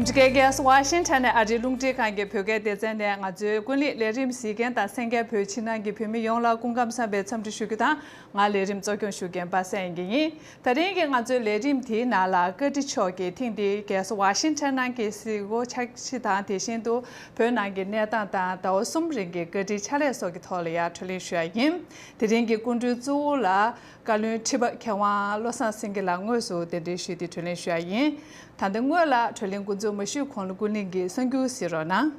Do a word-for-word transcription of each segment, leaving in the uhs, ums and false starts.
འདི་གའི་རྒྱལ་ས་ཝ་ཤིང་ཊོན་ནས་ཨ་རིའི་རླུང་འཕྲིན་ཁང་གི་བོད་སྐད་སྡེ་ཚན་ནས་ང་ཚོའི་ཀུན་གླེང་ལས་རིམ་གཟིགས་མཁན་དང་གསན་མཁན་བོད་ཕྱི་ནང་གི་བོད་མི་ཡོངས་ལ་སྐུ་ཁམས་བཟང་བའི་འཚམས་འདྲི་ཞུ་རྒྱུ་དང་། ང་ལས་རིམ་གཙོ་སྐྱོང་ཞུ་མཁན་པ་སངས་དབྱངས་སྐྱིད་ཡིན། ད་རིང་གི་ང་ཚོའི་ལས་རིམ་དེའི་ནང་ལ་བཀའ་ཁྲི་མཆོག་གིས་ཐེངས་འདིའི་རྒྱལ་ས་ཝ་ཤིང་ཊོན་ནང་གི་གཟིགས་སྐོར་འཆར་གཞི་དང་། དེ་བཞིན་དུ་བོད་ནང་གི་གནས་སྟངས་དང་ཟླ་བ་གསུམ་རིང་གི་བཀའ་ཁྲིའི་ཕྱག་ལས་སོགས་ཀྱི་ཐོག་ལ་ཡང་གྲོས་གླེང་ཞུ་ཡ་ཡིན། དེ་རིང་གི་སྐུ་མགྲོན་གཙོ་བོ་ལ་བཀའ་བློན་ཁྲི་པ་མཁས་དབང་བློ་བཟང་སེང་གེ་ལགས་དངོས་སུ་གདན་འདྲེན་ཞུས་ཏེ་གྲོས་གླེང་ཞུ་ཡ་ཡིན། ད་ལྟ་སྔོན་ལ་གྲོས་གླེང་འགོ་འཛུགས་མ་ཞུས་གོང་ལ་ཀུན་གླེང་གི་གསར་འགྱུར་གཟིགས་རོགས་གནང་།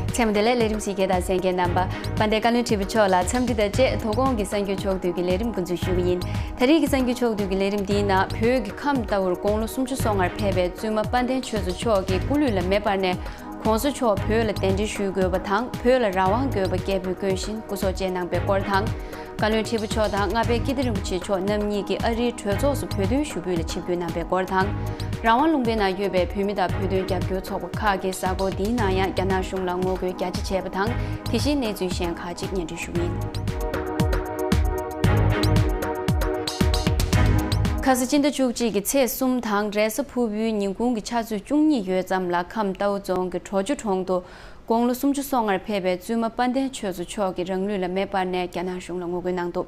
མཚན་མོ་བདེ་ལེགས། ལས་རིམ་གཟིགས་མཁན་དང་གསན་མཁན་རྣམ་པ། དཔལ་ལྡན་བཀའ་བློན་ཁྲི་པ་མཆོག་ལ་འཚམས་འདྲི་དང་བཅས། དོ་དགོང་གི་གསར་འགྱུར་ཕྱོགས་བསྡུས་ཀྱི་ལས་རིམ་འགོ་འཛུགས་ཞུ་གི་ཡིན། ད་རེས་ཀྱི་གསར་འགྱུར་ཕྱོགས་བསྡུས་ཀྱི་ལས་རིམ་འདིའི་ནང་བོད་ཀྱི་ཁམས་རྟའུར་དགུང་ལོ་སུམ་ཅུ་སོ་ལྔར་ཕེབས་པའི་བཙུན་མ་དཔལ་ལྡན་ཆོས་མཚོ་མཆོག་གི་སྐུ་ལུས་ལ་མེ་སྤར་ནས་༸གོང་ས་མཆོག་བོད་ལ་གདན་འདྲེན་ཞུ་དགོས་པ་དང་། བོད་ལ་རང་དབང་དགོས་པ་སྐད་འབོད་བསྐྱོན་བཞིན་སྐུ་སྲོག་བཅད་གནང་པའི་སྐོར་དང་། བཀའ་བློན་ཁྲི་པ་མཆོག་དང་མངའ་བདག་ཀིརྟི་རིན་པོ་ཆེ་མཆོག་རྣམ་གཉིས་ཀྱིས་ཨ་རིའི་གྲོས་ཚོགས་སུ་བོད་དོན་ཞུ་འབོད་ལ་ཆིབས་བསྒྱུར་གནང་པའི་སྐོར་དང་། རང་དབང་ལུང་པའི་ནང་ཡོད་པའི་བོད་མི་དང་བོད་དོན་རྒྱབ་སྐྱོར་ཚོགས་པ་ཁག་གིས་གཟའ་འཁོར་འདིའི་ནང་ཡང་རྒྱ་ནག་གཞུང་ལ་ངོ་རྒོལ་རྒྱ་ཆེ་བྱས་པ་དང་། དེ་བཞིན་གནས་ཚུལ་གཞན་ཁག་ཅིག་སྙན་སྒྲོན་ཞུ་གི་ཡིན། ཁ་ས་སྤྱི་ཟླ་བཅུ་གཅིག་གི་ཚེས་གསུམ་དང་རེས་གཟའ་ཕུར་བུའི་ཉིན་གུང་གི་ཆུ་ཚོད་བཅུ་གཉིས་ཡོལ་ཙམ་ལ་ཁམས་རྟའུ་རྫོང་གི་གྲོ་ཆུ་གྲོང་དུ། དགུང་ལོ་སུམ་ཅུ་སོ་ལྔར་ཕེབས་པའི་བཙུན་མ་དཔལ་ལྡན་ཆོས་མཚོ་མཆོག་གི་རང་ལུས་ལ་མེ་སྤར་ནས་རྒྱ་ནག་གཞུང་ལ་ངོ་རྒོལ་གནང་འདུག་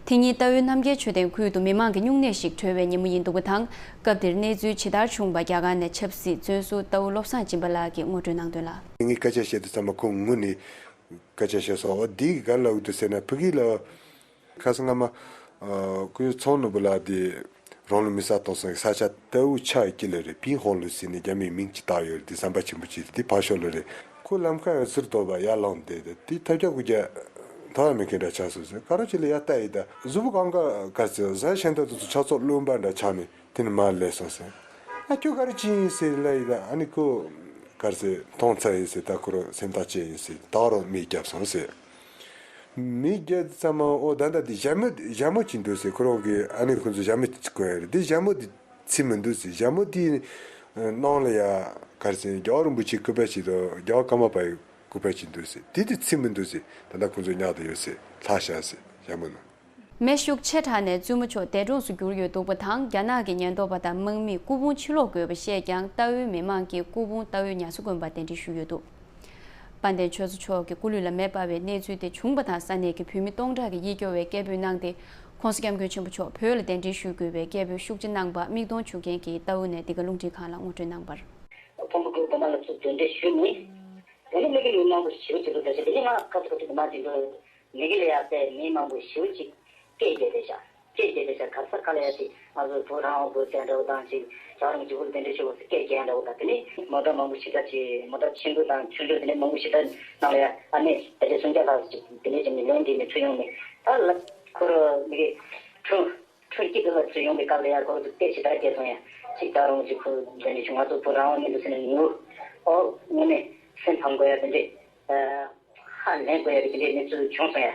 དེ་ཉིན་རྟའུའི་རྣམ་རྒྱལ་ཆོས་ལྡན་ཁུལ་དུ་མི་མང་གི་སྨྱུང་གནས་ཤིག་གྲོལ་བའི་ཉིན་མོ་ཡིན་འདུག་པ་དང་། སྐབས་དེར་གནས་ཚུལ་ཇི་ལྟར་བྱུང་བ་རྒྱ་གར་ནས་ཆབ་སྲིད་བཙོན་ཟུར་རྟའུ་བློ་བཟང་སྦྱིན་པ་ལགས་ཀྱིས་ངོ་སྤྲོད་གནང་དོན་ལ། ངས་སྐད་ཆ་བཤད་དུས་ཙམ་པ་ཁོང་ངུས་ནས་སྐད་ཆ་བཤད་སོང་། འོ་འདི་ག་ལ་འུ་ཐུག་ཟེར་ན་ཕ་གི་ལ། ཁ་སང་སྔ་མ། ཨ། སྐུ་ཞབས་ཚོང་ནོར་བུ་ལགས་དེ་རང་ལུས་མེ་སྲེག་གཏོང་སོང་ས་ཆ་རྟའུ་ཆ་ཡི་དཀྱིལ་ལ་རེད། ཕིང་ཧོང་ལུ་ཟེར་ནས་རྒྱ་མིའི་མིང་ཅིག་བཏགས་ཡོད་རེད། དེ་ཟམ་པ་ཆེན་པོ་ཅིག་རེད། དེ་ཕར་ཕྱོགས་ལ་རེད། ཁོ་ལམ་ཁ་ཡང་ཟུར་ཐོག་པ་ཡར་ལངས་བསྡད་དེ་དེ་ཐབས་ཆག་སྐུ་རྒྱ་ཐོག་མེད་མཁན་འདྲ་ཆགས་སོང་ཟེར། ག་རེ་བྱས་ལ་ཡར་ལྟ་ཡི་ད་གཟུགས་པོ་གང་ག་ག་ཚོད་གཟའ་ཤིང་རྟ་དེ་ཚོ་ཆ་ཚོགས་རློན་པ་འདྲ་ཆགས་ནས། དེ་ནས་མར་སླེབས་སོང་ཟེར། ཨ་ཁྱོད་ག་རེ་བྱས་ཡིན་ཟེར་ལབ་ཡིན་ད། ཨ་ནི་ཁོ་ག་རེ་ཟེར་མཐོང་ཚར་ཡིན་ཟེར། ད་ཁོ་རང་སེམས་ཐག་བཅད་ཡིན་ཟེར། ད་རུང་མི་བརྒྱབ་སོང་ཟེར། མི་བརྒྱབ་ཙམ་མ་འོ་ད་ལྟ་དེ་ཞྭ་མོ་ཞྭ་མོ་ཅིག་འདུག་ཟེར། ཁོ་རང་གི་ཨ་ནི་ཁོ་ཚོ་ཞྭ་མོ་ཅིག་གོན་ཡ་རེད། དེ་ཞྭ་མོ་དེ་ཚིག་མི་འདུག་ཟེར། ཞྭ་མོ་དེ་ནང་ལ་ཡ་ག་རེ་ཟེར་རྒྱལ་བ་རིན་པོ་ཆེའི་སྐུ་པར་ཅིག་དང་རྒྱལ་བ་ཀརྨ་པའི་སྐུ་པར་ཅིག་འདུག་ཟེར། དེ་དེ་ཚིག་མི་འདུག་ཟེར། ད་ལྟ་ཁོ་ཚོ་ཉར་དུ་ཡོད་ཟེར། ལྷག་བཞག་ཟེར་ཞྭ་མོ་ནང་། མེ་ཤུགས་ཆེ་དྲགས་ནས་བཙུན་མ་མཆོག་འདས་གྲོངས་སུ་གྱུར་ཡོད་འདུག་པ་དང་། རྒྱ་ནག་གི་ཉེན་རྟོག་པ་དང་དམག་མིས་སྐུ་ཕུང་ཕྱིར་སློག་དགོས་པ་བཤད་ཀྱང་། རྟའུའི་མི་མང་གིས་སྐུ་ཕུང་རྟའུའི་ཉ་ཚོ་དགོན་པར་གདན་འདྲེན་ཞུས་ཡོད་འདུག་དཔལ་ལྡན་ཆོས་མཚོ་མཆོག་གི་སྐུ་ལུས་ལ་མེ་སྤར་བའི་གནས་ཚུལ་དེ་བྱུང་བ་དང་། ས་གནས་ཀྱི་བོད་མི་སྟོང་ཕྲག་གིས་ཡིད་སྐྱོ་བའི་སྐད་འབོད་གནང་སྟེ། ྋགོང་ས་ྋསྐྱབས་མགོན་ཆེན་པོ་མཆོག་བོད་ལ་གདན་འདྲེན་ཞུ་དགོས་པའི་སྐད་འབོད་ཤུགས་ཆེ་གནང་པ་མིག་མཐོང་བྱུང་མཁན་གྱིས་རྟའུ་ནས་འདི་ག་རླུང་འཕྲིན་ཁང་ལ་ངོ་སྤྲོད་གནང་བར། ཕུང་པོ་སྐུ་བོ་མ་ལ་ཚུར་གདན་འདྲེན་ཞུས་ནས། དེ་ནས་མི་གི་མི་མང་པོ་ཞེ་པོ་ཅིག་འདུག་ད་ཆ་དེ་ནས་ང་ཁ་ཐུག་ཐུག་མ་དེ་འདུག་མི་གི་ལ་ཡག་པའི་མི་མང་པོ་ཞེ་པོ་ཅིག་སྐད་རྒྱག་བསྡད་ཤག་སྐད་རྒྱག་བསྡད་ཤག་ག་ས་ག་ལ་ཡ་ཅིག་ང་ཚོ་བོད་རང་དབང་དགོས་ཟེར་འདྲ་བོ་དང་ཅིག་རྒྱལ་བ་རིན་པོ་ཆེ་སྐུ་གདན་འདྲེན་ཞུ་དགོས་ཟེར་སྐད་རྒྱག་འདྲ་བོ་དང་། དེ་ནས་མོ་ཊ་མང་པོ་ཞེ་དྲག་ཅིག་མོ་ཊ་ཆེན་པོ་དང་ཆུང་ཆུང་དེ་ནས་མང་པོ་ཞེ་དྲག་ནང་ལ་ཡ་ཨ་ནི་ད་ཆ་སུམ་བརྒྱ་ལྷག་ཅིག་དེ་ནས་ཅིག་ནས་ལན་འདི་ནས་ཚུར་ཡོང་ནས་ད་ལ་ཁོ་ར་མི་གི་ཁྲུང་ཁྲུང་སྐྱིད་དུ་ལ་ཚུར་ཡོང་བའི་སྐབས་ལ་ཡ་ཁོ་ཚོ་སྐད་ཞེ་དྲག་རྒྱག་སོང་ཡ། ཅིག་རྒྱལ་བ་རིན་པོ་ཆེ་སྐུ་གདན་འདྲེན་ཞུ། ང་ཚོ་བོད་རང་དབང་མི་འདུག་ཟེར་ནས་ངུ། ཨོ་དངོས་གནས་སེམས་ཕམ་དགོས་ཡ་དེ་འདྲས། ཧ་ལས་དགོས་ཡ་གི་དེ་འདྲའི་གནས་ཚུལ་བྱུང་སོང་ཡ།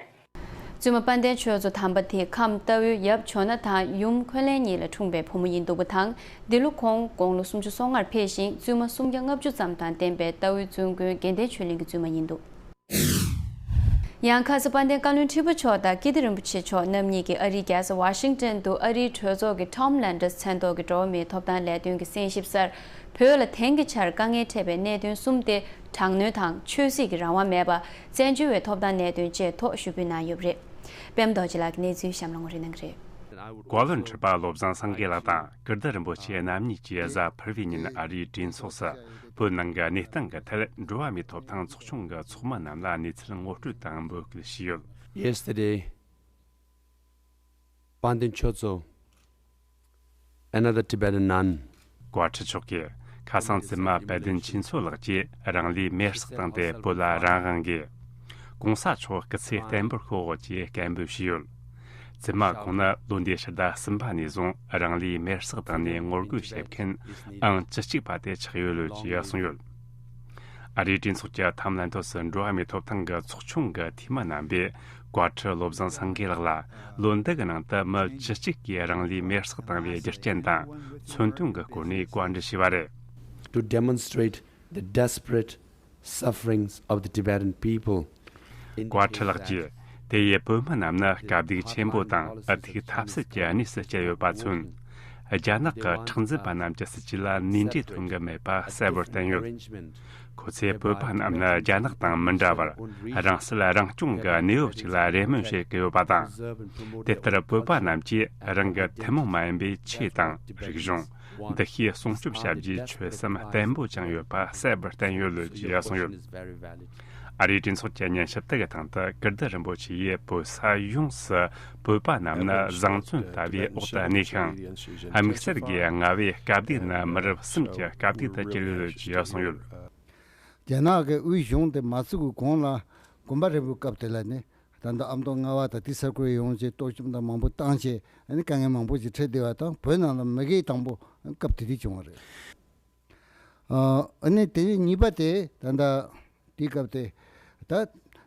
བཙུན་མ་དཔལ་ལྡན་ཆོས་མཚོ་དམ་པ་དེ་ཁམས་རྟའུའི་ཡབ་ཇོ་ནང་དང་ཡུམ་འཁོན་ལན་གཉིས་ལ་འཁྲུངས་པའི་བུ་མོ་ཡིན་འདུག་པ་དང་། འདི་ལོ་ཁོང་དགུང་ལོ་སུམ་ཅུ་སོ་ལྔར་ཕེབས་ཤིང་། བཙུན་མ་སུམ་བརྒྱ་ལྔ་བཅུ་ཙམ་དང་ལྡན་པའི་རྟའུའི་བཙུན་དགོན་དགེ་ལྡན་ཆོས་གླིང་གི་བཙུན་མ་ཡིན་འདུག་ཡང་ཁ་སང་དཔལ་ལྡན་བཀའ་བློན་ཁྲི་པ་མཆོག་དང་ཀིརྟི་རིན་པོ་ཆེ་མཆོག་རྣམ་གཉིས་ཀྱིས་ཨ་རིའི་རྒྱལ་ས་ཝ་ཤིང་ཏོན་དུ་ཨ་རིའི་གྲོས་ཚོགས་ཀྱི་Tom Lantos མཚན་ཐོག་གི་འགྲོ་བ་མིའི་ཐོབ་ཐང་ལས་དོན་གྱི་གསན་ཞིབ་སར། བོད་ལ་དེང་གི་ཆར་དཀའ་ངལ་འཕྲད་པའི་གནད་དོན་གསུམ་སྟེ། དྲག་གནོན་དང་། ཆོས་སྲིད་ཀྱི་རང་དབང་མེད་པ། བཙན་བྱོལ་བའི་ཐོབ་ཐང་གནད་དོན་བཅས་ཐོག་ཞུ་འབོད་གནང་ཡོད་པ་རེད། པད་མ་རྡོ་རྗེ་ལགས་ཀྱིས་གནས་ཚུལ་གཤམ་ལ་ངོ་སྤྲོད་གནང་གི་རེད། བཀའ་བློན་ཁྲི་པ་བློ་བཟང་སེང་གེ་ལགས་དང་ཀིརྟི་རིན་པོ་ཆེ་རྣམ་གཉིས་ཀྱིས་གཟའ་ཕུར་བུའི་ཉིན་ཨ་རིའི་གྲོས་ཚོགས་སུ་བོད་ནང་གི་གནས་སྟངས་ཀྱི་ཐད་འགྲོ་བ་མིའི་ཐོབ་ཐང་ཚོགས་ཆུང་གི་ཚོགས་མི་རྣམས་ལ་གནས་ཚུལ་ངོ་སྤྲོད་དང་འབོད་སྐུལ་ཞུས་ཡོད། Yesterday, དཔལ་ལྡན་ཆོས་མཚོ, another Tibetan nun, བཀའ་ཁྲི་མཆོག་གིས་ཁ་སང་བཙུན་མ་དཔལ་ལྡན་ཆོས་མཚོ་ལགས་ཀྱིས་རང་ལུས་མེར་སྲེག་བཏང་སྟེ་བོད་ལ་རང་དབང་དགོས། ྋགོང་ས་མཆོག་སྐུ་ཚེ་བརྟན་པར་ཤོག་ཅེས་སྐད་འབོད་ཞུས་ཡོད། བཙུན་མ་ཁོང་ནི་ལོ་འདིའི་ཕྱི་ཟླ་གསུམ་པ་ནས་བཟུང་རང་ལུས་མེར་སྲེག་བཏང་ནས་ངོ་རྒོལ་བྱེད་མཁན་ཨང་བཅུ་གཅིག་པ་དེ་ཆགས་ཡོད་ཅེས་གསུངས་ཡོད། ཨ་རིའི་གྲོས་ཚོགས་ཀྱི་Tom Lantos འགྲོ་བ་མིའི་ཐོབ་ཐང་གི་ཚོགས་ཆུང་གི་འཐུས་མི་རྣམ་པས་བཀའ་ཁྲི་བློ་བཟང་སེང་གེ་ལགས་ལ་ལོ་འདི་གི་ནང་དུ་མི་བཅུ་གཅིག་གིས་རང་ལུས་མེར་སྲེག་བཏང་བའི་རྒྱུ་རྐྱེན་དང་མཚོན་དོན་གྱི་སྐོར་ནས་བཀའ་འདྲི་ཞུས་པ་རེད། To demonstrate the desperate sufferings of the Tibetan people. བཀའ་ཁྲི་ལགས་ཀྱིས་ དེ་ཡིས་བོད་མི་རྣམས་ནི་དཀའ་སྡུག་ཆེན་པོ་དང་འུ་ཐུག་ཐབས་ཟད་ཀྱི་གནས་སུ་གྱུར་ཡོད་པ་མཚོན། རྒྱ་ནག་གི་ཁྲག་འཛིན་པ་རྣམས་ཀྱི་སྲིད་ཇུས་ལ་ནུས་འབྲས་ཐོན་གྱི་མེད་པ་གསལ་པོར་བསྟན་ཡོད། ཁོ་ཚོས་བོད་པ་རྣམས་ནི་རྒྱ་ནག་དང་མི་འདྲ་བར་རང་སྲིད་རང་སྐྱོང་གི་གནས་བབ་ཅིག་ལ་རེ་སྨོན་བྱེད་ཀྱི་ཡོད་པ་དང་། དེ་ལྟར་བོད་པ་རྣམས་ཀྱིས་རང་གི་ཐུན་མོང་མ་ཡིན་པའི་ཆོས་དང་རིག་གཞུང་། འདུ་ཤེས་སྲུང་སྐྱོབ་བྱ་རྒྱུའི་ཆོད་སེམས་བརྟན་པོ་བཅངས་ཡོད་པ་གསལ་པོར་བསྟན་ཡོད་ལུགས་ཀྱིས་གསུངས་ཡོད། ཨ་རིའི་གྲོས་ཚོགས་ཀྱི་ཉན་ཞིབ་དག་གི་སྟེང་དུ་ཀིརྟི་རིན་པོ་ཆེ་ཡིས་བོད་ས་ཡོངས་སུ་བོད་པ་རྣམས་ནི་བཟང་བཙོན་ལྟ་བུའི་འོག་ཏུ་གནས་ཤིང་། དམིགས་བསལ་གྱི་ལྔ་བའི་སྐབས་དུས་ནི་མི་རབས་གསུམ་གྱི་སྐབས་དུས་དུ་གྱུར་ཡོད་ལུགས་ཀྱིས་གསུངས་ཡོད། རྒྱ་ནག་གི་དབུས་གཞུང་དེ་མ་བཙུགས་གོང་ལ་དགོན་པ་རིན་པོའི་སྐབས་དེ་ལ་ནི། ད་ལྟ་ཨ་མདོ་རྔ་བ་དང་དེའི་ས་ཁུལ་ཡོངས་ཀྱི་གཏོར་བཅོམ་དང་མང་པོ་བཏང་བྱས། ཨ་ནི་དཀའ་ངལ་མང་པོ་ཞིག་འཕྲད་བསྡད་པ་དང་། བོད་ནང་ལ་མུ་གེ་དང་པོ་སྐབས་དེ་དུས་བྱུང་བ་རེད། ཨ་ནི་དེ་གཉིས་པ་དེ་ད་ལྟ་དེའི་སྐབས་དེ་ད་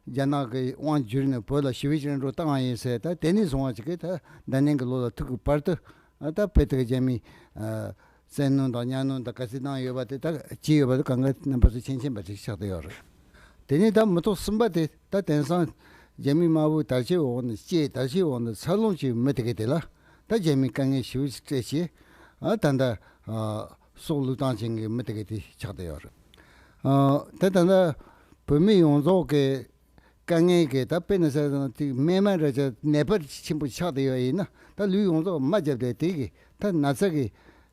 རྒྱ་ནག་གི་དབང་བསྒྱུར་ནས་བོད་ལ་ཞི་བའི་ཕྱིར་འགྲོ་བཏང་བ་ཡིན་ཟེར། ད་དེ་ནས་བཟུང་བ་ཞིག་གིས་ད་ད་ནིང་གི་ལོ་ལ་ཐུག་གི་བར་དུ། ཨ་ད་བོད་དེ་ག་རྒྱ་མིས་ཨ་བཙན་གནོན་དང་གཉའ་གནོན་དང་ག་ཚོད་གནང་ཡོད་པ་དེ། ད་ཅི་ཡོད་པ་དེ་གང་ག་རྣམ་པ་ཚོ་མཁྱེན་མཁྱེན་པ་ཞིག་ཆགས་བསྡད་ཡོད་རེད། དེ་ནས་ད་མི་ཐོག་གསུམ་པ་དེ་ད་དེང་སང་རྒྱ་མིའི་དམར་པོའི་དར་ཆའི་འོག་ནས་སྐྱེས། དར་ཆའི་འོག་ནས་འཚར་ལོངས་བྱས་པའི་མི་དེ་ག་དེ་ལ་ད་རྒྱ་མིས་དཀའ་ངལ་ཞེ་པོ་ཞིག་སྤྲད་བྱས། ཨ་ད་ལྟ་ཨ་སྲོག་བློས་བཏང་བྱེད་མཁན་གྱི་མི་དེ་ག་དེ་ཆགས་བསྡད་ཡོད་རེད། ཨ་ད་ད་ལྟ་བོད་མི་ཡོངས་རྫོགས་ཀྱི་དཀའ་ངལ་གྱི་ད་དཔེར་ན་ཟེར་ན་དེ་སྨན་མ་རེད་ཅེ་ནད་པ་ཆེན་པོ་ཆགས་བསྡད་ཡོད་ཡིན་ན། ད་ལུས་ཡོངས་རྫོགས་རྨ་བརྒྱབ་སྟེ་དེ་གི་ད་ན་ཚ་གི་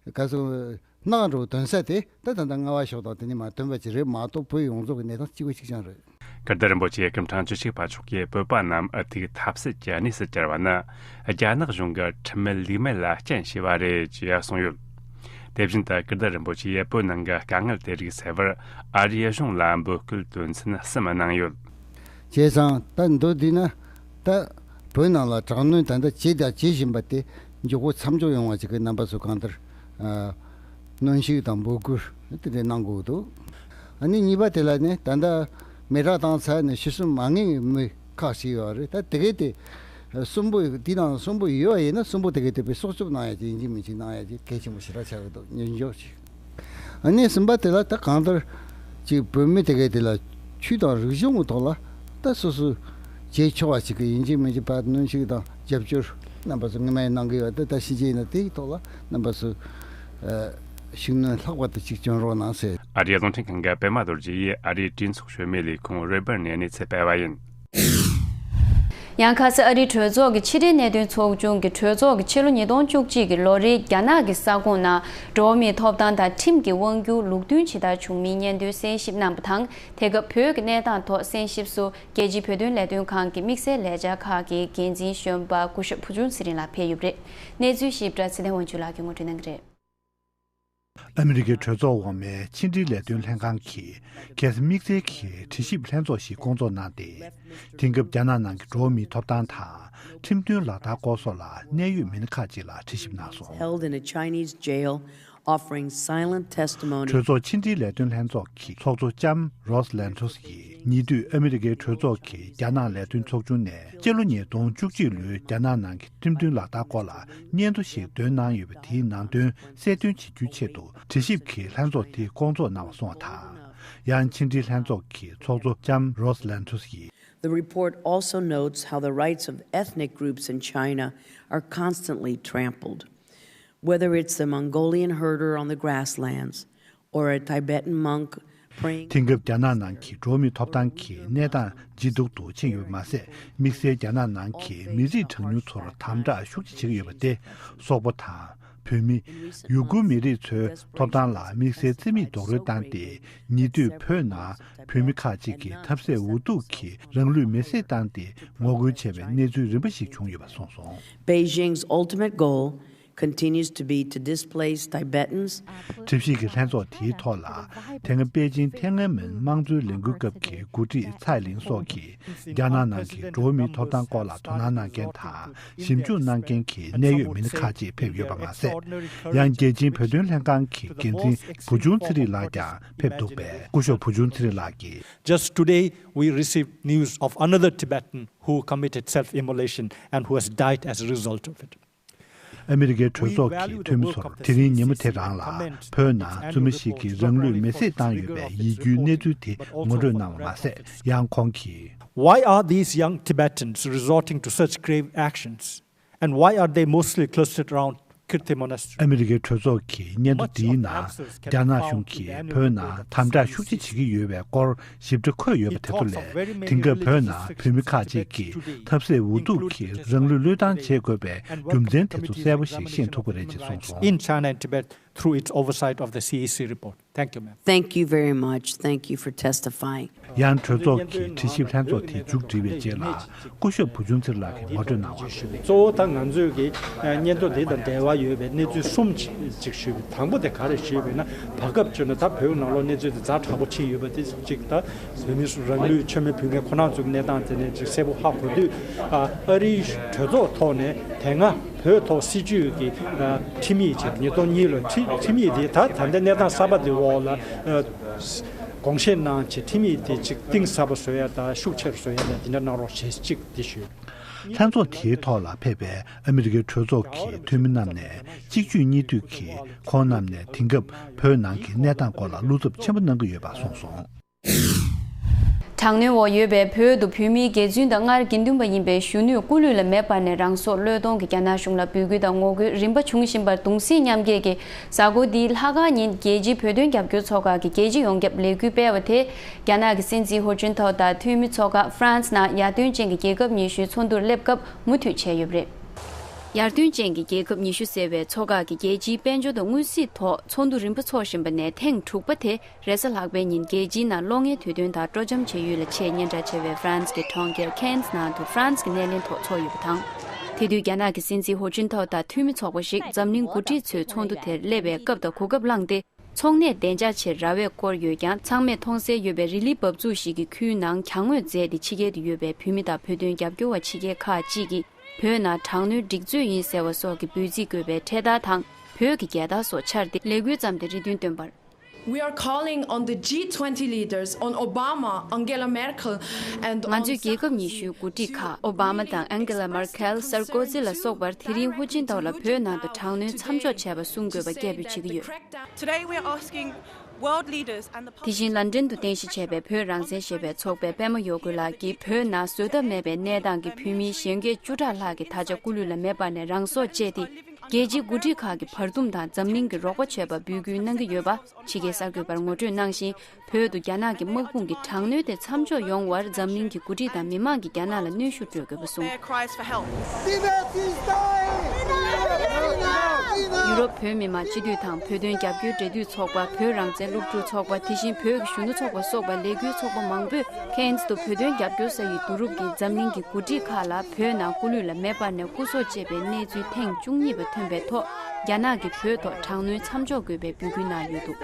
ག་ཚོད་ནག་འགྲོ་ཐོན་ས་དེ་ད་ད་ལྟ་རྔ་བ་ཕྱོགས་དང་དེ་ནས་མར་ཐོན་པ་ཅིག་རེད་མ་གཏོགས། བོད་ཡོངས་རྫོགས་ཀྱི་གནས་སྟངས་གཅིག་པ་གཅིག་རྐྱང་རེད། ཀིརྟི་རིན་པོ་ཆེ་སྐུ་ཕྲེང་བཅུ་གཅིག་པ་མཆོག་གིས་བོད་པ་རྣམས་འུ་ཐུག་ཐབས་ཟད་ཀྱི་གནས་སུ་གྱུར་བ་ནི་རྒྱ་ནག་གཞུང་གི་ཁྲིམས་མེད་ལུགས་མེད་ལ་རྐྱེན་བྱས་པ་རེད་ཅེས་གསུངས་ཡོད། དེ་བཞིན་དུ་ཀིརྟི་རིན་པོ་ཆེས་བོད་ནང་གི་དཀའ་ངལ་དེ་རིགས་སེལ་བར་ཨ་རིའི་གཞུང་ལ་འབོད་སྐུལ་དོན་ཚན་གསུམ་གནང་ཡོད། བྱས་ཙང་ད་མདོར་བསྡུས་ན། ད་བོད་ནང་ལ་དྲག་གནོན་ད་ལྟ་བྱས་དང་བྱེད་བཞིན་པ་དེ་མགྱོགས་པོ་མཚམས་འཇོག་ཡོང་བ་ཞིག་གི་རྣམ་པ་ཚོ་གང་ལྟར་ཨ་གནོན་ཤུགས་དང་འབོད་སྐུལ་དེ་འདྲ་གནང་དགོས་འདུག། ཨ་ནི་གཉིས་པ་དེ་ལ་ནི་ད་ལྟ་མེ་སྲེག་བཏང་ཚར་ནས་ཤི་གསོན་མ་ངེས་མི་ཁག་ཅིག་ཡོད་རེད། ད་དེ་གས་དེ་གསོན་པོ་དེའི་ནང་གསོན་པོ་ཡོད་ཡིན་ན་གསོན་པོ་དེ་གས་དེ་དཔེ་སྲོག་སྐྱོབ་གནང་ཡ་ཅིག་ཡིན་གཅིག་མིན་གཅིག་གནང་ཡ་ཅིག་གལ་ཆེན་པོ་ཞེ་དྲག་ཆགས་ཀྱི་འདུག། ཉན་འཇོག་ཅིག། ཨ་ནི་གསུམ་པ་དེ་ལ་ད་གང་ལྟར་ཅིག་བོད་མི་དེ་གས་དེ་ལ་ཆོས་དང་རིག་གཞུང་གི་ཐོག་ལ་ད་སོ་སོ་བྱེད་ཆོག་པ་ཞིག་གི་ཡིན་གཅིག་མིན་གཅིག་ཕར་གནོན་ཤུགས་དང་རྒྱབ་སྐྱོར་རྣམ་པ་ཚོ་སྔོན་མ་ཡང་གནང་གི་ཡོད། ད་ད་ཕྱིན་ཆད་ཡིན་ན་དེའི་ཐོག་ལ་རྣམ་པ་ཚོ་ཨ་ཤུགས་སྣོན་ལྷག་པར་དུ་ཅིག་སྐྱོན་རོགས་གནང་ཟེར། ཨ་རིའི་རླུང་འཕྲིན་ཁང་གི་པད་མ་རྡོ་རྗེ་ཡིས་ཨ་རིའི་གྲོས་ཚོགས་བྱོན་མའི་ལས་ཁུངས་རེ་སྦར་ནས་གནས་ཚུལ་སྤེལ་བ་ཡིན། ཡང་ཁ་སང་ཨ་རིའི་གྲོས་ཚོགས་ཀྱི་ཕྱི་དྲིལ་གནད་དོན་ཚོགས་ཆུང་གིས་གྲོས་ཚོགས་ཀྱི་ཕྱི་ལོ་ཉིས་སྟོང་བཅུ་གཅིག་གི་ལོ་རེའི་རྒྱ་ནག་གི་ས་ཁོངས་ནང་འགྲོ་བ་མིའི་ཐོབ་ཐང་དང་ཁྲིམས་ཀྱི་དབང་སྒྱུར་ལུགས་མཐུན་ཇི་ལྟར་བྱུང་མིན་སྙན་ཐོའི་གསན་ཞིབ་གནང་བ་དང་། དེ་སྐབས་བོད་ཀྱི་གནས་སྟངས་ཐོག་གསན་ཞིབ་སུ་རྒྱལ་སྤྱིའི་བོད་དོན་ལས་དོན་ཁང་གི་དམིགས་བསལ་ལས་འཆར་ཁག་གི་འགན་འཛིན་གཞོན་པ་སྐུ་ཞབས་བུ་ཆུང་ཚེ་རིང་ལགས་ཕེབས་ཡོད་པ་རེད། གནས་ཚུལ་ཞིབ་ཕྲ་ཚེ་བརྟན་དབང་ཕྱུག་ལགས་ཀྱིས་ངོ་སྤྲོད་གནང་གི་རེད། ཨ་མི་རི་ཀའི་གྲོས་ཚོགས་འོག་མའི་ཕྱི་འབྲེལ་ལས་དོན་ལྷན་ཁང་གིས་ཁ་སང་དམིགས་བསལ་གྱི་དྲི་ཞིབ་ལྷན་ཚོགས་ཤིག་བསྐོང་ཚོགས་གནང་སྟེ། དེང་སྐབས་རྒྱ་ནག་ནང་གི་འགྲོ་བ་མིའི་ཐོབ་ཐང་དང་ཁྲིམས་མཐུན་ལག་བསྟར་སྐོར་སོགས་ལ་གནད་ཡོད་མི་སྣ་ཁག་ཅིག་ལ་དྲི་ཞིབ་གནང་སོང་། Held in a Chinese jail, offering silent testimony. གྲོས་ཚོགས་ཕྱི་འབྲེལ་ལས་དོན་ལྷན་ཚོགས་ཀྱི་ཚོགས་གཙོ་ལྕམ་Rose Lenthuis་ཡིས་ཉེ་དུས་ཨ་མི་རི་ཀའི་གྲོས་ཚོགས་ཀྱི་རྒྱ་ནག་ལས་དོན་ཚོགས་ཆུང་ནས་སྤྱི་ལོ་ཉིས་སྟོང་བཅུ་གཅིག་ལོའི་རྒྱ་ནག་ནང་གི་ཁྲིམས་མཐུན་ལག་བསྟར་སྐོར་ལ་སྙན་ཐོ་ཞིག་འདོན་གནང་ཡོད་པ་དེའི་ནང་དོན་གསལ་སྟོན་བྱེད་རྒྱུའི་ཆེད་དུ་དྲི་ཞིབ་ཀྱི་ལྷན་ཚོགས་དེ་བསྐོང་ཚོགས་གནང་བ་སོང་བ་དང་། ཡང་ཕྱི་འབྲེལ་ལྷན་ཚོགས་ཀྱི་ཚོགས་གཙོ་ལྕམ་Rose Lenthuis་ཡིས། The report also notes how the rights of ethnic groups in China are constantly trampled, whether it's a Mongolian herder on the grasslands or a Tibetan monk praying. དེང་སྐབས་རྒྱ་ནག་ནང་གི་འགྲོ་བ་མིའི་ཐོབ་ཐང་གི་གནས་སྟངས་ཇེ་སྡུག་ཏུ་ཕྱིན་ཡོད་པ་མ་ཟད། དམིགས་བསལ་རྒྱ་ནག་ནང་གི་མི་རིགས་གྲངས་ཉུང་ཚོར་དམ་དྲག་ཤུགས་ཆེ་བྱེད་ཀྱི་ཡོད་པ་སྟེ། སོག་པོ་དང་། བོད་མི། ཡུ་གུར་མི་རིགས་ཚོའི་ཐོབ་ཐང་ལ་དམིགས་བསལ་བརྩི་མེད་རྡོག་རོལ་བཏང་སྟེ། ཉེ་དུས་བོད་ནང་བོད་མི་ཁག་ཅིག་གིས་ཐབས་ཟད་འུ་ཐུག་གིས་རང་ལུས་མེར་སྲེག་བཏང་སྟེ་ངོ་རྒོལ་བྱས་པའི་གནས་ཚུལ་རིམ་པ་ཞིག་བྱུང་ཡོད་པ་གསུངས་སོང་། Beijing's ultimate goal continues to be to displace Tibetans. གྲོས་ཞིབ་ཀྱི་ལྷན་ཚོགས་དེའི་ཐོག་ལ། དེ་སྔ་པེ་ཅིང་ཐེན་ཨན་མིན་དམངས་གཙོའི་ལས་འགུལ་སྐབས་ཀྱི་འགོ་ཁྲིད་ཚའེ་ལིན་སོགས་ཀྱིས་རྒྱ་ནག་ནང་གི་འགྲོ་བ་མིའི་ཐོབ་ཐང་སྐོར་ལ་དོ་སྣང་གནང་མཁན་དང་། ཞིབ་འཇུག་གནང་མཁན་གྱི་གནད་ཡོད་མི་སྣ་ཁག་ཅིག་ཕེབས་ཡོད་པ་མ་ཟད། ཡང་རྒྱལ་སྤྱིའི་བོད་དོན་ལྷན་ཁང་གི་འགན་འཛིན་བུ་ཆུང་ཚེ་རིང་ལགས་ཀྱང་ཕེབས་འདུག་པས། སྐུ་ཞབས་བུ་ཆུང་ཚེ་རིང་ལགས་ཀྱིས། Just today, we received news of another Tibetan who committed self-immolation and who has died as a result of it. ཨ་མི་རི་ཀའི་གྲོས་ཚོགས་ཀྱི་འཐུས་མི་ཚོར་དེ་རིང་ཉིན་མོ་དེ་རང་ལ་བོད་ནང་བཙུན་མ་ཞིག་གིས་རང་ལུས་མེར་སྲེག་བཏང་ཡོད་པའི་ཡིད་སྐྱོའི་གནས་ཚུལ་དེ་ངོ་སྤྲོད་གནང་བ་མ་ཟད། ཡང་ཁོང་གིས། Why are these young Tibetans resorting to such grave actions? And why are they mostly clustered around Kirti Monastery? ཨ་མི་རི་ཀའི་གྲོས་ཚོགས་ཀྱི་སྙན་ཐོ་འདིའི་ནང་རྒྱ་ནག་གཞུང་གིས་བོད་ནང་དམ་དྲག་ཤུགས་ཆེ་བྱེད་ཀྱི་ཡོད་པའི་སྐོར་ཞིབ་ཕྲ་འཁོད་ཡོད་པ་དེ་ཚོ་ལས། དེང་སྐབས་བོད་ནང་བོད་མི་ཁག་ཅིག་གིས་ཐབས་ཟད་འུ་ཐུག་གིས་རང་ལུས་བློས་བཏང་བྱེད་དགོས་པའི་རྒྱུ་མཚན་དེ་ཚོ་གསལ་པོ་ཞིག་ཤེས་ཐུབ་ཀྱི་རེད་ཅེས་གསུངས་སོང་། In China and Tibet through its oversight of the C E C report. Thank you, ma'am. Thank you very much. Thank you for testifying. ཡང་གྲོས་ཚོགས་ཀྱི་དྲི་ཞིབ་ལྷན་ཚོགས་དེ་མཇུག་སྒྲིལ་བའི་རྗེས་ལ། སྐུ་ཞབས་བུ་ཆུང་ཚེ་རིང་ལགས་ཀྱིས་ངོ་སྤྲོད་གནང་བ། གཙོ་བོ་ད་ང་ཚོས་ཀྱི་སྙན་ཐོ་འདི་དང་འབྲེལ་བ་ཡོད་པའི་གནས་ཚུལ་གསུམ་ཅིག་ཞུས་པ། དང་པོ་དེ་ག་རེ་ཞུས་པ་ཡིན་ན། བར་སྐབས་བྱས་ན་ད་བོད་ནང་ལོགས་གནས་ཚུལ་དེ་ཛ་དྲག་པོ་ཕྱིན་ཡོད་པ་དེ་གཅིག་ད་བོད་མི་རང་ལུས་མཆོད་མེ་ཕུལ་མཁན་ཁོ་རང་ཚོའི་གནས་སྟངས་དེ་ནས་ཅིག་གསལ་པོ་ཧ་གོ་དུས། ཨ་རིའི་གྲོས་ཚོགས་ཐོག་ནས་དེ་སྔ་བོད་ཐོག་སྲིད་བྱུས་ཀྱི་ཨ་ཁྲིམས་ཡིག་ཅིག་ཉིས་སྟོང་གཉིས་ལོའི་ཁྲི་ཁྲིམས་ཡིག་དེ་ད་ད་ལྟའི་གནས་སྟངས་གསར་པ་དེ་འོག་ལ་ཨ་དགོངས་བཞེས་གནང་བྱས། ཁྲིམས་ཡིག་དེ་ཅིག་གཏིང་ཟབ་པ་བཟོ་ཡ་དང་ཤུགས་ཆེ་རུ་བཟོ་ཡ་དང་དེ་འདྲ་གནང་རོགས་བྱེད་ཅིག་དེ་ཞུས། ལྷན་ཚོགས་དེའི་ཐོག་ལ་ཕེབས་པའི་ཨ་མི་རི་ཀའི་གྲོས་ཚོགས་ཀྱི་འཐུས་མི་རྣམས་ནས་གཅིག་མཇུག་གཉིས་མཐུད་ཀྱིས་ཁོང་རྣམས་ནས་དེང་སྐབས་བོད་ནང་གི་གནས་སྟངས་སྐོར་ལ་བློ་འཚབ་ཆེན་པོ་གནང་གི་ཡོད་པ་གསུངས་སོང་། དྲག་གནོན་འོག་ཡོད་པའི་བོད་དུ་བོད་མིའི་དགེ་བཙུན་དང་སྔར་དགེ་འདུན་པ་ཡིན་པའི་གཞོན་ནུས་སྐུ་ལུས་ལ་མེ་སྤར་ནས་རང་སྲོག་བློས་གཏོང་གི་རྒྱ་ནག་གཞུང་ལ་འབོད་སྐུལ་དང་ངོ་རྒོལ་རིམ་པ་བྱུང་བཞིན་པར་གདུང་སེམས་མཉམ་སྐྱེད་ཀྱིས། གཟའ་འཁོར་འདིའི་ལྷག་དཀར་ཉིན་རྒྱལ་སྤྱིའི་བོད་དོན་རྒྱབ་སྐྱོར་ཚོགས་ཁག་གིས་རྒྱལ་སྤྱི་ཡོངས་ཁྱབ་ལས་འགུལ་སྤེལ་བ་དེ། རྒྱ་ནག་གི་སྲིད་འཛིན་ཧུ་ཅིན་ཐའོ་དང་འཐུས་མི་ཚོགས་ཁག་ཧྥ་རན་སི་ནང་ཡར་ཐོན་ཅན་གྱི་རྒྱལ་ཁབ་ཉི་ཤུའི་ཚོགས་འདུར་སླེབས་སྐབས་མུ་མཐུད་བྱས་ཡོད་པ་རེད། ཡར་ཐོན་ཅན་གྱི་རྒྱལ་ཁབ་ཉི་ཤུ་ཟེར་བའི་ཚོགས་ཁག་གིས་རྒྱལ་སྤྱིའི་དཔལ་འབྱོར་དང་དངུལ་སྲིད་ཐོག་ཚོགས་འདུ་རིམ་པ་འཚོགས་བཞིན་པ་ནས་ཐེངས་དྲུག་པ་དེ། རེས་གཟའ་ལྷག་པའི་ཉིན་རྒྱལ་སྤྱིའི་ནང་གློག་བརྙན་དུས་སྟོན་དང་སྤྲོ་འཆམ་བྱེད་ཡུལ་ལ་ཆེས་སྙན་གྲགས་ཆེ་བའི་ཧྥ་རན་སི་གི་གྲོང་ཁྱེར་ཁེན་སི་ནང་དུ་ཧྥ་རན་སི་གི་སྣེ་ལེན་ཐོག་འཚོགས་ཡོད་པ་དང་། དེ་དུས་རྒྱ་ནག་གི་སྲིད་འཛིན་ཧུ་ཅིན་ཐའོ་དང་འཐུས་མི་ཚོགས་པ་ཞིག་འཛམ་གླིང་འགོ་ཁྲིད་ཚོའི་ཚོགས་འདུ་དེར་སླེབས་པའི་སྐབས་དང་གོ་སྐབས་བླངས་ཏེ། ཚོང་གནས་བདེ་འཇགས་ཆེད་ར་བས་བསྐོར་ཡོད་ཀྱང་། ཚང་མས་མཐོང་གསལ་ཡོད་པའི་རི་ལི་འབབ་ཚུགས་ཤིག་གི་ཁུལ་ནང་གྱང་ངོས་མཛད་དེ། ཕྱི་རྒྱལ་དུ་ཡོད་པའི་བོད་མི་དང་བོད་དོན་རྒྱབ་སྐྱོར་བ་ཕྱི་རྒྱལ་ཁག་ཅིག་གིས་བོད་ནང་དྲག་གནོན་སྒྲིག་འཛུགས་ཡིན་ཟེར་བ་སོགས་ཀྱི་འབོད་ཚིག་བཀོད་པའི་འཕྲེད་དར་དང་བོད་ཀྱི་རྒྱལ་དར་སོགས་འཕྱར་ཏེ་ལས་འགུལ་བརྩམས་ཏེ་རེ་འདུན་བཏོན་པར། We are calling on the G twenty leaders, on Obama, Angela Merkel, and ང་ཚོས་རྒྱལ་ཁབ་ཉི་ཤུའི་འགོ་ཁྲིད་ཁག་ཨོ་བྷ་མ་དང་ཨན་གེ་ལ་མར་ཁེལ། སར་ཀོ་ཛི་ལ་སོགས་པར་དེ་རིང་ཧུ་ཅིན་ཐའོ་ལ་བོད་ནང་དུ་དྲག་གནོན་མཚམས་འཇོག་བྱས་པ་གསུང་དགོས་པ་སྐད་འབོད་བྱེད་ཀྱི་ཡོད། Today we are asking world leaders and the དེ་བཞིན་ལན་ཀྲན་དུ་རྟེན་གཞི་བྱས་པའི་བོད་རང་བཙན་ཞེས་པའི་ཚོགས་པའི་པད་མ་ཡོ་གུ་ལགས་ཀྱིས་བོད་ནང་བཟོད་ཐབས་མེད་པའི་གནས་སྟངས་ཀྱིས་བོད་མིའི་གཞོན་སྐྱེས་བཅུ་ཕྲག་ལྷག་གི་ད་ཆ་སྐུ་ལུས་ལ་མེ་སྤར་ནས་རང་སྲོག་བཅད་དེ། རྒྱལ་སྤྱིའི་འགོ་ཁྲིད་ཁག་གི་བར་འདུམ་དང་འཛམ་གླིང་གི་རོགས་པ་བྱེད་པར་འབོད་སྐུལ་གནང་གི་ཡོད་པ། ཕྱི་རྒྱལ་གསར་འགོད་པར་ངོ་སྤྲོད་གནང་བཞིན། བོད་དུ་རྒྱ་ནག་གི་དམག་དཔུང་གི་དྲག་གནོན་དེ་མཚམས་འཇོག་ཡོང་བར་འཛམ་གླིང་གི་འགོ་ཁྲིད་དང་མི་མང་གིས་རྒྱ་ནག་ལ་གནོན་ཤུགས་སྤྲོད་དགོས་པ་གསུངས། Their cries for help. ཡུ་རོབ་བོད་མི་མང་སྤྱི་འཐུས་དང་བོད་དོན་རྒྱབ་སྐྱོར་འབྲེལ་མཐུད་ཚོགས་པ། བོད་རང་བཙན་སློབ་ཕྲུག་ཚོགས་པ། དེ་བཞིན་བོད་ཀྱི་གཞོན་ནུ་ཚོགས་པ་སོགས་པ་ལས་འགུལ་ཚོགས་པ་མང་པོས་ཁེན་སི་དུ་བོད་དོན་རྒྱབ་སྐྱོར་ས་ཡི་བསྡུ་རུབ་ཀྱིས་འཛམ་གླིང་གི་འགོ་ཁྲིད་ཁག་ལ་བོད་ནང་སྐུ་ལུས་ལ་མེ་སྤར་ནས་སྐུ་སྲོག་བཅད་པའི་གནས་ཚུལ་ཐེངས་བཅུ་གཉིས་པ་ཐོན་པའི་ཐོག་རྒྱ་ནག་གིས་བོད་ཐོག་དྲག་གནོན་མཚམས་འཇོག་དགོས་པའི་འབོད་སྐུལ་གནང་ཡོད་འདུག་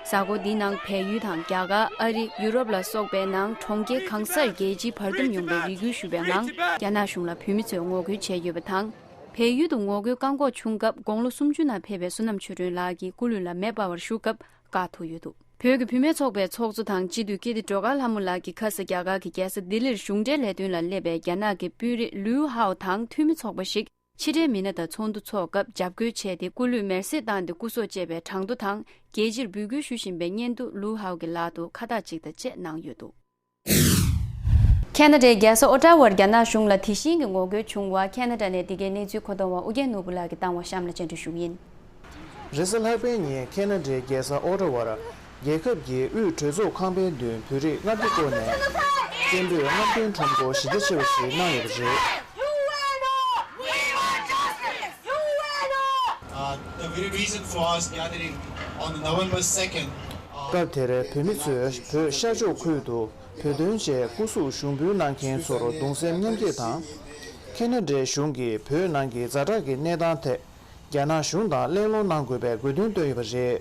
གཟའ་འཁོར་འདིའི་ནང་བལ་ཡུལ་དང་རྒྱ་གར། ཨ་རི། ཡུ་རོབ་ལ་སོགས་པའི་ནང་གྲོང་ཁྱེར་གང་སར་རྒྱལ་སྤྱིའི་བར་འདུམ་ཡོང་བའི་རེ་སྐུལ་ཞུ་བའི་ངང་རྒྱ་ནག་གཞུང་ལ་བོད་མི་ཚོས་ངོ་རྒོལ་བྱས་ཡོད་པ་དང་། བལ་ཡུལ་དུ་ངོ་རྒོལ་བཀག་འགོག་བྱུང་སྐབས་དགུང་ལོ་སུམ་ཅུ་ནང་ཕེབས་པའི་བསོད་ནམས་ཆོས་སྒྲོན་ལགས་ཀྱིས་སྐུ་ལུས་ལ་མེ་སྤར་བར་བཞུགས་སྐབས་བཀག་ཐུག་ཡོད་འདུག་བོད་ཀྱི་བུད་མེད་ཚོགས་པའི་ཚོགས་གཙོ་དང་སྤྱི་འཐུས་ཀིརྟི་སྒྲོལ་དཀར་ལྷ་མོ་ལགས་ཀྱིས་ཁ་ས་རྒྱ་གར་གྱི་རྒྱལ་ས་ལྡི་ལིར་གཞུང་འབྲེལ་ལས་དོན་ལ་སླེབས་པའི་རྒྱ་ནག་གི་དཔོན་རིགས་ལུའུ་ཧའོ་དང་འཐུས་མི་ཚོགས་པ་ཞིག་ཕྱི་འབྲེལ་མི་སྣ་དང་ཚོགས་འདུ་འཚོགས་སྐབས་འཇབ་རྒོལ་བྱས་ཏེ་སྐུ་ལུས་མེར་སྲེག་བཏང་སྟེ་སྐུ་སྲོག་བཅད་པའི་གྲངས་ཐོ་དང་། རྒྱལ་སྤྱིར་འབོད་སྐུལ་ཞུ་བཞིན་པའི་སྙན་ཐོ་ལུའུ་ཧའོ་གི་ལག་ཏུ་ཁ་བཏགས་གཅིག་དང་བཅས་གནང་ཡོད་འདུག་ཁེ་ན་ཌའི་རྒྱལ་ས་ཨོ་ཊ་ཝར་རྒྱ་ནག་གཞུང་ལ་དེ་བཞིན་གྱི་ངོ་རྒོལ་བྱུང་བ། ཁེ་ན་ཌ་ནས་འདི་གའི་གནས་ཚུལ་མཁོ་གཏོང་བ་ཨུ་རྒྱན་ནོར་བུ་ལགས་ཀྱིས་བཏང་བ་གཤམ་ལ་སྤྱན་འབུལ་ཞུ་གི་ཡིན། རེས་གཟའ་ལྷག་པའི་ཉིན་ཁེ་ན་ཌའི་རྒྱལ་ས་ཨོ་ཊ་ཝར་རྒྱལ་ཁབ་ཀྱི་དབུས་གྲོས་ཚོགས་ཁང་པའི་མདུན་བོད་རིགས་ལྔ་བརྒྱ་སྐོར་ནས་སྐད་འབོད་ལྔ་བདུན་ཁྲོམ་སྐོར་གཞི་རྒྱ་ཆེ་བ་ཞིག་གནང་ཡོད་པ་རེད། Uh, the very reason for us gathering on November second, uh, སྐབས་དེར་བོད་མི་ཚོས་བོད་ཤར་ཕྱོགས་ཁུལ་དུ་བོད་དོན་ཆེད་སྐུ་གཟུགས་ཞུགས་འབུལ་གནང་མཁན་ཚོར་གདུང་སེམས་མཉམ་སྐྱེད་དང་། ཁེ་ན་ཌའི་གཞུང་གིས་བོད་ནང་གི་ཛ་དྲག་གི་གནས་སྟངས་ཐད་རྒྱ་ནག་གཞུང་དང་གླེང་སློང་གནང་དགོས་པའི་དགོས་འདུན་བཏོན་ཡོད་པ་རེད།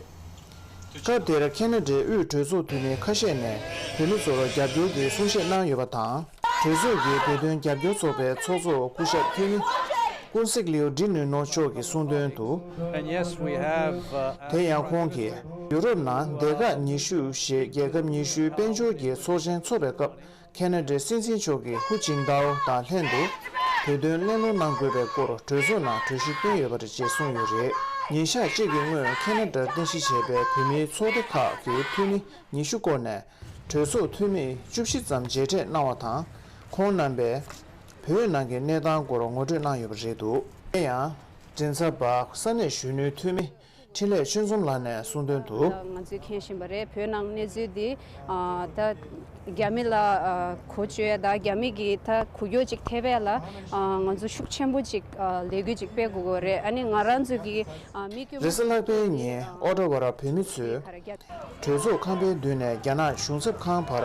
སྐབས་དེར་ཁེ་ན་ཌའི་དབུས་གྲོས་ཚོགས་འཐུས་མི་ཁ་ཤས་ནས་བོད་མི་ཚོར་རྒྱབ་སྐྱོར་གྱི་གསུང་བཤད་གནང་ཡོད་པ་དང་། གྲོས་ཚོགས་ཀྱི་བོད་དོན་རྒྱབ་སྐྱོར་ཚོགས་པའི་ཚོགས་གཙོ་སྐུ་ཞབས་འཐུས་མི་ཀུན་གཟིགས་ལིའུ་ཌི་ནུས་ནོ་མཆོག་གིས་གསུངས་དོན་དུ། And yes, we have, uh, དེ་ཡང་ཁོང་གིས་ཡུ་རོབ་ནང་སྡེ་ཁག་ཉི་ཤུ་ཞེས་རྒྱལ་ཁབ་ཉི་ཤུའི་དཔལ་འབྱོར་གྱི་ཚོགས་ཆེན་འཚོགས་པའི་སྐབས། ཁེ་ན་ཌའི་སྲིད་འཛིན་མཆོག་གིས་ཧུ་ཅིན་ཏའོ་དང་ལྷན་དུ་བོད་དོན་གླེང་སློང་གནང་དགོས་པའི་སྐོར་གྲོས་ཚོགས་ནང་གྲོས་གཞི་བཏོན་ཡོད་པ་རེད་ཅེས་གསུངས་ཡོད་རེད། ཉིན་ཞག་གཅིག་གི་སྔོན་ཁེ་ན་ཌར་རྟེན་གཞི་བྱས་པའི་བོད་མིའི་ཚོགས་སྡེ་ཁག་གི་འཐུས་མི་ཉི་ཤུ་བསྐོར་ནས་གྲོས་ཚོགས་འཐུས་མི་བཅུ་བཞི་ཙམ་མཇལ་འཕྲད་གནང་བ་དང་། ཁོང་རྣམ་པས་བོད་ནང་གི་གནས་སྟངས་སྐོར་ངོ་སྤྲོད་གནང་ཡོད་པ་རེད་འདུག་དེ་ཡང་མགྲིན་ཚབ་པ་ས་གནས་གཞོན་ནུའི་འཐུས་མི་འཕྲིན་ལས་ཆོས་འཛོམས་ལགས་ནས་གསུངས་དོན་དུ། ང་ཚོས་མཁྱེན་བཞིན་པ་རེད། བོད་ནང་གནས་ཚུལ་འདི་ཨ་ད་རྒྱ་མི་ལ་ཨ་གོ་བཅོས་ཡ་དང་རྒྱ་མི་གི་ད་འགུལ་སྐྱོད་ཅིག་ཐེབས་ཡ་ལ་ཨ་ང་ཚོ་ཤུགས་ཆེན་པོ་ཅིག་ཨ་ལས་འགུལ་ཅིག་སྤེལ་དགོས་ཀྱི་རེད། ཨ་ནི་ང་རང་ཚོ་གི་ཨ་མི་སྐྱོ་རེས་གཟའ་ལྷག་པའི་ཉིན་ཨོ་ཊ་ཝ་ར་བོད་མི་ཚོས་གྲོས་ཚོགས་ཁང་པའི་མདུན་ནས་རྒྱ་ནག་གཞུང་ཚབ་ཁང་བར་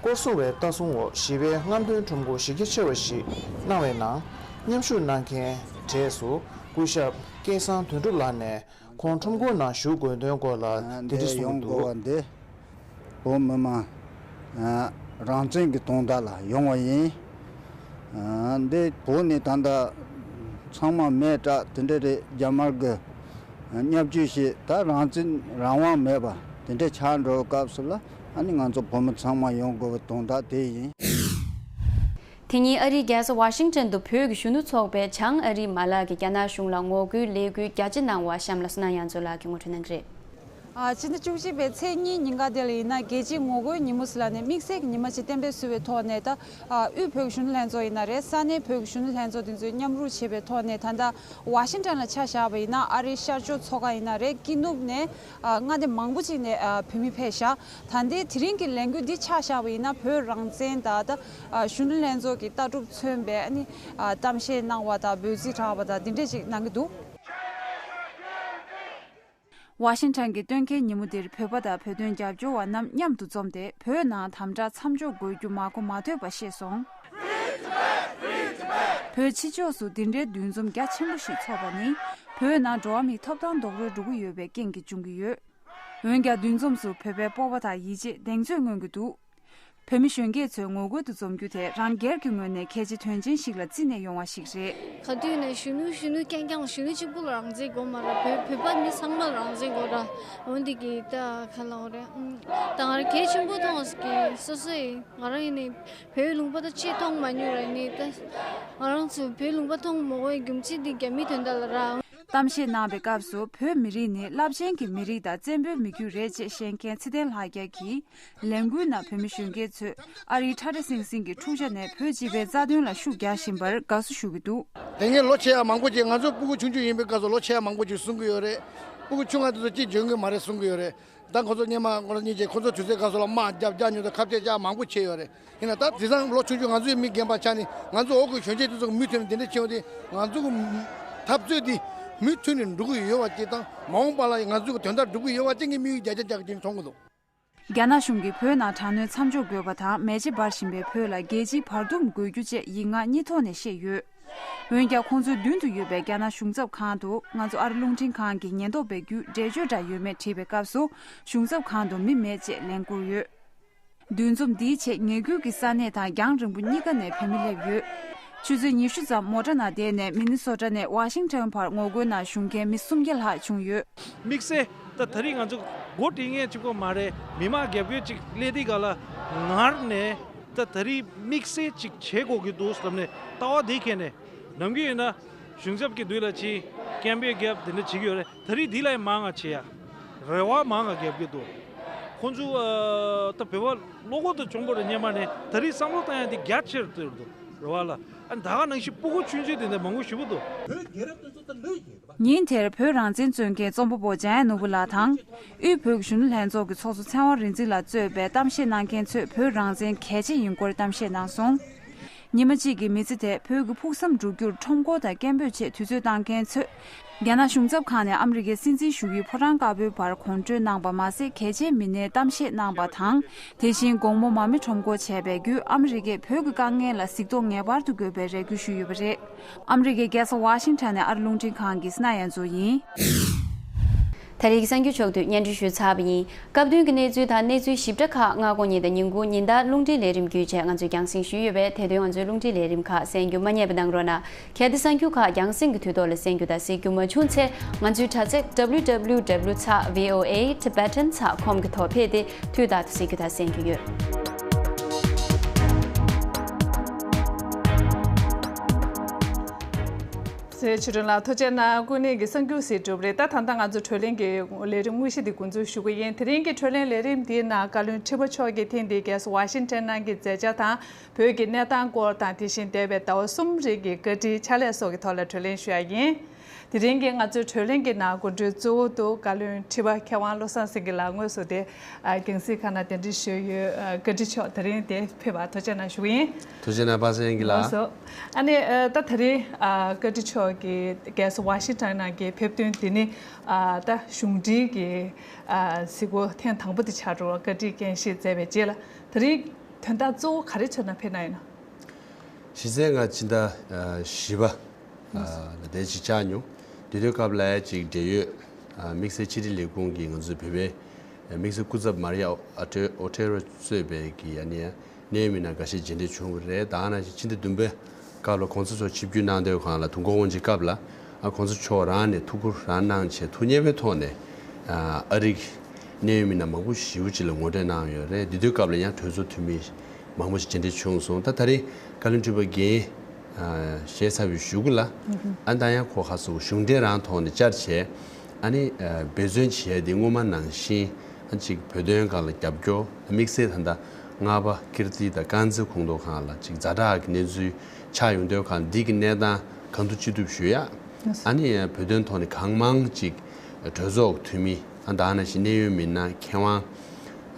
སྐོར་སྲུང་བའི་ལྟ་སྲུང་འོག་ཞི་བའི་རྔམ་སྟོན་ཁྲོམ་སྐོར་གཞི་རྒྱ་ཆེ་བ་ཞིག་གནང་བའི་ནང་མཉམ་ཞུགས་གནང་མཁན་གྲས་སུ་སྐུ་ཞབས་སྐལ་བཟང་དོན་གྲུབ་ལགས་ནས་ཁོང་ཁྲོམ་སྐོར་ནང་ཞུགས་དགོས་དོན་སྐོར་ལ་འདི་འདྲ་གསུངས་འདུག་འདི་བོད་མི་མང་རང་བཙན་གྱི་དོན་དག་ལ་ཡོང་བ་ཡིན། འདི་བོད་ནས་ད་ལྟ་ཚང་མ་མེད་དྲག་དེ་འདྲ་རེད། རྒྱ་དམར་གྱི་བརྙས་བཅོས་བྱས། ད་རང་བཙན་རང་དབང་མེད་པ་དེ་འདྲ་ཆགས་འགྲོ་བའི་སྐབས་སུ་ལ་ཨ་ནི་ང་ཚོ་བོད་མི་ཚང་མ་ཡོང་དགོས་པའི་དོན་དག་དེ་ཡིན། དེ་ཉིན་ཨ་རིའི་རྒྱལ་ས་ཝ་ཤིང་ཊོན་དུ་བོད་ཀྱི་གཞོན་ནུ་ཚོགས་པའི་བྱང་ཨ་རིའི་མ་ལག་གིས་རྒྱ་ནག་གཞུང་ལ་ངོ་རྒོལ་ལས་འགུལ་རྒྱ་ཆེ་གནང་བ་གཤམ་ལ་བསོད་ནམས་དབྱངས་མཚོ་ལགས་ཀྱིས་ངོ་སྤྲོད་གནང་གི་རེད། ཨ་ཕྱི་ཟླ་བཅུ་གཅིག་པའི་ཚེས་གཉིས་ཉིན་ག་དེ་ལ་ཡིན་ན་རྒྱལ་སྤྱིའི་ངོ་རྒོལ་ཉིན་མོ་ཞིག་ལ་ནས་དམིགས་བསལ་གྱི་ཉི་མ་ཞིག་གཏན་འབེབས་བཟོས་པའི་ཐོག་ནས། ད་ཨ་དབུས་བོད་ཀྱི་གཞོན་ནུ་ལྷན་ཚོགས་ཡིན་ན་རེད། ས་གནས་བོད་ཀྱི་གཞོན་ནུ་ལྷན་ཚོགས་དེ་ཚོས་མཉམ་རུབ་བྱས་པའི་ཐོག་ནས། ད་ལྟ་ཝ་ཤིང་ཊོན་ལ་ཆ་བཞག་པ་ཡིན་ན་ཨ་རིའི་ཤར་ཕྱོགས་མཚོ་ཁ་ཡིན་ན་རེད། ཀི་ནུབ་ནས་ཨ་མངའ་སྡེ་མང་པོ་ཅིག་ནས་ཨ་བོད་མི་ཕེབས་ཤག་ད་ལྟའི་དེ་རིང་གི་ལས་འགུལ་འདི་ཆ་བཞག་པ་ཡིན་ན་བོད་རང་བཙན་དང་། ད་ཨ་གཞོན་ནུ་ལྷན་ཚོགས་ཀྱི་ལྟ་གྲུབ་མཚོན་པའི་ཨ་ནི་ཨ་གཏམ་བཤད་གནང་བ་དང་འབོད་ཚིག་གྲགས་པ་དང་འདི་འདྲས་ཅིག་གནང་གི་འདུག་ཝ་ཤིང་ཊོན་གྱི་སྟོན་ཁའི་ཉིན་མོ་འདིར་བོད་པ་དང་བོད་དོན་རྒྱབ་སྐྱོར་བ་རྣམས་མཉམ་དུ་འཛོམས་ཏེ། བོད་ནང་དམ་དྲག་མཚམས་འཇོག་དགོས་རྒྱུ་མ་གོ་མ་ཐོས་པ་ཤེས་སོང་། བོད་ཕྱི་ཕྱོགས་སུ་འདི་འདྲའི་འདུ་འཛོམས་རྒྱ་ཆེན་པོ་ཞིག་ཚོགས་པ་ནི། བོད་ནང་འགྲོ་བ་མིའི་ཐོབ་ཐང་རྡོག་རོལ་འགྲོ་གི་ཡོད་པའི་རྐྱེན་གྱིས་འབྱུང་གི་ཡོད། འོན་ཀྱང་འདུ་འཛོམས་སུ་བོད་པའི་སྤོབས་པ་དང་ཡིད་ཆེས་གདེང་ཚོད་མངོན་གྱི་འདུག་བོད་མི་གཞོན་སྐྱེས་ཚོས་ངོ་རྒོལ་དུ་འཛོམས་རྒྱུ་དེ་རང་སྒེར་གྱི་ངོས་ནས་གལ་ཆེ་དོན་ཆེན་ཞིག་ལ་བརྩིས་ནས་ཡོང་བ་ཞིག་རེད། ག་དུས་ནས་གཞོན་ནུ་གཞོན་ནུ་རྐྱང་རྐྱང་གཞོན་ནུ་གཅིག་པུ་ལ་རང་བཙན་དགོས་མ་རེད། བོད་བོད་པ་མི་ཚང་མ་ལ་རང་བཙན་དགོས་ར། འོན་ཏེ་གི་ད་ག་ལ་འོ་རེད། ད་ང་རང་གལ་ཆེན་པོ་མཐོང་བ་གི་སོ་སོ་ཡིན། ང་རང་ཡིན་ནི་བོད་ལུང་པ་ད་ཆེས་མཐོང་མ་མྱོང་ར་ཡིན་ནི། ད་ང་རང་ཚོ་བོད་ལུང་པ་མཐོང་མ་དགོས་པའི་རྒྱུ་མཚན་འདི་རྒྱ་མིའི་དོན་དག་ལ་ར། གཏམ་བཤད་གནང་བའི་སྐབས་སུ་བོད་མི་རིགས་ནི་རླབས་ཆེན་གྱི་མི་རིགས་དང་བཙན་པོའི་མི་རྒྱུད་རེད་ཅེས་བཤད་མཁན་ཚེ་བརྟན་ལྷ་རྒྱལ་གྱིས། ལས་འགུལ་ནང་བོད་མི་གཞོན་སྐྱེས་ཚོས་ཨ་རིའི་ཁྲ་ཁྲ་ཟིང་ཟིང་གི་འཁྲུག་ཆ་ནས་བོད་སྤྱི་པའི་རྩ་དོན་ལ་ཤུགས་རྒྱག་བཞིན་པར་དགའ་བསུ་ཞུ་གི་འདུག་དེ་སྔའི་ལོ་ཆེ་ཡ་མང་པོ་ཅིག་ང་ཚོ་སྤུ་གུ་ཆུང་ཆུང་ཡིན་པའི་སྐབས་སུ་ལོ་ཆེ་ཡ་མང་པོ་ཅིག་གསུང་གི་ཡོད་རེད། སྤུ་གུ་ཆུང་ང་དེ་ཚོ་ཅིག་འཇོན་གི་མ་རེད་གསུང་གི་ཡོད་རེད། ད་ཁོ་ཚོ་སྔོན་མ་ང་རང་གཉིས་ཀྱིས་ཁོ་ཚོ་དུས་ཚོད་སྐབས་སུ་ལ་དམག་རྒྱབ་རྒྱག་མྱོང་དང་ཁ་གཏད་བཅག་མང་པོ་བྱས་ཡོད་རེད། ཡིན་ན་ད་དེང་སང་ལོ་ཆུང་ཆུང་ང་ཚོའི་མི་རྒན་པ་ཆགས་ནས་ང་ཚོ་འོག་གི་གཞོན་སྐྱེས་དེ་ཚོ་མུ་མཐུད་ནས་འདི་འདྲ་བྱས་ཡོང་དུས་ང་ཚོ་གི་འཐབ་རྩོད་འདི་མུ་མཐུད་ནས་འགྲོ་གི་ཡོད་པ་ཅིག་དང་མ་འོངས་པ་ལ་ང་ཚོ་གི་དོན་དག་འགྲོ་གི་ཡོད་པ་ཅིག་ངས་དམིགས་ཡུལ་བརྒྱ་ཆ་བརྒྱ་ཅིག་མཐོང་གི་འདུག་རྒྱ་ནག་གཞུང་གིས་བོད་ནང་དྲག་གནོན་མཚམས་འཇོག་དགོས་པ་དང་མེ་ལྕེ་འབར་བཞིན་པའི་བོད་ལ་རྒྱལ་སྤྱིའི་བར་འདུམ་དགོས་རྒྱུ་བཅས་ཡིག་ངག་གཉིས་ཐོག་ནས་བཤད་ཡོད། འོན་ཀྱང་ཁོང་ཚོའི་མདུན་དུ་ཡོད་པའི་རྒྱ་ནག་གཞུང་ཚབ་ཁང་དུ་ང་ཚོ་ཨ་རི་རླུང་འཕྲིན་ཁང་གི་ཉེན་རྟོག་པའི་བརྒྱུད་འགྲེལ་བརྗོད་འདྲ་ཡོད་མེད་དྲིས་པའི་སྐབས་སུ་གཞུང་ཚབ་ཁང་དུ་མི་མེད་ཅེས་ལན་བསྐུར་ཡོད། འདུ་འཛོམས་འདིའི་ཆེད་ངེད་ཀྱི་ས་གནས་དང་རྒྱང་རིང་པོ་གཉིས་ཀ་ནས་བོད་མི་སླེབས་ཡོད། ཆུ་ཚོད་ཉི་ཤུ་ཙམ་མོ་ཊ་ནང་བསྡད་ནས་མི་ནི་སོ་ཊ་ནས་ཝ་ཤིང་ཊོན་བར་ངོ་རྒོལ་ནང་ཞུགས་མཁན་མི་སུམ་བརྒྱ་ལྷག་བྱུང་ཡོད། དམིགས་བསལ་ད་ད་རིང་ང་ཚོ་འགོ་ཁྲིད་མཁན་གཅིག་པོ་མ་རེད། མི་མང་རྒྱབ་སྐྱོར་གཅིག་སླེབས་དུས་ག་ལ་ངར་ནས་ད་ད་རིང་དམིགས་བསལ་གཅིག་བྱེད་དགོས་ཀྱི་འདུག་བསམ་ནས་ལྟ་བ་དེ་ཁྱེར་ནས་ནམ་རྒྱུན་ཡིན་ན་གཞུང་ཚབ་ཀྱི་མདུན་ལ་ཕྱིན་སྐད་འབོད་རྒྱབ་དེ་འདྲ་བྱེད་ཀྱི་ཡོད་རེད། ད་རིང་འདི་ལས་མང་ང་བྱེད་ཡ་རེ་བ་མང་ང་རྒྱབ་ཀྱི་འདུག་ཁོང་ཚོ་ཨ་ད་བོད་པ་བློ་ཁོག་དང་གྱོང་པོ་རེད། སྔོན་མ་ནས་ད་རིང་བསམ་བློ་བཏང་ཡ་དེ་རྒྱ་ཆེར་བཏོད་འདུག་རེ་བ་ལ་ཨ་ད་ག་ནང་བཞིན་སྤུ་གུ་ཆུང་ཆུང་དེ་འདྲ་མང་པོ་ཞེ་པོ་འདུག་ཉིན་དེར་བོད་རང་བཙན་རྩོད་མཁན་རྩོམ་པ་པོ་འཇམ་དབྱངས་ནོར་བུ་ལགས་དང་། དབུས་བོད་ཀྱི་གཞོན་ནུ་ལྷན་ཚོགས་ཀྱི་ཚོགས་གཙོ་ཚེ་དབང་རིག་འཛིན་ལགས་གཙོས་པའི་གཏམ་བཤད་གནང་མཁན་ཚོས་བོད་རང་བཙན་གལ་ཆེ་ཡིན་སྐོར་གཏམ་བཤད་གནང་སོང་། ཉི་མ་གཅིག་གི་མི་ཚེ་དེ་བོད་ཀྱི་ཕུགས་བསམ་འགྲུབ་རྒྱུར་ཁྲོམ་སྐོར་དང་སྐད་འབོད་ཆེད་དུས་ཚོད་བཏང་མཁན་ཚོས། རྒྱ་ནག་གཞུང་ཚབ་ཁང་ནས་ཨ་མི་རི་ཀའི་སྲིད་འཛིན་བཞུགས་ཡུལ་ཕོ་བྲང་དཀར་པོའི་བར་གོམ་བགྲོད་གནང་པ་མ་ཟད། གལ་ཆེའི་མི་སྣའི་གཏམ་བཤད་གནང་པ་དང་། དེ་བཞིན་དགོང་མོ་མར་མེ་ཁྲོམ་སྐོར་བྱས་པའི་བརྒྱུད། ཨ་མི་རི་ཀས་བོད་ཀྱི་དཀའ་ངལ་ལ་གཟིགས་རྟོག་ངེས་པར་དུ་དགོས་པའི་རེ་སྐུལ་ཞུས་ཡོད་པ་རེད། ཨ་མི་རི་ཀའི་རྒྱལ་ས་ཝ་ཤིང་ཊོན་ནས་ཨ་རི་རླུང་འཕྲིན་ཁང་གི་སྣ་ཡན་ཛོ་ཡིན། ད་རེས་ཀྱི་གསར་འགྱུར་ཕྱོགས་བསྡུས་སྙན་སྒྲོན་ཞུས་ཚར་བ་ཡིན། སྐབས་བསྟུན་གྱི་གནས་ཚུལ་དང་གནས་ཚུལ་ཞིབ་ཕྲ་ཁག་སྔ་དགོང་ཉིན་དང་ཉིན་གུང་ཉིན་ལྟར་རླུང་འཕྲིན་ལས་རིམ་བརྒྱུད་བཅས་ང་ཚོས་རྒྱང་སྲིང་ཞུས་ཡོད་པས། དེ་དོན་ང་ཚོའི་རླུང་འཕྲིན་ལས་རིམ་ཁག་གསན་རྒྱུ་མ་བསྙེལ་བ་གནང་རོགས་གནང་། གལ་ཏེ་གསར་འགྱུར་ཁག་རྒྱང་སྲིང་གི་དུས་ཐོག་ལ་གསན་རྒྱུ་དང་གཟིགས་རྒྱུ་མ་བྱུང་ཚེ། ང་ཚོའི་དྲ་ཚིགས་W W W dot V O A Tibetan dot com གི་ཐོག་ཕེབས་ཏེ་དུས་རྟག་ཏུ་གཟིགས་རྒྱུ་དང་གསན་རྒྱུ་ཡོད། ཚེ་ཆོས་སྒྲོན་ལགས་ཐུགས་རྗེ་གནང་། སྐུ་ཉིད་ཀྱི་གསར་འགྱུར་ཟེར་གྲུབ་རེད། ད་ད་ལྟ་ང་ཚོ་བགྲོ་གླེང་གི་ལས་རིམ་དངོས་གཞི་འདི་འགོ་འཛུགས་ཞུ་གི་ཡིན། དེ་རིང་གི་བགྲོ་གླེང་ལས་རིམ་འདིའི་ནང་བཀའ་བློན་ཁྲི་པ་མཆོག་གིས་ཐེངས་འདིའི་རྒྱལ་ས་ཝ་ཤིང་ཊོན་ནང་གི་མཛད་འཆར་དང་། བོད་ཀྱི་གནས་སྟངས་སྐོར་དང་། དེ་བཞིན་འདས་པའི་ཟླ་བ་གསུམ་རིང་གི་བཀའ་དྲིན་ཕྱག་ལས་སོགས་ཀྱི་ཐོག་ལ་བགྲོ་གླེང་ཞུ་ཡ་ཡིན། དེ་རིང་གི་ང་ཚོའི་བགྲོ་གླེང་གི་ནང་འགོ་འདྲེན་གཙོ་བོ་དུ་བཀའ་བློན་ཁྲི་པ་མཁས་དབང་བློ་བཟང་སེང་གེ་ལགས་དངོས་སུ་དེ་རྒྱང་སྲིང་ཁང་ནང་གདན་འདྲེན་ཞུས་ཡོད། བཀའ་དྲིན་ཆེ། དེ་རིང་དེ་ཕེབས་པར་ཐུགས་རྗེ་གནང་ཞུ་གི་ཡིན། ཐུགས་རྗེ་གནང་། པ་སངས་སྐྱིད་ལགས། ལགས་སོ། ཨ་ནི་ད་དེ་རིང་བཀའ་དྲིན་ཆེ་གི་རྒྱལ་ས་ཝ་ཤིང་ཊོན་ནང་གི་ཕེབས་ཐོན་འདི་ནི་ད་གཞུང་འབྲེལ་གྱི་གཟིགས་སྐོར་ཐེངས་དང་པོ་དེ་ཆགས་འགྲོ་བ། བཀའ་དྲིན་སྐྱོང་བཞེས་མཛད་པའི་རྗེས་ལ་དེ་རིང་དོན་དག་གཙོ་བོ་ག་རེ་བྱས་ནས་ཕེབས་གནང་ཡོད་ན། གཞི་རྩའི་ང་ཕྱི་ཟླ་བཞི་པ་ལ་དེ་ཅིག་བཅར་མྱོང་། དེ་དུས་སྐབས་ལ་ཅིག་འབྲེལ་ཡོད་དམིགས་བསལ་ཕྱི་དྲིལ་ལས་ཁུངས་ཀྱིས་ང་ཚོའི་བོད་པའི་དམིགས་བསལ་སྐུ་ཚབ་མར་ཡ་ཨོ་ཏྲེ་ཨོ་ཏྲེ་རོ་གཙོས་པའི་གི་ཨ་ནི་གནད་ཡོད་མི་སྣ་འགའ་ཤས་མཇལ་འཕྲད་བྱུང་བ་རེད། ད་ནང་བཞིན་ཕྱི་ཟླ་བདུན་པའི་སྐབས་ལ་གོང་ས་མཆོག་ཆིབས་བསྒྱུར་གནང་དུས་སྒང་ལ་དུས་འཁོར་དབང་ཆེན་སྐབས་ལ་ཨ་གོང་ས་མཆོག་རང་ནས་ཐུགས་ཁུར་རང་གནང་བྱས་ཐུགས་མཉེས་པོའི་ཐོག་ནས་ཨ་རིའི་གནད་ཡོད་མི་སྣ་མང་པོ་ཞེ་པོ་ཅིག་ལ་ངོ་སྤྲོད་གནང་ཡོད་རེད། དེ་དུས་སྐབས་ལ་ཡང་གྲོས་ཚོགས་འཐུས་མི་མང་པོ་ཞིག་མཇལ་འཕྲད་བྱུང་སོང་། ད་ད་རེས་བཀའ་བློན་ཁྲི་པ་འགན་བཞེས་ཚར་བའི་གཞུག་གུ་ལ་ཨ་ད་ཡང་ཁོ་ཁ་སོ་གཞུང་འབྲེལ་རང་ཐོག་ནས་བཅར་བྱས་ཨ་ནི་འབད་བརྩོན་བྱས་ཏེ་སྔོན་མ་ནང་བཞིན་ཨ་ཅིག་བོད་དོན་སྒང་ལ་རྒྱབ་སྐྱོར། དམིགས་བསལ་ད་ལྟ་རྔ་པ་ཀིརྟི་དང་དཀར་མཛེས་ཁོངས་གཏོགས་ཁག་ལ་ཅིག་ཛ་དྲག་གི་གནས་ཚུལ་ཆགས་ཡོང་དུས་སྒང་འདི་གི་གནས་སྟངས་གང་ཐུབ་ཅི་ཐུབ་ཞུ་ཡ། ཨ་ནི་བོད་དོན་ཐོག་ནས་གང་མང་ཅིག་གྲོས་ཚོགས་འཐུས་མི་ཨ་ད་ནང་བཞིན་གནད་ཡོད་མི་སྣ་མཁས་དབང་།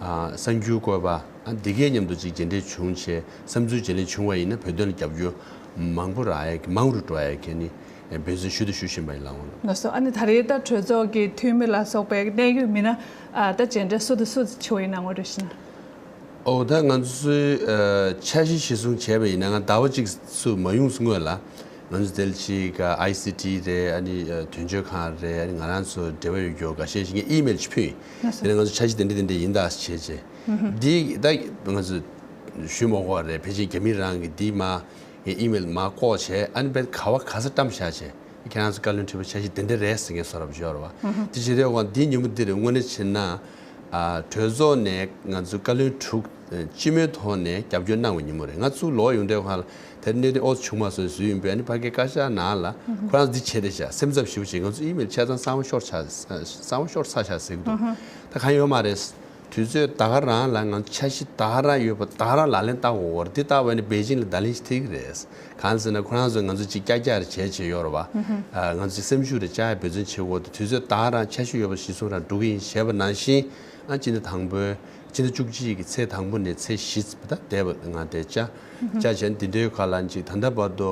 ཨ་གསར་འགྱུར་བཀོད་པ་ཨ་འདི་གའི་མཉམ་དུ་ཅིག་མཇལ་འཕྲད་བྱུང་བྱས་བསམ་ཚུལ་བརྗེ་ལེན་བྱུང་བ་ཡིན་ན་བོད་དོན་ལ་རྒྱབ་སྐྱོར་མང་པོ་རག་ཡ་གི་མང་རུ་འགྲོ་ཡ་གི་ནི་འབད་བརྩོན་ཞུ་དང་ཞུ་བཞིན་པ་ཡིན་ལགས། ལགས་སོ། ཨ་ནི་ད་རེས་ད་གྲོས་ཚོགས་ཀྱི་འཐུས་མི་ལ་སོགས་པའི་གནད་ཡོད་མི་སྣ་ཨ་ད་མཇལ་འཕྲད་སུ་དང་སུ་བྱུང་བ་ཡིན་ན་ངོ་སྤྲོད་ཞུ་ན། ཨོ་ད་ང་ཚོས་ཨ་འཆར་གཞི་གཞིར་བཟུང་བྱས་པ་ཡིན་ན་ང་ཟླ་བ་གཅིག་ཙམ་མ་ཡོངས་སྔོན་ལ་ང་ཚོ་དེ་ལ་ཅིག་ཨའི་སི་ཊི་རེད། ཨ་ནི་ཨ་དོན་གཅོད་ཁང་རེད། ཨ་ནི་ང་རང་ཚོ་འབྲེལ་བ་ཡོད་རྒྱུ་འགའ་ཤས་ཤིག་ངས་ཨི་མེལ་ཅིག་ཕུལ་ཡིན། ལགས་སོ། དེ་ནས་ང་ཚོ་འཆར་གཞི་དེ་འདྲ་དེ་འདྲ་ཡིན་ད་བྱས་རྗེས་འདི་ད་ང་ཚོ་ཞུ་མ་དགོས་པ་རེད། ཕལ་ཆེར་རྒྱ་མི་རང་གི་འདི་མ་ངས་ཨི་མེལ་མ་བཀོག་བྱས་ཨ་ནི་བེད་ག་བ་ག་ས་བཀྲམ་བཞག་བྱས་ཁྱེད་རང་ཚོ་བཀའ་བློན་ཁྲི་པ་འཆར་གཞི་དེ་འདྲ་རེད་ཟེར་མཁན་བཟོ་འདྲ་པོ་ཅིག་ཡོད་རེད་བ། དེ་བྱེད་དུས་འོང་འདིའི་ཉིན་མོ་འདིར་དངོས་གནས་བྱས་ན་ཨ་གྲོས་ཚོགས་ནས་ང་ཚོ་བཀའ་བློན་དྲུག་སྤྱི་མོས་ཐོག་ནས་རྒྱབ་སྐྱོར་གནང་བའི་ཉིན་མོ་རེད། ང་ཚུར་ལོག་ཡོང་དུས་སྒང་ལ་དེར་གནད་དོན་ཨོ་ཚོ་བྱུང་མ་སོང་ཟེར་ཡིན་པས་ཨ་ནི་ཕ་གིའི་བཀའ་ཤག་ནང་ལ་ཁོ་རང་འདི་བྱས་བསྡད་བཞག་སེམས་འཚབ་ཞེ་པོ་བྱས། ང་ཚོ་ཨི་མེལ་ཆ་ཚང་གསང་བ་ཤོར་ཆ་གསང་བ་ཤོར་ཚར་བཞག་ཟེར་གི་འདུག་ད་གང་ཡོད་མ་རེད། དུས་ཚོད་ད་ག་རང་ལ་ང་འཆར་གཞི་ད་ག་རང་ཡོད་པ་ད་ག་རང་ལག་ལེན་བསྟར་དགོས་རེད། འདི་ལྟ་བས་ནི་པེ་ཅིང་ལ་བརྡ་ལན་ཞིག་ཐེབས་ཀྱི་རེད། གང་ཟེར་ན་ཁོ་རང་ཚོས་ང་ཚོ་ཅིག་ཀྱག་ཀྱག་རེ་བྱས་བྱས་ཡོད་རེད་བ། ཨ་ང་ཚོ་ཅིག་སེམས་ཤུགས་རེ་བཅག་ཡ་འབད་བརྩོན་བྱེད་དགོས་འདུག་དུས་ཚོད་ད་ག་རང་འཆར་གཞི་ཡོད་པ་གཞིར་བཟུང་རང་འགྲོ་གི་ཡིན་ཞེས་པ་ནང་བཞིན་ཨ་སྤྱི་ཟླ་དང་པོའི་སྤྱི་ཟླ་བཅུ་གཅིག་གི་ཚེས་དང་པོ་ནས་ཚེས་བཞི་ཙམ་ད་འདས་པ་ང་དེ་བཅར་བཅར་བྱས་ནས་འདི་འདྲའི་ཁ་ལ་ཅིག་ད་ལྟ་བར་དུ་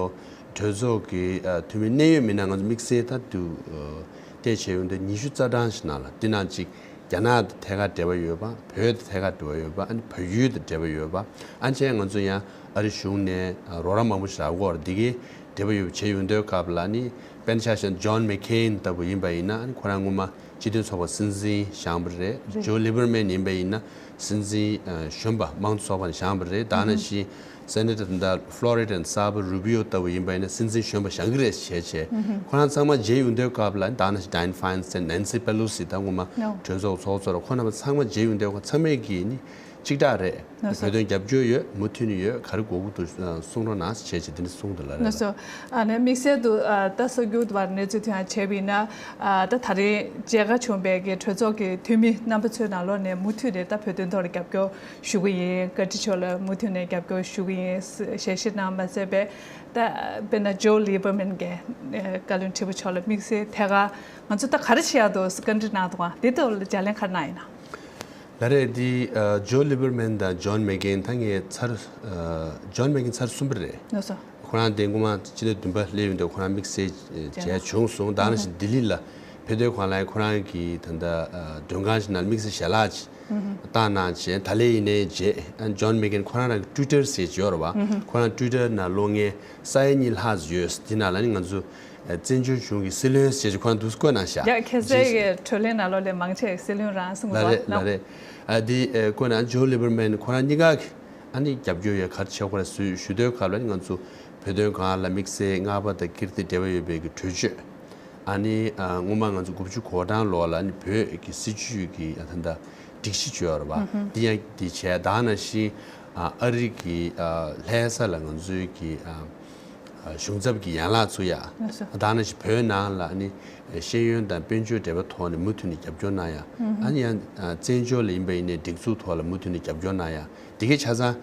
གྲོས་ཚོགས་ཀྱི་ཨ་འཐུས་མི་གནད་ཡོད་མི་སྣ་ང་ཚོ་དམིགས་བསལ་ད་དུ་ཨ་བལྟས་བྱས་ཡོང་དུས་ཉི་ཤུ་རྩ་གྲངས་ཤིག་ནང་ལ་འདི་ནང་ཅིག་རྒྱ་ནག་དང་ཐད་ཀར་འབྲེལ་བ་ཡོད་པ། བོད་དང་ཐད་ཀར་འབྲེལ་བ་ཡོད་པ། ཨ་ནི་བལ་ཡུལ་དང་འབྲེལ་བ་ཡོད་པ། ཨ་ནི་ང་ཚོ་ཡང་ཨ་རི་གཞུང་ནས་རོགས་རམ་མང་པོ་ཞིག་རག་གི་ཡོད་རེད། འདི་གའི་འབྲེལ་བ་ཡོད་པ་བྱས་ཡོང་དུས་སྐབས་ལ་ཨ་ནི་དཔེར་ན་ཆ་བཞག་ན་ཇོན་མེག་ཀེན་ལྟ་བུ་ཡིན་པ་ཡིན་ན་ཨ་ནི་ཁོ་རང་སྔོན་མ་སྤྱི་མཐུན་ཚོགས་པ་སྲིད་འཛིན་བཞེངས་པ་རེད། རེད། ཇོ་ལི་བར་མན་ཡིན་པ་ཡིན་ན་སྲིད་འཛིན་ཨ་གཞོན་པ་དམངས་གཙོ་ཚོགས་པ་ནས་བཞེངས་པ་རེད། ད་ནང་བཞིན་སེ་ནེ་ཊར་ད་ལྟ་ཕློ་རི་ཌ་ནས་གསར་པ་རུ་བི་ཡོ་ལྟ་བུ་ཡིན་པ་ཡིན་ན་སྲིད་འཛིན་གཞོན་པ་བཞེངས་ཀྱི་རེད་བྱས་བྱས། ཁོ་རང་ཚང་མ་མཇལ་ཡོང་དུས་སྐབས་ལ་ད་ནང་བཞིན་ཌའེན་ཕའིན་སི་ཊན། ནན་སི་པེ་ལོ་སི། ད་སྔོན་མ་ནོ། གྲོས་ཚོགས་ཚོགས་གཙོ་ར་ཁོ་རྣམ་པ་ཚང་མ་མཇལ་ཡོང་དུས་ཁོ་ཚང་མས་ཀྱིས་ནི་གཅིག་གྲགས་རེད། ལགས་སོ། བོད་དོན་རྒྱབ་སྐྱོར་ཡོད། མུ་མཐུད་ནས་ཡོད། ག་རེ་དགོས་ཀྱི་འདུག་གསུང་རོགས་གནང་ཞེས་བྱས་དེ་འདྲ་གསུངས་འདུག་ལགས། ལགས་སོ། ཨ་ནི་དམིགས་བསལ་དུ་ཨ་ད་གསར་འགྱུར་བར་གནས་ཚུལ་དེ་ཡང་བྱས་པ་ཡིན་ན་ཨ་ད་ད་རེས་མཇལ་ཁ་བྱུང་བའི་གི་གྲོས་ཚོགས་ཀྱི་འཐུས་མི་རྣམ་པ་ཚོའི་ནང་ལོགས་ནས་མུ་མཐུད་ནས་ད་བོད་དོན་ཐོག་ལ་རྒྱབ་སྐྱོར་ཞུ་གི་ཡིན། བཀའ་ཁྲི་མཆོག་ལ་མུ་མཐུད་ནས་རྒྱབ་སྐྱོར་ཞུ་གི་ཡིན་ཞེས་བཤད་གནང་མ་ཟད་པས་ད་དཔེར་ན་ཇོ་ལི་བར་མན་གྱིས་བཀའ་བློན་ཁྲི་པ་མཆོག་ལ་དམིགས་བསལ་ཐད་ཀར་ང་ཚོ་ད་ག་རེ་བྱེད་ཡག་འདུག་བཀའ་འདྲི་གནང་འདུག་ག་དེ་ཐོག་ལ་ལྗགས་ལན་ག་རེ་གནང་ཡིན་ན། ལགས་རེད། འདི་ཨ་ཇོ་ལི་བར་མན་དང་ཇོན་མེག་ཀེན་ད་ངས་ཚར་ཨ་ཇོན་མེག་ཀེན་ཚར་གསུམ་པ་རེད། ལགས་སོ། ཁོ་རང་དེ་སྔོན་མ་སྤྱི་ཟླ་བདུན་པ་སླེབས་ཡོང་དུས་ཁོ་རང་དམིགས་བསལ་མཇལ་བྱུང་སོང་། ད་ནང་བཞིན་ལྡི་ལི་ལ་ཕེབས་དུས་ཁོ་རང་ལ་ཁོ་རང་གི་ད་ལྟ་ཨ་མགྲོན་ཁང་ཞིག་ནང་དམིགས་བསལ་ཞལ་ལག་ཅིག་བཏང་གནང་བྱས། ད་ལན་ཡིན་ནའི་རྗེས་ཨ་ཇོན་མེག་ཀེན་ཁོ་རང་རང་གི་ཊུའི་ཊར་ཟེར་གྱི་ཡོད་རེད་བ། ཁོ་རང་ཊུའི་ཊར་ནང་གློག་བརྙན་ས་ཡ་གཉིས་ལྷག་ཙམ་ཡོད། དེ་ནང་ལ་ནི་ང་ཚོ་བཙན་བྱོལ་གཞུང་གི་སྲིད་བློན་ཞེས་ཁོ་རང་འདུག་སེ་བཀོད་གནང་ཤག་ཁྱེད་ཚོའི་གི་བགྲོ་གླེང་ནང་ལོགས་ལ་མང་ཆེ་བའི་སྲིད་བློན་རང་གསུངས་ལགས་རེད། ལགས་རེད། ཨ་འདི་ཨ་བཀོད་གནང་། ཇོ་ལི་བར་མན་ཁོ་རང་གཉིས་ཀ་གི་ཨ་ནི་རྒྱབ་སྐྱོར་ཡོད། ག་རེ་བྱེད་དགོས་རེད་ཞུ་ཞུ་དུས་སྐབས་ལ་ནི་ང་ཚོ་བོད་དོན་སྒང་ལ་དམིགས་བསལ་རྔ་པ་དང་ཀིརྟི་འབྲེལ་བ་ཡོད་པའི་གི་གྲོས་ཆོད། ཨ་ནི་ཨ་སྔོན་མ་ང་ཚོ་དགུ་བཅུ་གོ་གྲངས་ལོ་ལ་ནི་བོད་ཀྱི་སྲིད་བྱུས་ཀྱི་ཨ་ད་ལྟ་སྒྲིག་གཞི་བཅོས་ཡོད་རེད་བ། འདི་ཡང་འདི་བྱས། ད་ནང་བཞིན་ཨ་ཨ་རི་གི་ཨ་ལྷ་ས་ལ་ང་ཚོའི་གི་ཨ་ གཞུང་ཚབ་ཀྱི་ཡན་ལག་ཚུགས་ཡ། ལགས་སོ། ད་ནང་བཞིན་བོད་ནང་ལ་ཨ་ནི་ཤེས་ཡོན་དང་དཔལ་འབྱོར་འབྲེལ་བའི་ཐོག་ནས་མུ་མཐུད་ནས་རྒྱབ་སྐྱོར་གནང་ཡ། ཨ་ནི་ཡང་བཙན་བྱོལ་ལ་ཡིན་པ་ཡིན་ནའི་སྒྲིག་འཛུགས་ཐོག་ལ་མུ་མཐུད་ནས་རྒྱབ་སྐྱོར་གནང་ཡ། དེ་གའི་ཆ་ཚང་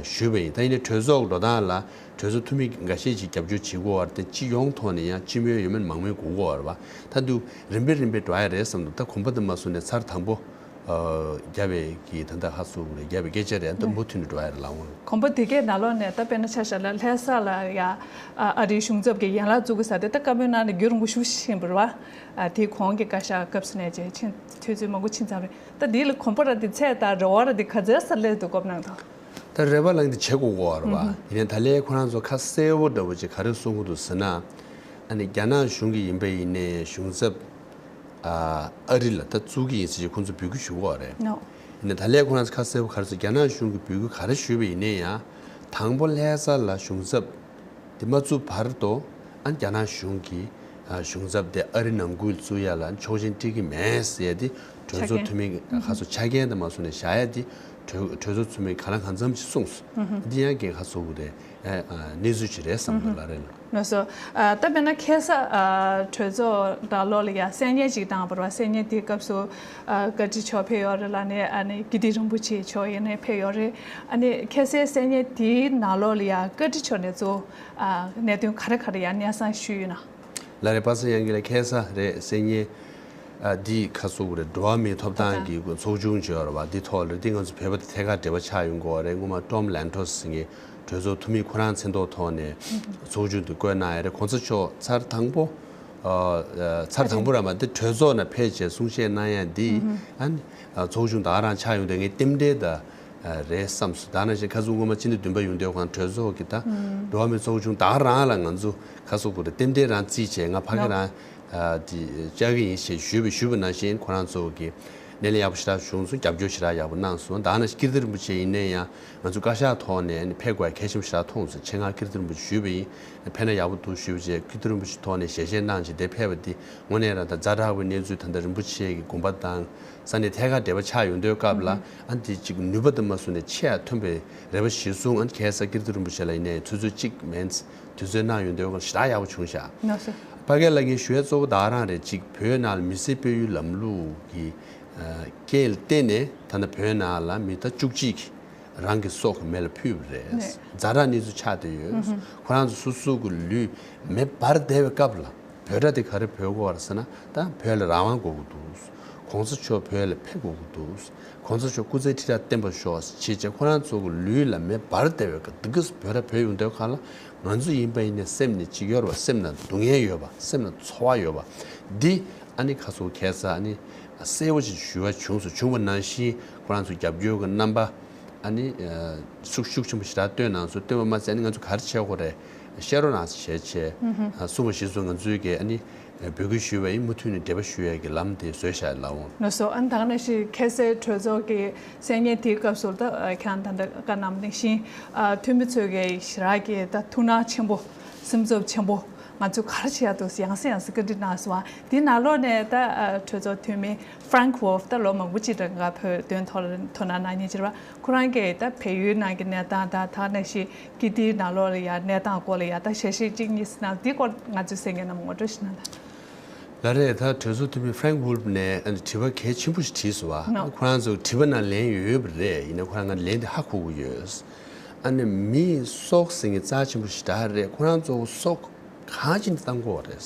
ཞུས་པ་ཡིན། ད་ཡིན་ནའི་གྲོས་ཚོགས་འགྲོ་སྟངས་ལ་གྲོས་ཚོགས་འཐུས་མི་འགའ་ཤས་ཅིག་རྒྱབ་སྐྱོར་བྱེད་དགོས་པ་རེད་དེ། སྤྱི་ཡོངས་ཐོག་ནས་ཡང་སྤྱི་མོས་ཡོད་མེད་མང་མོས་དགོས་ཀྱི་ཡོད་རེད་པ། ད་དུང་རིམ་པས་རིམ་པས་འགྲོ་ཡ་རེད་བསམ་འདུག་ད་གོམ་པ་དེ་མ་བཟུང་ནས་ཚར་དང་པོ་བརྒྱབ་པའི་གི་ད་ལྟ་ཧ་སུ་རེད་བརྒྱབ་པའི་སྐད་ཆ་རེད། ད་མུ་མཐུད་ནས་འགྲོ་ཡ་རེད་ལགས་འོང་། གོམ་པ་དེ་གའི་ནང་ལོགས་ནས་ད་དཔེར་ན་ཆ་བཞག་ན་ལྷ་ས་ལ་ཡ་ཨ་རིའི་གཞུང་ཚབ་ཀྱི་ཡན་ལག་བཙུགས་ཀྱི་ས་དེ་ད་བཀའ་མོལ་གནང་ནས་རྒྱུན་རིང་པོ་ཞེ་པོ་ཕྱིན་པ་རེད་པ། དེའི་གོང་གི་བཀའ་ཤག་སྐབས་སུ་ནས་ཅིག་ཕྱིན་དུས་ཚོད་མང་པོ་ཕྱིན་ཚར་རེད། ད་འདི་ལ་གོམ་པ་ར་དེ་ཚད་དང་རེ་བ་ར་དེ་ག་ཚོད་ས་སླེབས་འདུག་གོ་གནང་དང་། ད་རེ་བ་ལངས་ཏེ་བྱེད་དགོས་ཀྱི་ཡོད་རེད་པ། ཡིན་ནའི་ད་ལན་ཁོ་རང་ཚོ་ཁ་གསལ་པོ་འདྲ་པོ་ཅིག་ག་རེ་གསུང་གི་འདུག་ཟེར་ན། ཨ་ནི་རྒྱ་ནག་གཞུང་གི་ཡིན་པ་ཡིན་ནའི་གཞུང་ཚབ་ཨ་ཨ་རི་ལ་ད་བཙུགས་ཀྱི་ཡིན་ཟེར་ཅིག་ཁོང་ཚོ་འབོད་སྐུལ་ཞུ་གི་ཡོད་རེད། ནོ། ཡིན་ནའི་ད་ལན་ཁོ་རང་ཚོ་ཁ་གསལ་པོ་ག་རེ་ཟེར། རྒྱ་ནག་གཞུང་གིས་འབོད་སྐུལ་ག་རེ་ཞུས་པ་ཡིན་ནའི་ཡང་དང་པོ་ལྷ་ས་ལ་གཞུང་ཚབ་དེ་མ་བཙུགས་བར་དུ་ཨ་རྒྱ་ནག་གཞུང་གིས་ཨ་གཞུང་ཚབ་དེ་ཨ་རི་ནང་ཁུལ་བཙུགས་ཡ་ལ་ཆོག་མཆན་སྤྲད་ཀྱི་མེད་ཟེར་ཡ་དེ་གྲོས་ཚོགས་འཐུས་མི་ཁ་སོ་ཆ་རྐྱེན་དེ་མ་བཟུང་ནས་བཞག་ཡ་དེ་གྲོས་གྲོས་ཚོགས་འཐུས་མི་ག་ལ་གང་འཚམ་ཞིག་གསུངས་སོང་། འདི་ཡང་གལ་ཁ་སོ་བོ་རེད། ཨ་གནས་ཚུལ་ཅིག་རེད་བསམ་འདུག་ལགས་རེད་ལ། ལགས་སོ། ཨ་ད་དཔེར་ན་ཁ་སང་ཨ་གྲོས་ཚོགས་ནང་ལོགས་ལ་ཡ་གསལ་བསྙན་ཅིག་བཏང་བ་རེད་པ། གསལ་བསྙན་དེའི་སྐབས་སུ་ཨ་བཀའ་ཁྲི་མཆོག་ཕེབས་ཡོད་རེད་ལ་ནི་ཨ་ནི་ཀིརྟི་རིན་པོ་ཆེ་མཆོག་ཡིན་ནའི་ཕེབས་ཡོད་རེད། ཨ་ནི་ཁ་སང་གསལ་བསྙན་དེའི་ནང་ལོགས་ལ་ཡ་བཀའ་ཁྲི་མཆོག་ནས་གཙོ་བོ་ཨ་གནད་དོན་ག་རེ་ག་རེ་ཡ་སྙན་སེང་ཞུས་ཡོད་ན། ལགས་རེད། པ་སངས་དབྱངས་སྐྱིད་ལགས་ཁ་སང་རེད་གསལ་བསྙན་ཨ་འདི་ཁ་སོ་བོ་རེད། འགྲོ་བ་མིའི་ཐོབ་ཐང་གི་ཚོགས་ཆུང་ཅིག་ཡོད་རེད་པ། འདི་ཐོག་ལ་འདི་ང་ཚོ་བོད་པ་དང་ཐད་ཀར་འབྲེལ་བ་ཆགས་ཡོང་གི་ཡོད་རེད། སྔོན་མ་ཊོམ་ལན་ཊོས་ཟེར་མཁན་གྲོས་ཚོགས་འཐུས་མི་ཁོ་རང་མཚན་ཐོག་ཐོག་ནས་ཚོགས་ཆུང་དུ་བསྐོས་གནང་ཡ་རེད། གོང་ས་མཆོག་ཚར་དང་པོ་ཨ་ཚར་དང་པོ་ར་མ་འདི་གྲོས་ཚོགས་ནང་ཕེབས་བྱས་གསུང་བཤད་གནང་ཡ་འདི་ཨ་ནི་ཚོགས་ཆུང་ད་ག་རང་ཆགས་ཡོང་དུས་ངས་རྟེན་འབྲེལ་ད་རེད་བསམས་སོང་། ད་ནང་བཞིན་ཁ་སང་སྔོན་མ་སྤྱི་ཟླ་བདུན་པ་ཡོང་དུས་ཁོང་གྲོས་ཚོགས་ཀྱི་ད་འགྲོ་བ་མིའི་ཚོགས་ཆུང་ད་ག་རང་ལ་ང་ཚོ་ཁ་སང་གོ་རེད་རྟེན་འབྲེལ་རང་རྩིས་བྱས་ང་ཕ་གི་རང་དེ་བཅར་གི་ཡིན་ཞེས་ཞུས་པ་ཞུས་པ་ནང་བཞིན་ཁོ་རང་ཚོ་གི་སྣེ་ལེན་ཡག་པོ་ཞེ་དྲག་བྱུང་སོང་། རྒྱབ་སྐྱོར་ཞེ་དྲག་ཡག་པོ་གནང་སོང་། ད་ནང་བཞིན་ཀིརྟི་རིན་པོ་ཆེ་ཡིན་ནའི་ཡང་ང་ཚོ་བཀའ་ཤག་ཐོག་ནས་ཕེབས་དགོས་གལ་ཆེན་པོ་ཞེ་དྲག་མཐོང་སོང་། ཆེད་མངགས་ཀིརྟི་རིན་པོ་ཆེ་ཞུས་པ་ཡིན། ཕེབས་ན་ཡག་པོ་འདུག་ཞུས་པ་བྱས་ཀིརྟི་རིན་པོ་ཆེ་ཐོག་ནས་ཞལ་བཞེས་གནང་བྱས་དེ་ཕེབས་པ་འདི་དངོས་གནས་རང་ད་ཛ་དྲག་པོའི་གནས་ཚུལ་ད་ལྟ་རིན་པོ་ཆེ་གི་དགོངས་པ་དང་ས་གནས་ཐད་ཀར་འབྲེལ་བ་ཆགས་ཡོང་དུས་སྐབས་ལ་ཨ་འདི་གཅིག་ནུས་པ་དེ་མ་བཟུང་ནས་ཆེ་ཡ་ཐོན་པའི་རེ་བ་གཞིར་བཟུང་ཨ་ཁ་སང་ཀིརྟི་རིན་པོ་ཆེ་ལ་ཡིན་ནའི་ཆུ་ཚོད་གཅིག་མིན་དུས་ཚོད་གནང་ཡོང་དུས་ཞེ་དྲག་ཡག་པོ་བྱུང་ཤག་ལགས་སོ། ཕ་གི་ལ་ངས་ཞུ་ཡ་གཙོ་བོ་ད་ག་རང་རེད། གཅིག་བོད་ནང་ལ་མི་སེར་སྤེལ་ཡུལ་ལམ་ལུགས་ཀྱི་རྐྱེན་ལ་བརྟེན་ནས་ད་ལྟ་བོད་ནང་ལ་མི་ད་བཅུ་གཅིག་རང་གི་སྲོག་གི་མེ་ལ་ཕུལ་བ་རེད། ཛ་དྲག་གནས་ཚུལ་ཆགས་བསྡད་ཡོད། ཁོ་རང་ཚོ་སོ་སོ་གི་ལུས་མེ་འབར་བསྡད་པའི་སྐབས་ལ་བོད་སྒྲ་དེ་ག་རེ་འབོད་དགོས་པ་རེད་ཟེར་ན་ད་བོད་ལ་རང་དབང་དགོས་ཀྱི་འདུག་གོང་ས་མཆོག་བོད་ལ་ཕེབས་དགོས་ཀྱི་འདུག་གོང་ས་མཆོག་སྐུ་ཚེ་ཁྲི་ཕྲག་བརྟན་པར་ཤོག་ཅེས་བྱས་ཁོ་རང་ཚོ་གི་ལུས་ལ་མེ་འབར་བསྡད་པའི་སྐབས་འདི་ག་བོད་སྒྲ་བོད་ཡོང་དུས་ག་ལ་ང་ཚོ་ཡིན་པ་ཡིན་ནའི་སེམས་ནས་གཅིག་ཡོད་རེད་པ། སེམས་ནང་སྡུག་བསྔལ་ཡོད་པ། སེམས་ནང་ཚོར་བ་ཡོད་པ་འདི་ཨ་ནི་ཁ་སང་ཁ་སང་ཨ་ནི་གསལ་པོ་ཞིག་ཞུ་བ་བྱུང་སོང་། བྱུང་བ་ནང་བཞིན་ཁོ་རང་ཚོ་རྒྱབ་སྐྱོར་གྱི་རྣམ་པ་ཨ་ནི་ཤུགས་ཤུགས་ཆེན་པོ་ཞེ་དྲག་བཏོན་གནང་སོང་། བཏོན་པ་མ་ཟད་ཨ་ནི་ང་ཚོ་ག་རེ་བྱེད་དགོས་རེད་བཤད་རོགས་གནང་ཟེར་བྱས་བྱས་གསུངས་པ་གཞིར་བཟུང་ང་ཚོའི་གི་ཨ་ནི་འབོད་སྐུལ་ཞུས་པ་ཡིན། མུ་མཐུད་ནས་འབྲེལ་བ་ཞུ་ཡས་ཀྱི་ལམ་དེ་བཟོས་བཞག་ལགས་འོང་། ལགས་སོ། ཨ་ནི་ད་ག་ནང་བཞིན་ཁ་སང་གྲོས་ཚོགས་ཀྱི་གསལ་བསྙད་དེའི་སྐབས་སུ་ད་ཁྱེད་རང་ད་ལྟ་བཀའ་གནང་བ་ནང་བཞིན་འཐུས་མི་ཚོས་ཀྱི་ཞེ་དྲག་གི་ད་ཐུགས་སྣང་ཆེན་པོ་སེམས་འཚབ་ཆེན་པོ་ང་ཚོས་ག་རེ་བྱེད་ཡག་འདུག་ཟེར་ཡང་སེ་ཡང་སེ་བཀའ་འདྲི་གནང་སོང་བ། དེའི་ནང་ལོགས་ནས་ད་གྲོས་ཚོགས་འཐུས་མི་Frank Wolf ད་ལོ་མང་པོ་ཅིག་རིང་ང་བོད་དོན་ཐོག་ལ་དོ་སྣང་གནང་མཁན་ཅིག་རེད་པ། ཁོ་རང་གིས་ད་བལ་ཡུལ་ནང་གི་གནས་སྟངས་དང་ད་ག་ནང་བཞིན་ཀིརྟིའི་ནང་ལོགས་ལ་ཡ་གནས་སྟངས་སྐོར་ལ་ཡ་ད་ཞལ་བཞེས་གཅིག་གཉིས་ཟེར་ན་འདི་སྐོར་ང་ཚོའི་གསན་མཁན་རྣམས་ངོ་སྤྲོད་ཞིག་གནང་དང་། ལགས་རེད། ད་གྲོས་ཚོགས་འཐུས་མི་Frank Wolf ནས་ཨ་ནི་དྲི་བ་གལ་ཆེན་པོ་ཞིག་དྲིས་སོང་བ། ནོ། ཁོ་རང་ཚོ་དྲི་བ་ནང་ལན་ཡོད་ཡོད་པ་རེད། ཡིན་ནའི་ཁོ་རང་ང་ལན་དེ་ཧ་གོ་གི་ཡོད། ཨ་ནི་མིའི་སྲོག་ཟེར་མཁན་རྩ་ཆེན་པོ་ཞེ་དྲག་རེད། ཁོ་རང་ཚོ་སྲོག་གང་ཅི་ནས་བཏང་དགོས་པ་རེད་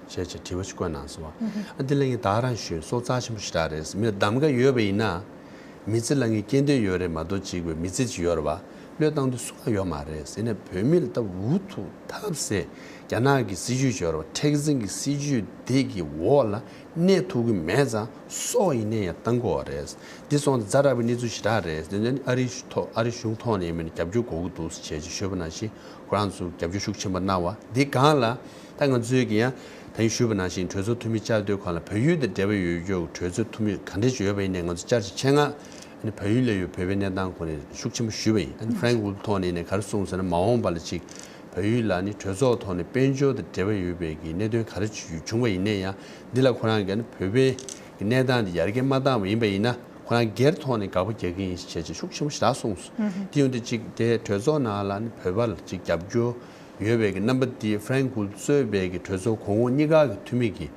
ཅེས་བྱས་དྲི་བ་ཞིག་བཀོད་གནང་སོང་བ། ཨ་འདི་ལ་ངས་ད་ག་རང་ཞུས། སྲོག་རྩ་ཆེན་པོ་ཞེ་དྲག་རེད། མི་ལ་གདམ་ག་ཡོད་པ་ཡིན་ན། མི་ཚེ་ལ་ངས་སྐྱེ་འདོད་ཡོད་རེད་མ་གཏོགས་གཅིག་པའི་མི་ཚེ་ཅིག་ཡོད་རེད་བ། བློས་བཏང་འདོད་སུ་ལ་ཡོད་མ་རེད་ཟེར་ནས་བོད་མི་ལ་ད་འུ་ཐུག་ཐབས་ཟད་རྒྱ་ནག་གི་སྲིད་ཇུས་ཅིག་ཡོད་རེད་བ། མཁྲེགས་འཛིན་གྱི་སྲིད་ཇུས་དེ་གི་འོག་ལ་གནས་ཐུབ་ཀྱི་མེད་ཙང་སྲོག་ཡིན་ནའི་ཡང་བཏང་དགོས་པ་རེད། འདི་སོང་ཙང་ཛ་དྲག་པའི་གནས་ཚུལ་ཞེ་དྲག་རེད། དེ་ནས་ཨ་རིའི་ཐོག་ཨ་རིའི་གཞུང་ཐོག་ནས་ཡིན་མིན་རྒྱབ་སྐྱོར་དགོས་ཀྱི་འདུག་ཟེར་བྱས་ཅིག་ཤོད་པ་ནང་བཞིན་ཁོ་རང་ཚོ་རྒྱབ་སྐྱོར་ཤུགས་ཆེན་པོ་གནང་བ་འདི་སྒང་ལ། ད་ང་ཚོས་ཀྱི་ཡང་ད་ཡིན་ཞུས་པ་ནང་བཞིན་གྲོས་ཚོགས་འཐུས་མི་བཅར་དུས་གང་ལ་བལ་ཡུལ་དང་འབྲེལ་བ་ཡོད་རྒྱུ་གྲོས་ཚོགས་འཐུས་མི་ག་འདྲ་ཞིག་ཡོད་པ་ཡིན་ནའི་ང་ཚོ་བཅར་ཅིག་ཆེད་མངགས་ཨ་ནི་བལ་ཡུལ་ལ་ཡོད་བོད་པའི་གནས་སྟངས་སྐོར་ནས་ཤུགས་ཆེན་པོ་ཞུས་པ་ཡིན། ཨ་ནི་Frank Wolf ཐོག་ནས་ནས་ག་རེ་གསུངས་ཟེར་ན་མ་འོངས་པ་ལ་ཅིག་བལ་ཡུལ་ལ་ནི་གྲོས་ཚོགས་ཐོག་ནས་དཔལ་འབྱོར་དང་འབྲེལ་བ་ཡོད་པའི་གི་གནད་དོན་ག་རེ་བྱུང་བ་ཡིན་ནའི་ཡང་འདི་ལ་ཁོ་རང་གིས་ཨ་ནི་བོད་པའི་གི་གནས་སྟངས་འདི་ཡར་རྒྱས་མ་བཏང་བ་ཡིན་པ་ཡིན་ན་ཁོ་རང་སྒེར་ཐོག་ནས་དགག་པ་རྒྱག་གི་ཡིན་ཞེས་བྱས་ཤུགས་ཆེན་པོ་ཞེ་དྲག་གསུངས་སོང་། དེ་ཡོང་དུས་ཅིག་དེ་གྲོས་ཚོགས་ནང་ལ་ནི་བོད་པ་ལ་ཅིག་རྒྱབ་སྐྱོར། ཡོད་པའི་གི་རྣམ་པ་འདི་ཧྥ་རན་ཀུལ་གཙོས་པའི་གི་གྲོས་ཚོགས་གོང་འོག་གཉིས་ཀ་གི་འཐུས་མི་གི་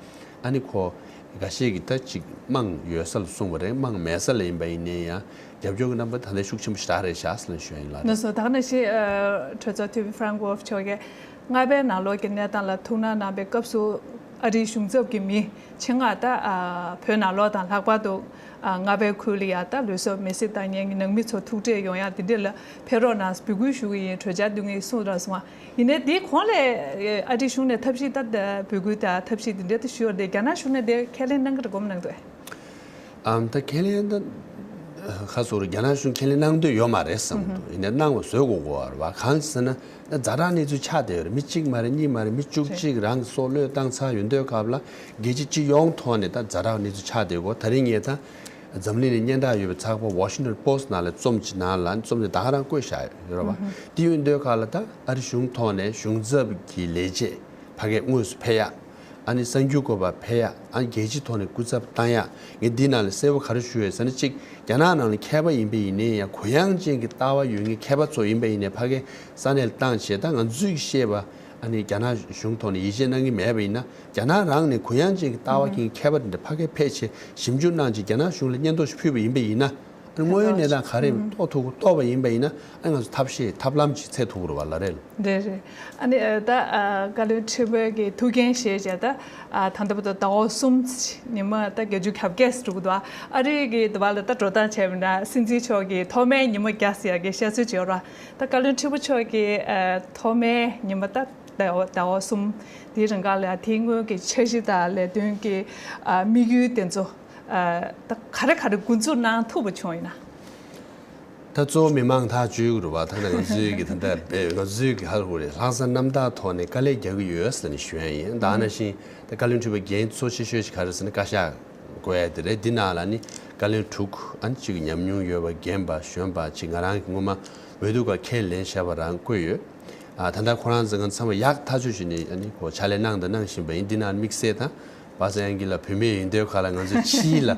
ཨ་ནི་ཁོ་འགའ་ཤས་ཀྱིས་ད་ཅིག་དམངས་ཡོད་ས་ལ་གསུངས་པ་རེད། དམངས་མེད་ས་ལ་ཡིན་པ་ཡིན་ནའི་ཡང་རྒྱབ་སྐྱོར་གྱི་རྣམ་པ་ད་ལྟ་ཤུགས་ཆེན་པོ་ཞེ་དྲག་རེད་ཤག་ཟེར་ནས་ཞུ་ཡ་ཡིན་ལགས། ལགས་སོ། ད་ག་ནང་བཞིན་ཨ་གྲོས་ཚོགས་འཐུས་མི་ཧྥ་རན་ཀུ་ཝོལ་ཕ་མཆོག་གིས་ལྔ་པའི་ནང་ལོགས་ཀྱི་གནས་སྟངས་ལ་ཐུགས་སྣང་གནང་པའི་སྐབས་སུ་ཨ་རིའི་གཞུང་ཚབ་ཀྱི་མི་ཆེད་མངགས་ད་ཨ་བོད་ནང་ལོགས་དང་ལྷག་པར་དུ་ཨ་ལྔ་པའི་ཁུལ་ལ་ཡ་ད་ལུས་སྲོག་མེར་སྲེག་བཏང་མཁན་གྱི་ནང་མི་ཚོ་ཐུག་འཕྲད་ཡོང་ཡ་དེ་འདྲ་ལ་ཕེབས་རོགས་གནང་འབོད་སྐུལ་ཞུ་གི་ཡིན། གྲོས་འཆར་བསྡུ་མཁན་གསུངས་ར་སོང་བ། ཡིན་ནའི་དེའི་གོང་ལ་ཨ་རིའི་གཞུང་ནས་ཐབས་ཤེས་ད་འབོད་སྐུལ་དང་ཐབས་ཤེས་དེ་འདྲ་ད་ཞུ་བ་དེ་རྒྱ་ནག་གཞུང་ནས་དེ་ཁས་ལེན་གནང་གི་རེད་དགོངས་གནང་འདུག་ཨམ་ད་ཁས་ལེན་ད་ཁ་སོ་རུ་རྒྱ་ནག་གཞུང་ཁས་ལེན་གནང་འདོད་ཡོད་མ་རེད་བསམ་འདུག་ཡིན་ནའི་གནང་བ་བཟོ་དགོས་དགོས་པ་རེད་བ། གང་ཟེར་ན་ད་ཛ་དྲག་གནས་ཚུལ་ཆགས་བསྡད་ཡོད་རེད། མི་གཅིག་མ་རེད། གཉིས་མ་རེད། མི་བཅུ་གཅིག་རང་གི་སྲོག་བློས་བཏང་ཚར་ཡོང་དུས་སྐབས་ལ་རྒྱལ་སྤྱི་སྤྱི་ཡོངས་ཐོག་ནས་ད་ཛ་དྲག་གནས་ཚུལ་ཆགས་བསྡད་ཡོད། ད་རིང་ངས་ད་འཛམ་གླིང་ནས་སྙན་གྲགས་ཡོད་པའི་ཚགས་པར་Washington Post་ནང་ལ་རྩོམ་གྱི་ནང་ལ་རྩོམ་དེ་ད་ག་རང་བཀོད་བཞག་ཡོད་རེད་བ། དེ་ཡོད་དུས་སྐབས་ལ་ད་ཨ་རི་གཞུང་ཐོག་ནས་གཞུང་ཚབ་ཀྱི་ལས་བྱེད་ཕ་གིར་དངོས་སུ་ཕེབས་ཡ། ཨ་ནི་གསར་འགྱུར་བཀོད་པ་ཕེབས་ཡ། ཨ་ནི་རྒྱལ་སྤྱིའི་ཐོག་ནས་སྐུ་ཚབ་བཏང་ཡ། ངས་འདི་ནང་ལ་གསལ་པོ་ག་རེ་ཞུ་ཡོད་ཟེར་ན། གཅིག་རྒྱ་ནག་ནང་ལ་མཁས་པ་ཡིན་པ་ཡིན་ནའི་ཡང་གུ་ཡངས་ཅན་གྱི་ལྟ་བ་ཡོད་མཁན་མཁས་པ་ཚོ་ཡིན་པ་ཡིན་ནའི་ཕ་གིར་ས་གནས་ལ་བཏང་བྱས། ད་ང་ཚོས་ཀྱིས་ཤེས་པ་ཨ་ནི་རྒྱ་ནག་གཞུང་ཐོག་ནས་ཡིད་ཆེས་གནང་གི་མེད་པ་ཡིན་ན། རྒྱ་ནག་རང་ནས་གུ་ཡངས་ཅན་གྱི་ལྟ་བ་མཁན་གྱི་མཁས་པ་དེ་འདྲ་ཕ་གིར་ཕེབས་བྱས་ཞིབ་འཇུག་གནང་བྱས་རྒྱ་ནག་གཞུང་ལ་སྙན་ཐོ་ཞིག་ཕུལ་བ་ཡིན་པ་ཡིན་ན། དངོས་ཡོད་གནས་སྟངས་ག་རེ་རྟོགས་ཐུབ་རྟོགས་པ་ཡིན་པ་ཡིན་ན། ཨ་ང་ཚོ་ཐབས་ཤེས་ཐབས་ལམ་ཅིག་འཚོལ་ཐུབ་ཀྱི་རེད་བ་ལགས། རེད། རེད་རེད། ཨ་ནི་ཨ་ད་ཨ་བཀའ་བློན་ཁྲི་པའི་གི་ཐུགས་འགན་བཞེས་བྱས་ད་ཨ་ད་ལྟ་བར་དུ་ཟླ་བ་གསུམ་ཉི་མ་ད་བརྒྱད་ཅུ་གྱ་བརྒྱད་འགྲོ་གི་འདུག་ཨ་རི་གི་དུ་བ་ལ་ད་འགྲོ་སྟངས་བྱས་པ་ན་སྲིད་འཛིན་མཆོག་གི་ཐོག་མའི་ཉི་མ་བརྒྱ་ཟེར་ཡ་གི་བཤད་སྲོལ་ཅིག་ཡོད་རེད་བ། ད་བཀའ་བློན་ཁྲི་པ་མཆོག་གི་ཨ་ཐོག་མའི་ཉི་མ་ད་ཟླ་བ་ཟླ་བ་གསུམ་དེའི་རིང་ག་ལ་དེའི་སྔོན་གྱི་འཆར་གཞི་དང་ལས་དོན་གྱི་ཨ་དམིགས་ཡུལ་དེ་ཚོ། ཨ་ད་ག་རེ་ག་རེ་འགོ་འཛུགས་གནང་ཐུབ་པ་བྱུང་ཡིན་ན། ད་གཙོ་བོ་མི་མང་ཐག་གཅོད་ཀྱི་རེད་བ། ད་ནི་ང་ཚོའི་གི་ད་ལྟ་བེ་ང་ཚོའི་གི་ཧ་གོ་རེད། ལྷག་བསམ་རྣམ་དག་ཐོག་ནས་དཀའ་ལས་རྒྱག་གི་ཡོད་ཟེར་ནས་ཞུ་ཡ་ཡིན། ད་ནང་བཞིན་ད་བཀའ་བློན་ཁྲི་པ་འགན་གཙོ་ཆེ་ཤོས་ཅིག་ག་རེ་ཟེར་ན་བཀའ་ཤག་དགོས་ཡ་དེ་རེད། འདི་ནང་ལ་ནི་བཀའ་བློན་དྲུག་ཨ་ནི་གཅིག་གི་ཉམས་མྱོང་ཡོད་པ་རྒན་པ་གཞོན་པ་ཅིག་ང་རང་གི་སྔོན་མ་འོས་བསྡུ་སྐབས་ཁས་ལེན་བཞག་པ་རང་བཀོད་ཡོད། ཨ་ད་ལྟ་ཁོ་རང་ཚོ་ང་ཚང་མ་ཡག་ཐག་ཆོད་བྱས་ནས་ཨ་ནི་ཁོ་ཕྱག་ལས་གནང་དང་གནང་བཞིན་པ་ཡིན། འདི་ནང་དམིགས་བསལ་དང་པ་སངས་དབྱངས་སྐྱིད་ལགས་བུད་མེད་ཡིན་དུས་སྐབས་ལ་ང་ཚོ་ཕྱི་ལ་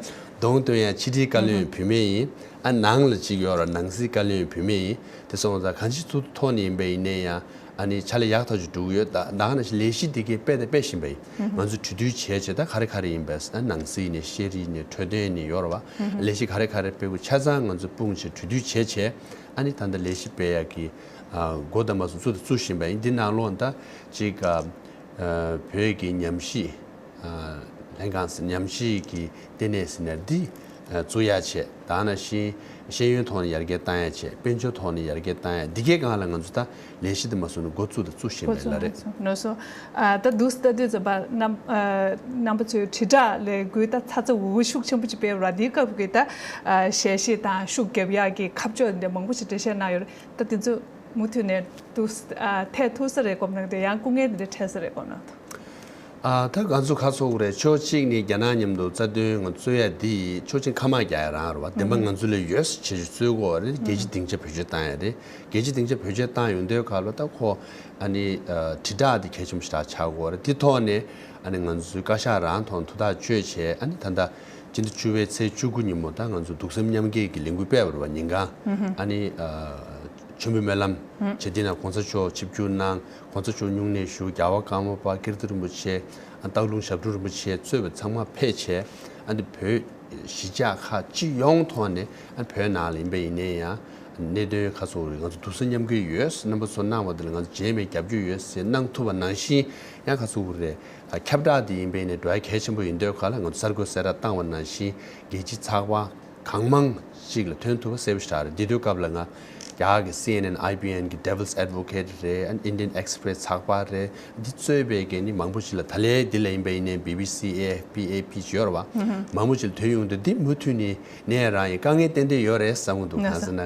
གདོང་སྟོན་ཡ་ཕྱི་དྲིལ་བཀའ་བློན་བུད་མེད་ཡིན། ཨ་ནང་ལ་གཅིག་ཡོད་ར་ནང་སྲིད་བཀའ་བློན་བུད་མེད་ཡིན། དེ་སོང་ཙང་གང་ཅི་ཐུག་ཐོག་ནས་ཡིན་པ་ཡིན་ནའི་ཡང་ཨ་ནི་ཕྱག་ལས་ཡག་ཐག་ཆོད་འགྲོ་གི་ཡོད། ད་ད་ག་ནང་བཞིན་ལས་གཞི་འདི་གའི་སྤེལ་དང་སྤེལ་བཞིན་པ་ཡིན། ང་ཚོ་གྲོས་བསྡུར་བྱས་བྱས་ད་ག་རེ་ག་རེ་ཡིན་པས་ཨ་ནང་སྲིད་ནས་ཤེས་རིག་ནས་འཕྲོད་བསྟེན་ནས་ཡོད་ར་བ། ལས་གཞི་ག་རེ་ག་རེ་སྤེལ་དགོས་ཆ་ཚང་ང་ཚོ་སྤུངས་བྱས་གྲོས་བསྡུར་བྱས་བྱས་ཨ་ནི་ད་ལྟ་ལས་གཞི་སྤེལ་ཡག་གི་ཨ་འགོ་དང་མ་སོང་བཙུགས་དང་བཙུགས་བཞིན་པ་ཡིན། འདི་ནང་ལོགས་ད་ཅིག་ཨ་བོད་ཀྱི་ཉམས་ཞིབ་ཨ་ལྷན་ཁང་ཟེར་ཉམས་ཞིབ་ཀྱི་ལྟེ་གནས་ཟེར་ནས་འདི་ཨ་བཙུགས་ཡག་བྱས། ད་ནང་བཞིན་ཤེས་ཡོན་ཐོག་ནས་ཡར་རྒྱས་བཏང་ཡག་བྱས། དཔལ་འབྱོར་ཐོག་ནས་ཡར་རྒྱས་བཏང་ཡག་འདི་གའི་སྒང་ལ་ང་ཚོ་ད་ལས་གཞི་དེ་མ་སོང་ནས་འགོ་བཙུགས་དང་བཙུགས་བཞིན་པའི་ལ་རེད། ནོར་སོང་། ཨ་ད་འདུག་སེ་ལྟ་དུས་ཙམ་པ་རྣམ་ཨ་རྣམ་པ་ཚོས་དྲིལ་བསྒྲགས་ལས་འགུལ་ད་ཚ་ཚ་འུར་འུར་ཤུགས་ཆེན་པོ་ཅིག་སྤེལ་བ་ར། འདིའི་སྐབས་ཀྱི་ད་ཨ་ཞལ་བཞེས་དང་ཤུགས་རྒྱབ་ཡག་གི་ཁ་ཕྱོགས་འདི་མང་པོ་ཞིག་འགྲེལ་བཤད་གནང་ཡོད་རེད། ད་དེ་ཚོ་མུ་མཐུད་ནས་འདུག་ཨ་ཐད་ཐུབ་ས་རེད་དགོངས་གནང་། དེ་ཡང་སྐུ་ངལ་འདི་འདྲ་འཕྲད་ས་རེད་དགོངས་གནང་། ཨ་ད་ང་ཚོ་ཁ་ཚོགས་རེད། ཕྱོགས་གཅིག་ནས་རྒྱ་ནག་མཉམ་དུ་རྩ་དོན་ང་རྩོད་ཡ་འདི་ཡིས་ཕྱོགས་གཅིག་ཁ་དམག་རྒྱག་ཡ་རང་རེད་བ། བདེན་པ་ང་ཚོ་ལ་ཡོད་ཟེར་བྱས་རྩོད་དགོས་པ་རེད། རྒྱལ་སྤྱི་སྡིངས་ཆ་བེད་སྤྱོད་བཏང་ཡ་རེད། རྒྱལ་སྤྱི་སྡིངས་ཆ་བེད་སྤྱོད་བཏང་ཡོང་དུས་སྐབས་ལ་ད་ཁོ་ཨ་ནི་ཨ་དྲིལ་བསྒྲགས་འདི་གལ་ཆེན་པོ་ཞེ་དྲག་ཆགས་དགོས་པ་རེད། འདི་ཐོག་ནས་ཨ་ནི་ང་ཚོའི་བཀའ་ཤག་རང་ཐོག་ཐུགས་ཐག་གཅོད་བྱས། ཨ་ནི་ད་ལྟ་སྤྱི་ཟླ་བཅུ་པའི་ཚེས་བཅུ་དགུ་ཉིན་མོ་ད་ང་ཚོ་གདུང་སེམས་མཉམ་སྐྱེད་ཀྱི་ལས་འགུལ་སྤེལ་བ་རེད་བ། ཉིན་གང་ཨ་ནི་ཨ་མཆོད་འབུལ་སྨོན་ལམ་བྱེད། དེ་ན་གོང་ས་མཆོག་ཆིབས་བསྒྱུར་གནང་། གོང་ས་མཆོག་སྨྱུང་གནས་ཞུ། རྒྱལ་བ་ཀརྨ་པ་ཀིརྟི་རིན་པོ་ཆེ། སྟག་ལུང་ཞབས་དྲུང་རིན་པོ་ཆེ་གཙོས་པའི་ཚང་མ་ཕེབས་བྱས། ཨ་ནི་བོད་གཞིས་ཆགས་ཁག་སྤྱི་ཡོངས་ཐོག་ནས་ཨ་བོད་ནང་ལ་ཡིན་པ་ཡིན་ནའི་ཡང་གནད་དོན་ཁ་ཚོ་རེད། ང་ཚོ་གདུང་སེམས་མཉམ་སྐྱེད་ཡོད། རྣམ་པ་ཚོ་གནང་བ་དེ་ལ་ང་ཚོ་རྗེས་མའི་རྒྱབ་སྐྱོར་ཡོད་ཟེར་གནང་ཐུབ་པ་ནང་བཞིན། ཡང་ཁ་ཚོ་རེད། ཁྱབ་བསྒྲགས་དེ་ཡིན་པ་ཡིན་ནའི་འགྲོ་ཡ་གལ་ཆེན་པོ་ཡིན་དུས་སྐབས་ལ་ང་ཚོ་གསར་འགོད་གསལ་བསྒྲགས་བཏང་བ་ནང་བཞིན་རྒྱལ་སྤྱིའི་ཚགས་པར་གང་མང་ཞིག་ལ་ཐོན་ཐུབ་པ་གསལ་པོ་ཞིག་རེད། འདི་དུས་སྐབས་ལ་ང་རྒྱ་གར་གྱི་སི་ཨེན་ཨེན། ཨའི་བི་ཨེན་གྱི་Devil's Advocate་རེད། ཨ་ནི་Indian Express་ཚགས་པར་རེད། འདི་གཙོས་པའི་གི་ནི་མང་པོ་ཞིག་ལ་ད་ལན་འདི་ལ་ཡིན་པ་ཡིན་ནའི་བི་བི་སི། ཨེ་ཨེཕ་པི། ཨེ་པི་ཅིག་ཡོད་རེད་བ། མང་པོ་ཞིག་ལ་ཐོན་ཡོང་དུས་འདི་མུ་མཐུད་ནས་ནས་རང་ཡིན་དཀའ་ངལ་ཏན་ཏན་ཡོད་རེད་བསམ་གྱི་འདུག་གང་ཟེར་ན་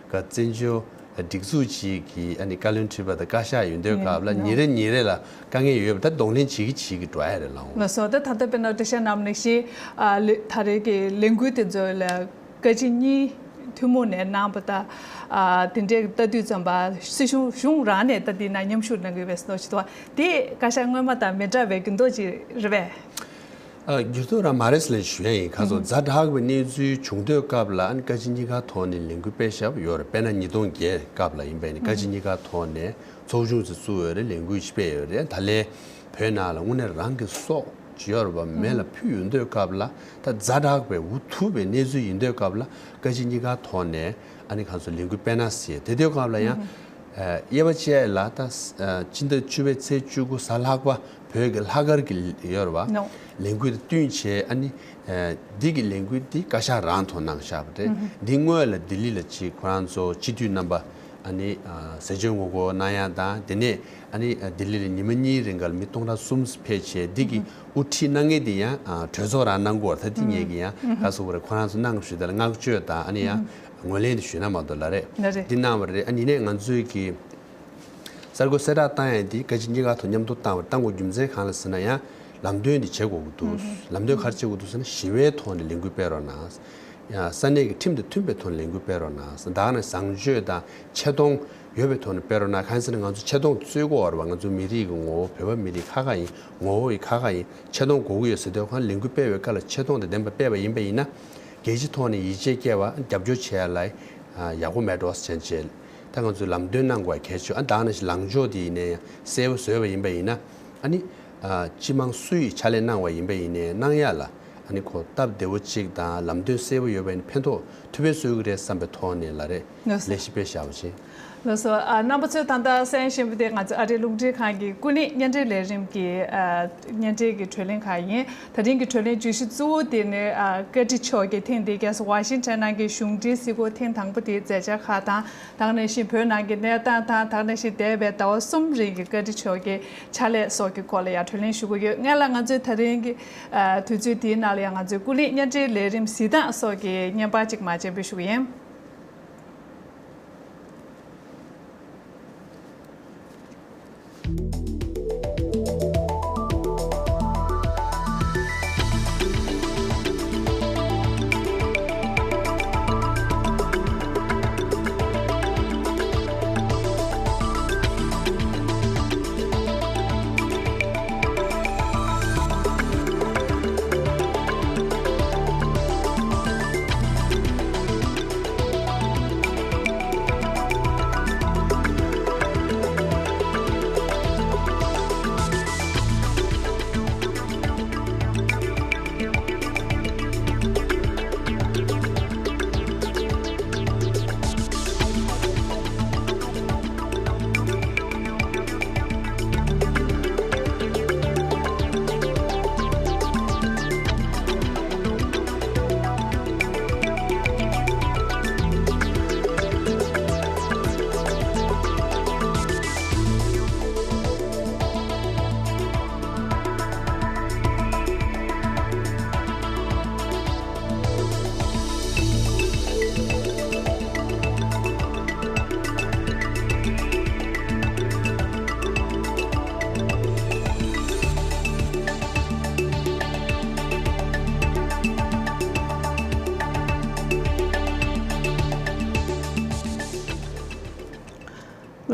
ག་བཙན་བྱོལ་སྒྲིག་འཛུགས་ཅིག་གི་ཨ་ནི་བཀའ་བློན་ཁྲི་པ་དང་བཀའ་ཤག་ཡོད་དུས་སྐབས་ལ་ཉིན་རེ་ཉིན་རེ་ལ་དཀའ་ངལ་ཡོད་པ་ད་གདོང་ལེན་བྱེད་ཀྱི་བྱེད་ཀྱི་འགྲོ་ཡ་རེད་ལགས། ལགས་སོ། ད་ད་ལྟ་དཔེར་ན་འགྲེལ་བཤད་གནང་བ་ནང་བཞིན་ཨ་ལེ་ད་རེས་ཀྱི་ལས་འགུལ་དེ་ཚོ་ལ་བཀའ་སྤྱི་གཉིས་ཐུན་མོང་ནས་གནང་བ་དང་ཨ་དེ་འདྲའི་ལྟ་དུས་ཙམ་པ་སྲིད་གཞུང་གཞུང་རང་ནས་ད་དེ་ན་མཉམ་ཞུགས་གནང་གི་ཡོད་པའི་བཟོ་ཞིག་འདུག་དེ་བཀའ་ཤག་སྔོན་མ་དང་མི་འདྲ་བའི་འགྱུར་ལྡོག་ཅིག་རེད་པས། ཨ། འགྱུར་ལྡོག་རང་མ་རེད་ལབ་ཞུ་ཡ་ཡིན། ཁ་སང་ཛ་དྲག་པའི་གནས་ཚུལ་བྱུང་དུས་སྐབས་ལ། ཨ་ནི་བཀའ་སྤྱི་གཉིས་ཀ་ཐོག་ནས་ལས་འགུལ་སྤེལ་བཞག་པ་ཡོད་རེད། དཔེར་ན་ཉིས་སྟོང་བརྒྱད་སྐབས་ལ་ཡིན་པ་ཡིན་ན། བཀའ་སྤྱི་གཉིས་ཀ་ཐོག་ནས་ཚོགས་ཆུང་ཅིག་བཙུགས་ཡོད་རེད། ལས་འགུལ་ཞིག་སྤེལ་ཡོད་རེད། ད་ལན་བོད་ནང་ལ་དངོས་གནས་རང་གི་སྲོག་ཅིག་ཡོད་རེད་པ། མེ་ལ་ཕུལ་ཡོང་དུས་སྐབས་ལ། ད་ཛ་དྲག་པའི་འུ་ཐུག་པའི་གནས་ཚུལ་ཡིན་དུས་སྐབས་ལ། བཀའ་སྤྱི་གཉིས་ཀ་ཐོག་ནས་ཨ་ནི་ཁ་སང་ལས་འགུལ་སྤེལ་ན་ཟེར། དེ་དུས་སྐབས་ལ་ཡང་། ཨ། དབྱེ་བ་བཅད་ལ། ད་ཨ་སྤྱི་ཟླ་བཅུ་པའི་ཚེས་བཅུ་དགུ་གཟའ་ལྷག་པ་བོད་ཀྱི་ལྷག་དཀར་གྱི་ཡོད་རེད་པ། ནོ། ལས་འགུལ་དེ་བསྟུན་བྱས། ཨ་ནི་ཨ་འདི་གི་ལས་འགུལ་འདི་བཀའ་ཤག་རང་ཐོག་གནང་བཞག་པ་རེད། འདི་སྔོན་ལ་ལྡི་ལི་ལ་ཅིག་ཁོ་རང་ཚོ་སྤྱི་འཐུས་རྣམ་པ་ཨ་ནི་ཨ་ཟས་བཅད་ངོ་རྒོལ་གནང་ཡ་དང་། དེ་ནས་ཨ་ནི་ཨ་ལྡི་ལི་ལ་ཉི་མ་གཉིས་རིང་ག་ལ་མི་སྟོང་ཕྲག་གསུམ་ཕེབས་བྱས། འདི་གི་དབུ་ཁྲིད་གནང་མཁན་དེ་ཡང་ཨ་གྲོས་ཚོགས་རང་གནང་གི་ཡོད་རེད། ད་འདི་ངེད་ཀྱི་ཡང་ག་ཟེར་དགོས་རེད། ཁོ་རང་ཚོ་གནང་ཞུས། དེ་ལ་བསྔགས་བརྗོད་དང་། ཨ་ནི་ཡང་ངོས་ལེན་དེ་ཞུས་ན་མ་གཏོགས་ལབ་རེད། ལབ་རེད། འདི་གནང་བ་རེད། ཨ་ནི་ཡིན་ནའི་ང་ཚོའི་གི་གསར་འགོད་གསལ་བསྒྲགས་བཏང་ཡ་འདི་བཀའ་སྤྱི་གཉིས་ཀ་ཐོག་མཉམ་དུ་བཏང་བ། བཏང་དགོས་རྒྱུ་མཚན་གང་ལ་ཟེར་ན། ཡང་ལམ་སྟོན་འདི་བྱེད་དགོས་ཀྱི་འདུག། ལམ་སྟོན་ག་རེ་བྱེད་དགོས་འདུག་ཟེར་ན། ཞི་བའི་ཐོག་ནས་ལས་འགུལ་སྤེལ་རོགས་གནང་། ཡང་ས་གནས་ཀྱི་ཁྲིམས་དང་མཐུན་པའི་ཐོག་ནས་ལས་འགུལ་སྤེལ་རོགས་གནང་། ད་ག་ནང་བཟང་སྤྱོད་དང་ཆེ་མཐོང་ཡོད་པའི་ཐོག་ནས་སྤེལ་རོགས་གནང་། གང་ཡིན་ཟེར་ན། ང་ཚོ་ཆེ་མཐོང་རྩོད་དགོས་རེད་པ། ང་ཚོ་མི་རིགས་ཀྱི་ངོ་བོ། བོད་པ་མི་རིགས་ཁ་ཁ་ཡིན། ངོ་བོ་ཡི་ཁ་ཁ་ཡིན། ཆེ་མཐོང་དགོས་ཀྱི་ཡོད་ཟེར་དུས། ཁོང་ལས་འགུལ་སྤེལ་བའི་སྐབས་ལ་ཆེ་མཐོང་དང་ལྡན་པ་སྤེལ་བ་ཡིན་པ་ཡིན་ན། རྒྱལ་སྤྱི་ཐོག་ནས་ཡིད་ཆེས་སྐྱེ་བ། རྒྱབ་སྐྱོར་བྱེད་ཡ་ལ་ཡག་པོ་མེད་འགྲོ་ཟེར་བྱས། ད་ང་ཚོས་ལམ་སྟོན་གནང་དགོས་གལ་ཆེ། ཨ། ད་ག་ནང་བཞིན་ལངས་ཕྱོགས་དེ་ཡིན་ནའི་གསལ་པོ་བཟོས་པ་ཡིན་པ་ཡིན་ན། ཨ་ནི་ཨ་སྤྱི་དམངས་སུ་ཡིས་ཕྱག་ལས་གནང་བ་ཡིན་པ་ཡིན་ནའི་གནང་ཡ་ལ། ཨ་ནི་ཁོ་སྟབས་བདེ་བོ་གཅིག་དང་ལམ་སྟོན་གསལ་པོ་ཡོད་པ་ཡིན་ན་ཕན་ཐོགས་ཐུབ་པའི་སྲོལ་གྱི་རེད་བསམ་པའི་ཐོག་ནས་ལབ་རེད། ལགས་སོ། ལས་གཞི་སྤེལ་བཞག་པ་བྱས། ལགས་སོ། ཨ། རྣམ་པ་ཚོས་ད་ལྟ་གསན་བཞིན་པ་དེ་ང་ཚོ་ཨ་རིའི་རླུང་འཕྲིན་ཁང་གི་ཀུན་གླེང་བརྙན་འཕྲིན་ལས་རིམ་གྱི་ཨ་བརྙན་འཕྲིན་གྱི་བགྲོ་གླེང་ཁག་ཡིན། ད་ཐེངས་ཀྱི་བགྲོ་གླེང་བརྗོད་གཞི་གཙོ་བོ་དེ་ནི་ཨ་བཀའ་ཁྲི་མཆོག་གིས་ཐེངས་འདིའི་རྒྱལ་ས་ཝ་ཤིང་ཊོན་ནང་གི་གཞུང་འབྲེལ་གཟིགས་སྐོར་ཐེངས་དང་པོ་དེའི་མཛད་འཆར་ཁག་དང་། ད་ག་ནང་བཞིན་བོད་ནང་གི་གནས་སྟངས་དང་། ད་ག་ནང་བཞིན་འདས་པའི་ཟླ་བ་གསུམ་རིང་གི་བཀའ་ཁྲི་མཆོག་གི་ཕྱག་ལས་སོགས་ཀྱི་སྐོར་ལ་ཡང་བགྲོ་གླེང་ཞུ་གི་ཡོད། སྔོན་ལ་ང་ཚོས་ད་རིང་གི་ཨ་དུས་ཚོད་དེའི་ནང་ལ་ཡང་ང་ཚོའི་ཀུན་གླེང་བརྙན་འཕྲིན་ལས་རིམ་གཟིགས་སྟངས་སོགས་ཀྱི་བརྙན་པར་ཅིག་མར་སྤྱན་འབུལ་ཞུ་གི་ཡིན།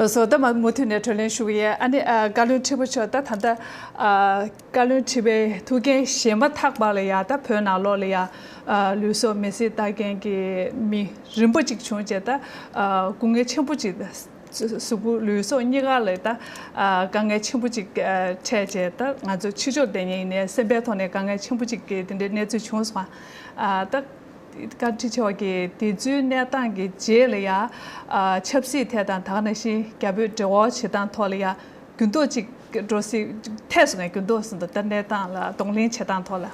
ལགས་སོ། ད་མ་མུ་མཐུད་ནས་བགྲོ་གླེང་ཞུ་གི་ཡིན། ཨ་ནི་ཨ་བཀའ་བློན་ཁྲི་པ་མཆོག་ད་ད་ལྟ་ཨ་བཀའ་བློན་ཁྲི་པའི་ཐུགས་འགན་བཞེས་མ་ཐག་པ་ལ་ཡ། ད་བོད་ནང་ལོགས་ལ་ཡ་ཨ་ལུས་སྲོག་མེར་སྲེག་བཏང་མཁན་གྱི་མི་རིམ་པ་གཅིག་བྱུང་བྱས། ད་ཨ་སྐུ་ངལ་ཆེན་པོ་གཅིག་གཟུགས་པོ་ལུས་སྲོག་གཉིས་ཀ་ལ་ད་ཨ་དཀའ་ངལ་ཆེན་པོ་གཅིག་ཨ་འཕྲད་བྱས། ད་ང་ཚོ་ཕྱི་ཕྱོགས་བསྡད་མཁན་ཡིན་ནའི་སེམས་པའི་ཐོག་ནས་དཀའ་ངལ་ཆེན་པོ་གཅིག་གི་དེ་འདྲའི་གནས་ཚུལ་བྱུང་སོང་། ཨ་ད་བཀའ་ཁྲི་མཆོག་གིས་དེ་ཚོའི་གནས་སྟངས་ཀྱི་རྗེས་ལ་ཡ་ཨ་ཆབ་སྲིད་ཐད་དང་། ད་ག་ནང་བཞིན་རྒྱ་བོད་འབྲེལ་བ་བྱེད་སྟངས་ཐོག་ལ་ཡ་འགྱུར་ལྡོག་ཅིག་འགྲོ་སྲིད། ཐེབས་སོང་ངས་འགྱུར་ལྡོག་ཟིན་འདུག། ད་གནས་སྟངས་ལ་གདོང་ལེན་བྱེད་སྟངས་ཐོག་ལ།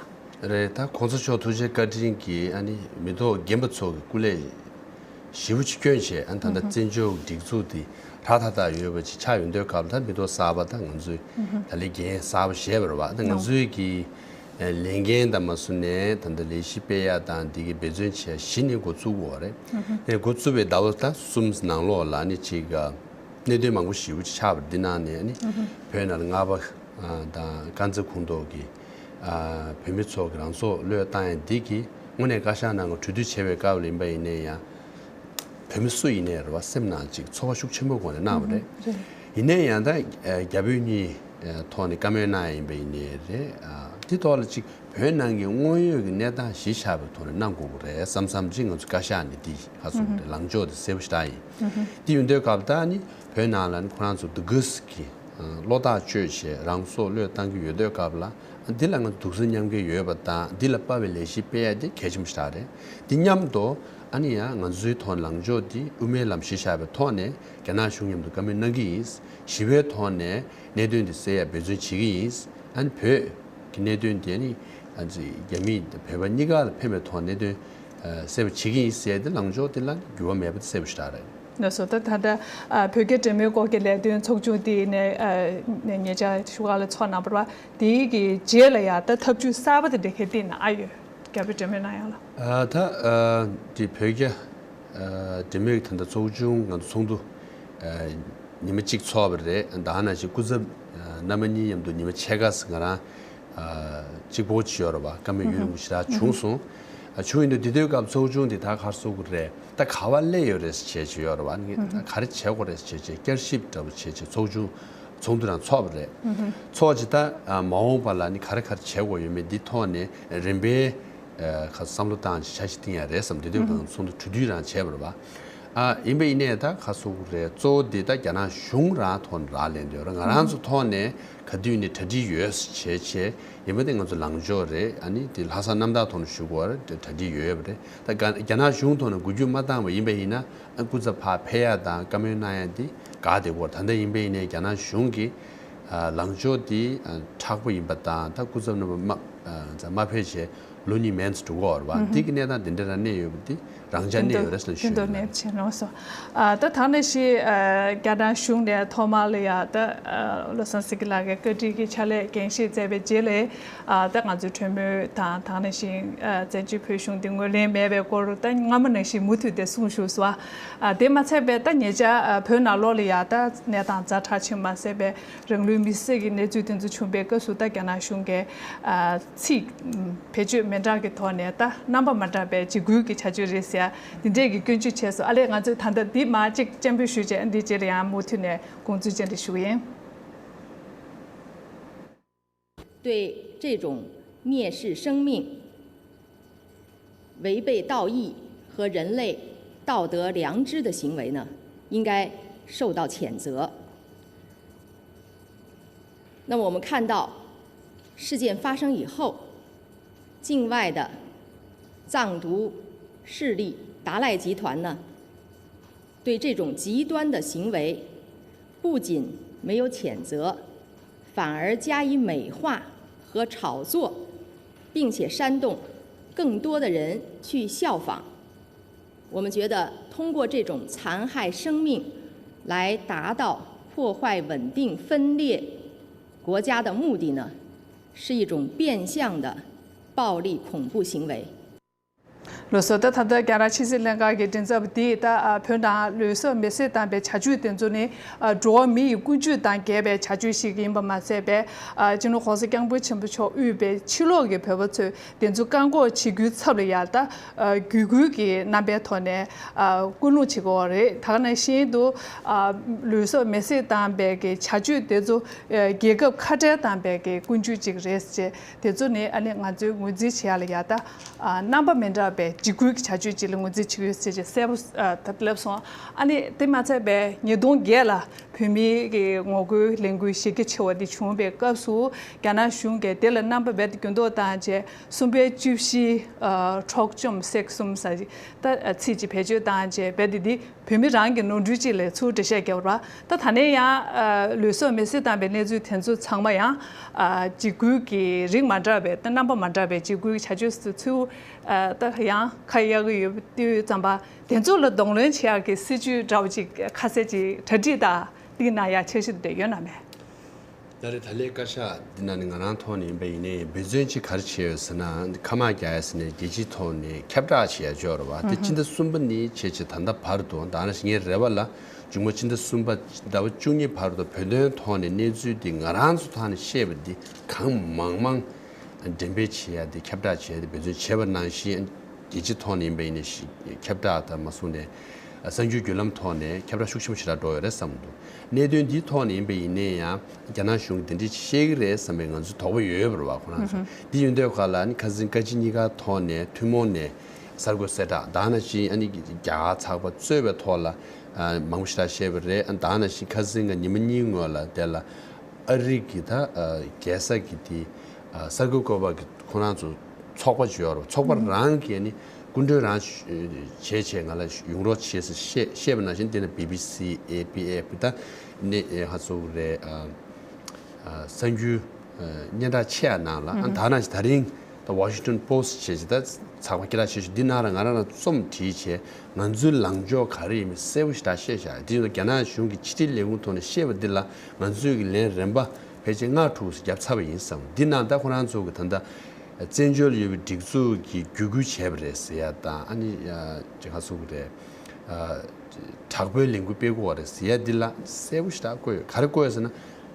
རེད། ད་གོང་ས་མཆོག་ཐུགས་རྗེ་བཀའ་དྲིན་གྱིས་ཨ་ནི་མི་ཐོག་རྒན་པ་ཚོ་གི་སྐུ་ལས་ཞེ་པོ་ཅིག་བསྐྱོན་བྱས། ཨ་ནི་ད་ལྟ་བཙན་བྱོལ་སྒྲིག་འཛུགས་དེ་ཧྲ་ཐག་ཐག་ཡོད་པ་ཅིག་ཆགས་ཡོང་དུས་སྐབས་ལ། ད་མི་ཐོག་གསར་པ་ད་ང་ཚོས་ད་ལས་འགན་གསར་པ་བཞེས་པ་རེད་པ། ད་ང་ཚོའི་གི་ལས་འགན་དང་མ་སུ་ནས་ད་ལྟ་ལས་གཞི་སྤེལ་ཡ་དང་འདི་གི་འབད་བརྩོན་བྱེད་ཡ་གཞི་ནས་འགོ་བཙུགས་དགོས་པ་རེད། དེ་འགོ་བཙུགས་པའི་ཟླ་བ་ད་གསུམ་ནང་ལོགས་ལ་ཨ་ནི་ཅིག་གནད་དོན་མང་པོ་ཞེ་པོ་ཅིག་ཆགས་པ་རེད། འདི་ནང་ནས་ཨ་ནི་བོད་ནང་ལ་རྔ་པ་དང་དཀར་མཛེས་ཁོངས་གཏོགས་ཀྱི་ཨ་བོད་མི་ཚོ་གི་རང་སྲོག་བློས་བཏང་ཡ་འདི་གིས་དངོས་གནས་བཀའ་ཤག་ནང་གི་གྲོས་བསྡུར་བྱས་པའི་སྐབས་ལ་ཡིན་པ་ཡིན་ནའི་ཡང་། བོད་མི་སུ་ཡིན་ནའི་རེད་པ། སེམས་ནང་ཅིག་ཚོར་བ་ཤུགས་ཆེན་པོའི་སྒོ་ནས་གནང་བ་རེད། ཨུ་ཧུ། རེད། ཡིན་ནའི་ཡང་ད་ཨ་རྒྱ་བོད་གཉིས་ ཐོག་ནས་བཀའ་མོལ་གནང་ཡ་ཡིན་པ་ཡིན་ནའི་རེད། འདི་ཐོག་ལ་ཅིག་བོད་ནང་གི་དངོས་ཡོད་ཀྱི་གནས་སྟངས་གཞི་བཞག་པའི་ཐོག་ནས་གནང་དགོས་ཀྱི་རེད་བསམ་བསམ་ཅིག་ང་ཚོ་བཀའ་ཤག་ནས་འདི་ཧ་སོང་གི་རེད། ལངས་ཕྱོགས་དེ་གསལ་པོ་ཞེ་དྲག་ཡིན། འདི་ཡོད་དུས་སྐབས་ད་ནི་བོད་ནང་ལ་ནི་ཁོ་རང་ཚོ་འདུག་གི་སི་གི་བློ་ཐག་གཅོད་བྱས་རང་སྲོག་བློས་བཏང་གི་ཡོད་དུས་སྐབས་ལ་འདི་ལ་ང་ཚོ་འདུག་སེམས་མཉམ་སྐྱེད་ཡོད་པ་དང་འདི་ལ་དཔའ་བའི་ལས་གཞི་སྤེལ་ཡ་དེ་གལ་ཆེན་པོ་ཞེ་དྲག་རེད། འདི་མཉམ་དུ་ཨ་ནི་ཡང་ང་ཚོའི་ཐོག་ལངས་ཕྱོགས་འདི་དབུ་མའི་ལམ་གཞི་བཞག་པའི་ཐོག་ནས་རྒྱ་ནག་གཞུང་མཉམ་དུ་བཀའ་མོལ་གནང་གི་ཡིན། ཞི་བའི་ཐོག་ནས་གནད་དོན་འདི་སེལ་ཡ་འབད་བརྩོན་བྱེད་ཀྱི་ཡིན། ཨ་ནི་བོད་ཀྱི་གནད་དོན་དེ་ནི་ཨ་ནི་རྒྱ་མི་བོད་པ་གཉིས་ཀ་ལ་ཕན་པའི་ཐོག་གནད་དོན་སེལ་བ་བྱེད་ཀྱི་ཡིན་ཟེར་ཏེ་ལངས་ཕྱོགས་དེ་ལ་འགྱུར་བ་མེད་པ་དེ་གསལ་པོ་ཞེ་དྲག་རེད། ལགས་སོ། ད་ད་ལྟ་ཨ་བོད་རྒྱ་འབྲེལ་མོལ་སྐོར་གྱི་ལས་དོན་ཚོགས་ཆུང་དེ་ནས་ཨ་ནས་ཉེ་ཆར་བཞུགས་སྒར་ལ་ཚོགས་གནང་བ་རེད་པ། དེའི་གི་རྗེས་ལ་ཡང་ད་ཐབས་ཇུས་གསར་པ་དེ་འདྲ་གལ་བཏིང་ན་ཨ་ཡོད། རྒྱ་བོད་འབྲེལ་མོལ་གནང་ཡ་ལ། ཨ་ད་ཨ་དེ་བོད་རྒྱ་ཨ་འབྲེལ་མོལ་གྱི་ད་ལྟ་ཚོགས་ཆུང་ང་ཚོ་ཚོགས་འདུ་ཨ་ཉི་མ་གཅིག་ཚོགས་པ་རེད། ད་ནང་བཞིན་སྐུ་ཚབ་ཨ་རྣམ་པ་གཉིས་མཉམ་དུ་ཉི་མ་ཕྱེད་ཀ་ཙམ་ང་རང་ཨ་གཅིག་པོ་ཅིག་ཡོད་རེད་པ། བཀའ་མོལ་ཡུན་རིང་པོ་ཞེ་དྲག་བྱུང་སོང་། ཨ་བྱུང་ཡིན་དུས་འདི་དུས་སྐབས་ཚོགས་ཆུང་དེ་ད་ག་རེ་ཟེར་དགོས་རེད། ད་ག་པར་སླེབས་ཡོད་རེད་ཟེར་བྱས་བྱས་ཡོད་རེད་པ། ད་ག་རེ་བྱེད་དགོས་རེད་ཟེར་བྱས་བྱས་བསྐྱར་ཞིབ་འདྲ་པོ་བྱས་བྱས་ཚོགས་ཆུང་ཚོགས་འདུ་རང་ཚོགས་པ་རེད། ཚོགས་ཅིག་ད་ཨ་མ་འོངས་པ་ལ་ནི་ག་རེ་ག་རེ་བྱེད་དགོས་ཡོད་མེད་འདི་ཐོག་ནས་རིམ་པས་ཨ་ཁ་བསམ་བློ་བཏང་ཅིག་འཆར་གཞི་བཏིང་ཡ་རེད་བསམ། འདི་དུས་གང་ཚོགས་འདུ་གྲོལ་དུས་རང་བྱས་པ་རེད་པ། ཨ་ཡིན་པ་ཡིན་ནའི་ད་ག་རེ་ཟེར་དགོས་རེད། གཙོ་བོ་འདི་ད་རྒྱ་ནག་གཞུང་རང་ཐོག་ནས་རག་ལས་འདོད་རེད། ང་རང་ཚོ་ཐོག་ནས་ག་དུས་ནས་གྲ་སྒྲིག་ཡོད་བྱས་བྱས་ཡིན་པ་དེ་ང་ཚོ་ལངས་ཕྱོགས་རེད། ཨ་ནི་དེ་ལྷག་བསམ་རྣམ་དག་ཐོག་ནས་ཞུ་དགོས་རེད། གྲ་སྒྲིག་ཡོད་ཡོད་པ་རེད། ད་རྒྱ་རྒྱ་ནག་གཞུང་ཐོག་ནས་འགུལ་སྐྱོད་མ་བཏང་བ་ཡིན་པ་ཡིན་ན་ཨ་སྐུ་ཚབ་ཕར་ཕེབས་ཡ་དང་བཀའ་མོལ་གནང་ཡ་དེ་དགའ་བདེ་པོ། ད་ལྟ་ཡིན་པ་ཡིན་ནའི་རྒྱ་ནག་གཞུང་གི་ཨ་ལངས་ཕྱོགས་དེ་ཨ་མཁྲེགས་པོ་ཡིན་པ་དང་ད་སྐུ་ཚབ་རྣམ་པ་མ་ཨ་མ་ཕེབས་བྱས་ལོ་གཉིས་མན་ཙམ་འགྲོ་གི་ཡོད་རེད་པ། འདི་གི་གནས་སྟངས་དེ་འདྲ་རང་གནས་ཡོད་པ་འདི་རང་འཇགས་གནས་ཡོད་རེད་ཟེར་ཞུ་ཡིན་ལ། ནས་ཕྱིན་ལོགས་སོ། ཨ་ད་ཐང་ནས་ཤི་ཨ་རྒྱ་ནག་གཞུང་ནས་ཐོག་མར་ལ་ཡ་ད་ཨ་བློ་བཟང་སེང་གེ་ལགས་ཀྱིས་བཀའ་ཁྲིད་ཀྱི་ཕྱག་ལས་འགན་བཞེས་མཛད་པའི་རྗེས་ལ་ཨ་ད་ང་ཚོའི་གྲོས་མོལ་དང་ཐང་ནས་ཤི་ཨ་བཙན་བྱོལ་བོད་གཞུང་འདི་ངོས་ལེན་མེད་པའི་སྐོར་ད་སྔ་མོ་ནང་བཞིན་མུ་མཐུད་དེ་གསུངས་བཞུགས་སོ། ཨ་དེ་མ་ཚད་པའི་ད་ཉེ་ཆར་ཨ་བོད་ནང་ལོགས་ལ་ཡ་ད་གནས་སྟངས་ཛ་དྲག་ཆེན་མ་ཟད་པའི་རང་ལུས་མེར་སྲེག་གི་གནས་ཚུལ་དེ་ཚོ་བྱུང་བའི་སྐབས་སུ་ད་རྒྱ་ནག་གཞུང་གིས་ཨ་ཚིག་བེད་སྤྱོད་མི་འདྲ་གི་ཐོག་ནས་ད་རྣམ་པ་མ་འདྲ་བའི་འཇིགས་སྐུལ་གྱི་བྱ་སྤྱོད་རེད་ཟེར་འདི་འདྲས་ཀྱི་སྐྱོན་བརྗོད་བྱས་སོང་། ཨ་ལས་ང་ཚོས་ད་ལྟ་འདི་མར་གཅིག་སྤྱན་འབུལ་ཞུས་རྗེས་འདི་རྗེས་ལ་ཡང་མུ་མཐུད་ནས་དགོངས་ཚུལ་ཅན་དེ་ཞུ་གི་ཡིན། 对这种蔑视生命、违背道义和人类道德良知的行为呢，应该受到谴责。那么我们看到，事件发生以后，境外的藏独势力达赖集团呢，对这种极端的行为不仅没有谴责，反而加以美化和炒作，并且煽动更多的人去效仿。我们觉得通过这种残害生命来达到破坏稳定、分裂国家的目的呢，是一种变相的暴力恐怖行为。 ལགས་སོ། ད་ད་ལྟ་རྒྱ་ནག་ཕྱི་སྲིད་ལྷན་ཁང་གི་མགྲིན་ཚབ་འདིས་ད་བོད་ནང་ལུས་སྲོག་མེར་སྲེག་བཏང་པའི་བྱ་སྤྱོད་དེ་ཚོ་ནི་འགྲོ་བ་མི་ཡི་ཀུན་སྤྱོད་དང་འགལ་བའི་བྱ་སྤྱོད་ཞིག་ཡིན་པ་མ་ཟད་པས་སྤྱི་ནོར་༸གོང་ས་༸སྐྱབས་མགོན་ཆེན་པོ་མཆོག་དབུས་པའི་ཕྱི་ལོགས་ཀྱི་བོད་པ་ཚོས་དེ་ཚོ་བཀག་འགོག་བྱེད་རྒྱུའི་ཚབ་ལ་ཡང་ད་བརྒྱུད་སྐུལ་གྱི་རྣམ་པའི་ཐོག་ནས་སྐུལ་སློང་བྱེད་ཀྱི་ཡོད་རེད། ད་ག་ནང་བཞིན་དུ་ལུས་སྲོག་མེར་སྲེག་བཏང་པའི་གི་བྱ་སྤྱོད་དེ་ཚོ་རྒྱལ་ཁབ་ཁ་བྲལ་བཏང་པའི་གི་ཀུན་སྤྱོད་ཅིག་རེད་ཅེས། དེ་ཚོ་ནི་ཨ་ནི་ང་ཚོའི་ངོས་འཛིན་བྱེད་ཡ་ལ་ཡ་ད་རྣམ་པ་མི་འདྲ་བའི་འཇིགས་སྐུལ་གྱི་བྱ་སྤྱོད་ཅིག་ལ་ངོས་འཛིན་བྱེད་ཀྱི་ཡོད་ཟེར་ཅེས་གསལ་པོ་ད་ལབ་སོང་། ཨ་ནི་དེ་མ་ཚད་པའི་ཉིས་སྟོང་བརྒྱད་ལ་བོད་མིའི་གི་ངོ་རྒོལ་ལས་འགུལ་གཞི་རྒྱ་ཆེ་བ་འདི་བྱུང་བའི་སྐབས་སུ་རྒྱ་ནག་གཞུང་གིས་དེ་ལ་རྣམ་པ་རྦད་དེ་འགྱུར་ལྡོག་བཏང་རྗེས་གསུམ་པའི་བཅུ་བཞི་འཕྲོག་བཅོམ་བསྲེགས་གསུམ་ཟེར་ད་ཚིག་ཅིག་བེད་སྤྱོད་བཏང་རྗེས་རྦད་དེ་འདི། བོད་མི་རང་གི་ནོར་འཁྲུལ་གཅིག་ལས་ཚུར་འགྲེལ་བཤད་བརྒྱབ་པ་རེད། ད་ད་ནས་ཡང་ལུས་སྲོག་མེར་སྲེག་བཏང་པའི་གནས་ཚུལ་དེ་ཚོ་ཚང་མ་ཡང་འཇིགས་སྐུལ་གྱི་རིགས་མ་འདྲ་བའི་ད་རྣམ་པ་མ་འདྲ་བའི་འཇིགས་སྐུལ་བྱ་སྤྱོད་སུ་ཚུར་ད་ཡང་ཁ་གཡར་གྱི་ཡོད་དུས་ཙམ་པ་དེ་ཚོ་ལ་གདོང་ལེན་བྱེད་ཡག་གི་སྲིད་ཇུས་འདྲ་བོ་ཅིག་ཁ་གསལ་ཅིག་གྲ་སྒྲིག་དང་འདི་གནང་ཡག་འཆར་གཞི་དེ་ཡོད་ན་མེད། ད་རེས་ད་ལྟའི་བཀའ་ཤག་འདི་ནང་ནས་ང་རང་ཐོག་ནས་ཡིན་པ་ཡིན་ནའི་འབད་བརྩོན་ཅིག་ག་རེ་བྱས་ཡོད་ཟེར་ན་ཁ་དམག་རྒྱག་ཡ་ཟེར་ནས་རྒྱལ་སྤྱིའི་ཐོག་ནས་ཁྱབ་བསྒྲགས་བྱེད་ཡ་ཅིག་ཡོད་རེད་བ། དེ་ཕྱི་ཟླ་གསུམ་པ་ནས་བྱས་བྱས་ད་ལྟ་བར་དུ་ད་ནང་བཞིན་ངའི་རེ་བ་ལ་མཇུག་མ་ཕྱི་ཟླ་གསུམ་པ་ཟླ་བ་བཅུ་གཉིས་བར་དུ་བོད་དོན་ཐོག་ནས་གནས་ཚུལ་འདི་ང་རང་ཚོ་ཐོག་ནས་བཤད་པ་འདི་གང་མང་མང་འགྲེམས་སྤེལ་བྱེད་ཡ་དེ་ཁྱབ་བསྒྲགས་བྱེད་ཡ་དེ་འབད་བརྩོན་བྱས་པ་ནང་བཞིན་རྒྱལ་སྤྱིའི་ཐོག་ནས་ཡིན་པ་ཡིན་ནའི་ཁྱབ་བསྒྲགས་དང་མ་སོང་ནས། གསར་འགྱུར་བརྒྱུད་ལམ་ཐོག་ནས་ཁྱབ་བསྒྲགས་ཤུགས་ཆེན་པོ་ཞེ་དྲག་འགྲོ་ཡོད་རེད་བསམ་གྱི་འདུག་གནད་དོན་འདིའི་ཐོག་ནས་ཡིན་པ་ཡིན་ནའི་ཡང་རྒྱ་ནག་གཞུང་གིས་དེ་འདྲ་ཅིག་བཤད་ཀྱི་རེད་བསམ་པའི་ང་ཚོའི་དོགས་པ་ཡོད་ཡོད་པ་རེད་བ། ཁོ་རང་ཚོ་འདི་ཡིན་དུས་ག་ལ་ནི་ཁ་སང་བཀའ་སྤྱི་གཉིས་ཀ་ཐོག་ནས་ཐུན་མོང་ནས་གསར་འགོད་གསལ་བསྒྲགས་ད་ནང་བཞིན་ཨ་ནི་རྒྱ་གར་ཚགས་པར་གཙོས་པའི་ཐོག་ལ་མང་པོ་ཞེ་དྲག་བཤད་པ་རེད། ད་ནང་བཞིན་ཁ་སང་གི་ཉི་མ་གཉིས་སྔོན་ལ་དེ་ལ་ཨ་རི་གི་ད་རྒྱལ་ས་གི་དེ་གསར་འགོད་བཀོད་པ་གི་ཁོ་རང་ཚོ་ཚོགས་པ་ཅིག་ཡོད་རེད། ཚོགས་པ་རང་གིས་ནི་སྐུ་མགྲོན་རང་བྱས་བྱས་ང་ལ་ཡོང་རོགས་བྱས་ཟེར་བཤད་བཤད་པ་ནང་བཞིན་དེ་ནི་བི་བི་སི་ཨེ་པི་ཨེཕ་ད་ནི་ཧ་སོ་རེད། གསར་འགྱུར་སྙན་གྲགས་ཆེ་ཡ་ནང་ལ་ཨ་ད་ནང་བཞིན་ད་རིང་ད་Washington Post་བྱས་བྱས་ད་ཚགས་པར་སྐད་གྲགས་ཆེ་ཤོས་འདི་ནང་ལ་ང་རང་ལ་རྩོམ་བྲིས་བྱས་ང་ཚོའི་ལངས་ཕྱོགས་ག་རེ་ཡིན་མིན་གསལ་པོ་ཞེ་དྲག་བཤད་བཞག་དེ་ཡིན་ན་རྒྱ་ནག་གཞུང་གི་ཕྱི་དྲིལ་ལས་ཁུངས་ཐོག་ནས་བཤད་པ་འདི་ལ་ང་ཚོས་ཀྱི་ལན་རིམ་པ་ཕལ་ཆེར་ལྔ་དྲུག་ཙམ་བརྒྱབ་ཚར་བ་ཡིན་བསམ། འདི་ནང་ད་ཁོ་རང་ཚོ་གི་ད་ལྟ་བཙན་བྱོལ་ཡོད་པའི་སྒྲིག་འཛུགས་ཀྱི་བརྒྱུད་སྐུལ་བྱས་པ་རེད་ཟེར་ཡ་དང་ཨ་ནི་ཅི་ག་ཚོ་གི་རེད། དྲག་པོའི་ལས་འགུལ་སྤེལ་དགོས་པ་རེད་ཟེར་ཡ་འདི་ལ་གསལ་པོ་ཞེ་དྲག་བཀོད་ཡོད། ག་རེ་བཀོད་ཡོད་ཟེར་ན།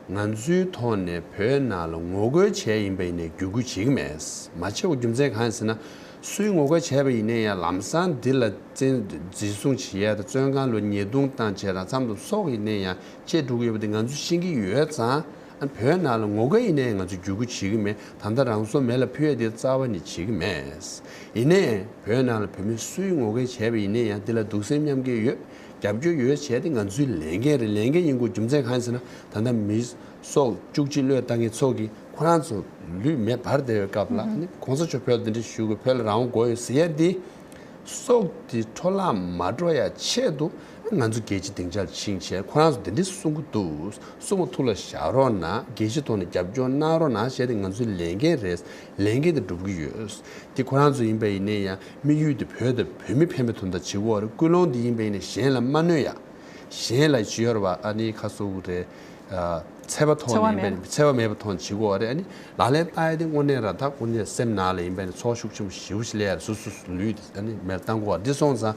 ང་ཚོའི་ཐོག་ནས་བོད་ནང་ལ་ངོ་རྒོལ་བྱས་ཡིན་པ་ཡིན་ནའི་བརྒྱུད་སྐུལ་བྱེད་ཀྱི་མེད། མ་བྱེད་པའི་རྒྱུ་མཚན་གང་ཡིན་ཟེར་ན། སུས་ངོ་རྒོལ་བྱས་པ་ཡིན་ནའི་ཡང་ལམ་སང་འདི་ལ་བཙན་འཛིན་བཟུང་བྱེད་ཡ་དང་བཙོན་ཁང་ལ་ཉེས་རྡུང་བཏང་བྱས་རང་མཚམས་དང་སྲོག་ཡིན་ནའི་ཡང་བཅད་འགྲོ་གི་ཡོད་པ་དེ་ང་ཚོས་ཤེས་ཀྱི་ཡོད་ཙང་། ཨ་བོད་ནང་ལ་ངོ་རྒོལ་ཡིན་ནའི་ང་ཚོས་བརྒྱུད་སྐུལ་བྱེད་ཀྱི་མེད། ད་ལྟ་རང་སྲོག་མེ་ལ་ཕུལ་ཡ་དེ་རྩ་བ་ནས་བྱེད་ཀྱི་མེད། ཡིན་ནའི་བོད་ནང་ལ་བོད་མི་སུས་ངོ་རྒོལ་བྱས་པ་ཡིན་ནའི་ཡང་འདི་ལ་གདུང་སེམས་མཉམ་སྐྱེད་ཡོད། རྒྱབ་སྐྱོར་ཡོད་བྱས་ཏེ་ང་ཚོའི་ལས་འགན་རེད། ལས་འགན་ཡིན་དགོས་རྒྱུ་མཚན་གང་ཡིན་ཟེར་ན། ད་ལྟ་མི་སྲོག་བཅུ་གཅིག་བློས་བཏང་མཁན་ཚོ་གིས་ཁོ་རང་ཚོ་ལུས་མེ་སྦར་བསྡད་པའི་སྐབས་ལ་ནི་གོང་ས་མཆོག་བོད་ལ་འདི་འདྲ་ཞུ་དགོས། བོད་ལ་རང་དབང་དགོས་ཡོད་ཟེར་ཡ་འདི་སྲོག་འདི་འཕྲོ་བརླག་མ་འགྲོ་ཡ་ཆེད་དུ་ང་ཚོ་རྒྱལ་སྤྱི་སྡིངས་ཆར་ཕྱིན་བྱས་ཁོ་རང་ཚོ་འདི་འདྲ་གསུང་གི་འདུག་གསུང་བ་ཐུགས་ལ་བཞག་རོགས་གནང་། རྒྱལ་སྤྱི་ཐོག་ནས་རྒྱབ་སྐྱོར་གནང་རོགས་གནང་བྱས་ཏེ་ང་ཚོའི་ལས་འགན་རེད། ལས་འགན་དེ་སྒྲུབ་ཀྱི་ཡོད། དེ་ཁོ་རང་ཚོ་ཡིན་པ་ཡིན་ནའི་ཡང་དམིགས་ཡུལ་དེ་བོད་དང་བོད་མི་ཕན་པའི་དོན་དག་བྱེད་དགོས་རེད། ཀུན་སློང་དེ་ཡིན་པ་ཡིན་ནའི་གཞན་ལ་མ་གནོད་ཡ། གཞན་ལ་ཅི་ཡོད་རེད་བ། ཨ་ནི་ཁ་སོ་རེད། འཚེ་བ་ཐོག་ནས་ཡིན་པ་ཡིན་ན་འཚེ་བ་མེད་པའི་ཐོག་ནས་བྱེད་དགོས་རེད། ཨ་ནི་ལག་ལེན་བསྟར་ཡ་དེ་དངོས་གནས་རང་ཐག་དངོས་གནས་སེམས་ནང་ལ་ཡིན་པ་ཡིན་ན་ཚོར་ཤུགས་ཆེན་པོ་ཞེ་པོ་ཞིག་སླེབས་ཡ་རེད། སོ་སོ་ལུས་དེ་ཨ་ནི་མེར་བཏང་དགོས་རེད། འདི་སོང་ཙང་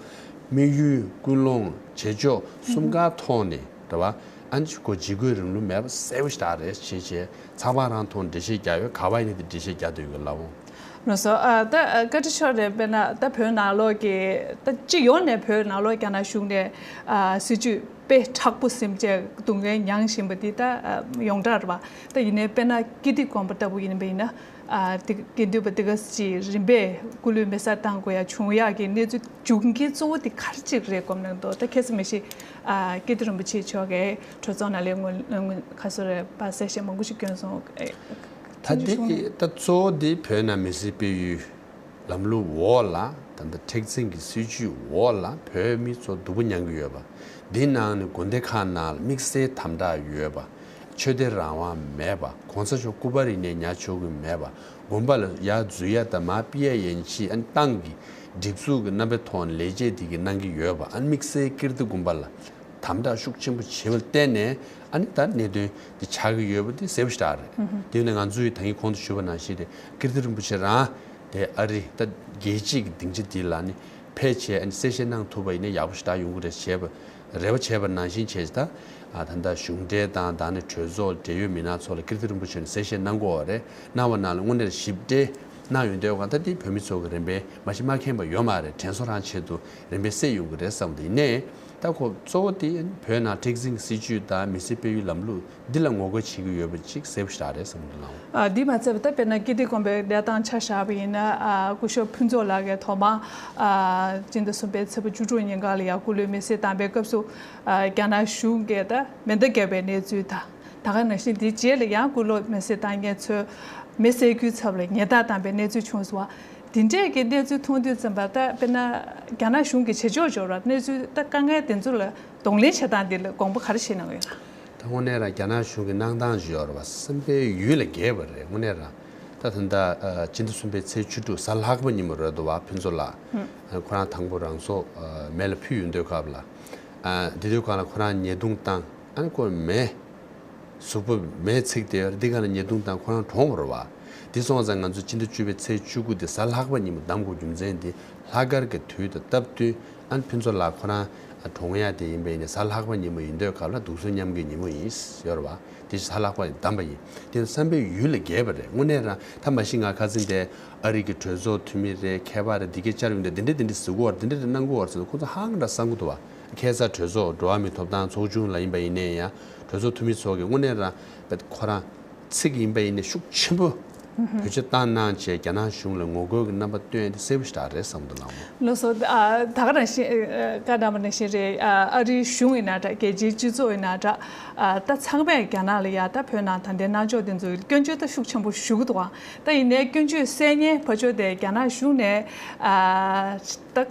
དམིགས་ཡུལ་ཀུན་སློང་བྱེད་ཕྱོགས་གསུམ་ཀ་ཐོག་ནས་རེད་བ། ཨ་ནི་ཁོ་འཇིགས་སྐུལ་རིང་ལུགས་མེད་པ་གསལ་པོ་ཞིག་རེད་བྱས་བྱས་ཚགས་པར་རང་ཐོག་འགྲེལ་བཤད་རྒྱག་ཡོད། ག་བ་ཡིན་ནའི་དེ་འགྲེལ་བཤད་རྒྱག་འདོད་ཡོད་ལབ་འོང་། ལགས་སོ། ཨ་ད་ཨ་བཀའ་ཁྲི་མཆོག་རེད། དཔེར་ན་ད་བོད་ནང་ལོགས་ཀྱི་ད་སྤྱི་ཡོངས་ནས་བོད་ནང་ལོགས་རྒྱ་ནག་གཞུང་ནས་ཨ་སྲིད་ཇུས་དཔེ་མཁྲེགས་པོ་ཟིན་བྱས་སྡུག་བསྔལ་མྱངས་བཞིན་པ་འདི་ད་ཨ་ཡོངས་གྲགས་རེད་བ། ད་ཡིན་ནའི་དཔེར་ན་ཀིརྟི་དགོན་པ་ལྟ་བུ་ཡིན་པ་ཡིན་ན་ཨ་དེ་དགེ་འདུན་པ་དེ་ག་ཅིག་རིམ་པས་སྐུ་ལུས་མེ་སྲེག་བཏང་དགོས་ཡ་བྱུང་ཡག་གི་གནས་ཚུལ་འབྱུང་རྐྱེན་གཙོ་བོ་དེ་ག་རེ་ཅིག་རེད་དགོངས་གནང་འདུག་ད་ཁ་སང་མ་གཞི་ཨ་ཀིརྟི་རིན་པོ་ཆེ་མཆོག་གིས་གྲོས་ཚོགས་ནང་ལ་ངོ་ཁ་སོ་རེ་པ་གསལ་བཤད་མང་པོ་ཞིག་བསྐྱོན་སོང་། ད་འདི་ད་གཙོ་བོ་འདི་བོད་ནང་མི་སེར་སྤེལ་ཡུལ་ལམ་ལུགས་འོག་ལ་ད་ལྟ་མཁྲེགས་འཛིན་གྱི་སྲིད་ཇུས་འོག་ལ་བོད་མི་ཚོ་སྡུག་པོ་མྱང་གི་ཡོད་པ། འདི་ནང་ནས་དགོན་སྡེ་ཁག་ནང་ལ་དམིགས་བསལ་དམ་དྲག་ཡོད་པ། ཆོས་དད་རང་དབང་མེད་པ། གོང་ས་མཆོག་སྐུ་པར་ཡིན་ནའི་ཉར་ཆོག་གི་མེད་པ། དགོན་པ་ལ་ཡར་འཛུལ་ཡ་དང་མར་ཕུད་ཡ་ཡན་ཆད་ཨ་ནི་ཏང་གི་སྒྲིག་འཛུགས་ཀྱི་རྣམ་པའི་ཐོག་ནས་ལས་བྱེད་དེ་གིས་གནང་གི་ཡོད་པ། ཨ་ནི་དམིགས་བསལ་ཀིརྟི་དགོན་པ་ལ་དམ་དྲག་ཤུགས་ཆེན་པོ་བྱེད་པར་བརྟེན་ནས་ཨ་ནི་ད་གནད་དོན་འདི་ཆགས་ཀྱི་ཡོད་པ་འདི་གསལ་པོ་ཞེ་དྲག་རེད། དེ་ཡིན་ན་ང་ཚོས་ད་གིན་གོང་དུ་ཞུས་པ་ནང་བཞིན་རེད། ཀིརྟི་རིན་པོ་ཆེ་རང་དེ་ཨ་རི་ད་རྒྱལ་སྤྱིའི་གི་སྡིངས་ཆ་འདི་ལ་ནི་ཕེབས་བྱས་ཨ་ནི་གསལ་བཤད་གནང་ཐུབ་པ་ཡིན་ན་ཡག་པོ་ཞེ་དྲག་ཡོང་གི་རེད་བྱས་པ་རེ་བ་བྱས་པ་ནང་བཞིན་བྱས་ད་ད་ལྟ་གཞུང་འབྲེལ་དང་ད་ནི་གྲོས་ཚོགས་འབྲེལ་ཡོད་མི་སྣ་ཚོ་ལ་ཀིརྟི་རིན་པོ་ཆེ་ནས་གསལ་བཤད་གནང་དགོས་པ་རེད། གནང་བ་ནང་ལ་དངོས་གནས་ཞིབ་ཕྲ་གནང་ཡོང་དུས་གང་ལྟར་དེ་བོད་མི་ཚོ་གི་རིམ་པས་མ་གཞི་མ་མཁྱེན་པ་ཡོད་མ་རེད། དྲན་གསོ་རང་ཆེད་དུ་རིམ་པས་སེལ་ཡོང་གི་རེད་བསམ་གི་འདུག་ཡིན་ནའི་ད་ཁོ་གཙོ་བོ་དེ་བོད་ནང་མཁྲེགས་འཛིན་གྱི་སྲིད་ཇུས་དང་མི་སེར་སྤེལ་ཡུལ་ལམ་ལུགས་འདི་ལ་ངོ་རྒོལ་བྱེད་ཀྱི་ཡོད་པ་ཅིག་གསལ་པོ་ཞེ་དྲག་རེད་བསམ་གི་འདུག་ལགས། ཨ་འདི་མ་ཚད་པ་ད་དཔེར་ན་ཀིརྟི་དགོན་པའི་གནས་སྟངས་ཆ་བཞག་པ་ཡིན་ན་ཨ་སྐུ་ཞབས་ཕུན་ཚོགས་ལགས་ཀྱིས་ཐོག་མར་ཨ་སྤྱི་ཟླ་གསུམ་པའི་ཚེས་པ་བཅུ་དྲུག་ཉིན་གང་ལ་ཡང་སྐུ་ལུས་མེ་བསྲེགས་བཏང་པའི་སྐབས་སུ་ཨ་རྒྱ་ནག་གཞུང་གིས་ད་མེ་མདའ་བརྒྱབ་པའི་གནས་ཚུལ་དང་། ད་ག་ནང་བཞིན་དེའི་རྗེས་ལ་ཡང་སྐུ་ལུས་མེ་བསྲེགས་བཏང་མཁན་ཚོས་མེ་བསད་རྒྱུའི་ཚབ་ལ་ཉེས་རྡུང་བཏང་པའི་གནས་ཚུལ་བྱུང་སོང་བ། དེ་འདྲས་ཀྱི་གནས་ཚུལ་མཐོང་དུས་ཙམ་པ་ད་དཔེར་ན་རྒྱ་ནག་གཞུང་གི་བྱེད་ཕྱོགས་འབྱོར་བ་གནས་ཚུལ་ད་དཀའ་ངལ་དེ་ཚོ་ལ་གདོང་ལེན་བྱེད་སྟངས་འདི་ལ་དགོངས་པ་ག་རེ་བཞེས་གནང་གི་ཡོད་ན། ད་དངོས་གནས་རང་རྒྱ་ནག་གཞུང་གི་གནང་སྟངས་ཅིག་ཡོད་རེད་བ། བསམ་པའི་ཡུལ་ལས་བརྒལ་བ་རེད། དངོས་གནས་རང་ད་ད་ལྟ་སྤྱི་ཟླ་གསུམ་པའི་ཚེས་བཅུ་དྲུག་གཟའ་ལྷག་པ་ཉིན་མོ་རེད་འདུག་བ། ཕུན་ཚོགས་ལགས་ཁོ་རང་དང་པོ་རང་སྲོག་མེ་ལ་ཕུལ་ཡོང་དུས་སྐབས་ལ་དེ་དུས་སྒང་ལ་ཁོ་རང་ཉེས་རྡུང་བཏང་ཨ་ནི་ཁོ་མེ། གཟུགས་པོ་མེས་ཚིག་དེ་འདི་ག་ལ་ཉེས་རྡུང་དང་ཁོ་རང་གྲོངས་པ་རེད་བ། འདི་སོང་ཙང་ང་ཚོ་སྤྱི་ཟླ་བཅུ་པའི་ཚེས་བཅུ་དགུ་དེ་གཟའ་ལྷག་པ་ཉིན་མོ་གདམ་དགོས་རྒྱུ་མཚན་དེ་ལྷག་དཀར་གྱི་དུས་དང་སྟབས་བསྟུན་ཨ་ནི་ཕུན་ཚོགས་ལགས་ཁོ་རང་གྲོངས་ཡ་དེ་ཡིན་པ་ཡིན་ནའི་གཟའ་ལྷག་པ་ཉིན་མོ་ཡིན་དུས་སྐབས་ལ་སྡུག་བསྔལ་མཉམ་སྐྱེད་ཉིན་མོ་ཡིན་ཡོད་རེད་བ། དེ་གཟའ་ལྷག་པ་ཉིན་གདམ་པ་ཡིན། དེ་བསམ་པའི་ཡུལ་ལས་བརྒལ་བ་རེད། དངོས་གནས་རང་ད་མ་གཞི་ང་ཁ་སང་དེ་ཨ་རི་གི་གྲོས་ཚོགས་འཐུས་མི་རེད་མཁས་པ་རེད་འདི་གས་བཅར་ཡོང་དུས་འདི་འདྲ་འདི་འདྲ་ཟེར་གོ་བ་རེད། འདི་འདྲ་འདྲ་གནང་གོ་བ་རེད་ཟེར་ཁོ་ཚོ་ཧང་འདྲ་བསམ་གི་འདུག་བ། ཁ་སང་གྲོས་ཚོགས་འགྲོ་བ་མིའི་ཐོབ་ཐང་ཚོགས་ཆུང་ལ་ཡིན་པ་ཡིན་ནའི་ཡང་གྲོས་ཚོགས་འཐུས་མི་ཚོ་གིས་དངོས་གནས་རང་ཁོ་རང་ཚིག་ཡིན་པ་ཡིན་ནའི་ཤུགས་ཆེན་པོ་བེད་སྤྱོད་བཏང་གནང་བྱས་རྒྱ་ནག་གཞུང་ལ་ངོ་རྒོལ་གྱི་རྣམ་པ་སྟོན་ཡ་དེ་གསལ་པོ་ཞེ་དྲག་རེད་བསམ་འདུག་ལགས་མོ། ལགས་སོ། ཨ་ད་ག་ནང་བཞིན་ཨ་བཀའ་གདམས་པ་ནང་བཞིན་རེད། ཨ་ཨ་རིའི་གཞུང་ཡིན་ན་འདྲ། རྒྱལ་སྤྱིའི་སྤྱི་ཚོགས་ཡིན་ན་འདྲ། ཨ་ད་ཚང་མས་རྒྱ་ནག་ལ་ཡ་ད་བོད་ནང་ད་ལྟའི་གནང་ཕྱོགས་དེ་ཚོའི་སྐྱོན་བརྗོད་ད་ཤུགས་ཆེན་པོ་ཞུ་གི་འདུག་ཨ་ད་ཡིན་ནའི་སྐྱོན་བརྗོད་གསལ་ཉན་ཕར་ཕྱོགས་དེ་རྒྱ་ནག་གཞུང་ནས་ཨ་ད་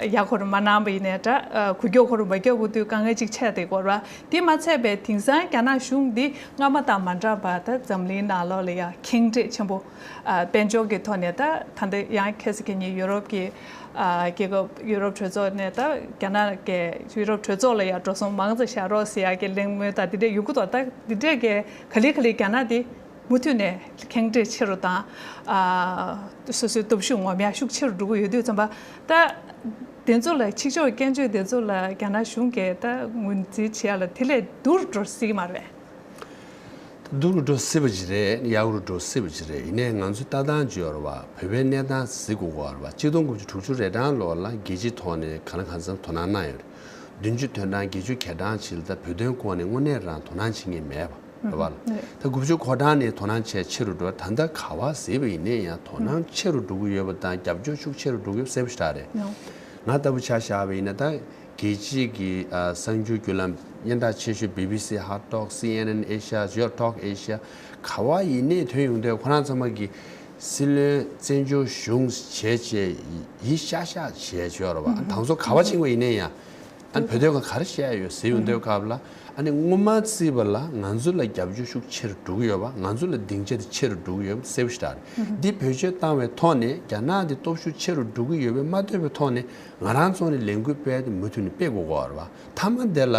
ཡ་ཧོར་མ་གནང་བ་ཡིན་ནའི་འདྲ། ཨ་འགུལ་སྐྱོད་ཧོར་མ་བརྒྱབ་དགོས་དུས་དཀའ་ངལ་ཅིག་འཕྲད་བསྡད་ཡོད་རེད་བ། དེ་མ་ཚད་པའི་དེང་སང་རྒྱ་ནག་གཞུང་འདི་སྔ་མ་དང་མ་འདྲ་བ་ད་འཛམ་གླིང་ནང་ལོགས་ལ་ཡ་ཁེངས་དྲེགས་ཆེན་པོ། ཨ་དཔལ་འབྱོར་གྱི་ཐོག་ནས་ད་ད་ལྟ་ཡང་ཁ་སང་ཁ་ཉིན་ཡུ་རོབ་ཀྱི་ཨ་རྒྱལ་ཁབ་ཡུ་རོབ་གྲོས་ཚོགས་ནས་ད་རྒྱ་ནག་གི་ཡུ་རོབ་གྲོས་ཚོགས་ལ་ཡ་འགྲོ་སོང་མང་ཙམ་བཞག་རོགས་ཟེར་ཡ་གི་གླེང་མོལ་དང་དེ་འདྲས་ཡོང་གི་འདུག་ད་དེ་འདྲས་ཀྱི་ག་ལེ་ག་ལེ་རྒྱ་ནག་འདི་མུ་མཐུད་ནས་ཁེངས་དྲེགས་ཆེ་རུ་དང་། ཨ་སོ་སོའི་སྟོབས་ཤུགས་ངོམ་ཡ་ཤུགས་ཆེ་རུ་འགྲོ་གི་ཡོད་དུས་ཙམ་པ། ད་དེ་ཚོ་ལ་ཕྱི་ཕྱོགས་སྐྱོན་བརྗོད་དེ་ཚོ་ལ་རྒྱ་ནག་གཞུང་གིས་ད་ངོས་འཛིན་བྱེད་ཡ་ལ་དེ་ལས་སྡུག་རུ་འགྲོ་སྲིད་ཀྱི་མ་རེད་པས། སྡུག་རུ་འགྲོ་སྲིད་པ་ཅིག་རེད། ཡག་རུ་འགྲོ་སྲིད་པ་ཅིག་རེད། ཡིན་ནའི་ང་ཚོའི་ལྟ་སྟངས་ཅིག་ཡོད་རེད་བ། བོད་པའི་གནས་སྟངས་གཟིགས་དགོས་ཀྱི་ཡོད་རེད་བ། གཅིག་སྟོང་དགུ་བརྒྱ་དྲུག་ཅུ་རེ་གྲངས་ལོ་ལ་རྒྱལ་སྤྱིའི་ཐོག་ནས་གང་ལ་གང་འཚམ་དོ་སྣང་གནང་ཡོད་རེད། བདུན་ཅུ་དོན་གྲངས་བརྒྱད་ཅུ་གྱ་གྲངས་ཅིག་ལ་ད་བོད་དོན་སྐོར་ནས་དངོས་གནས་རང་དོ་སྣང་བྱེད་མཁན་མེད་པ་རེད་བ། ད་དགུ་བཅུ་གོ་གྲངས་ནས་དོ་སྣང་བྱས་ཆེ་རུ་འགྲོ། ད་ལྟ་ག་པར་གཟིགས་པ་ཡིན་ནའི་ཡང་དོ་སྣང་ཆེ་རུ་འགྲོ་གི་ཡོད་པ་དང་རྒྱབ་སྐྱོར་ཤུགས་ཆེ་རུ་འགྲོ་གི་ཡོད་པ་གསལ་པོ་ཞེ་དྲག་རེད། ང་ལྟ་བུ་ཆ་བཞག་པ་ཡིན་ན་ད་རྒྱལ་སྤྱིའི་གི་ཨ་གསར་འགྱུར་བརྒྱུད་ལམ་སྙན་གྲགས་ཆེ་ཤོས་བི་བི་སི་ཧར་ཊོག་སི་ཨེན་ཨེན་ཨེ་ཤ་ཡ་ཊོག་ཨེ་ཤ་ཡ་ག་པར་ཡིན་ནའི་ཐོན་ཡོང་དུས་ཁོ་རང་ཚང་མ་གི་སྲིད་བློན་བཙན་བྱོལ་གཞུང་བྱས་བྱས་ཡིད་ཤག་ཤག་བྱས་བྱས་ཡོད་རེད་བ། ཨ་དང་ཚོ་ག་པར་ཕྱིན་པ་ཡིན་ནའི་ཡང་ཨ་ནི་བོད་དོན་སྒང་ག་རེ་བཤད་ཡོད་ཟེར་ཡོང་དུས་སྐབས་ལ་ཨ་ནི་སྔོན་མ་བརྩིས་པ་ལ་ང་ཚོ་ལ་རྒྱབ་སྐྱོར་ཤུགས་ཆེ་རུ་འགྲོ་གི་ཡོད་པ། ང་ཚོ་ལ་སྡིངས་ཆ་དེ་ཆེ་རུ་འགྲོ་གི་ཡོད་པ་གསལ་པོ་ཞེ་དྲག་རེད། འདི་བེད་སྤྱོད་བཏང་བའི་ཐོག་ནས་རྒྱ་ནག་འདི་སྟོབས་ཤུགས་ཆེ་རུ་འགྲོ་གི་ཡོད་པས་མ་ལྟོས་པའི་ཐོག་ནས་ང་རང་ཚོ་ནས་ལས་འགུལ་སྤེལ་དེ་མུ་མཐུད་ནས་སྤེལ་དགོས་ཀྱི་ཡོད་རེད་བ། མཐའ་མ་དེ་ལ་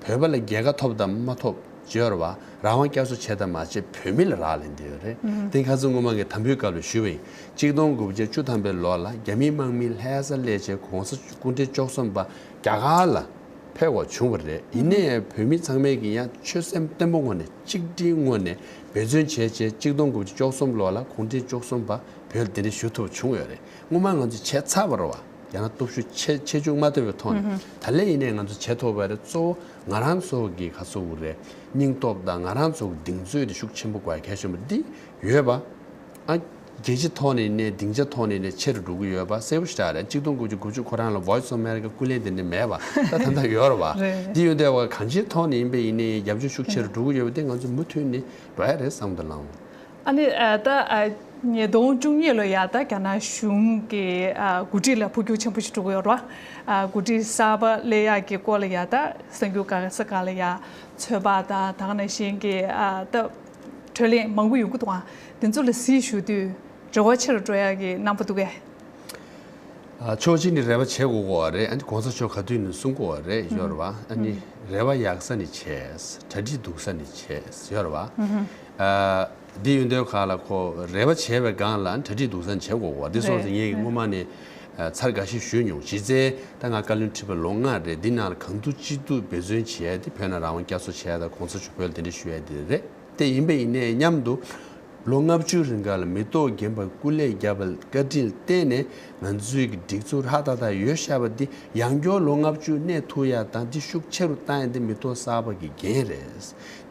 བོད་པ་ལ་རྒྱལ་ཁ་ཐོབ་དང་མ་ཐོབ་བརྗོད་ར་བ། རང་དབང་བསྐྱར་གསོ་བྱས་དང་མ་བྱས་བོད་མི་ལ་རག་ལས་འདི་ཡོད་རེད། དེ་ཁ་སང་སྔོན་མ་ངས་དམ་འབུལ་སྐབས་ལ་ཞུས་པ་ཡིན། གཅིག་སྟོང་དགུ་བརྒྱ་བཅུ་ཐམ་པའི་ལོ་ལ་རྒྱ་མིའི་དམག་མི་ལྷ་ས་སླེབས་བྱས་གོང་ས་སྐུ་ཕྲེང་བཅུ་གསུམ་པ་རྒྱ་གར་ལ་ཕེབས་དགོས་བྱུང་བ་རེད། ཡིན་ནའི་བོད་མི་ཚང་མས་ཀྱི་ཡང་ཆོད་སེམས་བརྟན་པོ་ངང་ནས་གཅིག་སྒྲིལ་ངང་ནས་འབད་བརྩོན་བྱས་བྱས་གཅིག་སྟོང་དགུ་བརྒྱ་བཅུ་གསུམ་ལོ་ལ་གུང་ཁྲན་བཅུ་གསུམ་པ་བོད་ལ་གདན་འདྲེན་ཞུ་ཐུབ་བྱུང་ཡོད་རེད། སྔོན་མ་ང་ཚོས་བྱས་ཚར་བ་རེད་བ། ཡང་ན་སྟོབས་ཤུགས་ཆེ་ཆེ་ཆུང་མ་ལྟོས་པའི་ཐོག་ནས་ད་ལན་ཡིན་ནའི་ང་ཚོ་བྱེད་ཐུབ་པ་རེད། གཙོ་བོ་ང་རང་ཚོ་གི་ཁ་སོ་བོ་རེད། སྙིང་སྟོབས་དང་ང་རང་ཚོ་གི་གདེང་ཚོད་དེ་ཤུགས་ཆེན་པོ་དགོས་གལ་ཆེན་པོ་འདི་ཡོད་པ། ཨ་རྒྱལ་སྤྱི་ཐོག་ནས་ནས་སྡིངས་ཆ་ཐོག་ནས་ནས་ཆེ་རུ་འགྲོ་གི་ཡོད་པ་གསལ་པོ་ཞེ་དྲག་རེད། གཅིག་སྟོང་དགུ་བརྒྱ་དགུ་བཅུ་གོ་གྲངས་ལ་Voice of America སྐུ་ལས་དེ་འདྲ་མེད་པ་ད་ད་ལྟ་ཡོད་རེད་བ། རེད། འདི་ཡོད་དེ་བ་གང་ཅིའི་ཐོག་ནས་ཡིན་པ་ཡིན་ནའི་རྒྱབ་སྐྱོར་ཤུགས་ཆེ་རུ་འགྲོ་གི་ཡོད་པ་དེ་ང་ཚོ་མུ་མཐུད་ནས་འགྲོ་ཡ་རེད་བསམ་འདུག་ལགས། ཨ་ནི་ཨ་ད་ཨ་ཉིས་སྟོང་བཅུ་གཉིས་ལོ་ཡ་ད་རྒྱ་ནག་གཞུང་གི་ཨ་འགོ་ཁྲིད་ལ་འཕོ་འགྱུར་ཆེན་པོ་ཞིག་འགྲོ་གི་ཡོད་རེད་བ། ཨ་འགོ་ཁྲིད་གསར་པ་སླེབས་ཡག་གི་སྐོར་ལ་ཡ་ད་གསར་འགྱུར་ག་ས་ག་ལ་ཡ་ཚོད་དཔག་དང་ད་ག་ནང་བཞིན་གྱི་ཨ་ད་གྲོས་གླེང་མང་པོ་ཡོང་གི་འདུག་ཨ། དེ་ཚོ་ལ་གཟིགས་ཞུ་དུས་རེ་བ་ཆེ་རུ་འགྲོ་ཡག་གི་རྣམ་པ་འདུག་གས། ཨ་ཕྱོགས་གཅིག་ནས་རེ་བ་བྱེད་དགོས་ཀྱི་ཡོད་རེད། ཨ་ནི་གོང་ས་མཆོག་ག་དུས་ནས་གསུང་གི་ཡོད་རེད། ཡོད་རེད་བ། ཨ་ནི་རེ་བ་ཡག་ས་ནས་བྱས། གྲ་སྒྲིག་སྡུག་ས་ནས་བྱས་ཡོད་རེད་བ། ཨ་འདི་ཡོད་དུས་ག་ལ་ཁོ་རེ་བ་བྱས་པའི་སྒང་ལ་གྲ་སྒྲིག་སྡུག་ས་ནས་བྱེད་དགོས་ཀྱི་ཡོད་རེད། འདི་སོང་ཙང་ངས་ཀྱི་སྔོན་མ་ནས་ཨ་ཚར་འགའ་ཤས་ཞུས་མྱོང་། གཞི་རྩའི་ད་ང་བཀའ་བློན་ཁྲི་པ་ལོ་ལྔ་རེད། འདི་ནང་ལ་གང་ཐུབ་ཅི་ཐུབ་འབད་བརྩོན་བྱས་ཏེ་བོད་ནང་རང་དབང་བསྐྱར་གསོ་བྱས་དང་གོང་ས་མཆོག་བོད་ལ་གདན་འདྲེན་ཞུ་ཡ་དེ་རེད། དེ་ཡིན་པ་ཡིན་ནའི་མཉམ་དུ་ལོ་ལྔ་བཅུ་རིང་ག་ལ་མི་ཐོག་རྒན་པར་སྐུ་ལས་བརྒྱབ་པར་བཀའ་དྲིན་བརྟེན་ནས་ང་ཚོའི་གི་སྒྲིག་འཛུགས་ཧྲ་ཏག་ཏག་ཡོད་ཤག་པ་འདི་ཡང་སྐྱར་ལོ་ལྔ་བཅུ་གནས་ཐུབ་ཡ་དང་འདི་ཤུགས་ཆེ་རུ་བཏང་ཡ་འདི་མི་ཐོག་གསར་པ་གི་འགན་རེད།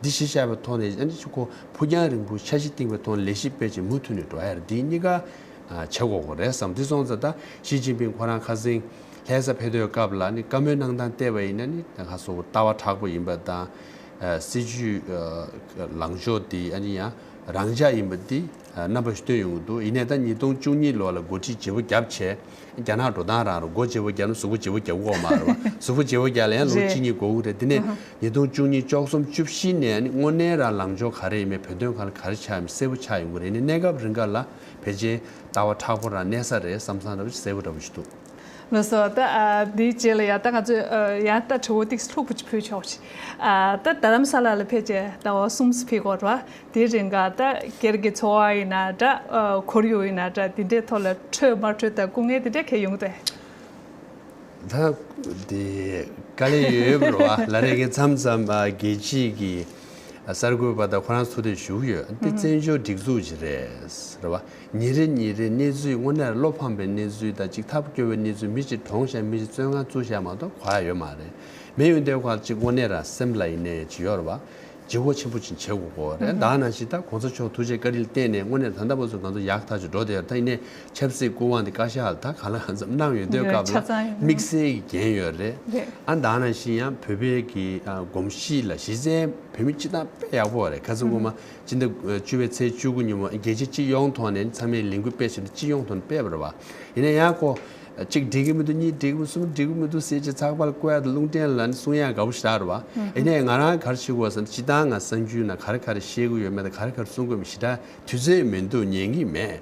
འདི་གཞི་བཞག་པའི་ཐོག་ནས་ཨ་ནི་ཁོ་ཕུགས་རྒྱང་རིང་པོ་འཆར་གཞི་བཏིང་བའི་ཐོག་ནས་ལས་གཞི་སྤེལ་ཅིང་མུ་མཐུད་ནས་འགྲོ་ཡ་རེད། འདི་གཉིས་ཀ་བྱེད་དགོས་ཀྱི་རེད་བསམ། འདི་སོང་ཙང་ད་ཞི་ཅིན་ཕིང་ཁོ་རང་ཁ་སང་ལྷ་ས་ཕེབས་དུས་སྐབས་ལ་ནི་བཀའ་མོལ་གནང་སྟངས་བལྟས་པ་ཡིན་ན་ནི་ད་ག་སོ་ལྟ་བ་དྲག་པོ་ཡིན་པ་དང་། ཨ་སྲིད་ཇུས་ཨ་ལངས་ཕྱོགས་དེ་ཨ་ནི་ཡང་རང་འཇགས་ཡིན་པ་འདི་ཨ་རྣམ་པ་ཞིག་སྟོན་ཡོང་གི་འདུག་ཡིན་ནའི་ད་ཉིས་སྟོང་བཅུ་གཉིས་ལོ་ལ་འགོ་ཁྲིད་བརྗེ་པོ་བརྒྱབ་བྱས་རྒྱ་ནག་འགྲོ་སྟངས་རང་རེད། མགོ་བརྗེ་པོ་བརྒྱབ་ན་གཟུགས་པོ་བརྗེ་པོ་རྒྱག་དགོས་མ་རེད་བ། གཟུགས་པོ་བརྗེ་པོ་རྒྱག་ལ་ཡང་ལོ་རེད། གཅིག་གཉིས་འགོར་གི་རེད། འདི་ནས་ཨ་ཧ། ཉིས་སྟོང་བཅུ་གཉིས་བཅུ་གསུམ་བཅུ་བཞི་ནས་ཨ་ནི་དངོས་གནས་རང་ལངས་ཕྱོགས་ག་རེ་ཡིན་མིན་བོད་དོན་སྒང་ལ་ག་རེ་ཆགས་ཡིན་མིན་གསལ་པོ་ཆགས་ཡོང་གི་རེད། ནི་གནས་སྐབས་རིང་ག་ལ་ཕལ་ཆེར་ལྟ་བ་མཁྲེགས་པོ་རང་གནས་ས་རེད་བསམ་བསམ་འདྲ་པོ་ཞིག་གསལ་པོ་འདྲ་པོ་ཞིག་འདུག་ལགས་སོ། ད་ཨ་འདིའི་རྗེས་ལ་ཡང་ད་ང་ཚོས་ཨ་ཡང་ད་དྲི་བ་ཏོག་ཙམ་ལྷུག་པོ་ཅིག་ཕུལ་ཆོག་ཅིག་ཨ་ད་རྡ་རམ་ས་ལ་ལ་ཕེབས་བྱས་ཟླ་བ་གསུམ་ཙམ་ཕེབས་ཀྱི་ཡོད་རེད་བ། དེའི་རིང་ག་ད་སྒེར་གྱི་འཚོ་བ་ཡིན་ན་འདྲ། ཨ་ཁོར་ཡུག་ཡིན་ན་འདྲ། དེ་འདྲའི་ཐོག་ལ་འཕྲོད་མ་འཕྲོད་དང་སྐུ་ངལ་དེ་འདྲ་གང་ཡོང་གི་འདུག་ད་དེ་དཀའ་ལས་ཡོད་པ་རེད་བ། ལ་རེ་གི་མཚམས་མཚམས་ཨ་རྒྱལ་སྤྱིའི་གི་ གསར་འགོད་པ་དང་ཁོ་རང་ཚོ་དེ་བཞུགས་ཡོད། འདི་ཨུ་ཧུ། བཙན་བྱོལ་སྒྲིག་འཛུགས་ཅིག་རེད། རེད་བ། ཉིན་རེ་ཉིན་རེ་གནས་ཚུལ་དངོས་གནས་བློ་ཕམ་པའི་གནས་ཚུལ་དང་ཅིག་ཐབས་སྐྱོ་བའི་གནས་ཚུལ། མི་གཅིག་གྲོངས་ཤག་མི་གཅིག་བཙོན་ཁང་བཙུགས་ཤག་མ་གཏོགས་གོ་ཡ་ཡོད་མ་རེད། མེད་ཡོད་འདོད་ཁ་ཅིག་དངོས་གནས་རང་སེམས་ལ་ཡིན་ནའི་ཅིག་ཡོད་རེད་བ། ལྗིད་ཁོག་ཆེན་པོ་ཅིག་བྱེད་དགོས་ཀྱི་རེད། ཨུ་ཧུ། ད་ནང་བཞིན་ད་གོང་ས་མཆོག་ཐུགས་རྗེ་བཀའ་དྲིན་བརྟེན་ནས་དངོས་གནས་ད་ལྟ་བར་དུ་ང་ཚོ་ཡག་ཐག་ཆོད་འགྲོ་བསྡད་ཡོད། ད་ཡིན་ནའི་ཆབ་སྲིད་སྐུ་དབང་དེ་བཀའ་ཤག་ལ་ད་གང་ལ་གང་འཚམ་གནང་ཡོད་འདོད་རེད། སྐབས་ཆ་ལ་ཚང་ཡོད། དམིགས་བསལ་གྱི་འགན་ཡོད་རེད། རེད། ཨ་ད་ནང་བཞིན་ཡང་བོད་པའི་གི་ཨ་གོམས་གཤིས་ལ་གཞི་རྩའི་བོད་མི་སྤྱི་བཏང་དཔེ་ཡག་པོ་རེད། ཁ་སང་སྔོན་མ་སྤྱི་ཟླ་བཅུ་པའི་ཚེས་བཅུ་དགུ་ཉིན་མོ་རྒྱལ་སྤྱི་སྤྱི་ཡོངས་ཐོག་ནས་ཚང་མས་ལས་འགུལ་སྤེལ་བྱས་ནས་སྤྱི་ཡོངས་ཐོག་ནས་སྤེལ་བ་རེད་བ། ཡིན་ན་ཡང་ཁོ། གཅིག་འགྲིག་གི་མི་འདུག་གཉིས་འགྲིག་གི་མི་འདུག་གསུམ་འགྲིག་གི་མི་འདུག་ཟེར་བྱས་ཚགས་པར་བཀོད་ཡ་དང་རླུང་འཕྲིན་ལ་ནི་གསུང་ཡ་དགའ་པོ་ཞེ་དྲག་རེད་བ། ཡིན་ནའི་ང་རང་ག་རེ་བྱེད་དགོས་ཟེར་ན་སྤྱིར་བཏང་ང་གསར་འགྱུར་ནང་ག་རེ་ག་རེ་བཤད་གི་ཡོད་མེད་དང་ག་རེ་ག་རེ་གསུང་དགོས་མེད་ཞེ་དྲག་དུས་ཚོད་མི་འདུག་ཉན་གི་མེད།